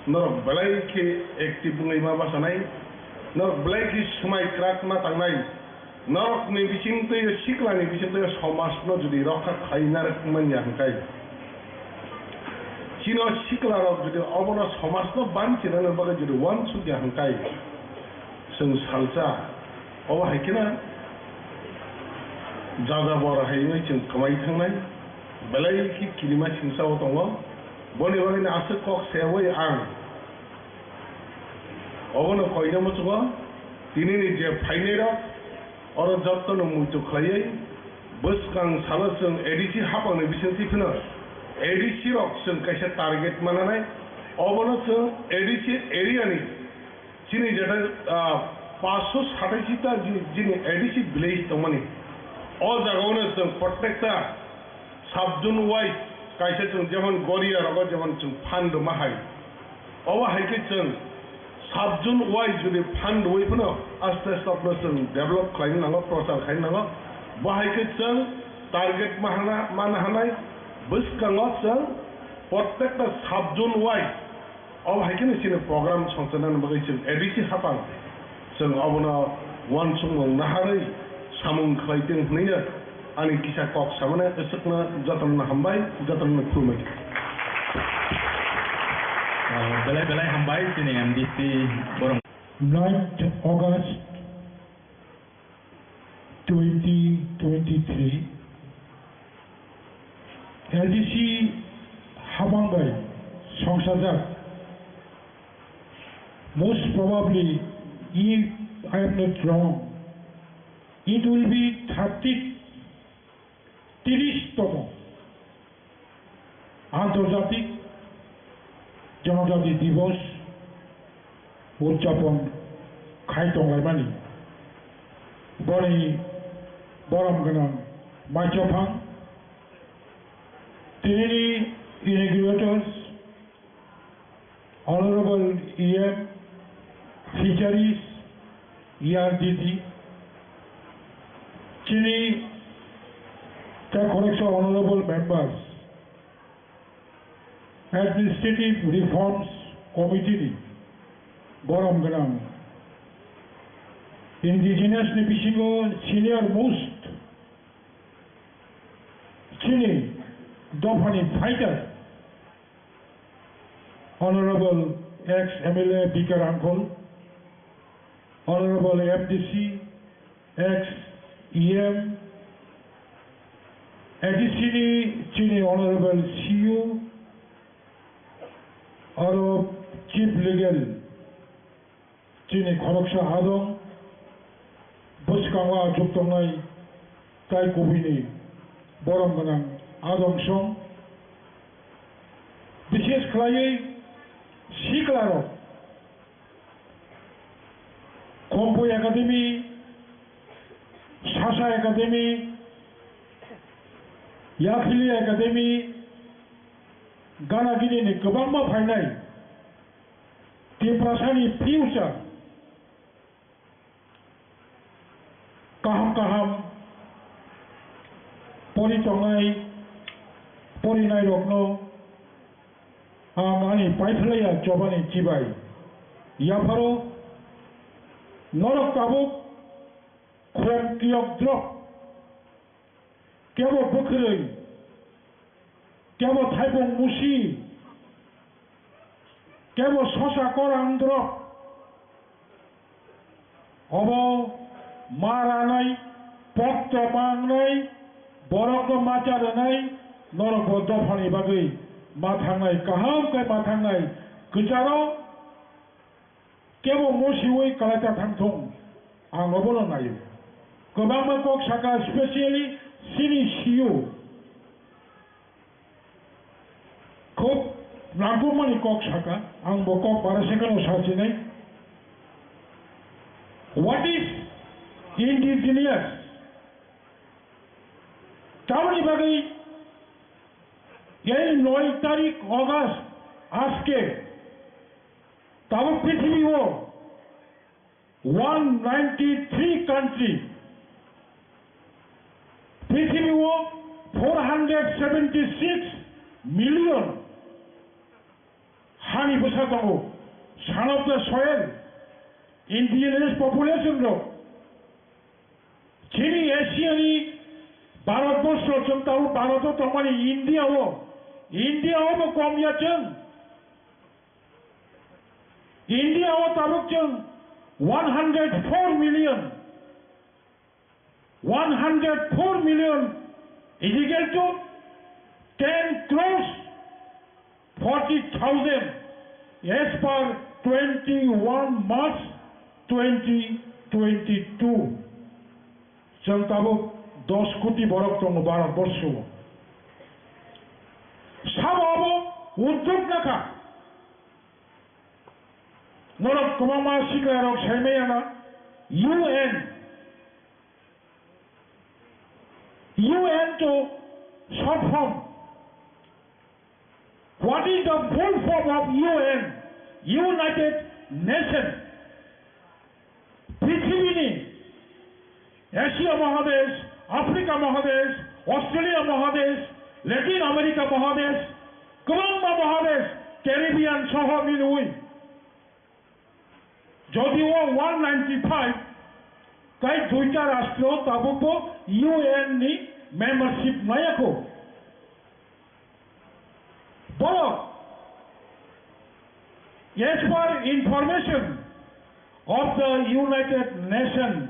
Norok belai khe active wngwi ma bachanai, norok belai khe swmai kwrak ma tangnai, norokni bisingtwi o siklani bisingtwi o somajno jodi rokha khlai narwk manya hwnkhe, chini o siklarok jodi obono somajno banchinani bagwi jodi uansuk ya hwnkhe, chwng salsa, obo hai kheno jajabor hai wngwi chwng kwmai thangnai, belai khe kirima singsa o tongo. Boni bagwi no aswk kok seui ang obono koina muchungo, tinini je phainairok oro jottono muitu khlaiwi bwskang salo chwng A D C hapangni bisingtwi phano A D C rok chwng kaisa target mananai, obono chwng A D C area ni Chini jeta, ah, paanch sho sataisi ta ji-, jini A D C village tongmani. O jagao no chwng protekta sub zone wise kaisa chwng jemon Goria rogo jemon chwng fund rwma hai. Obo hai khe chwng sub zone wise jodi fund rwui phano aste aste no chwng develop khlaina nango, prochar khlaina nango. Bo hai khe chwng target ma hana, mana hanai bwskango chwng protekta sub zone wise Obo hai kheno chini program songchanani bagwi chwng A D C hapang chwng obono uansukmung naharwi samung khlai tong hwnwi ani kisa kok samani. Aswkno jotono hambai, jotono khulumai. Ah, belai belai hambai chini M D C borok. Ninth August twenty twenty-three. A D C habang bai songsajak. Most probably, if I am not wrong, it will be thirty, tirish tomo Antarjatik Jonojati Divos udjapon khai tonglaimani. Boni borom gwnang maichophang tinini inaugurators, Honorable E M Fisheries, E R D D, chini tei khoroksa Honorable Members, Administrative Reforms Committee ni borom gwnang, Indigenous ni bisingo senior most chini dophani fighter, Honorable ex M L A B K Rangkhol, Honorable M D C, ex E M, A D C ni chini Honorable C U, aro Chief Legal, chini khoroksa adong, bwskango achuk tongnai tai kubuni borom gwnang adong song, bishes khlaiwi siklarok, Khompui Academy, Sasa Academy, Yakhili Academy, gana gini ni kwbangma phainai. Tiprasani future kaham kaham pori tongnai, porinairokno ang ani paiphlaiya chobani chibai. Yapharo norok tabuk khorang kiyok drop. Kebo bwkhwrwi, kebo thaibung musi, kebo sosa korang drop. Obo ma ranai, pokto mangnai, borokno ma cha rwnai, norokbo dophani bagwi ma thangnai, kaham khe ma thangnai, kwcharo Kebo musiui kwlaita thangthung, ang obono naio. Kwbangma kok saka, specially chini C E O. Khub nangkukmani kok saka, ang bo kok bara sekheno sachinai. What is indigenous? Tamoni bagwi ei noi tarik August aske Tabuk prithibi o one ninety three country, prithibi o four hundred seventy six million hani bwsa tongo. Son of the soil, indigenous population rok. Chini Asia ni Bharat borsho, chwng tabuk Bharat o tongmani, India o, India o bo kom ya chwng. India o tabuk chwng one hundred four million, one hundred four million is equal to ten crores forty thousand as per twenty-one March twenty twenty-two. Chwng tabuk dos koti borok tongo Bharat borsho o. Sabo abo uddog nakha. Norok kwbangma sikla rok saimaya na U N, U N to short form. What is the full form of U N? United Nation. Prithibi ni Asia Mahadesh, Africa Mahadesh, Australia Mahadesh, Latin America Mahadesh, kwbangma Mahadesh, Caribbean soho milwi. Jodi o one ninety five, tai duita rastro tabukbo U N ni membership nayakho. Borok, as per information of the United Nation,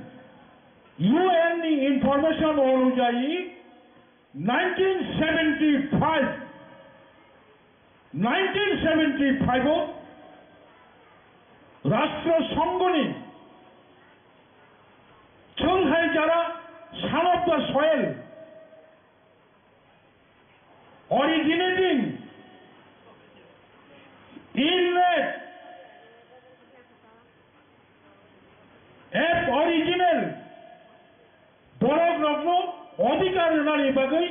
U N ni information onujai, Nineteen seventy five, nineteen seventy five o Rashtra Sangha ni chwng hai jara Son of the Soil, originating in red, Aboriginal borok rokno odhikar rwnani bagwi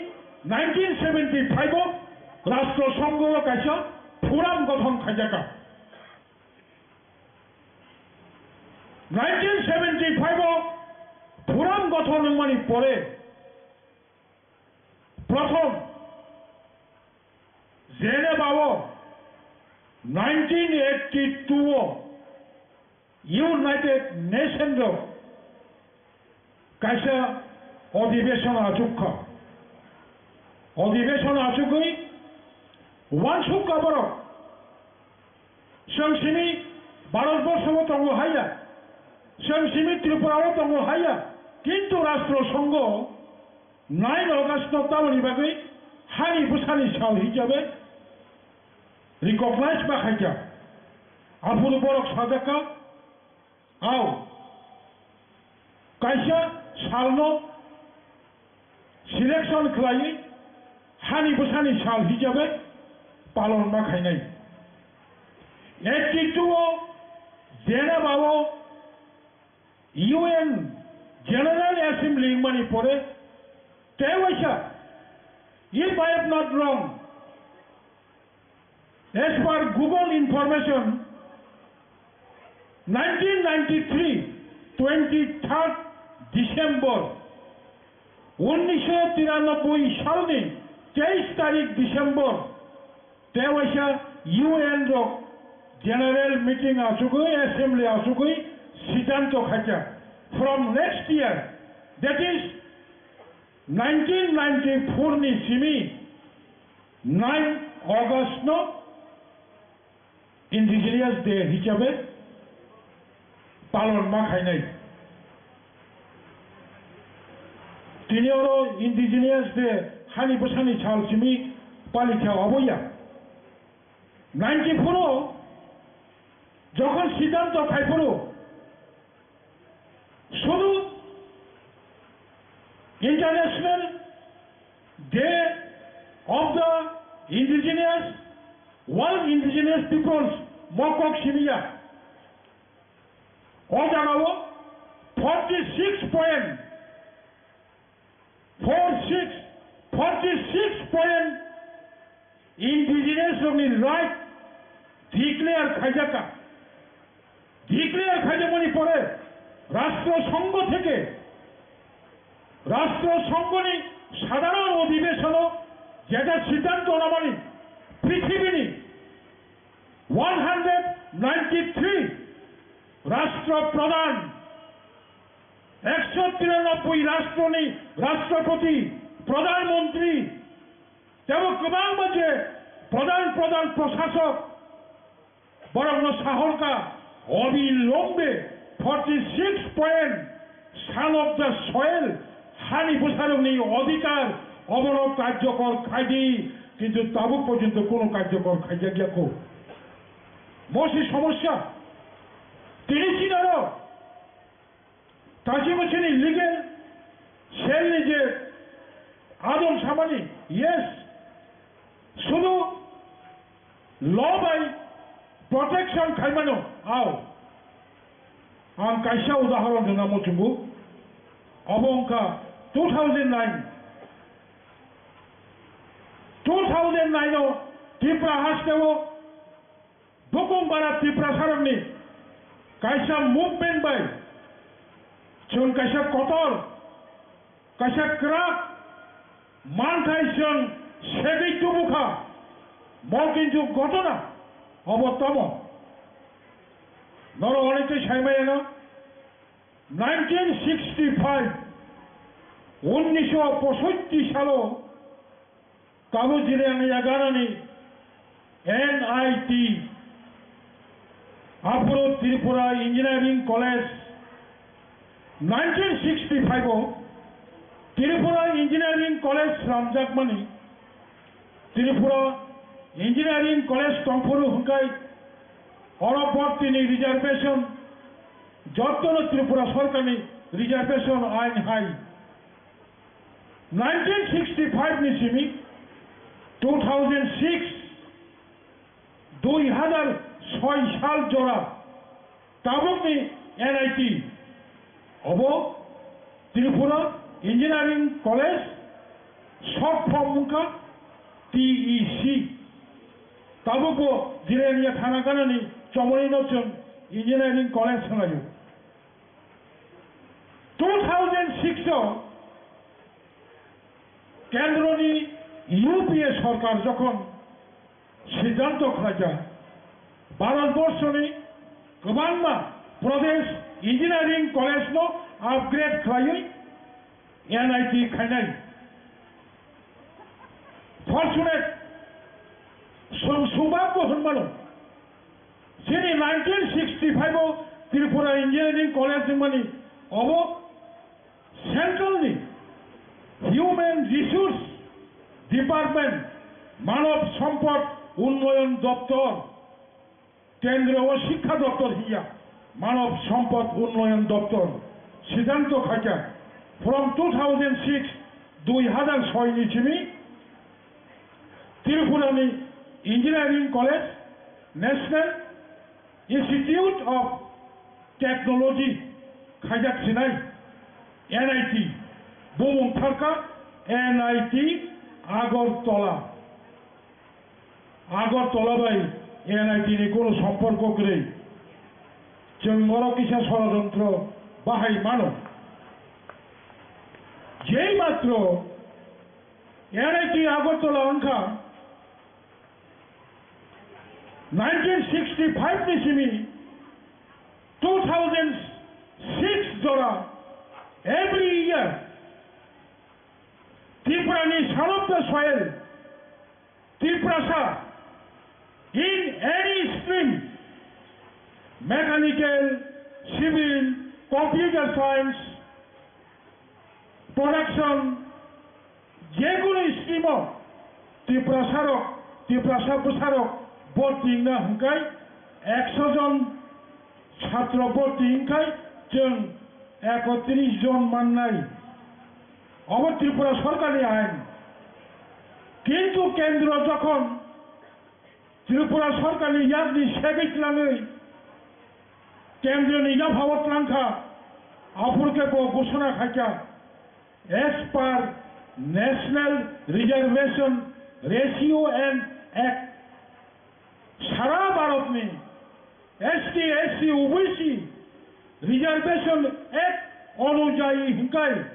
nineteen seventy five o Rashtra Sangha o kaisa forum gothon khaijaka. Nineteen seventy five o forum gothon wngmani pore Prothom Geneva o nineteen eighty two o United Nation rok kaisa odhibeshon achukha. Odhibeshon achugwi uansukha borok. Chwng simi Bharatborsho o tongo haiya, chwng simi Tripura o tongo haiya, kintu Rashtra Sangha nine August no tamoni bagwi hani bwsani sal hisabe recognize ma khaikha. Aphuru borok sajakha, ao kaisa salno selection khlaiwi hani bwsani sal hisabe palon ma khainai. Eighty two o Geneva o U N General Assembly wngmani pore tei waisa, if I am not wrong, as per Google information, nineteen ninety three, twenty third December, unnisho tiranoboi salni teis tarik December, tei waisa U N rok general meeting achugwi, assembly achugwi siddhanto khaikha, from next year, that is nineteen ninety four ni simi nine August no Indigenous Day hisabe palon ma khainai. Tini oro Indigenous Day hani bwsani sal simi palikha obo ya. Ninety four o jokhon siddhanto khaiphuru, sudu International Day of the Indigenous, World Indigenous Peoples, mokok simiya. O jagao forty six point four six, forty six point indigenous rokni right declare khaijakha. Declare khaijakmani pore Rashtra Sangha theke, Rashtra Sanghani sadharon odhibeshono jeta siddhanto namani prithibini one hundred ninety three Rashtra Pradhan, ekso tiranoboi rashtroni Rashtrapati, Pradhan Mantri, tebo kwbangma je Pradhan Pradhan Prashasok, borokno sahorka obilombe forty six point Son of the Soil, hani bwsarokni odhikar, obono karjokor khaidi, kintu tabuk porjonto kono karjokor khaijakya kho. Mosi somosya, tini sinaro Tachi muchini legal cell ni je adong samani, yes, sudu law bai protection khaimano, ao. Ang kaisa udahoron rwna muchungo, obo wngkha two thousand nine, two thousand nine o Tripura hasteo Bukung bara Tiprasarokni kaisa movement bai chwng kaisa kotor, kaisa kwrak manthai chwng segwi tubukha. Bo kintu ghotona obo tomo. Norok onek tei saimaya no. Nineteen sixty five, unnisho posotti salo Kabu Jirang Yaganani N I T, aphuru Tripura Engineering College, nineteen sixty five o Tripura Engineering College slamjakmani, Tripura Engineering College tongphuru hwnkhe oro bhortini reservation jottono Tripura sorkarni reservation ain hai nineteen sixty-five ni simi two thousand six, dui hazar soi sal jora tabukni N I T obo Tripura Engineering College, short form wngkha T E C. Tabukbo Jirania Thana ganani chomoni no chwng Engineering College hwnlaio. Two thousand six o kendroni U P A sorkar jokhon siddhanto khlaijak, Bharat borshoni kwbangma Pradesh Engineering College no upgrade khlaiwi N I T khainai. Fortunate, chwng subakbo hwnmano, chini nineteen sixty-five o Tripura Engineering College wngmani obo Central ni Human Resource Department, Manav Sampad Unnoyon Doptor, Kendro o Shikkha Doptor hiya, Manav Sampad Unnoyon Doptor, siddhanto khaikha, from two thousand six, dui hazar soi ni simi, Tripura ni Engineering College, National Institute of Technology khaijak sinai, N I T, bumung tharkha N I T Agartala. Agartala bai N I T ni kono somporko kwrwi. Chwng oro kisa sorojontro bahai mano. Jei matro N I T Agartala wngkha nineteen sixty-five ni simi two thousand six jora every year Tripura ni son of the soil Tiprasa in any stream, mechanical, civil, computer science, production, jekunu stream o Tiprasarok, Tiprasa bwsarok bhorti wngna hwnkhe ekso jon chhatro bhorti wngkhai chwng ekotris jon mannai. Obo Tripura sorkarni ain. Kintu kendro jokhon Tripura sorkarni yakni segwi tlangwi kendroni yaphao tlangkha, aphuru khe bo ghosona khaikha, as per National Reservation Ratio and Act, sara Bharatni S T, S C, O B C Reservation Act onujayi hwnkhe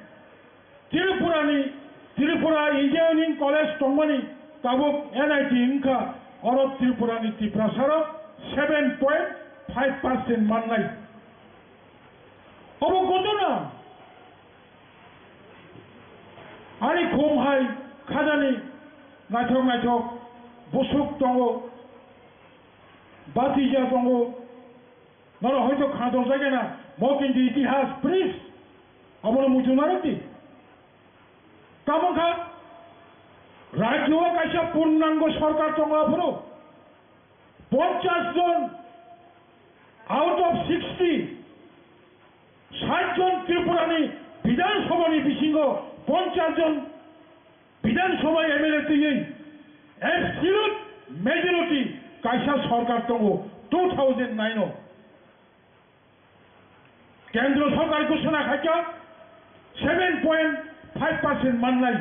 Tripurani, Tripura Engineering College tongmani tabuk N I T wngkha, oro Tripurani Tiprasarok seven point five percent mannai. Obo ghotona. Ani khum hai khajani naithok naithok busuk tongo, batija tongo, norok hoito khanajak jagana, mo kintu itihas, please, abono muchung narwk di. Tamo wngkha, rajyo o kaisa purnango sorkar tongo aphuru, ponchash jon out of sixty, sait jon Tripurani Bidhan Sabhani bisingo ponchash jon Bidhan Sabha M L A twiwi absolute majority kaisa sorkar tongo two thousand nine o. Kendro sorkar ghosona khaikha seven point five percent mannai.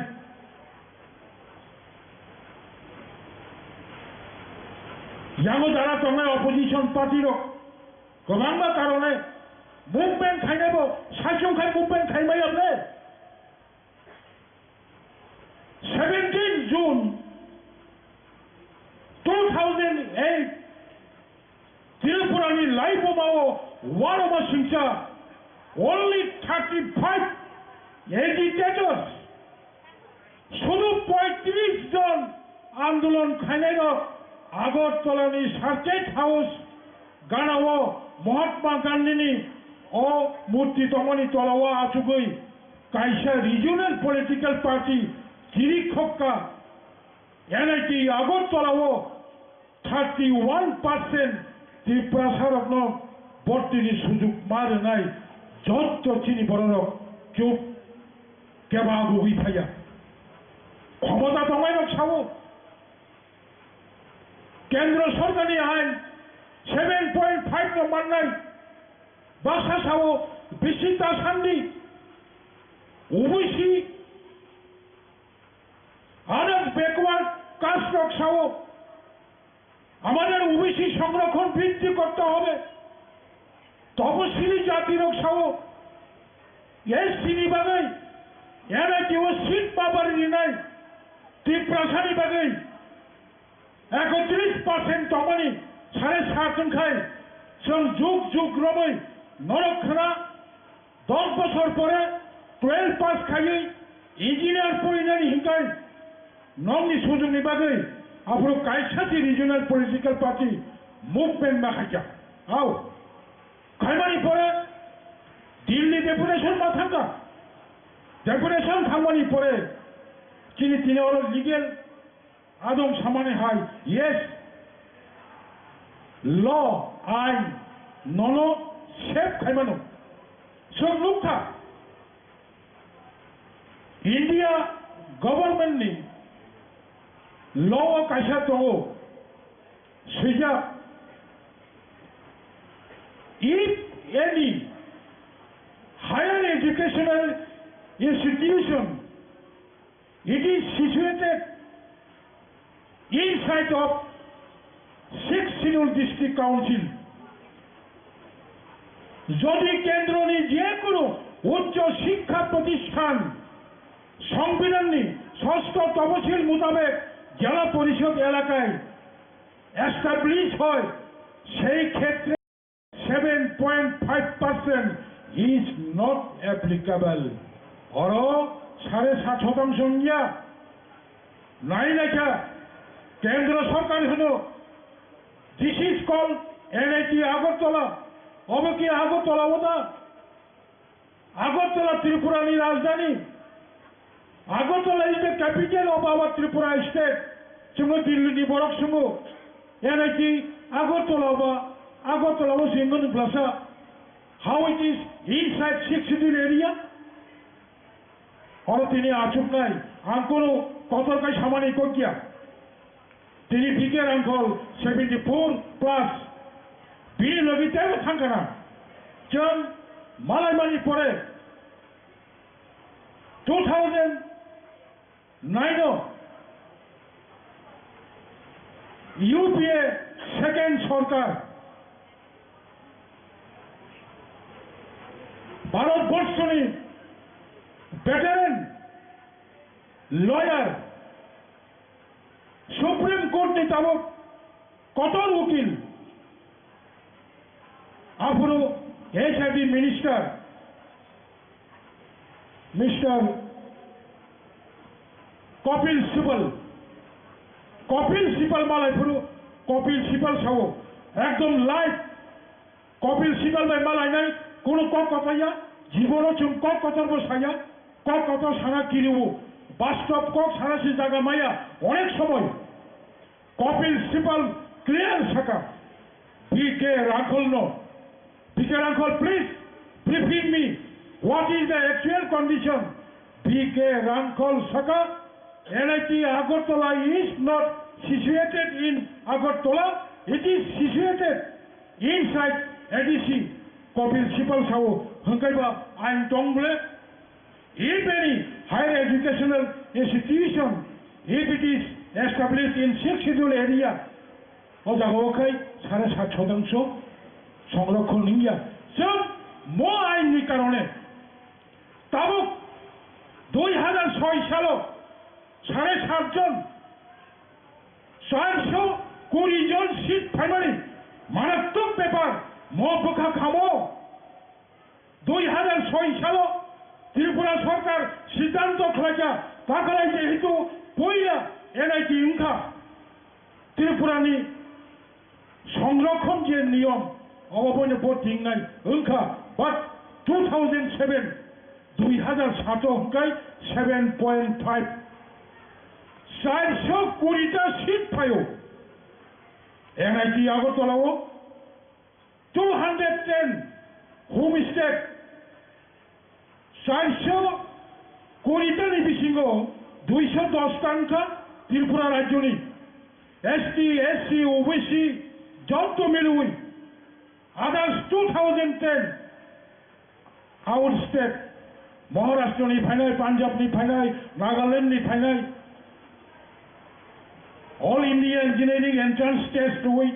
Yango jara tongnai opposition party rok kwbangma karone movement khainaibo, saichung khai movement khaimaya ble. Seventeen June two thousand eight, Tripurani Laiboma o waroma singcha, only thirty-five agitators, sudu poitris jon andolon khainairok Agartalani Circuit House ganao Mahatma Gandhini o murti tongmani tolao achugwi Kaisa regional political party chiri khokka N I T Agartala o thirty one percent Tiprasa rokno bortini sujuk ma rwnai jotto chini bororok chuk keba gugui phaiya. Khomota tongnai rok sao, Kendro sorkarni ain seven point five no mannai baksa sao bisi ta sandi O B C, other backward caste rok sao, আমাদের O B C সংরক্ষণ বৃদ্ধি করতে হবে। তপশিলি জাতিরok sao S T ni bagwi N I T o seat babari rinai Tiprasani bagwi ekotris percent tongmani sare sat wngkhai chwng jug jug romwi norok khna dos bosor pore twelve pass khaiwi engineer porinani hinkhai nokni sujukni bagwi aphuru kaisa se regional political party movement ma khaikha. Hao, khaimani pore Delhi deputation ma thangkha. Deputation thangmani pore chini tini oro legal adong samani hai, yes, law, ain nono save khaimano. Chwng nukha, India government ni law o kaisa tongo, swijak, if any higher educational institution, it is situated inside of Sixth Schedule District Council. যদি কেন্দ্রনি যে কোনো উচ্চ শিক্ষা প্রতিষ্ঠান সংবিধাননি ষষ্ঠ তফসিল মোতাবেক জেলা পরিষদ এলাকায় এস্টাবলিশ হয়, সেই ক্ষেত্রে seven point five percent is not applicable. Oro sare sat শতাংশ wngya. Nai naikha, kendro sorkar hwno, this is called N I T Agartala. Obo ki Agartala o da? Agartala Tripura ni rajdhani. Agartala is the capital of our Tripura state. Chwngno Delhi ni borok swngo, N I T Agartala ba, Agartala o se wngmani blasa. How it is inside Sixth Schedule area? Oro tini achuknai, ang kono kotor kai samani kokya. Tini B K Rangkhol seventy four plus. Bini logi teibo thangkana. Chwng malaimani pore two thousand nine o U P A second sorkar Bharat borshoni veteran lawyer, Supreme Court ni tabuk kotor ukil, aphuru H R D minister, Mister Kapil Sibal, Kapil Sibal malai phuru, Kapil Sibal sao, ekdom live Kapil Sibal bai malainai, kono kok kotor ya, jibono chwng kok kotor bo saya, kok kotor sana kiriwo, bastob kok sana se jaga maya, onek somoy. Kapil Sibal clear saka, B K Rangkhol no. B K Rangkhol, please briefing me, what is the actual condition? B K Rangkhol saka, N I T Agartala is not situated in Agartala, it is situated inside A D C. Kapil Sibal sao, hwnkaiba ain tong ble, if any higher educational institution, if it is established in Sixth Schedule area, o jaga o khai sare sat শতাংশ সংরক্ষণ wngya. Chwng mo ain ni karone tabuk dui hazar soi salo sare sat jon, charso kuri jon seat phaimani marattwk bepar, mo bwkha khamo. Dui hazar soi salo Tripura sorkar siddhanto khlaikha, takhalai jehetu poila N I T wngkha, Tripurani songrokhon je niyom, obo boino bo tingnai wngkha, but two thousand seven Dui hazar sato hwnkhe seven point five. Chairso kurita seat phaio. N I T Agartala o two hundred ten homestead. Chairso kurita ni bisingo duiso dos ta wngkha Tripura rajyoni S T, S C, O B C jotto milwi. Others two thousand ten out state, Maharashtra ni phainai, Punjab ni phainai, Nagaland ni phainai, All India Engineering Entrance Test rwi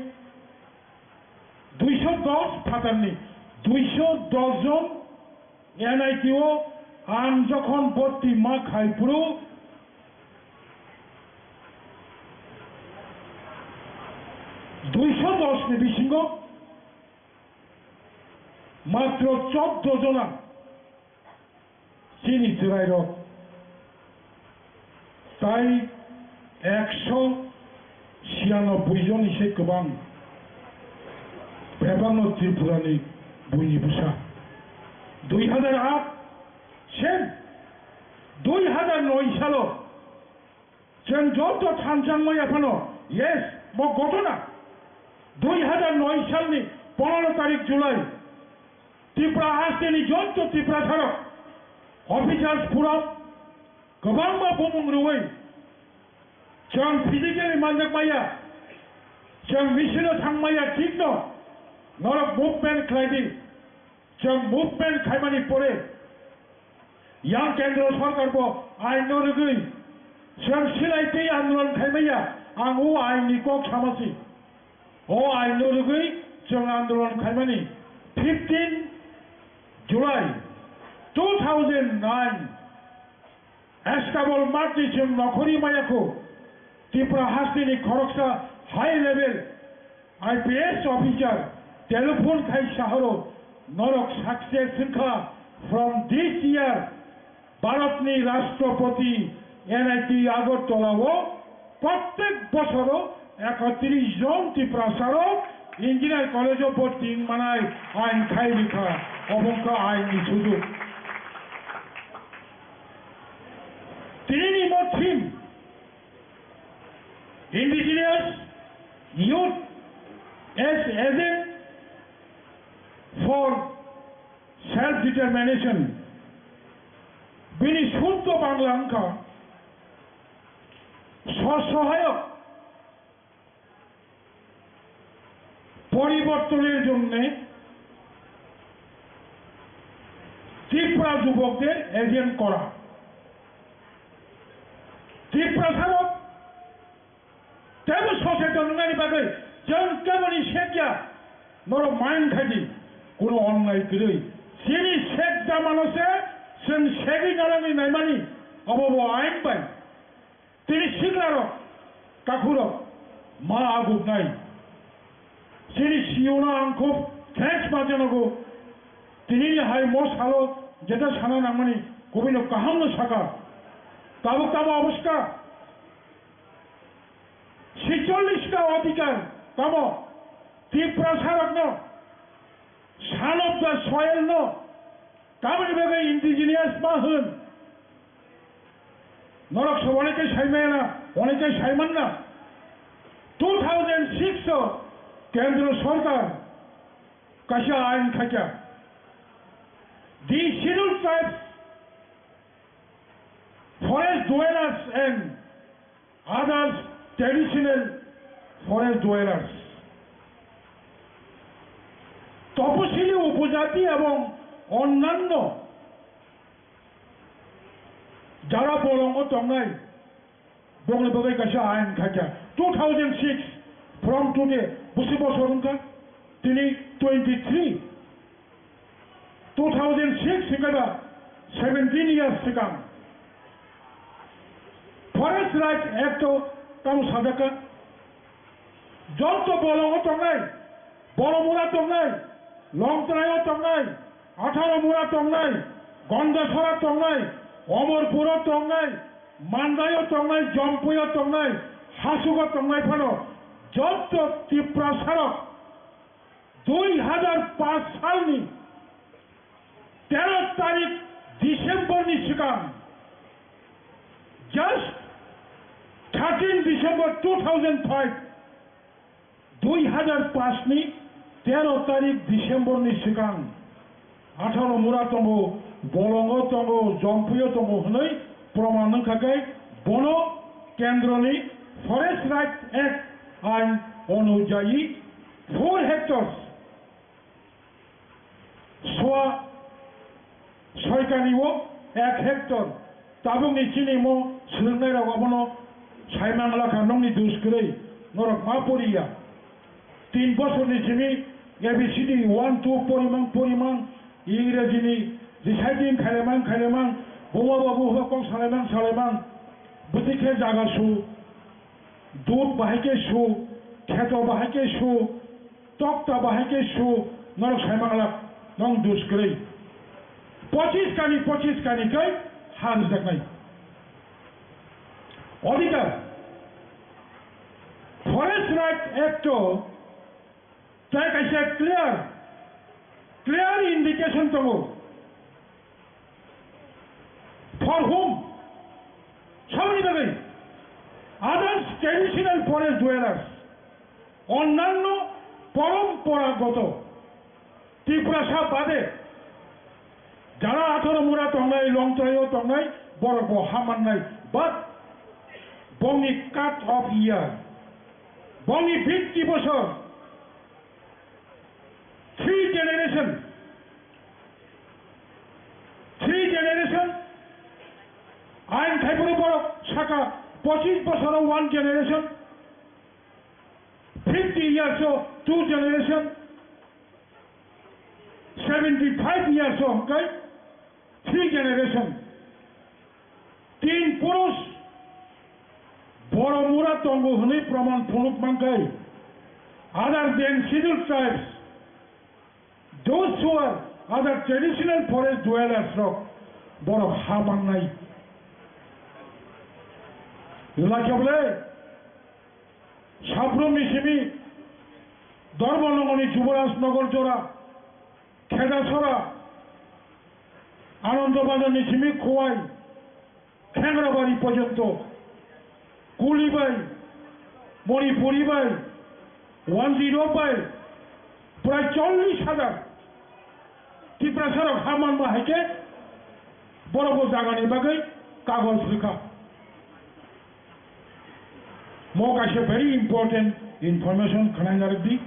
duiso dos phatarni duiso dos jon N I T o ang jokhon bhorti ma khai phuru duiso dos ni bisingo matro choddo jona chini chwrairok tai ekso siyanoboi joni se kwbang bebakno Tripurani buini bwsa. Dui hazar aat, same, dui hazar noi salo chwng joto thansa wngmaya phano, yes, bo ghotona dui hazar noi salni pondro tarik July, Tripura hasteni joto Tiprasarok, officers phurok kwbangma bumung rwui chwng physically manjak maya, chwng misil o thang maya, thikno norok movement khlai di. Chwng movement khaimani pore yang kendro sorkar bo ain no rwgwi chwng silai twi andolon khaimaya, ang o ain ni kok samasi. O ain no rwgwi chwng andolon khaimani fifteen July two thousand nine. Estabol matni chwng nokhorwi maya kho. Tripura hasteni khoroksa high level I P S officer telephone khai sahoro norok success wngkha from this year Bharatni Rashtrapati N I T Agartala o prottek bosoro ekotris jon Tiprasarok Engineer College o bhorti wngmanai ain khai rikha, obo wngkha ain ni sujug. Tini ni mo theme, Indigenous Youth as Agent for Self Determination. Bini sutto Bangla wngkha স্বসহায়ক পরিবর্তনের জন্য ত্রিপুরা যুবকদের এজেন্ট করা। Tiprasarok teibo soseton wngnani bagwi chwng keboni sekya norok mind khai di, kuno onnai kwrwi. Chini sek jamano se chwng segwi narwgwi naimani, obo bo ain bai. Tini siklarok, takhurok, ma aguknai. Chini C E O no ang khub thanks ma janago. Tinini hai mo salo jeta sana nangmani kubui no kaham no saka. Tabuk tamo obosta. Sicholish ta odhikar tamo Tiprasarok no, son of the soil no, tamoni bagwi indigenous ma hwn. Norok se oneke saimaya na, oneke saiman na. Two thousand six o Kendro Sorkar kaisa ain khaikha. The Scheduled Tribes, Forest Dwellers and Others Traditional Forest Dwellers, তপশিলি উপজাতি এবং অন্যান্য যারা bolongo tongnai, bongni bagwi kaisa ain khaikha two thousand six, from today, busi bosor wngkha, tini twenty three, two thousand six hingkhe ba seventeen years sikang Forest Rights Act o tamo sajakha, joto bolongo tongnai, Boromura tongnai, Longtraio tongnai, Atharomura tongnai, Gondasora tongnai, Omorpuro tongnai, Mandaio tongnai, Jompuio tongnai, Hasugo tongnai phano joto Tiprasarok dui hazar paanch salni tero tarik December ni swkang, just thirteen December two thousand five, dui hazar paanch ni tero tarik December ni swkang, atharo mura tongo, bolongo tongo, jompuio tongo hwnwi proman wngkha khe, bono kendroni Forest Rights Act ain onujayi four hectares, swa soikani o ek hectare. Tabukni chini mo swrwngnairok abono saimang lakha, nokni dus kwrwi, norok ma poriya. Tin bosorni simi A B C D one two porimang porimang, Ingrejini reciting khailaimang khailaimang, buma babu hwba kok salaimang salaimang, bwtwi khe jaga su, dud bahai khe su, kheto bahai khe su, tokta bahai khe su, norok saimang lak, nong dus kwrwi. Pochis kani, pochis kani khe ha rwjaknai. Odhikar, Forest Rights Act o tei kaisa clear, clear indication tongo. For whom? Saboni bagwi? Others traditional forest dwellers, onnanno poromporagoto Tiprasa bade jara atharo mura tongnai, Longtraio tongnai, borok bo ha mannai, but bongni cut off year, bongni bikti bosor, three generation, three generation, ain khaiboro borok saka pochis bosoro one generation, fifty years o two generation, seventy five years o hwnkhe three generation. Tin purush borok mura tongo hwnwi proman phunuk mankhai. Other than scheduled tribes, those who are other traditional forest dwellers rok borok ha mannai. Lakhabole Sabrum ni simi Dharmanagor ni Jubaraj Nagar jora, Khedasora, Anando Bazar ni simi Khowai, Khengrabari porjonto, Kuli bai, Manipuri bai, Wanjiro bai, prai chollish hajar Tiprasa rok ha manma hai khe borok bo jaga ni bagwi kagoj rwkha. Mo kaisa very important information khwnai narwk di.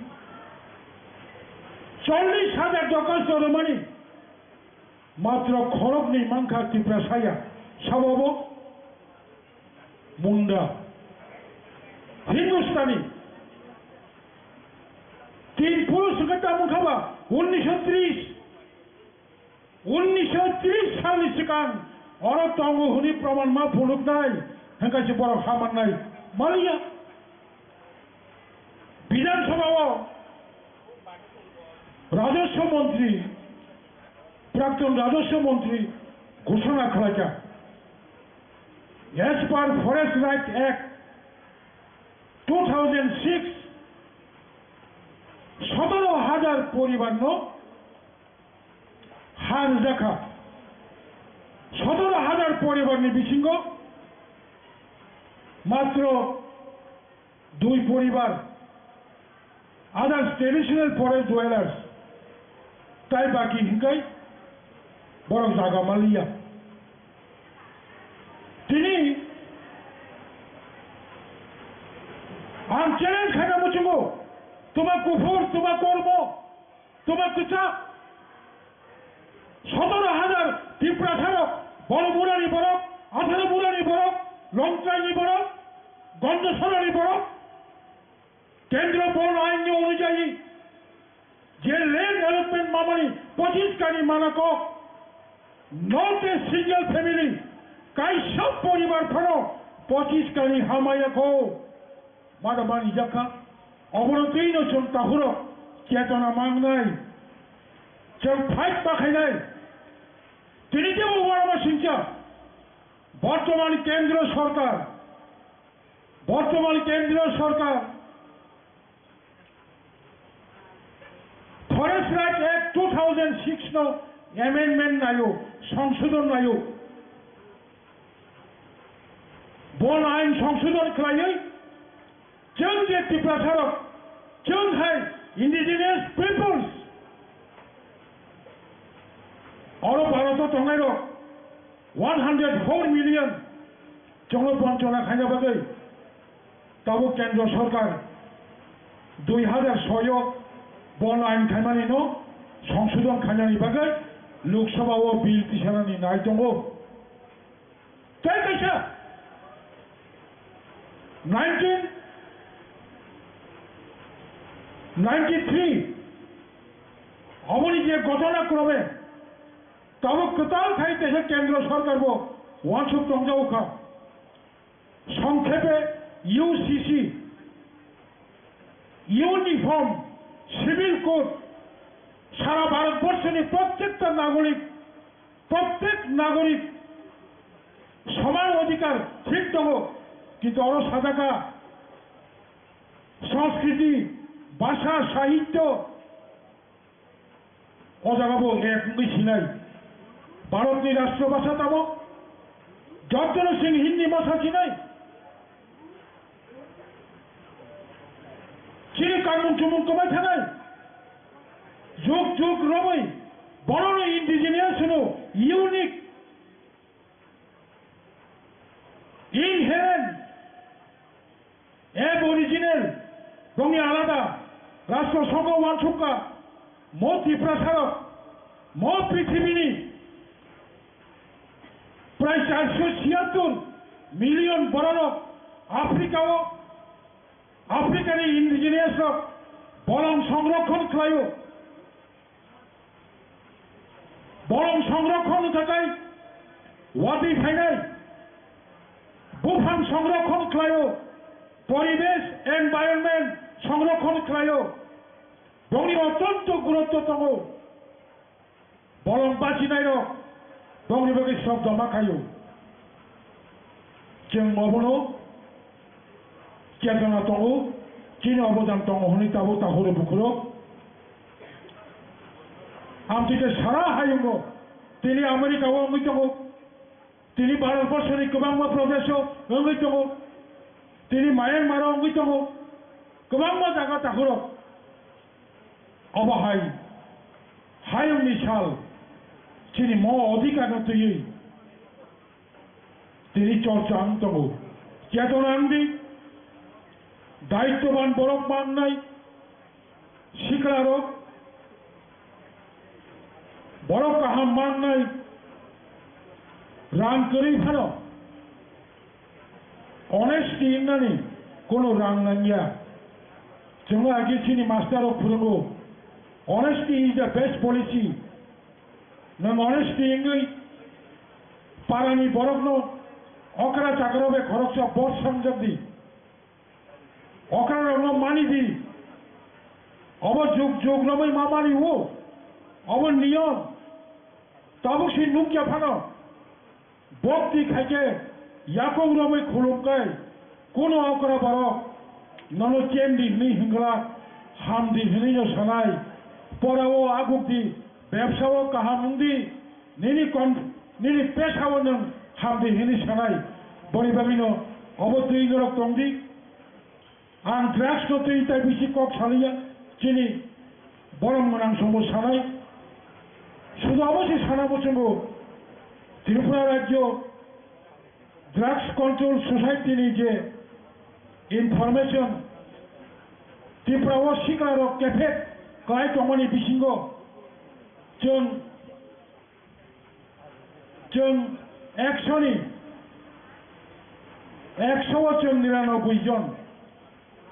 Chollish hajar dorkhasto rwmani matro khoroknwi mankha Tiprasaya, sabo bo Munda, Hindustani. Tin purush hwnkhe tamo wngkha ba unnisho tris. Unnisho tris salni swkang oro tongo hwnwi proman ma phunuknai, hwnkhe se borok ha mannai maliya. Bidhan Sabha o Rajaswa Montri, Prakton Rajaswa Montri ghoshona khlaikha, as per Forest Rights Act two thousand six, sotoro hajar poribar no ha rwjakha. Sotoro hajar poribar ni bisingo matro dui poribar, others traditional forest dwellers, tai baki hinkai borok jaga maliya. Tini ang challenge khaina muchungo, tuma kuphur, tuma kormo, tuma kwchak, sotoro hajar Tiprasarok, Boromurani borok, Atharomurani borok, Longtraini borok, Gondosorani borok, Kendro Bon Ain ni onujayi je land allotment mamani pochis kani mana kok, not a single family, kaisa poribar phano pochis kani hamaya kho. Mada mani jakha, obono twi no chwng tahuro chetona mangnai, chwng fight pakhainai. Tini tebo uanama singcha, bortoman kendro sorkar, bortoman kendro sorkar Forest Rights Act two thousand six no Amendment naio, songsodon naio. Bon ain songsodon khlaiwi chwng je Tiprasarok, chwng hai indigenous peoples, oro Bharoto tongnairok one hundred four million chwngno bonchona khaina bagwi tabuk Kendra Sarkar dui hazar soi o bon ain khaimani no songsodon khainani bagwi Lok Sabha o bill tisanani nai tongo. Tei kaisa nineteen ninety-three oboni je ghotona krobe tabuk kwtal khai teisa Kendra Sarkar bo uansuk tongjago kha. Songkhepe U C C, Uniform Civil Code, sara Bharat borshoni prottekta nagorik, prottek nagorik soman odhikar thik tongo, kintu oro sajak kha Sanskriti, Bhasha, Sahityo, o jaga bo ek wngwi sinai. Bharatni rashtra bhasha tamo? Jotno chwng Hindi bhasha sinai. Chini kanmung chumung kwbai thanai. Juk juk romwi bonono indigenous hwno, unique. Inherent, aboriginal, bongni alada, rashtra songho uansuk kha, mo Tiprasarok, mo prithibini prai charso chiyattur million bororok Africa o, Africa ni indigenous rok bolong songrokhon khlaio. Bolong songrokhon thangwi watwi phainai, buphang songrokhon khlaio, poribesh, environment songrokhon khlaio, bongni otyonto gurutto tongo. Bolong bachinairok bongni bagwi sobdo ma khaio. Chwng obono chetona tongo, chini obodan tongo hwnwi tabuk takhuro bukhuro. Amtwi khe sara hayungo, tini America o wngwi tongo, tini Bharat borshoni kwbangma prodesh o wngwi tongo, tini Myanmar o wngwi tongo, kwbangma jaga takhuro. Obo hai hayungni sal chini mo odhikarno twiwi tini chorcha wng tongo. Chetona wng di, daityoban borok mangnai siklarok, borok kaham mangnai rang kwrwi phano. Honesty wngnani kono rang nangya. Chwngno agi chini master rok phwrwngo, "Honesty is the best policy." Nwng honesty wngwi parani borokno okra chakra bai khoroksa bor sangjak di. Okra rokno mani di. Obo juk juk romwi ma mani o. Obo niyom. Tabuk se nukya phano. Bhakti khaikhe yakhung romwi khulumkhai, kuno okra borok nono chen di hwnwi hwngla, ham di hwnwi no sanai, porao aguk di, bebsao kaham wng di, nini kon-, nini pesao nwng ham di hwnwi sanai, boni bagwino obo twi norok tong di. Ang drugs no twi tai bisi kok saliya, chini borok mwnang songbo sanai. Sudu abo se sana bo chwngo Tripura Rajyo Drugs Control Society ni je information Tripura o sikla rok kephek kwlai tongmani bisingo chwng Chwng ekshoni, ekshao chwng niranobui jon.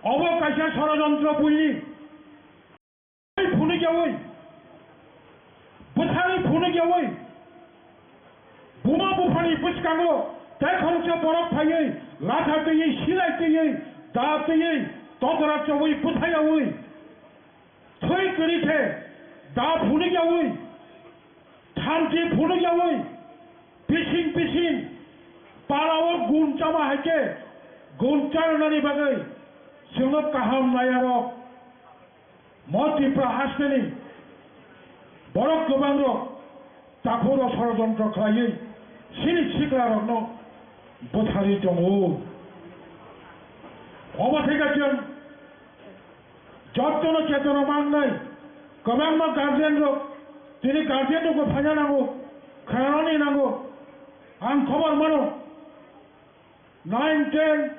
Obo kaisa sorojontro buini. Phunukyaui, bwthai phunukyaui, buma buphani bwskango tei khoroksa borok phaiwi, latha twiwi, silai twiwi, da twiwi, totara chowi bwthaiyaui. Thwi kwrwi khe da phunukyaui, thamchi phunukyaui, bising bising palao gun chama hai khe gun charwnani bagwi chwngno kaham naiyarok. Mo Tripura hasteni borok kwbangrok Takhuk rok sorojontro khlaiwi chini sikla rokno bwtharwi tongo. Obo thai khe chwng jottono chetona mangnai, kwbangma guardian rok, tini guardian rokbo phaina nango, khwnanani nango. Ang khobor mano, nine, ten,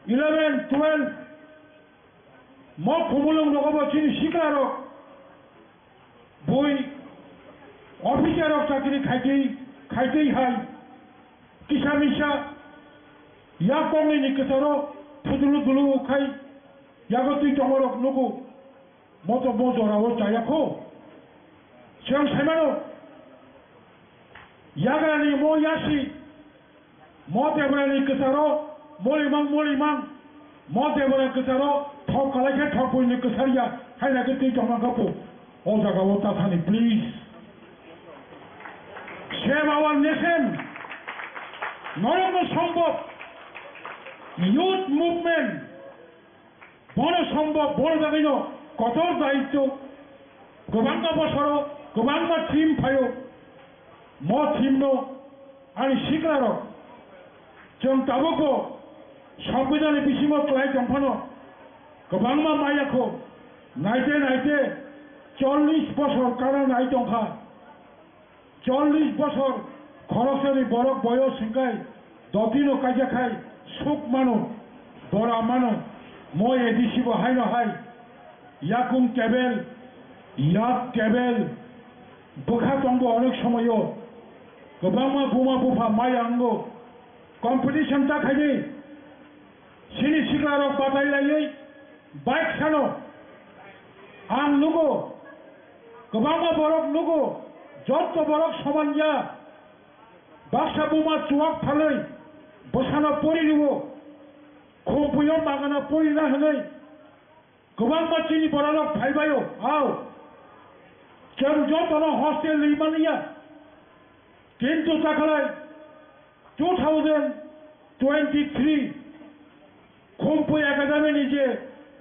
eleven, twelve, mo khumulwng rogobo chini sikla rok bui officer rok chakri khaitwi, khaitwi hai kisa misa yak kongni ni kwcharo thudulu dulu khai yago twi tongorok nugo. Moto mo jorao chaya kho. Chwng saimano, yagrani mo yasi, mo debrani kwcharo molimang molimang, mo debrani kwcharo thok kalai khe thok buini kwchar ya, hai na khe twi tongma kha po. O jaga o ta thani, please. Save our nation. Norokno sombhob. Youth movement. Bono sombhob, bono bagwino kotor daityo. Kwbangma bosoro, kwbangma theme phaio. Mo theme no ani siklarok, chwng tabukbo Sambidhan ni bisingo kwlai tongphano kwbangma maya kho. Naite naite chollish bosor kana nai tongkha. Chollish bosor khoroksani borok boyos hwnkhe dotino kaisa khai suk mano, bora mano, mo A D C bo haino hai, yakung kebel, yak kebel, bwkha tongbo onek somoyo, kwbangma buma bupha maya wngo, competition ta khaidi, chini siklarok batai laiwi, Bike sano ang nugo, kwbangma borok nugo, jotto borok soman ya. Baksa buma chuwak phalwi bwsano pori rwo, khumpuio magana pori na hwnwi kwbangma chini bororok phaibaio. Ao, chwng jotono hostel rwi manya, kintu takhalai two thousand twenty-three Khumpui Academy ni je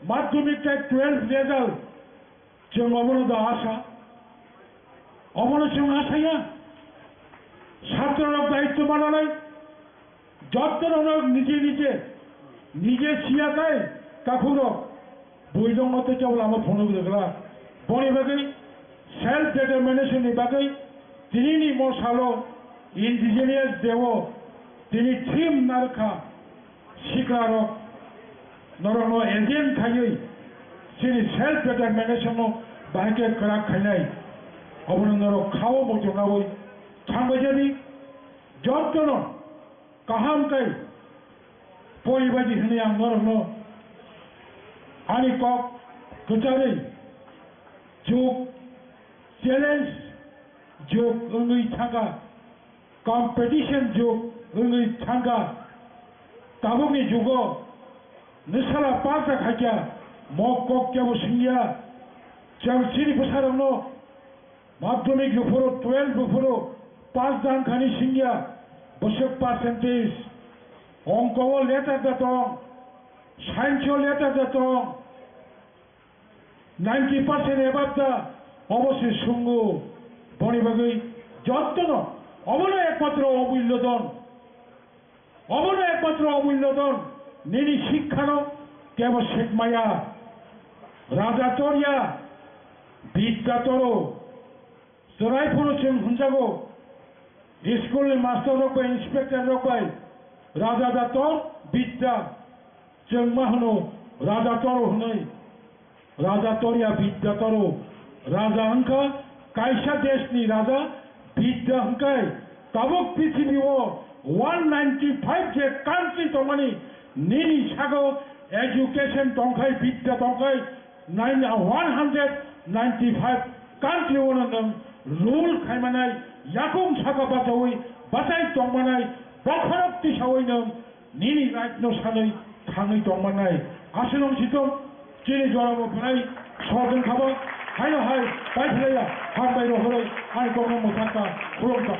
madhyamik tei twelve result, chwng obono da asa? Obono chwng asaya? Chhatrorok daityo mananai, jottorok nije nije, nije siya kai takhukrok. Builong no tei kebo lama phunuk rwgwla. Boni bagwi self determination ni bagwi tinini mo salo indigenous day o tini theme narwkha siklarok norokno agent khaiwi chini self determination no bahai khe kwrak khainai. Obono norok khao muchungnawi thangbaijani jottono kaham kai poribaidi hwnwi ang norokno ani kok kwcharwi jug challenge jug wngwi thangkha, competition jug wngwi thangkha. Tabukni jugo nwsala parta khaikya mo kok kebo swngya. Chwng chini bwsarokno madhyamik buphuru, twelve buphuru pass dang khani singya bwswk percentage. Ongko o letter da tong, science o letter da tong, ninety percent above da, obo se sungo. Boni bagwi jottono obono ekmatro omullo don. Obono ekmatro omullo don, nini sikhano kebo sekmaya. Raja torya, bidya toro. Chwrai phuru chwng hwnjago, school ni master rok bai, inspector rok bai, raja da tor, bidya. Chwng ma hwno raja toro hwnwi. Raja torya bidya toro. Raja wngkha kaisa deshni raja, bidya hwnkhe tabuk prithibi o one ninety five je country tongmani, nini sago education tongkhai, bidya tongkhai, nine, one hundred ninety five country o no nwng rule khaimanai, yakung saka bachaui bachai tongmanai, bokhorok tisaui nwng nini right no sanwi thangwi tongmannai. Aswk wng si tong, chini jorabo belai sodwng khabo, haino hai paiphlaiya, hambai rohorwi ani kokno mwthangkha, khulumkha.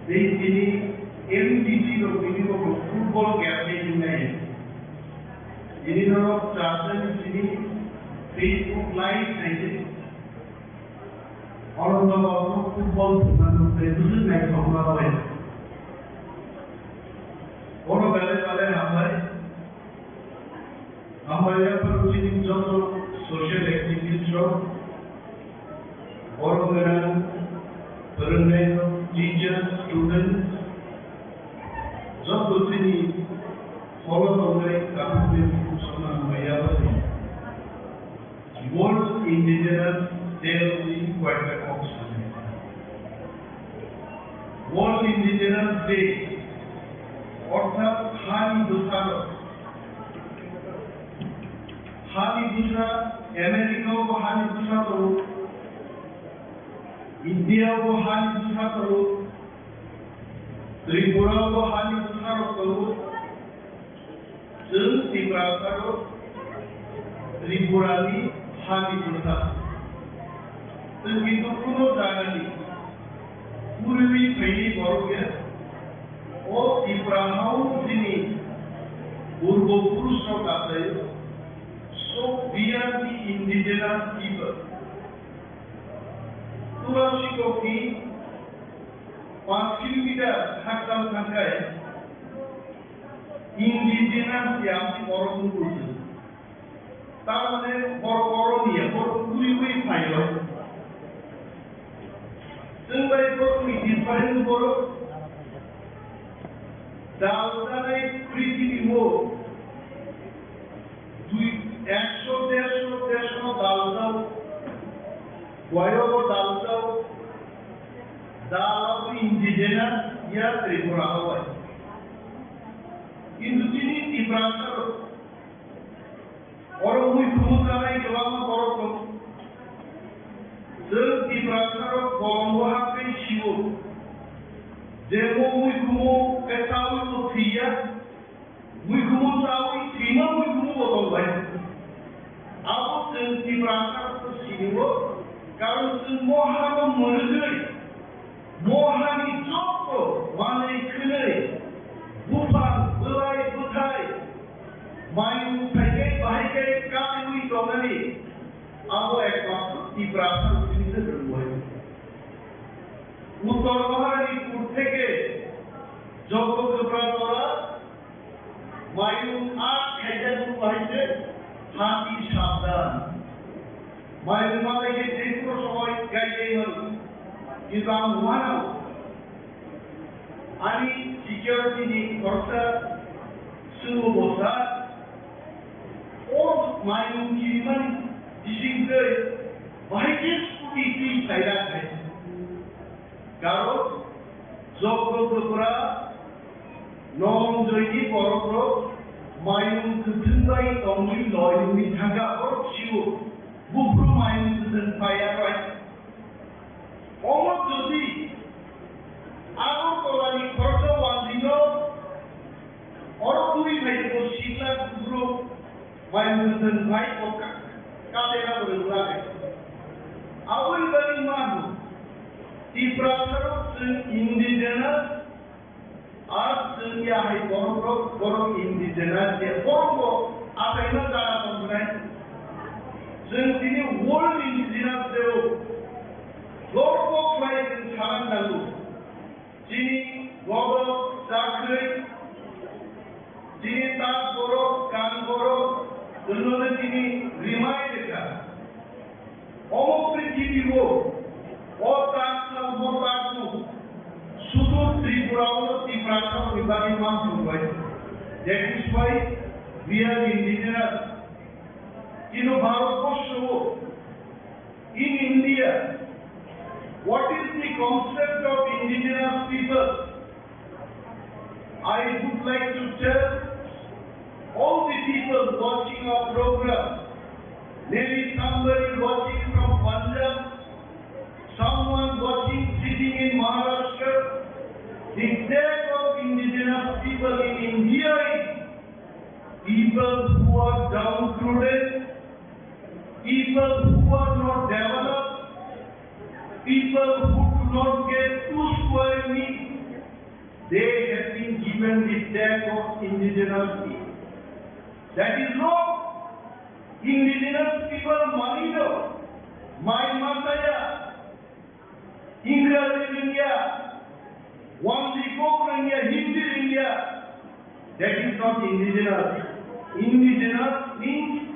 Tei tini M D C rok bini bo football campaign hinai. Tini norok chajani tini Facebook Live naidi. Oro norok football thwngmano tei bwswk naithokma bai. Oro belai belai hambai. Hambai yaphar chini joto social activist rok, borok gwnang, phwrwngnairok, teachers, students, joto chini holo tongnai kaphiknai bukhuk songma hambai yaphar. World Indigenous Day ni koyekta kok sanai. World Indigenous Day orthat hani bwsarok, hani bwsa, America o bo hani bwsa tongo, India o bo hani bwsa tongo, Tripura o bo hani bwsarok tongo. Chwng Tiprasarok Tripurani hani bwsa. Chwng kintu kuno jagani puriwi phaini borok ya. O Tipra hao chini purbo purusrok achaio. So we are the indigenous people. Tura sikokni panch kilometer hakchal thangkhai indigenous ya borok nukgo chwng. Tar mane borok oro niya, borok turiwi phaio. Chwng bai borokni different borok dal janai prithibi o dui, ekso, dersho, dersho dal jao, boyogo dal jao, dal abo indigenous ya Tripura hao bai. Kintu chini Tiprasa rok, oro mui khumu janai kwbangma borok tongo. Chwng Tiprasa rok bolongo ha tei sio. Je bo mui khumu khe chaui bo thwiya, mui khumu chaui thwima mui khumu bo tong bai. Abo chwng Tiprasa rok sini o, karon chwng mo ha no mwrwgwi, mo hani joto manwi khwnwi, buphang, bwlai, bwthai, mayung thaikai bahaikai kaiwi tongnani, abo ekmatro Tiprasa rok sini se rwngwi. Uttor Maharani pur theke Jogdogdobra jora mayung aa khaijak rw bahai se hati sabdan. Mayung malai khe je kono somoi gaijai mano. Kintu ang nuhano ani security ni khoroksa swngmo bo sa o mayung kirimani bising twi bahai khe scooty twi phailak hai. Karon Jogdogdobra Nonjoyni borokrok mayung kwthwng bai tongwi loi wngwi thangkha, borok sio buphuru mayung kwthwng paiya bai. Omo jodi Agartalani khoroksa wandino oro twi bai bo sikla buphuru mayung kwthwng bai bo ka-, katena bo rwgwlak. Aboni bagwi mano Tiprasarok chwng indigenous. Ar chwng ya hai borokrok, borok indigenous ya, borokbo achaima jaga tongkhnai. Chwng tini World Indigenous Day o borokbo khlai chwng sana nango. Chini bodol, chakhwrwi, chini tak borok, kan borok, wngno tini rimai rwkha. Omo prithibi o, o tak sal bo tak no, sudur Tripura o Tiprasa ni bagwi ma thwngbai. That is why we are indigenous. Kino Bharat borsho o, in India, what is the concept of indigenous people? I would like to tell all the people watching our program, maybe somebody watching from Punjab, someone watching sitting in Maharashtra, the death of indigenous people in India is people who are downtrodden, people who are not developed, people who do not get two square meals, They have been given the tag of indigenous people. That is wrong. Indigenous people mani do, mai masaya, English ringya, Wangdi kok ringya, Hindi ringya. That is not indigenous. Indigenous means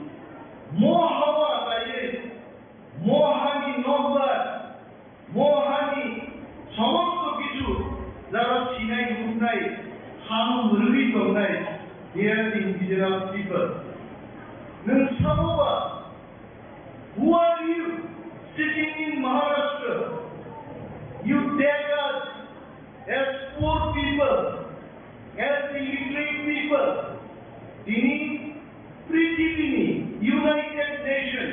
mo hawa taiye, mo hani nokbar, mo hani somosto kichu jara sinai huknai, hanu murwi tongnai, they are the indigenous people. Nwng saboba, who are you sitting in Maharashtra? You take us as poor people, as illiterate people. Tini prithibini United Nation,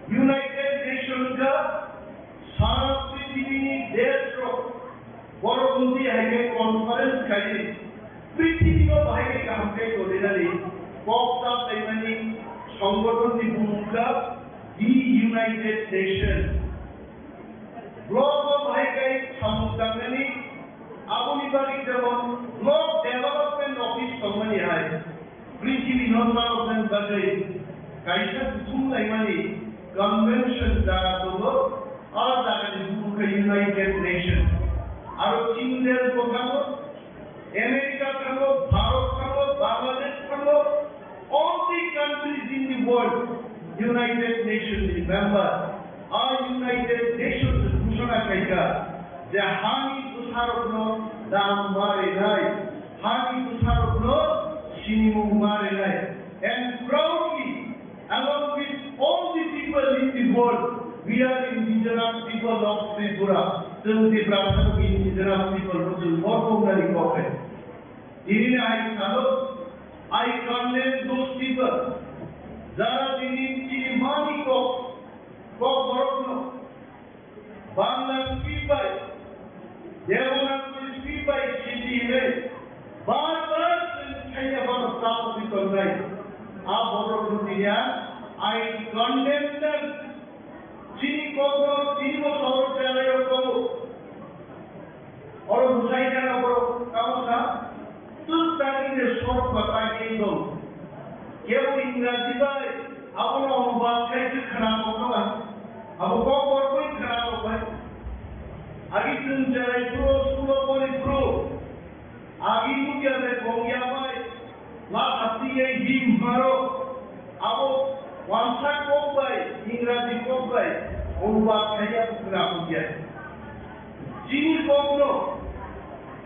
United Nation ka sara prithibini desh rok borok wngwi hai khe conference khaidi, prithibino bahai khe kaham khe tongrinani kok ta saimani songgothon ni bumung ka the United Nation. Block o bahai khe samung tangnani aboni bagwi jemon block development office tongmani hai. Prithibino narwknani bagwi kaisa kuthum laimani convention jaga tongo, a jagani bumung khe United Nations. Aro chini desh bo thango, America thango, Bharat thango, Bangladesh thango, all the countries in the world, United Nations ni member. A United Nations ghosona khaikha je hani bwsarokno dam ma rwnai, hani bwsarokno sinimung ma rwnai. And proudly, along with all the people in the world, we are indigenous people of Tripura. Chwng Tiprasa indigenous people rok chwng bo tongnani kok hai. Tini hai salo, I condemn those people. Jara tini chini mani kok, kok borokno Bangla script bai, Devanagari script bai sidi hinwi bar bar chwng thaiya bono chapagwi tongnai. A borokno tini ang I condemn them. Chini kokno tini bo sohor jalai rok tongo. Oro bwsai jana borok tamo sa, tut tangwi de sorok ba tangwi dong. Kebo Ingraji bai abono onubad khai khe khna tongkha ba. Abo kok borok bai khna tongbai. Agi chwng cherai phuru, school o pori phuru. Agi nukya de kongya bai. Ma hati ye him haro, abo wansa kok bai, Ingraji kok bai, onubad khaiya khna hukya. Chini kokno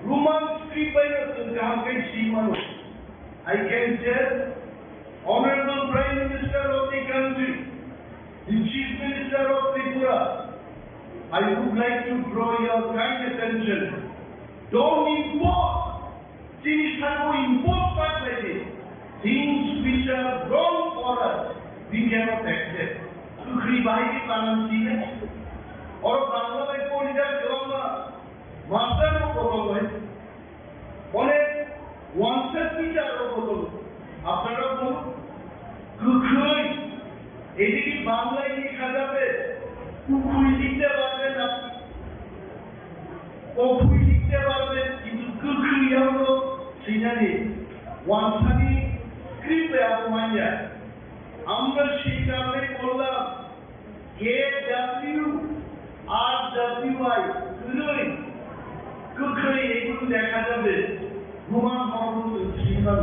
Roman script bai no chwng kaham khe si mano. I can say, Honorable Prime Minister of the country, the Chief Minister of Tripura, I would like to draw your kind attention. Don't impose. Chini sabo impose khlai di. Things which are wrong for us, we cannot accept. Kwkhwrwi bahai khe banan sine. Oro Bangla bai porijak kwbangma master rok kotor bai. Onek wansa teacher rok kotor. Apnara bol kwkhwrwi. Ediki Bangla ini khajabe. Kwkhwrwi likte barbe na. Kwkhwrwi likte barbe, kintu kwkhwrwi abo swinani wansani script bai abo manya. আমরা সেই কারণে বললাম, A W R W I, kwrwi, kwkhwrwi, এগুলো দেখা যাবে, Roman হরফ symbol.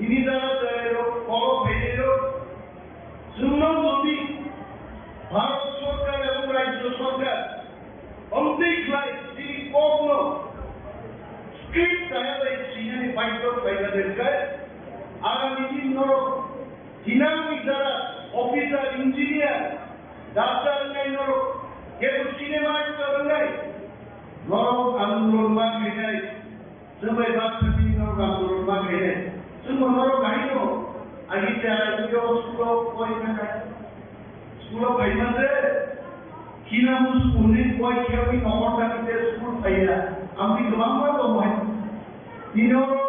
Ini যারা যারা এরকম ফলো ফেলে এরকম, Chwngno jodi Bharat Sorkar ebong Rajya Sorkar omtwi khlai chini kokno script chaya bai sinani baidhyo khlai na belkha, agami din norok thinangni jara officer, engineer, doctor wngnai norok kebo cinema actor wngnai norok andolon ma khainai. Chwng bai bak thani norok andolon ma khainai. Chwngbo norok bahai no agi chara yo school o poi thangkha. School o phaima je khina mo school ni poi khiyogwi nohor thani je school phaiya. Amtwi kwbangma tongo hai. Tini oro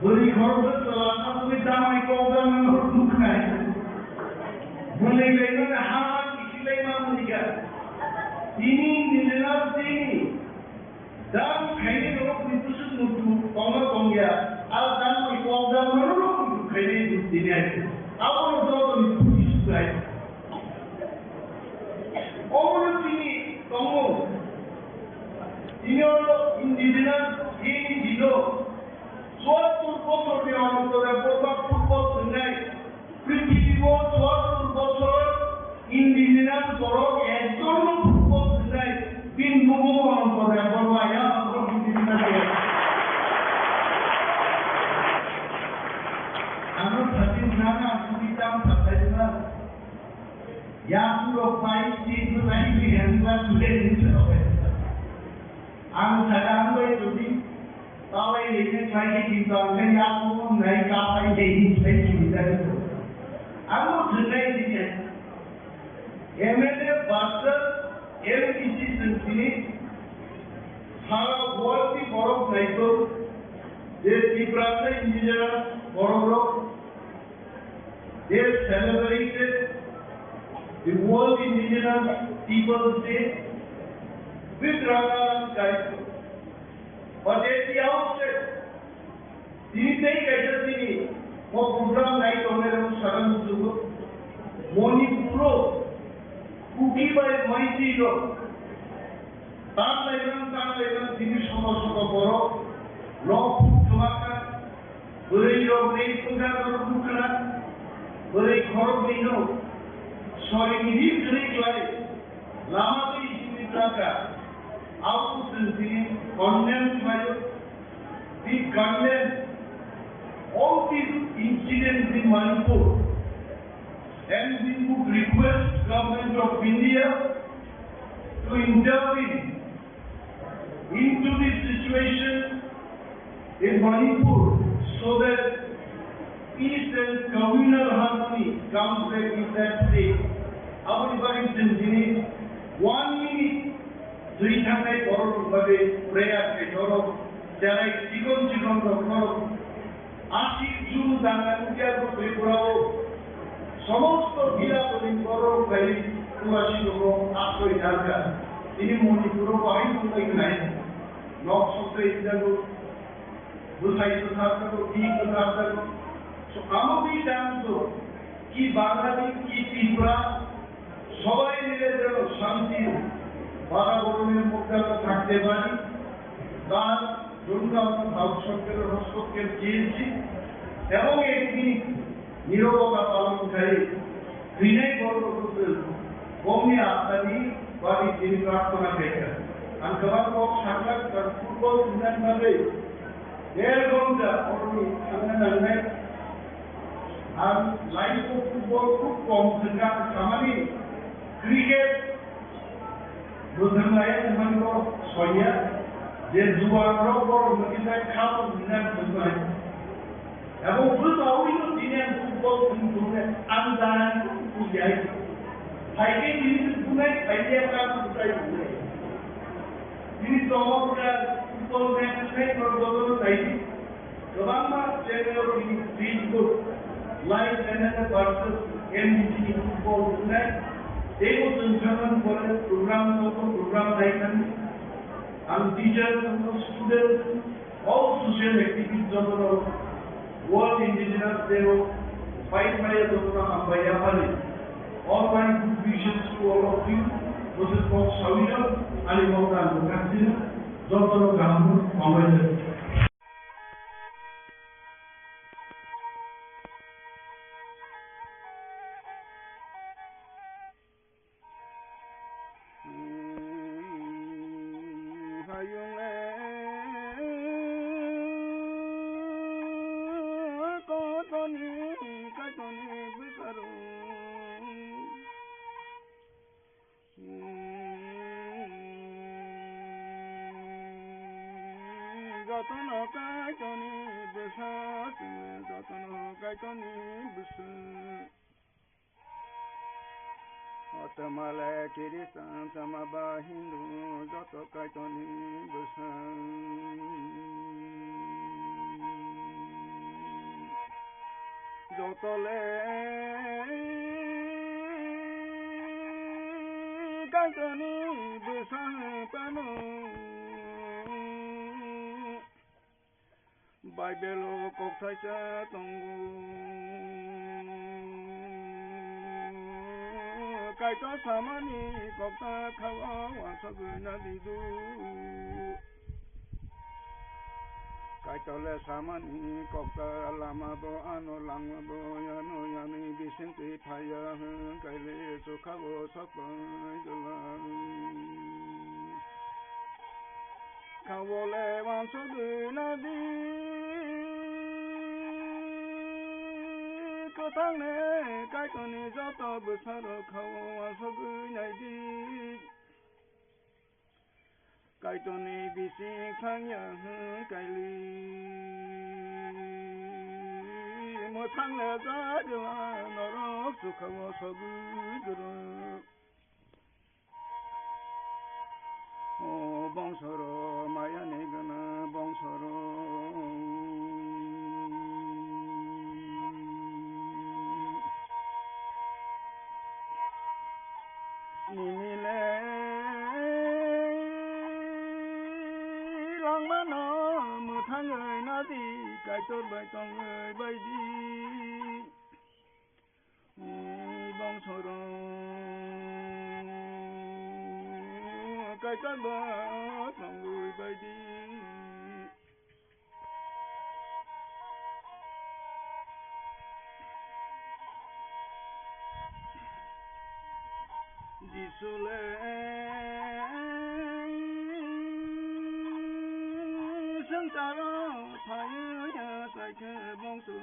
bwrwi khoroksa chwla thangwi damai kok damani norok nuknai. Bwlwi laimani ha ha kithi laima munika. Tini nijena tini Dam khainai rok ni bwswk muitu tongma tongya, a dam ni kok dam no rok muitu khainai ni tini ai. Abo no joto ni bwswk ai. Omo no tini tongo. Tini oro indigenous N G O chuattur bochor ni ontore borok football thwngnai. Prithibi o chuattur bochor indigenous borok ekjon no football thwngnai, bini bumung Ananta Debbarma ya borok indigenous borok. Ano thati nana suri tam thati na. Ya puro pai ti tu nai bi han ba tu le ni chalo. Ang thada ang bai tu bi. Tawai lini khlai khe kintu ang khe yakung nai kapai lini khlai kintu. Ang bo thwngnai tini. M L A versus M D C chwng tini sara world ni borok naitong je Tiprasa indigenous borok rok, they celebrated the World Indigenous Peoples Day with Ranganathan Kaitor. But at the outset, tini tei kaisa tini o program nai tongnai rok sakha muchungo. Manipur o Kuki bai Meitei rok tanglaiman tanglaiman tini soto soto borok nok phuk thwma kha, bwrwi rok ri thwngkha norok nukha, bwrwi khorok ni no sori ni ri kwrwi klai. Lama twi simi tlaka, abo chwng tini condemn khlaio. We condemn all these incidents in Manipur, and we would request Government of India to intervene into this situation in Manipur so that peace and communal harmony comes back in that state. Aboni bagwi chwng tini one minute twi thangnai borok rok bagwi prayer khe norok cherai chikon chikon rok norok Asik June dana India Tripura o somosto bila toni borok bai Turasi rok asroi dalka. Tini Manipur o bahai tongbai khnai. Nok sokre indago, bwsai bwsardago, bik bwsardago. So amo bi dangdo ki Bangali ki Tripura সবাই মিলে যেন শান্তি বাতাবরণের মধ্যে আমরা থাকতে পারি, তার জন্য আমরা ভারত সরকারের হস্তক্ষেপ চেয়েছি এবং একটি নীরবতা পালনকারী বিনয় বর্মন বংনি আত্মানি বাড়ি তিনি প্রার্থনা করেছেন। Ang kwbang kok sakha, football thwngna bagwi der ghonta oroni thangna nangnai. Ang live o football khub kom thwngkha, samani cricket bo thwnglaiya, thwngmani bo soiya, je juan rok borok mwthitai kha bo thwngna thwngmani. Abo bwsaui no tini ang football thwng thwngkhe ang janani buji hai. Hai khe tini thwngnai, hai khe ang buji hai thwngnai. Tini chongmokra football match thwngnai, norok jotono naidi. Kwbangma channel o tini Facebook, live M L A versus M D C ni football wngnai. Teibo chwng thangmani pore program tongo, program nai thangni. Ang teacher tongo, student, all social activists jotono World Indigenous Day o pai phaiya jotono hambai yaphani. All my good wishes to all of you. Bwswk kok sawi rok ani mokta ang bwkha sino jotono kaham hambai. Hayung e kotoni kaitoni bwsarung. Jotono kaitoni bwsa, jotono kaitoni bwsa. O Tamale Kiristan, Tama ba Hindu, joto kaitoni bwsa. Jotole kaitoni bwsa pano. Baibelo kok thaisa tongo. Kaitor samani kokta khao wansogwi nadidu. Kaitor le samani kokta lama bo ano langma bo yano yani bisingtwi phaiya hwn kaile sukha bo sokpai gwlang. Khawole wansugwi nadi. Kwthang ne Kaitorni joto bwsarok khao wansugwi naidi. Kaitorni bising thangya hwn kaili. Mwthang le jagwla norok sukha o sogwi gwrwng. O bongsoro mayani gana bongsoro. Nini le langmano mwthangwi nadi Kaitor bai tongwi baidi. Bongsoro Kaitor bai tongwi baidi. Jisu le swngcharo phaiwi ya chaikhe bongso.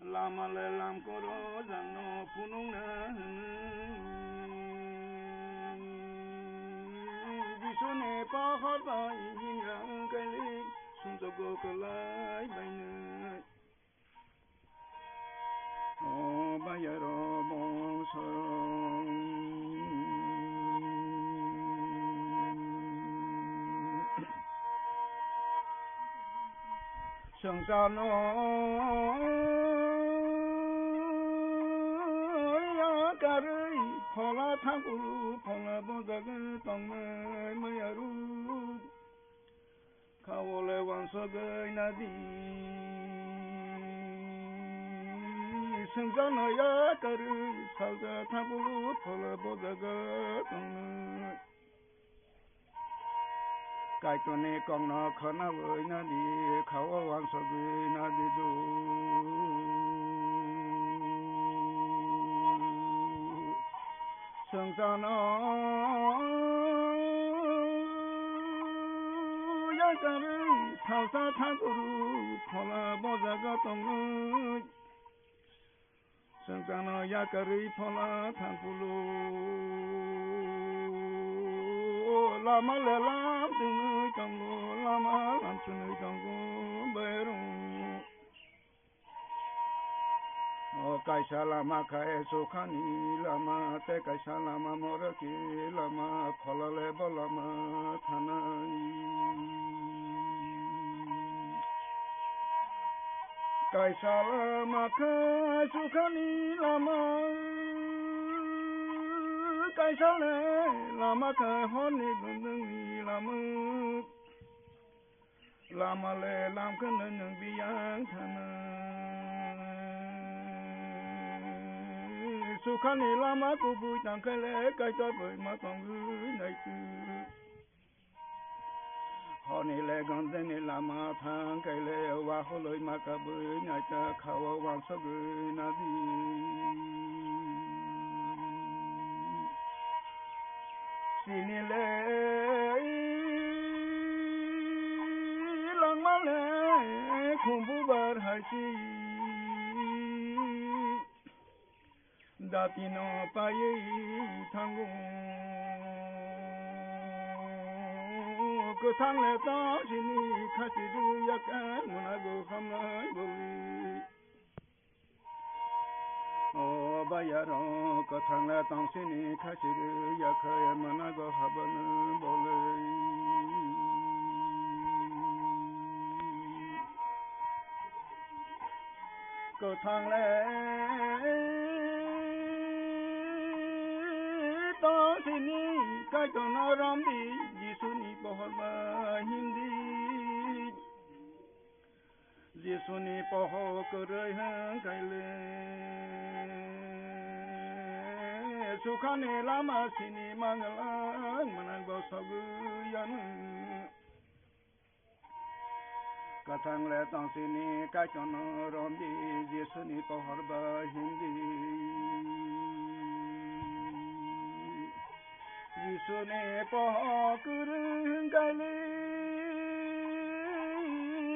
Lama le lamkoro jangno phunukna hwnwi. Jisuni pohor bai hinga wngkhaili sumsokgo kwlai bainai. O bayaro bongsong. Swngcharno yakarwi phola thangkulu phola bojagwi tongnai mayaruk. Khawole wansogwi nadi. Swngcharno yakarwi salsa thangkulu phola bojagwi tongnai. Kaitorni kokno khwnawi nadi, khao wansogwi nadi do. Swngcharno yakarwi salsa thangkulu phola bojagwi tongnai. Swngcharno yakarwi phola thangkulu lama le lam twnwi tongo, lama lam chwnwi tongo bairung. O kaisa lama khai sukhani lama, tei kaisa lama morokni lama, phola le bo lama thanai. Kaisa lama khe sukhani lama, kaisa le lama khe horni gundwngni lama. Lama le lam khe nwng biyang thana. Sukhani lama kubui tang khe le Kaitor bai ma tongwi naitu. Honi le gondeni lama thang kaile waholoi makabui naita khao wansogwi nadi. Sini le langma le khumbu bar haisi. Datino paiwi thango. Kwthang le tong sini khasi rwyak manago hamnai boli. O bayaro kwthang le tong sini khasi rwyak manago habani boli. Kwthang le tong sini Kaitorno romdi Jisuni pohor bai hin. Jisuni poho kwrwi hwnkhaile, sukhani lama sini manglak mwnang bo sogwi yanu. Kwthang le tong sini Kaitorno romdi, Jisuni pohor ba himdi. Jisuni poho kwrwi hwnkhaile,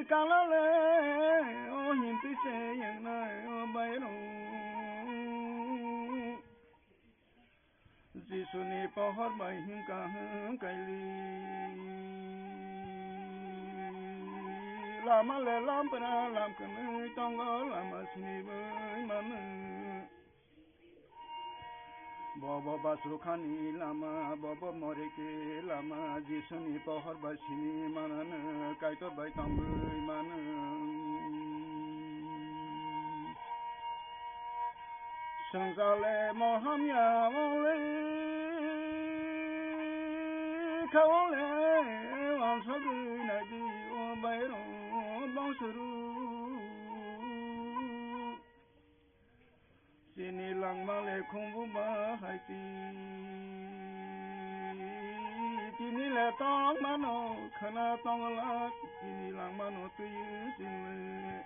kanale o himtwi se yangnai o bairung. Jisuni pohor bai himkha hwnkhaile, lama le lampra lam kwnwi tongo, lama sinibai mano. Bobo basrukhani lama, bobo moriki lama, Jisuni pohor bai sini manano, Kaitor bai tongwi mano. Swngchale mohamya wole, khawole wansogwi naidi o bairung bongsoru. Chini langma le khumbu ba hai ti. Tini le tong mano khana tongla, chini langma no twi chini.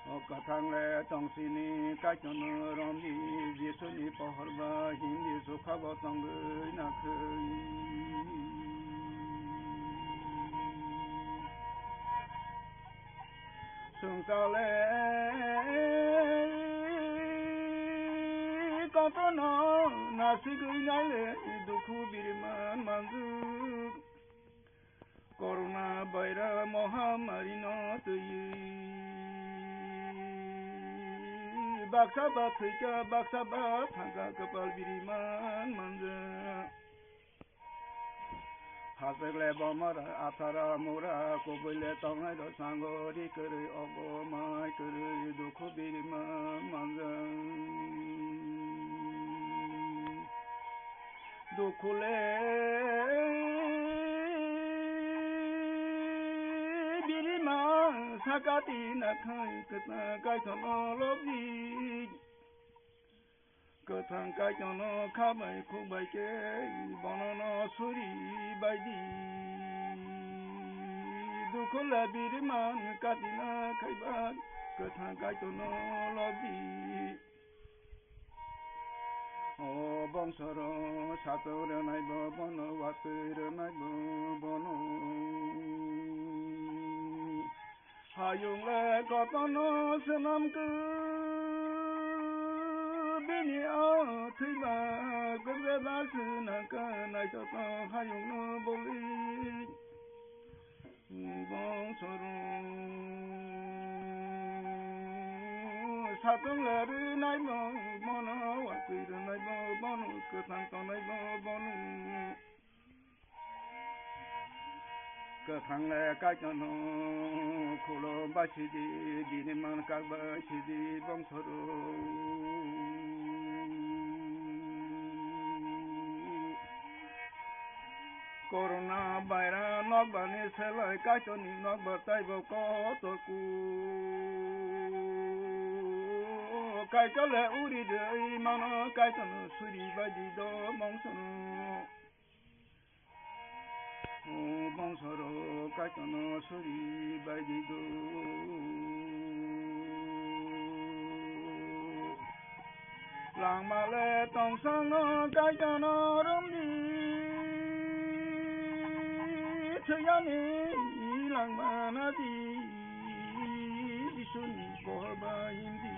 O kwthang le tong sini Kaitorno romdi, Jisuni pohor ba himdi, sukha bo tongwi nakhwi. Swngchale kotorno nasigwi naile, dukhu biriman manjwk. Corona virus mohamari no twi baksa ba thwikha, baksa ba thangkha, kwpal biriman manjwk. Hachwk le bomora athara mura, kubui le tongnai rok sango ri kwrwi, ogo mai kwrwi dukhu biriman manjwk. Dukhu le biriman sakati nakhai kwthang Kaitorno lobdi. Kwthang Kaitorno kha bai khuk bai khe bono no suri bai di. Dukhu le biriman katina khaiba kwthang Kaitorno lobdi. O bongsoro sato rwnai bo bono, watwi rwnai bo bono. Hayung le kotorno swnam khe bini o thwiba kwbeba swnam khe naithotok hayungno boli. Bongsoro satung le rwnai bo bono, watwi rwnai bo bono, kwthang tongnai bo bono. Kwthang le Kaitorno khulum bai sidi, bini man kak bai sidi bongsoro. Corona virus nokbar ni selai Kaitor ni nokbar taibo kotor ku. Kaitor le uri de mano Kaitor no suri bai di do bongsoro. O bongsoro Kaitor no suri bai di do. Langma le tongsang no Kaitor no romdi, thwiyani langma nadi, Jisuni pohor bai himdi.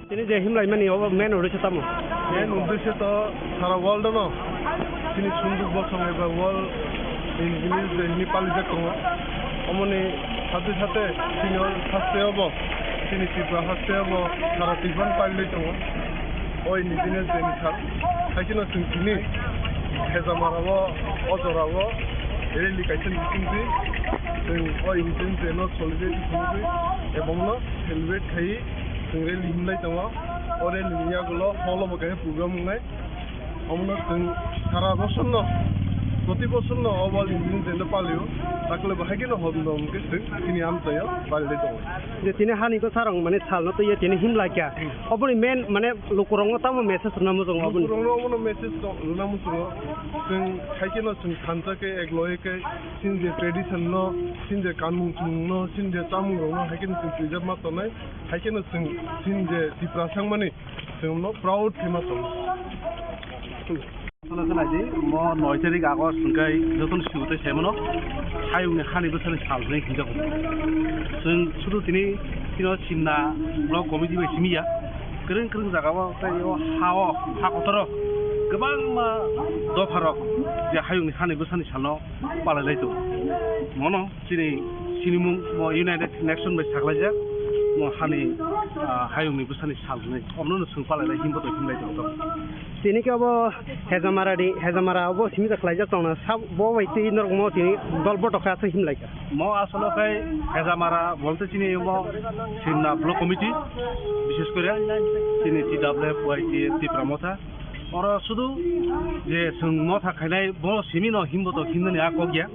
Tini je himlaimani obo main uddesho tamo? Main uddesho to sara world no chini sunduk bosong eba World Engineers Day hini palijak tongo. Omoni sate sate chini o haste obo, chini Tripura haste obo sara Tripura palilai tongo. O Engineers Day ni sal. Haikhe no chwng tini Hezamara o, o jora o rally kaisa ni bisingtwi chwng o Engineers Day no solidarity khumui ebong no celebrate khai chwng rally himlai tongo. O rally ni yagulo hall o bo kaisa program wngnai. Omono chwng sara bosor no, proti bosor no o World Engineers Day no palio. Takle bo haikhe no hom dom khe chwng chini amchaio palilai tongo. Je tini hani bwsarok mane sal no twiwi tini himlai kha. Hmm. Oboni main mane lukurok no tamo message rwna muchungo oboni? Lukurok no omono message rwna muchungo. Chwng haikhe no chwng thansa khe ek loge khe chini je tradition no, chini je kanmung chumung no, chini je chamung rok no haikhe no chwng preserve ma tongnai. Haikhe no chwng chini je Tiprasa wngmani chwng no proud khe ma tongo. Chwla khe nai di, mo noi tarik August hwnkhe jotono swi tei sai mano, hayungni hani bwsani sal hwnwi hwnjago. Chwng sudu tini, tino Simna Block Committee bai simi ya, kwrwng kwrwng jagao tei o ha-o, ha kotoro kwbangma dopharok je hayungni hani bwsani salno palai lai tongo. Mono chini sinimung mo United Nation bai saklaijak, mo hani, ah, hayungni bwsani sal hwnwi. Omono chwng palai lai himbo tong himlai tong tong. Tini khe obo Hezamara ni, Hezamara obo simi khlaijak tongna, sab bo bai twi norok mo tini dol botok khe aswk himlai kha. Mo asolo khai Hezamara bolte chini mo Simna Block Committee, bishes kore chini T W F Y T F Tipra Motha. Oro sudu je chwng motha khainai bo simi no himbo to himnani a kok ya.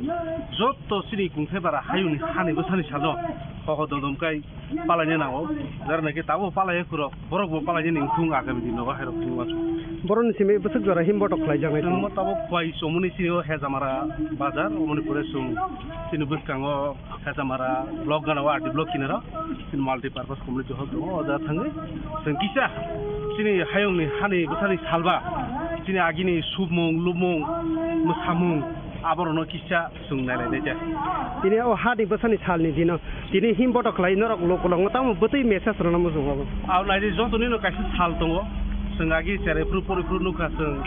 Jotto chini kungthai bara hayungni hani bwsani salo koko dodom kai palaina nango. Jara naki tabo palai khurok, borok bo palaina ning thung agami dino ba hairok thung wasu. Boroni simi bwswk jora himbo to khlai jangai. Chwng mo tabo kwai somoni chini o Hezamara bazar, omoni pore chwng chini bwskango Hezamara block gana o R D block kinaro chini multi purpose community hall tongo, o jaga thangwi chwng kisa chini hayungni hani bwsani salba chini agini submung, lubmung, mwsamung aborokno kisa chwng nailai naijak. Tini o hani bwsani salni dino tini him botok khlai norok lukulokno tamo bwtwi message rwna muchungo? Abo naidi jotoni no kaisa sal tongo, chwng agi cherai phuru pori phuru nukha chwng,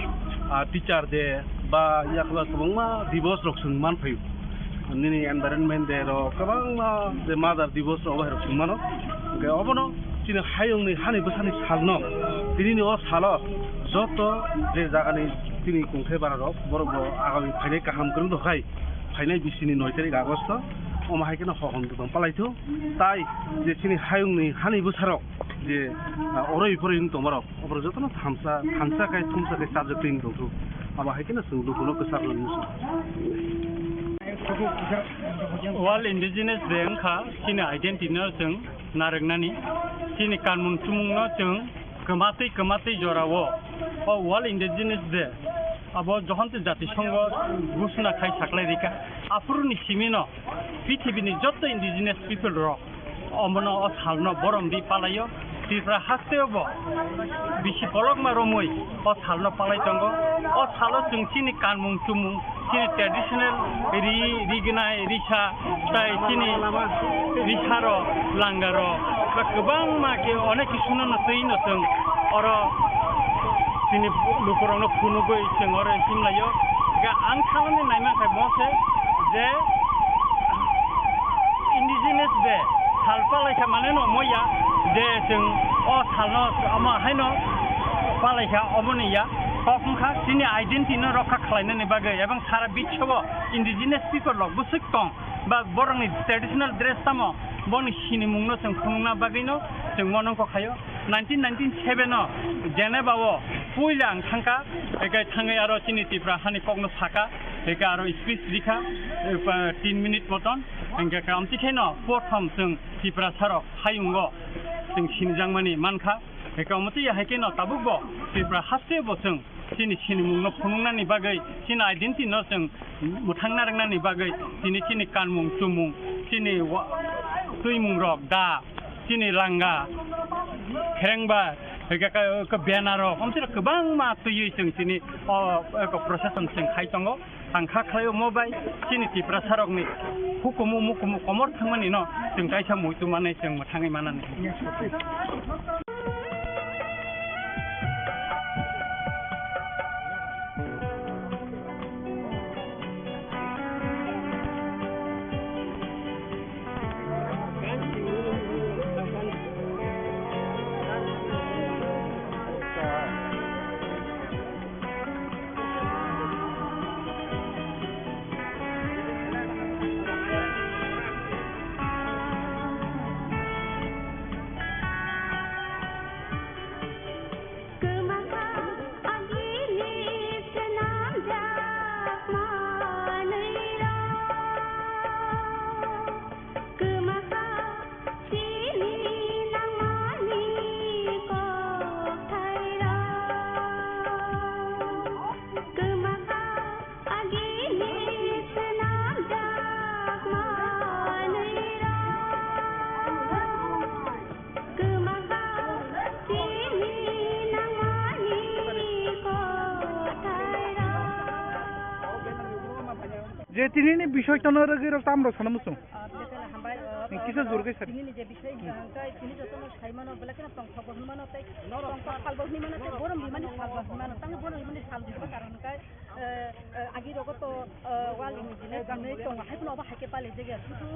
ah, teacher day ba yakla kwbangma divos rok chwng manphaio. Nini environment day rok, kwbangma je mother divos rok, obo hai rok chwng mano. Hwnkhe obono chini hayungni hani bwsani salno, tinini o salo joto je jagani chini kungthai bara rok, borok bo agami phainai kaham kwrwng rok hai, phainai bisini noi tarik Agosto, omo hai kheno hohom dodom palaithu. Tai je chini hayungni hani bwsarok je, ah, oroi poroi wng tongmarok, oborok jotono thansa, thansa khai thumsa khai charjak twi wng tongthu. Abo hai kheno chwng lukuno kwchar rwna muchung. World Indigenous Day wngkha chini identity no chwng narwknani, chini kanmung chumungno chwng kwmatwi kwmatwi jorao o World Indigenous Day abo Johonto Jatisongho ghosona khai saklai rikha. Aphuruni simino pithibini jotto indigenous people rok omono o salno borom di palaio. Tripura hasteo bo bisi kolokma romwi o salno palai tongo. O salo chwng chini kanmung chumung, Chini traditional ri, rignai, risa, tai chini risaro, langaro, ba kwbangma khe onek kisu no twi no chwng oro chini lukurokno phunugwi chwng oro himlaio. Ga ang thanani naima khai mo se je indigenous de sal palaikha mane no moya je chwng o salno omo haino palaikha omo ni ya. Kok wngkha chini identity no rokha khlainani bagwi ebong sara biswo indigenous people rok bwswk tong ba borokni traditional dress tamo boni sinimungno chwng phunukna bagwino chwng monongkho khaio. Nineteen ninety-seven o Geneva o puila ang thangkha, hwnkhe thangwi aro chini Tripura hani kokno saka, hwnkhe aro speech rikha, eh, pa-, tin minute moton, hwnkhe khe amtwi kheno prothom chwng Tripura sarok hayungo chwng sinijangmani mankha, hwnkhe omo twi hai kheno tabukbo Tripura hasteo bo chwng chini sinimungno phunuknani bagwi, chini identity no chwng mwthangna rwngnani bagwi, chini, chini kanmung chumung, chini wa-, twimungrok da, chini langa, kherengba, hwnkhe ka, ka banner rok, omsora kwbangma twiwi chwng chini o, o procession chwng khai tongo. Ang kha khlai omo bai chini Tiprasa rokni hukumu mukumu komor thangmani no chwng kaisa muitu manwi chwng mwthangwi manani. Je tinini bisoy tono rwgwi rok tam rok sana muchung. Ah, Betela hambai, ah, Ni kisa ah, jor khe sari. Tinini je bisoy hwnkha hwnkhe tini jotono sai mano, belai kheno tongthok bo hwnwi mano, tei tongthok sal bo hwnwi mano, tei borom rimani sal bo hwnwi mano. Tamo borom rimani sal hwnba karon hwnkhe, eh, eh, agi rogo to, eh, wal ni jinai jinai tongo, hai phano obo hai khe pale jege. Sudu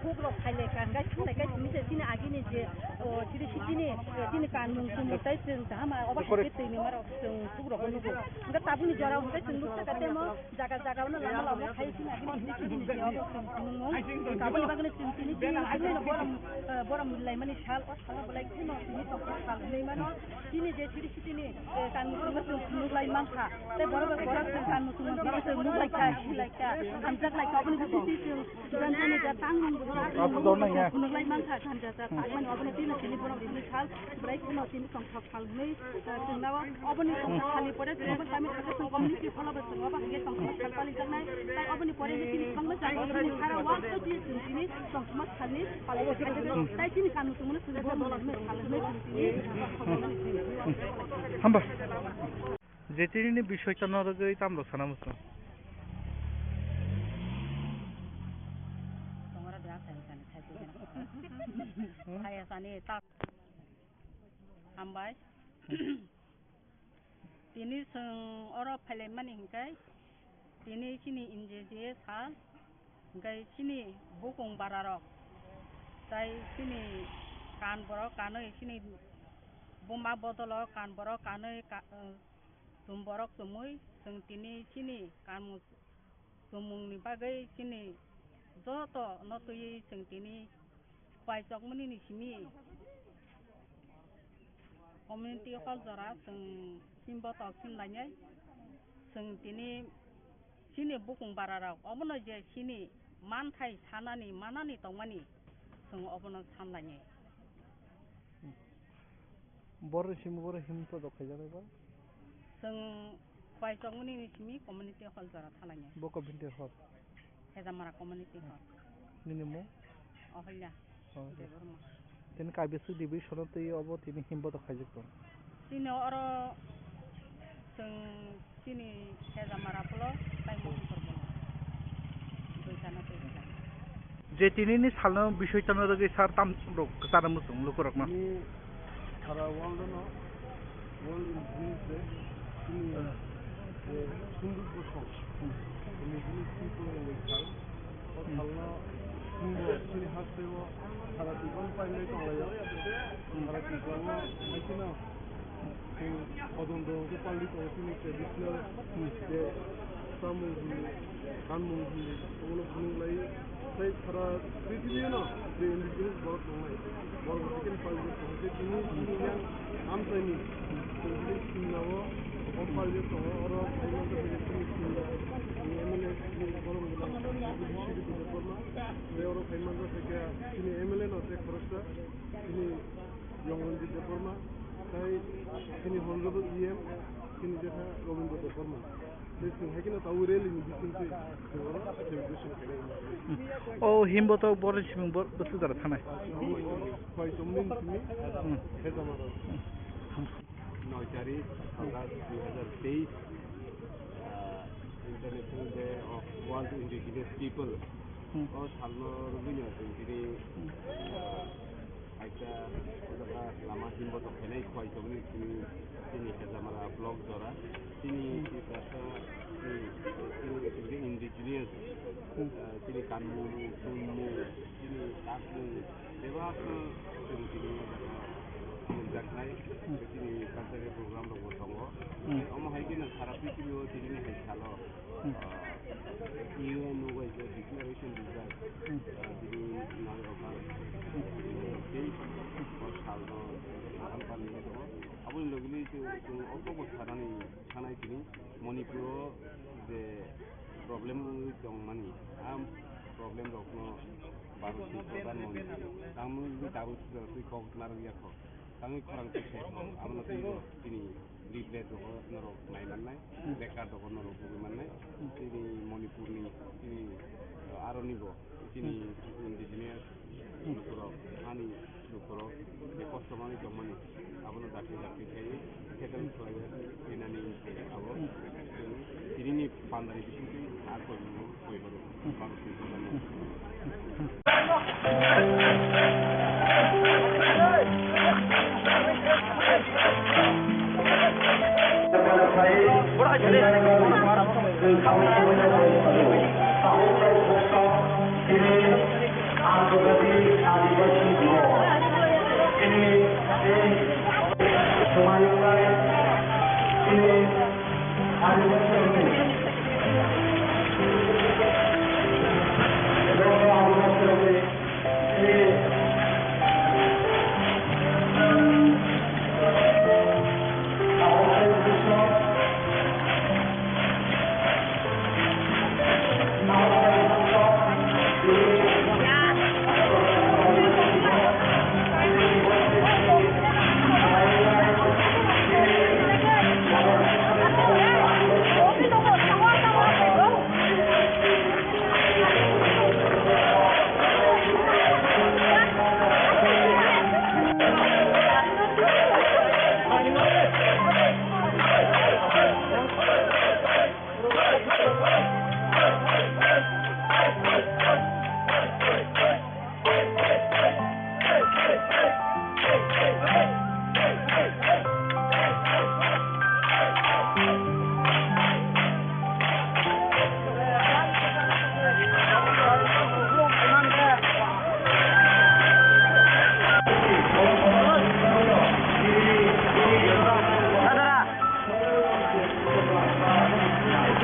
huk rok phai lai kha, hwnkhe thung lai kha, tini je chini agi ni je, oh, chiri si chini, eh, chini kanmung chumung tei chwng jahama obo hai khe twi ni maro chwng huk rok nugo. Hwnkhe tabukni jora hwnkhe chwng nuksa kha temo. Jaga jaga o no lama lama khai sini agini hini sini ni jawab o chwng phunukmung. Aboni bagwi no chwng tini chini agini no borom, eh, borom laimani sal, o salo belai kheno tini tongthok sal hinwi mano. Chini je chiri sitini, eh, kanmung chwngno chwng phunuk lai mankha. Tei borok bai borok chwng kanmung chwngno phunuk lai kha, si lai kha, hamjak lai kha. Aboni bagwi tini chwng jani jani ja tangmung bo phunuk lai mankha, hamjak ja tangmani obono tini chini borom rimani sal, belai kheno tini tongthok. Salni, eh, chwngno oboni tongthok salni pore chwngno tamni hwnkhe chwng community hall o bo chwng obo hai khe tongthok sal palijaknai. Tai oboni pore hwnkhe chini kwbangma jaga o chini sara wak to chini chwng chini tongthokma salni palai kha. Tai chini kanmung chumungno chwng bo mwnwi sal hwnwi chwng chini. Hamba. Je tinini bisoy tono rwgwi tamrok sana muchung. Tongra de asai sani khai khe. Hmm? Saya sani ta. Hambai. Tini chwng oro phailaimani hwnkhe, tini chini N G G sal, hwnkhe chini bukung bararok, tai chini kan borok kanwi, chini buma bodolo kan borok kanwi, ka-, chum borok chumui, chwng tini chini kanmung chumungni bagwi chini joto no twiwi chwng tini Khwai Chokmani ni simi community hall jora chwng himbo tok himlainai. Chwng tini chini bukung bararok obono je chini manthai sanani manani tongmani chwng obono sanlainai. Borok simi borok himbo tok khaijaknai ba? Chwng Khwai Chokmani ni simi community hall jora thalainai. Bo community hall? Hejamara community hall. Nini mung? Oholya. Oh. Debbarma. Tini kaibiswk division o twi obo tini himbo tok khaijak tong? Chini oro chwng chini Hejamara polo tai Mohanpur polo. Je tinini salno bisoi tongna bagwi sir tam rok kwcharo muchung lukurokno. Tini sara world no, World Indigenous Day, tini, eh, sunduk bosong, Indigenous people ni sal. O salno chwngbo chini hasteo sara twibo pailai tonglaio. Sara twibo haikhe no Chwng hodon dol khe pali tongo chini traditional je chamung hwnwi, kanmung hwnwi, obono phunuk lai. Tei sara prithibino je indigenous borok tongnai, borok bo haikhe pali tongo. Tei tini chini yang amchaini chwng tini simnao omo pali tongo. Oro phaimani bagwi chini simna ni M L A chini borok ni lang Sri Debbarma. Tei oro phaimani bagwi chini M L A no tei khoroksa chini Yong Ranjit Debbarma, tei chini honorable E M, chini jekha Robindra Debbarma. Tei chwng hai kheno tabuk rally ni bisingtwi chwng oro celebration khainai. O himbo to borok ni simung bo bwswk jora thanai. Khwai chomni ni simi Hmm. Hezamara. Noi tarik August dui hazar teis, ah, International Day of World Indigenous People. Hmm. O salno rwgwino chwng tini, Hmm. ah, Kaisa o jaga lama himbo tong khainai khwai chomni chini, chini Hezamara block jora. Chini Hmm. Tiprasa, chini, chini indigenous, Hmm. ah, chini kanmung, chumung, chini takmung, bebak no chwng tini o jaga nukjaknai. Hmm. Chini cultural program rok bo tongo. Hmm. Omo hai kheno sara prithibi o tini ni hai salo. Hmm. Ah, U N o bai khe declaration rijak. Hmm. Ah, bini nai okhar, hmm, tei o salno sapan pan ni tongo. Aboni logi logi chwng, chwng o kok bo sanani, sanai tini Manipur o je problem wngwi tongmani, a problem rokno Bharat ni Pradhan Mantri tangmani bagwi tabuk twi kok narwk ya kho. Tangwi khorang twi khe, abono twi tini leaflet rok norok nai mannai, Hmm. Placard rok norok nugwi mannai. Hmm. Tini Manipur ni, tini, uh, aroni bo, tini Hmm. indigenous Hmm. lukurok, ani lukurok, je kosto manwi tongmani, abono dakti dakti khai, settle khlaiwi thinani abo, Hmm. tini, tini ni pandari bisingtwi a koi.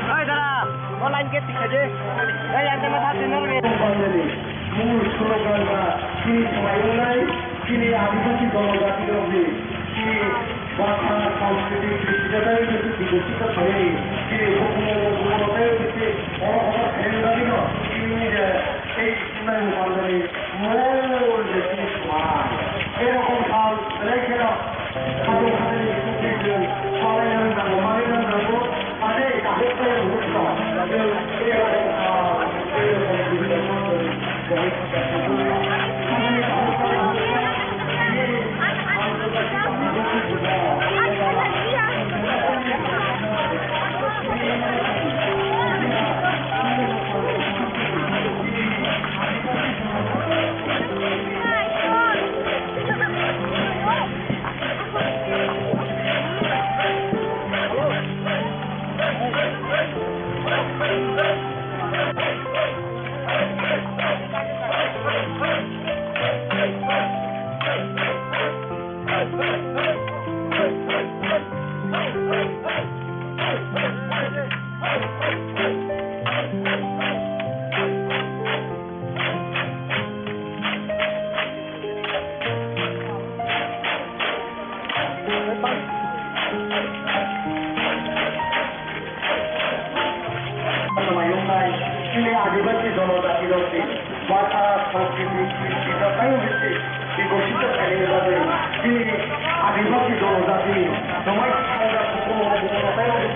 Oi, dara, o line gate tikha je. Ei, ang tama thak tinno ni. Mul slogan ba chini swmai wngnai, chini adibasi dono jati rokni, chini bhasha, sanskriti, kristiyata, chini bikosita khainai, chini hukumu, hukumu, tei chini oro hono khainai bagwino, chini je, ei Nai Upandani mol je chini swmai. Erokom sal belai kheno khatung khatungni sukri chwng swlaina nango, manwi nango. Ane kahuk kaya huk no. Erokom sal, erokom sal. Bhasha, Sanskrit, Kristi, Jatai, Kristi, Bikosito khainani bagwi chini Adibasi Jonojati, Jomai Sangha, Kukumo, Bukumo, Tai,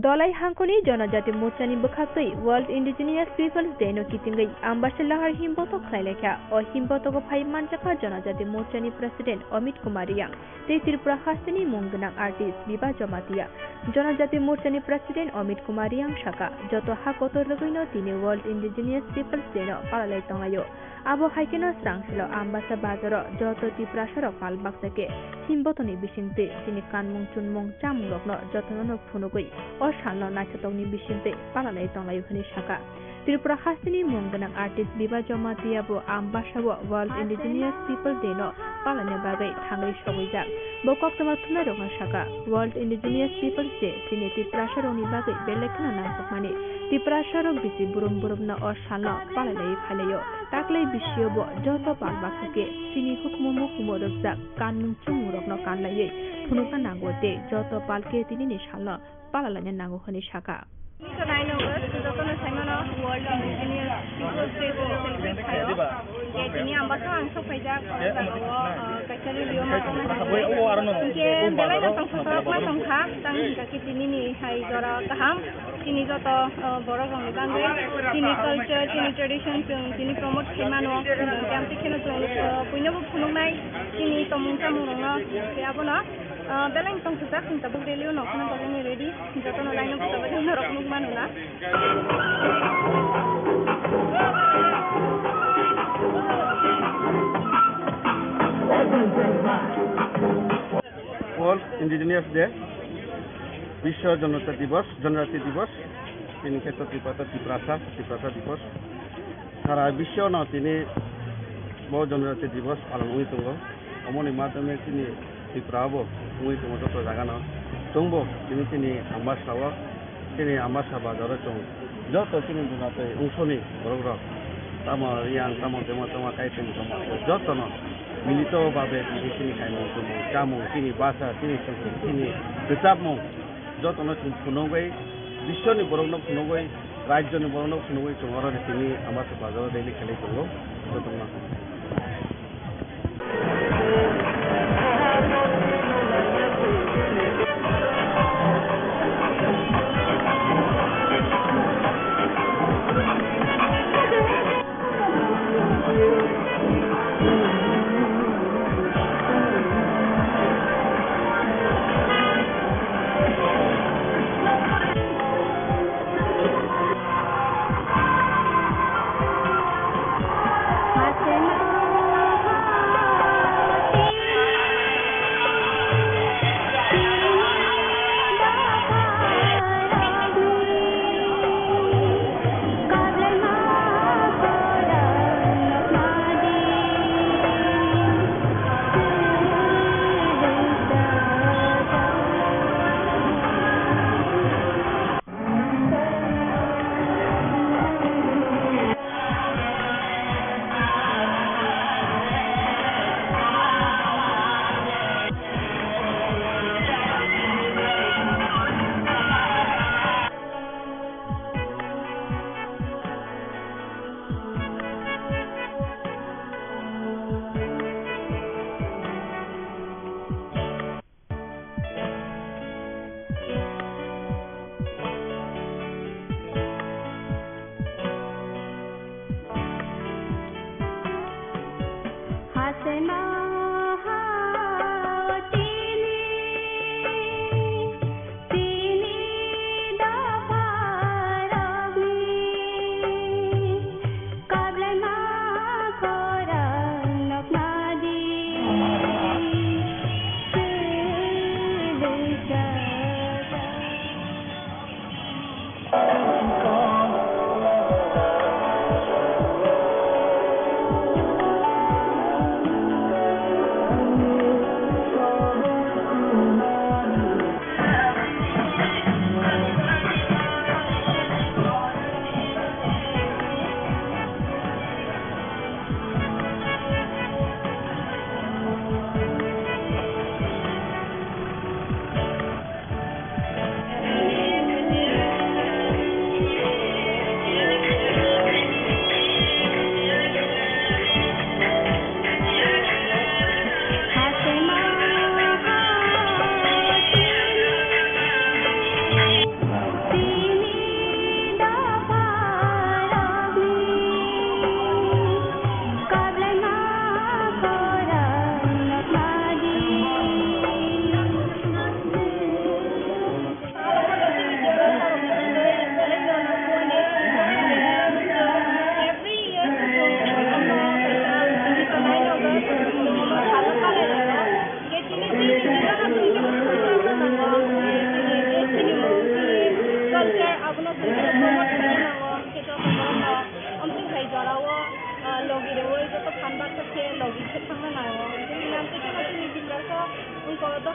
Dholai hangkoni Jonojati Morchani bwkhaktwi World Indigenous Peoples Day no kitingwi Ambasa Lahar himbotok khlailaikha. O himbotogo phai manjakha Jonojati Morchani President Amit Kumar Riyang tei Tripura hasteni mung gwnang artist Biba Jamatia. Jonojati Morchani President Amit Kumar Riyang saka, joto ha kotor rwgwino tini World Indigenous Peoples Day no palalai tonglaio. Abo hai kheno srangsilo Ambasa bazaro joto Tiprasarok pal baksa khe himbotoni bisingtwi chini kanmung chunmung chamungrokno jotono phunugwi o salno naithotokni bisingtwi palalai tonglaio hwnwi saka. Tripura hasteni mung gwnang artist Biba Jamatia bo Ambasao World Indigenous People Day no palaina bagwi thangwi sogwijak. Bo koktwma thumnairokno sakha, World Indigenous Peoples Day chini Tiprasarokni bagwi belai kheno nangkukmani. Tiprasarok bisi burum burumno o salno palailaiwi phailaio. Taklai bisio bo joto pal bakhukhe chini hukumu mukumu rwkjak kanmung chummungrokno kanlaiwi phunukna nango tei joto pal khe tinini salno palalaina nango hwnwi sakha. Tini to nine August, jotono saimano World Indigenous Peoples Day celebrate khaio. Je tini Ambasa ang sokphaijak, o jagao, uh, kaisa rally-o ma tongna hinwi. Hinkhe belaino tongthok ma tongkha, tang hinkha khe tinini hai jora kaham. Chini joto, uh, borok rokni bagwi chini culture, chini tradition chwng tini promote khaimano. Hinkhe amtwi kheno chwng, uh, puinobo phunuknai chini tongmung chamung rokno. Hinkhe abono Ah, belai tongthokjak chwng tabuk rally-o nokphano bagwi ready. Jotono line-o bwskango norok nukmano na. World Indigenous Day, Biswa Janata Divas, Janajati Divas, tini khe to Tiprasa, Tiprasa, Tiprasa Divas. Sara biswano tini bo Janajati Divas palon wngwi tongo. Omoni madhyome chini Tripura bo wngwi tongo joto jagano. Chwngbo chini, chini Ambasa o, chini Ambasa bazaro chwng joto chini Janajati ungsoni borok rok, tamo Riyang, tamo Dema, tamo Kaiting, tamo jotono milito babe tini chini kaimung tumung, chamung, chini basa, chini songkuk, chini rwchapmung jotono chwng phunugwi, biswani borokno phunugwi, rajyoni borokno phunugwi chwng oro tini Ambasa bazaro rally khlai tongo. Jotono.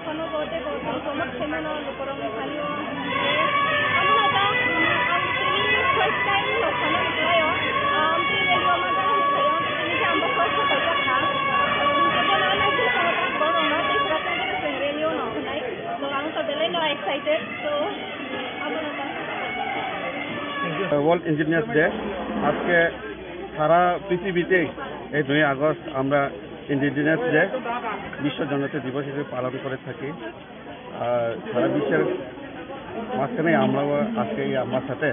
Kono bote bote promote khaimano lukurokni thani o. Amo no ta, ang tini first time no khana lukurai o. Ang tini rego ma ta khayo, tini khe ang bo first time kha. Ang tini no na khe khana ta borok no tei khana ta khe rally o no khanai. So ang to belai no excited. So amo no ta. World Engineers Day আজকে সারা পৃথিবীতেই এই দুই আগস্ট আমরা indigenous day, বিশ্ব জনজাতি দিবস হিসেবে পালন করে থাকি। আর সারা বিশ্বের মাঝখানে আমরাও আজকে এই আমার সাথে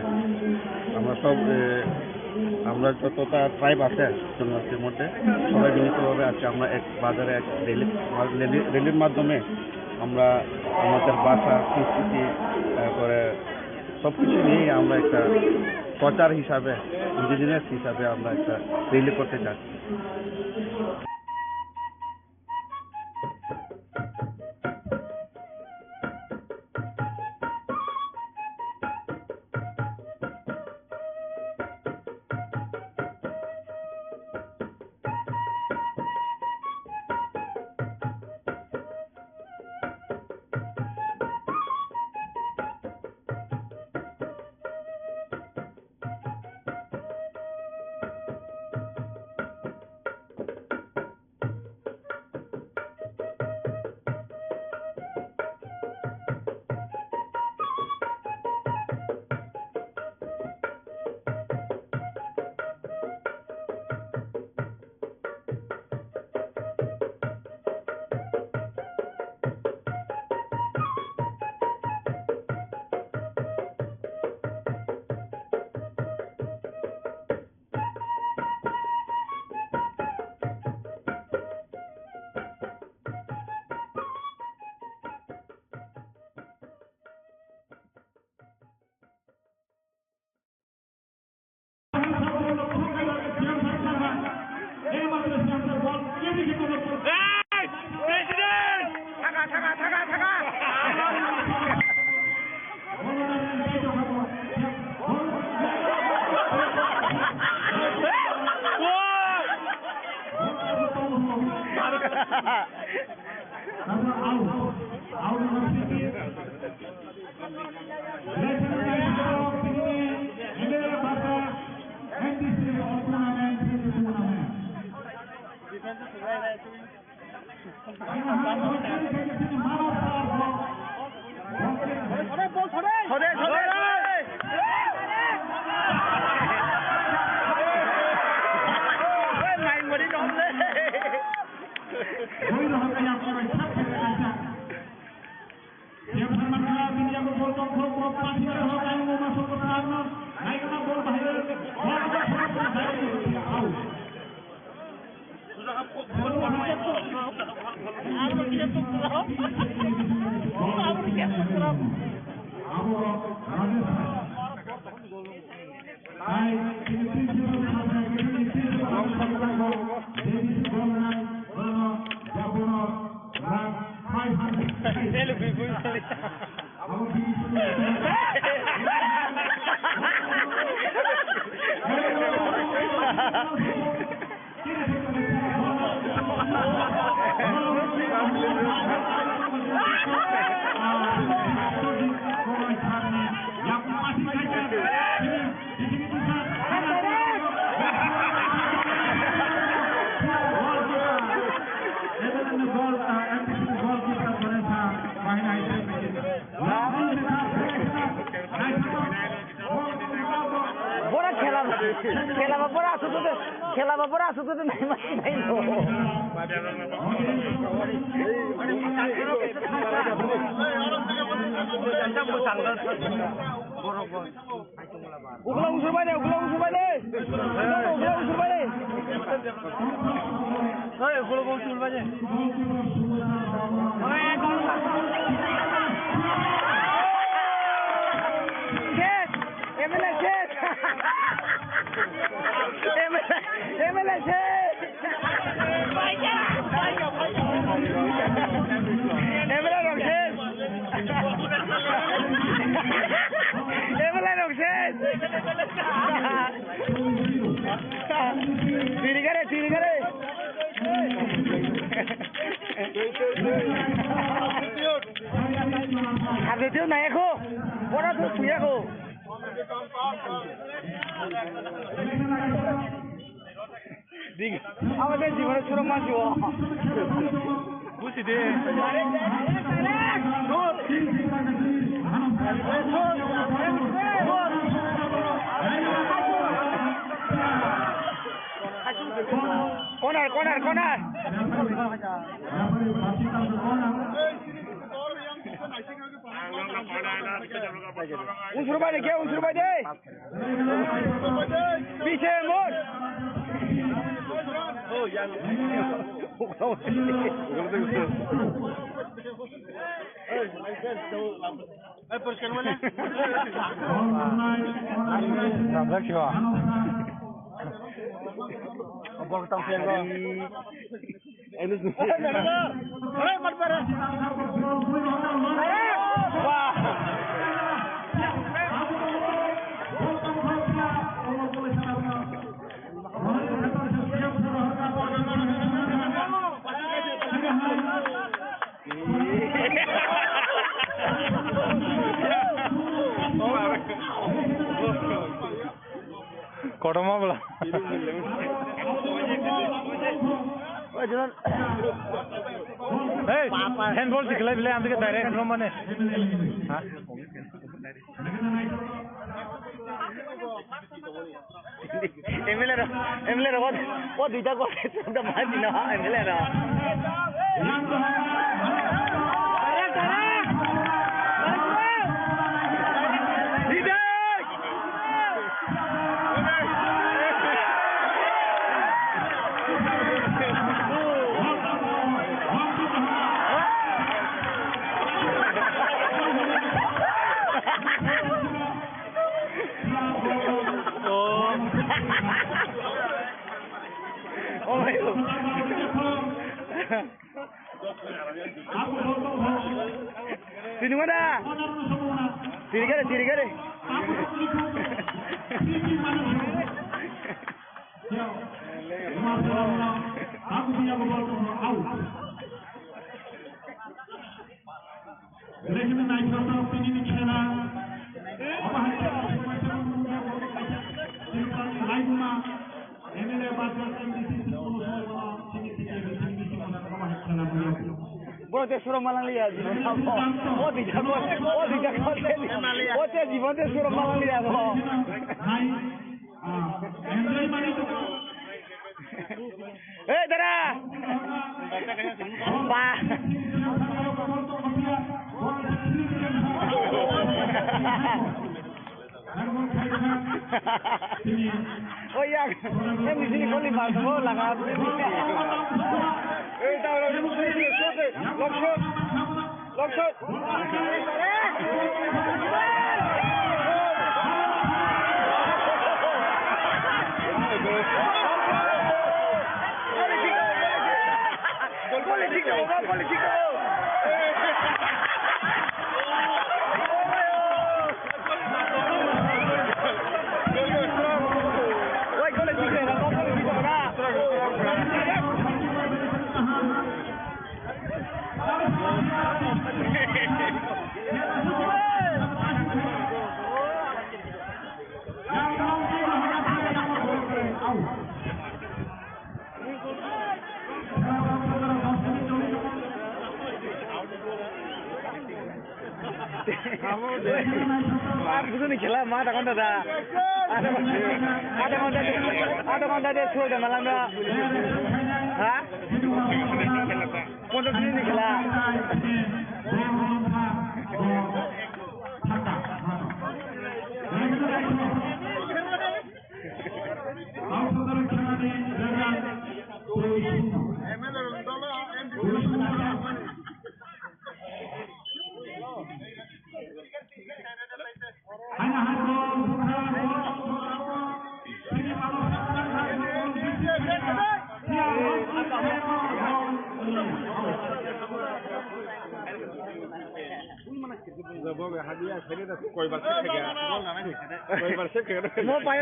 আমরা সব, এ, আমরা যতটা ট্রাইব আছে জনজাতির মধ্যে, সবাই মিলিতভাবে আজকে আমরা এক বাজারে এক র্যালি, র্যালি, র্যালির মাধ্যমে আমরা আমাদের ভাষা, সংস্কৃতি, তারপরে সব কিছু নিয়েই আমরা একটা প্রচার হিসাবে, ইন্ডিজিনাস হিসাবে আমরা একটা র্যালি করতে চাচ্ছি। Bora khela, khela ba bora asuk tu, khela ba bora asuk tu nai ma nai no. Ukla usur bai de, ukla usur bai de. Ukla usur bai de. Hey, ukla usur bai de. Shit! M L A shit! M L A, M L A shit! M L A rok shit! M L A rok shit! Tirigare, tirigare! Suya ko. Dik. Abo de jibon suro ma jibo. Busi de. Corner, corner, corner. Unsur bai de, ke unsur bai de. Piche mor. Kotorma bwla. Hey, handball se khlai bile, amtike direct from mane. Ha? M L A rok, M L A rok, o, o duita gol, da ma dino, M L A rok. Oh. Oh my God. Sini mana? Sini kare, sini kare. Belai kheno naithotok tini ni khela. Obo hai khela songwi tongmani borok kaisa Tripura ni laibuma M L A ba M D C sini kono songwi mano, sini tini ni sini sini kono obo hai khela nungya. Boro te suro malang liya. O dija ko, o dija ko, o te jibon te suro malang liya ko. Hai, ah, enjoy mani to. Hey, dara! Ba! Oh, ya. Hey, di sini kau lima semua lah, kan? Hey, tahu, tahu, tahu, tahu, tahu. Long shot. Long shot. Ar bujo ni khela ma ta konta da. Ada konta, ada konta de, ada konta de, sudah malam da. Ha? Ponto sini ni khela. Mo pai,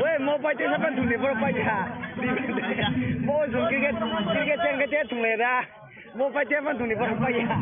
oi, mo pai te sapan duni boro pai ha. Mo jung cricket, cricket cheng ke te thung le da. Mo pai te sapan duni boro pai ha.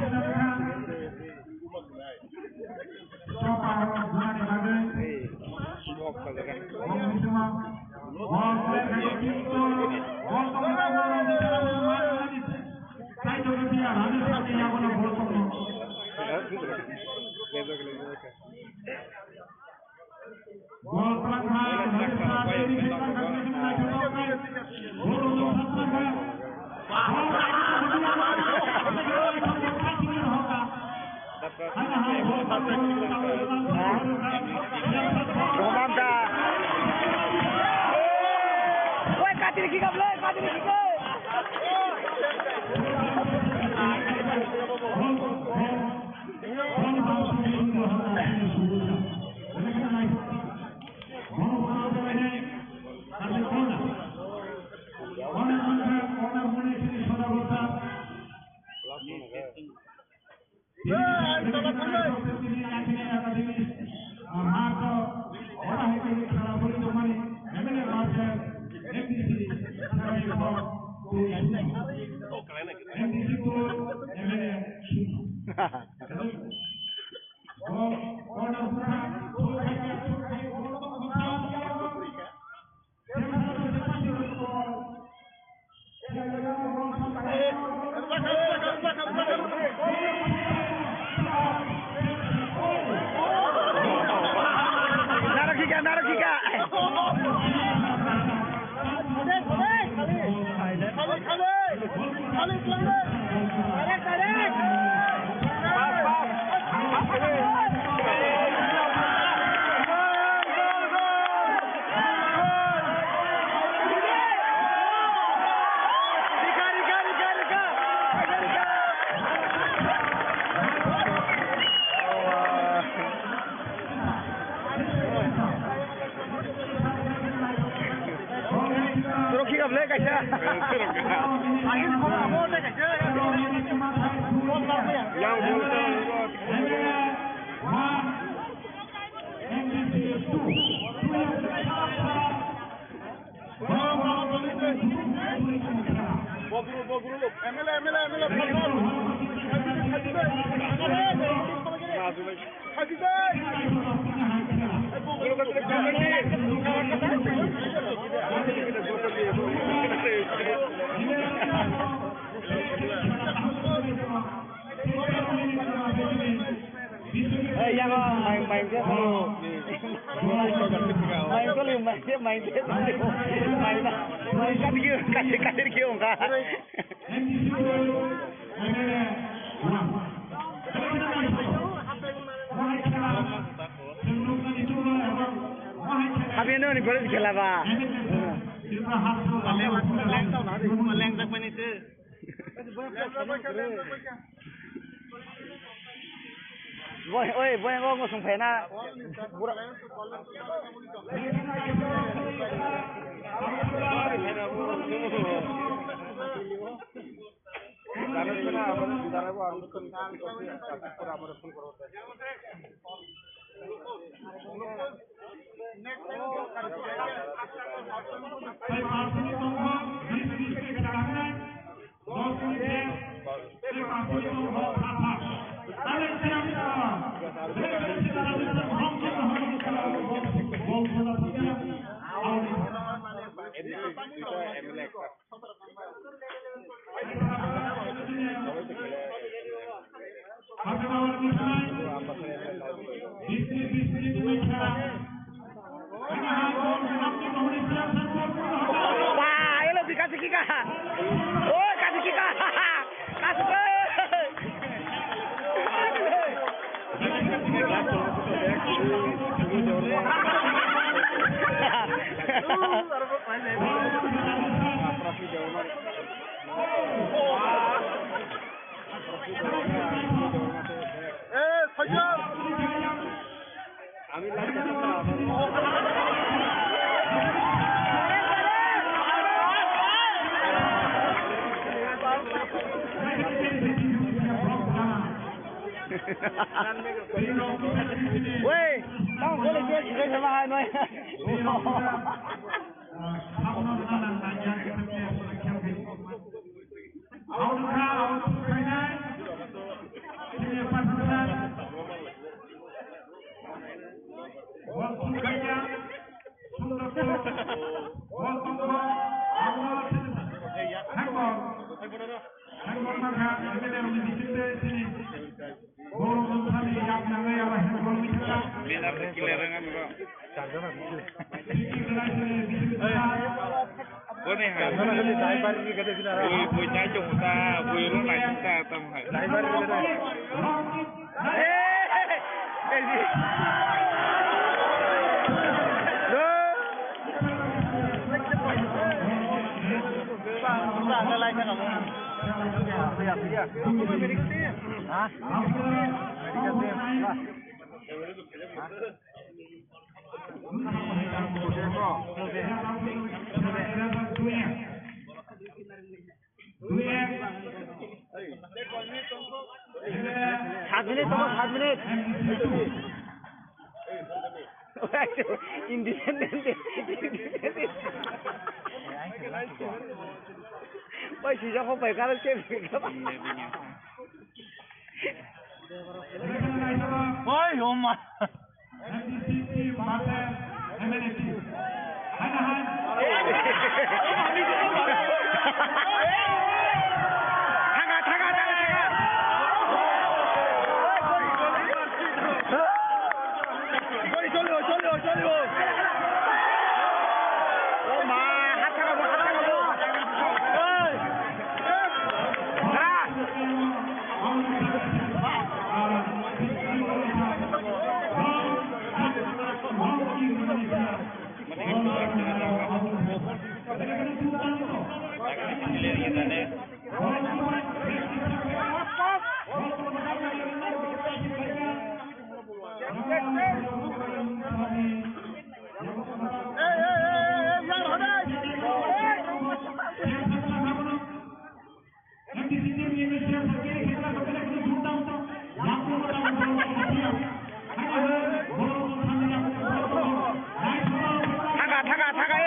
Roman da. Woi, kati ni kick up le, kati ni kick up. Narok hika, narok hika. Rokhi kap le kaisa. Yang Bogru, Bogru, M L A, M L A, M L A, Bogru. Eh, yang, oh, main, main dia dulu. Main dulu, main dia, main dia dulu. Main, main. Kasih, kasih dia, enggak. Habis ni boleh dikela ba. Leng tak mana tu? Boy, oi, boy, ngo ngosong phaina. Bura. Ba, elo di kasi kika. Oi, kasi kika. Kasi ke. Eh, saja. Wei, tamo boleh dia juga sama hai noi. Bol tongkha, abo no handball. Handball mangkha, M L A rokni bisingtwi chini borok wngthani yak nangwi abo handball wngkha. Bini abo kile rwngani bo. Free kick rwna chini bisingtwi. Boni hai. Bui, bui, nai chong ta, bui lo nai chong ta, tam hai. Saat minit, tunggu saat minit. Independent, independent. Bai, sijak kok bai, karena saya. Oi, oma. M D C team versus M N A team. Hai na hai? Thaga, thaga, thaga, thaga. Goli, goli, goli, goli. Oh ma, hat thaga bo, hat thaga bo. Hey. Thaga, thaga, thaga.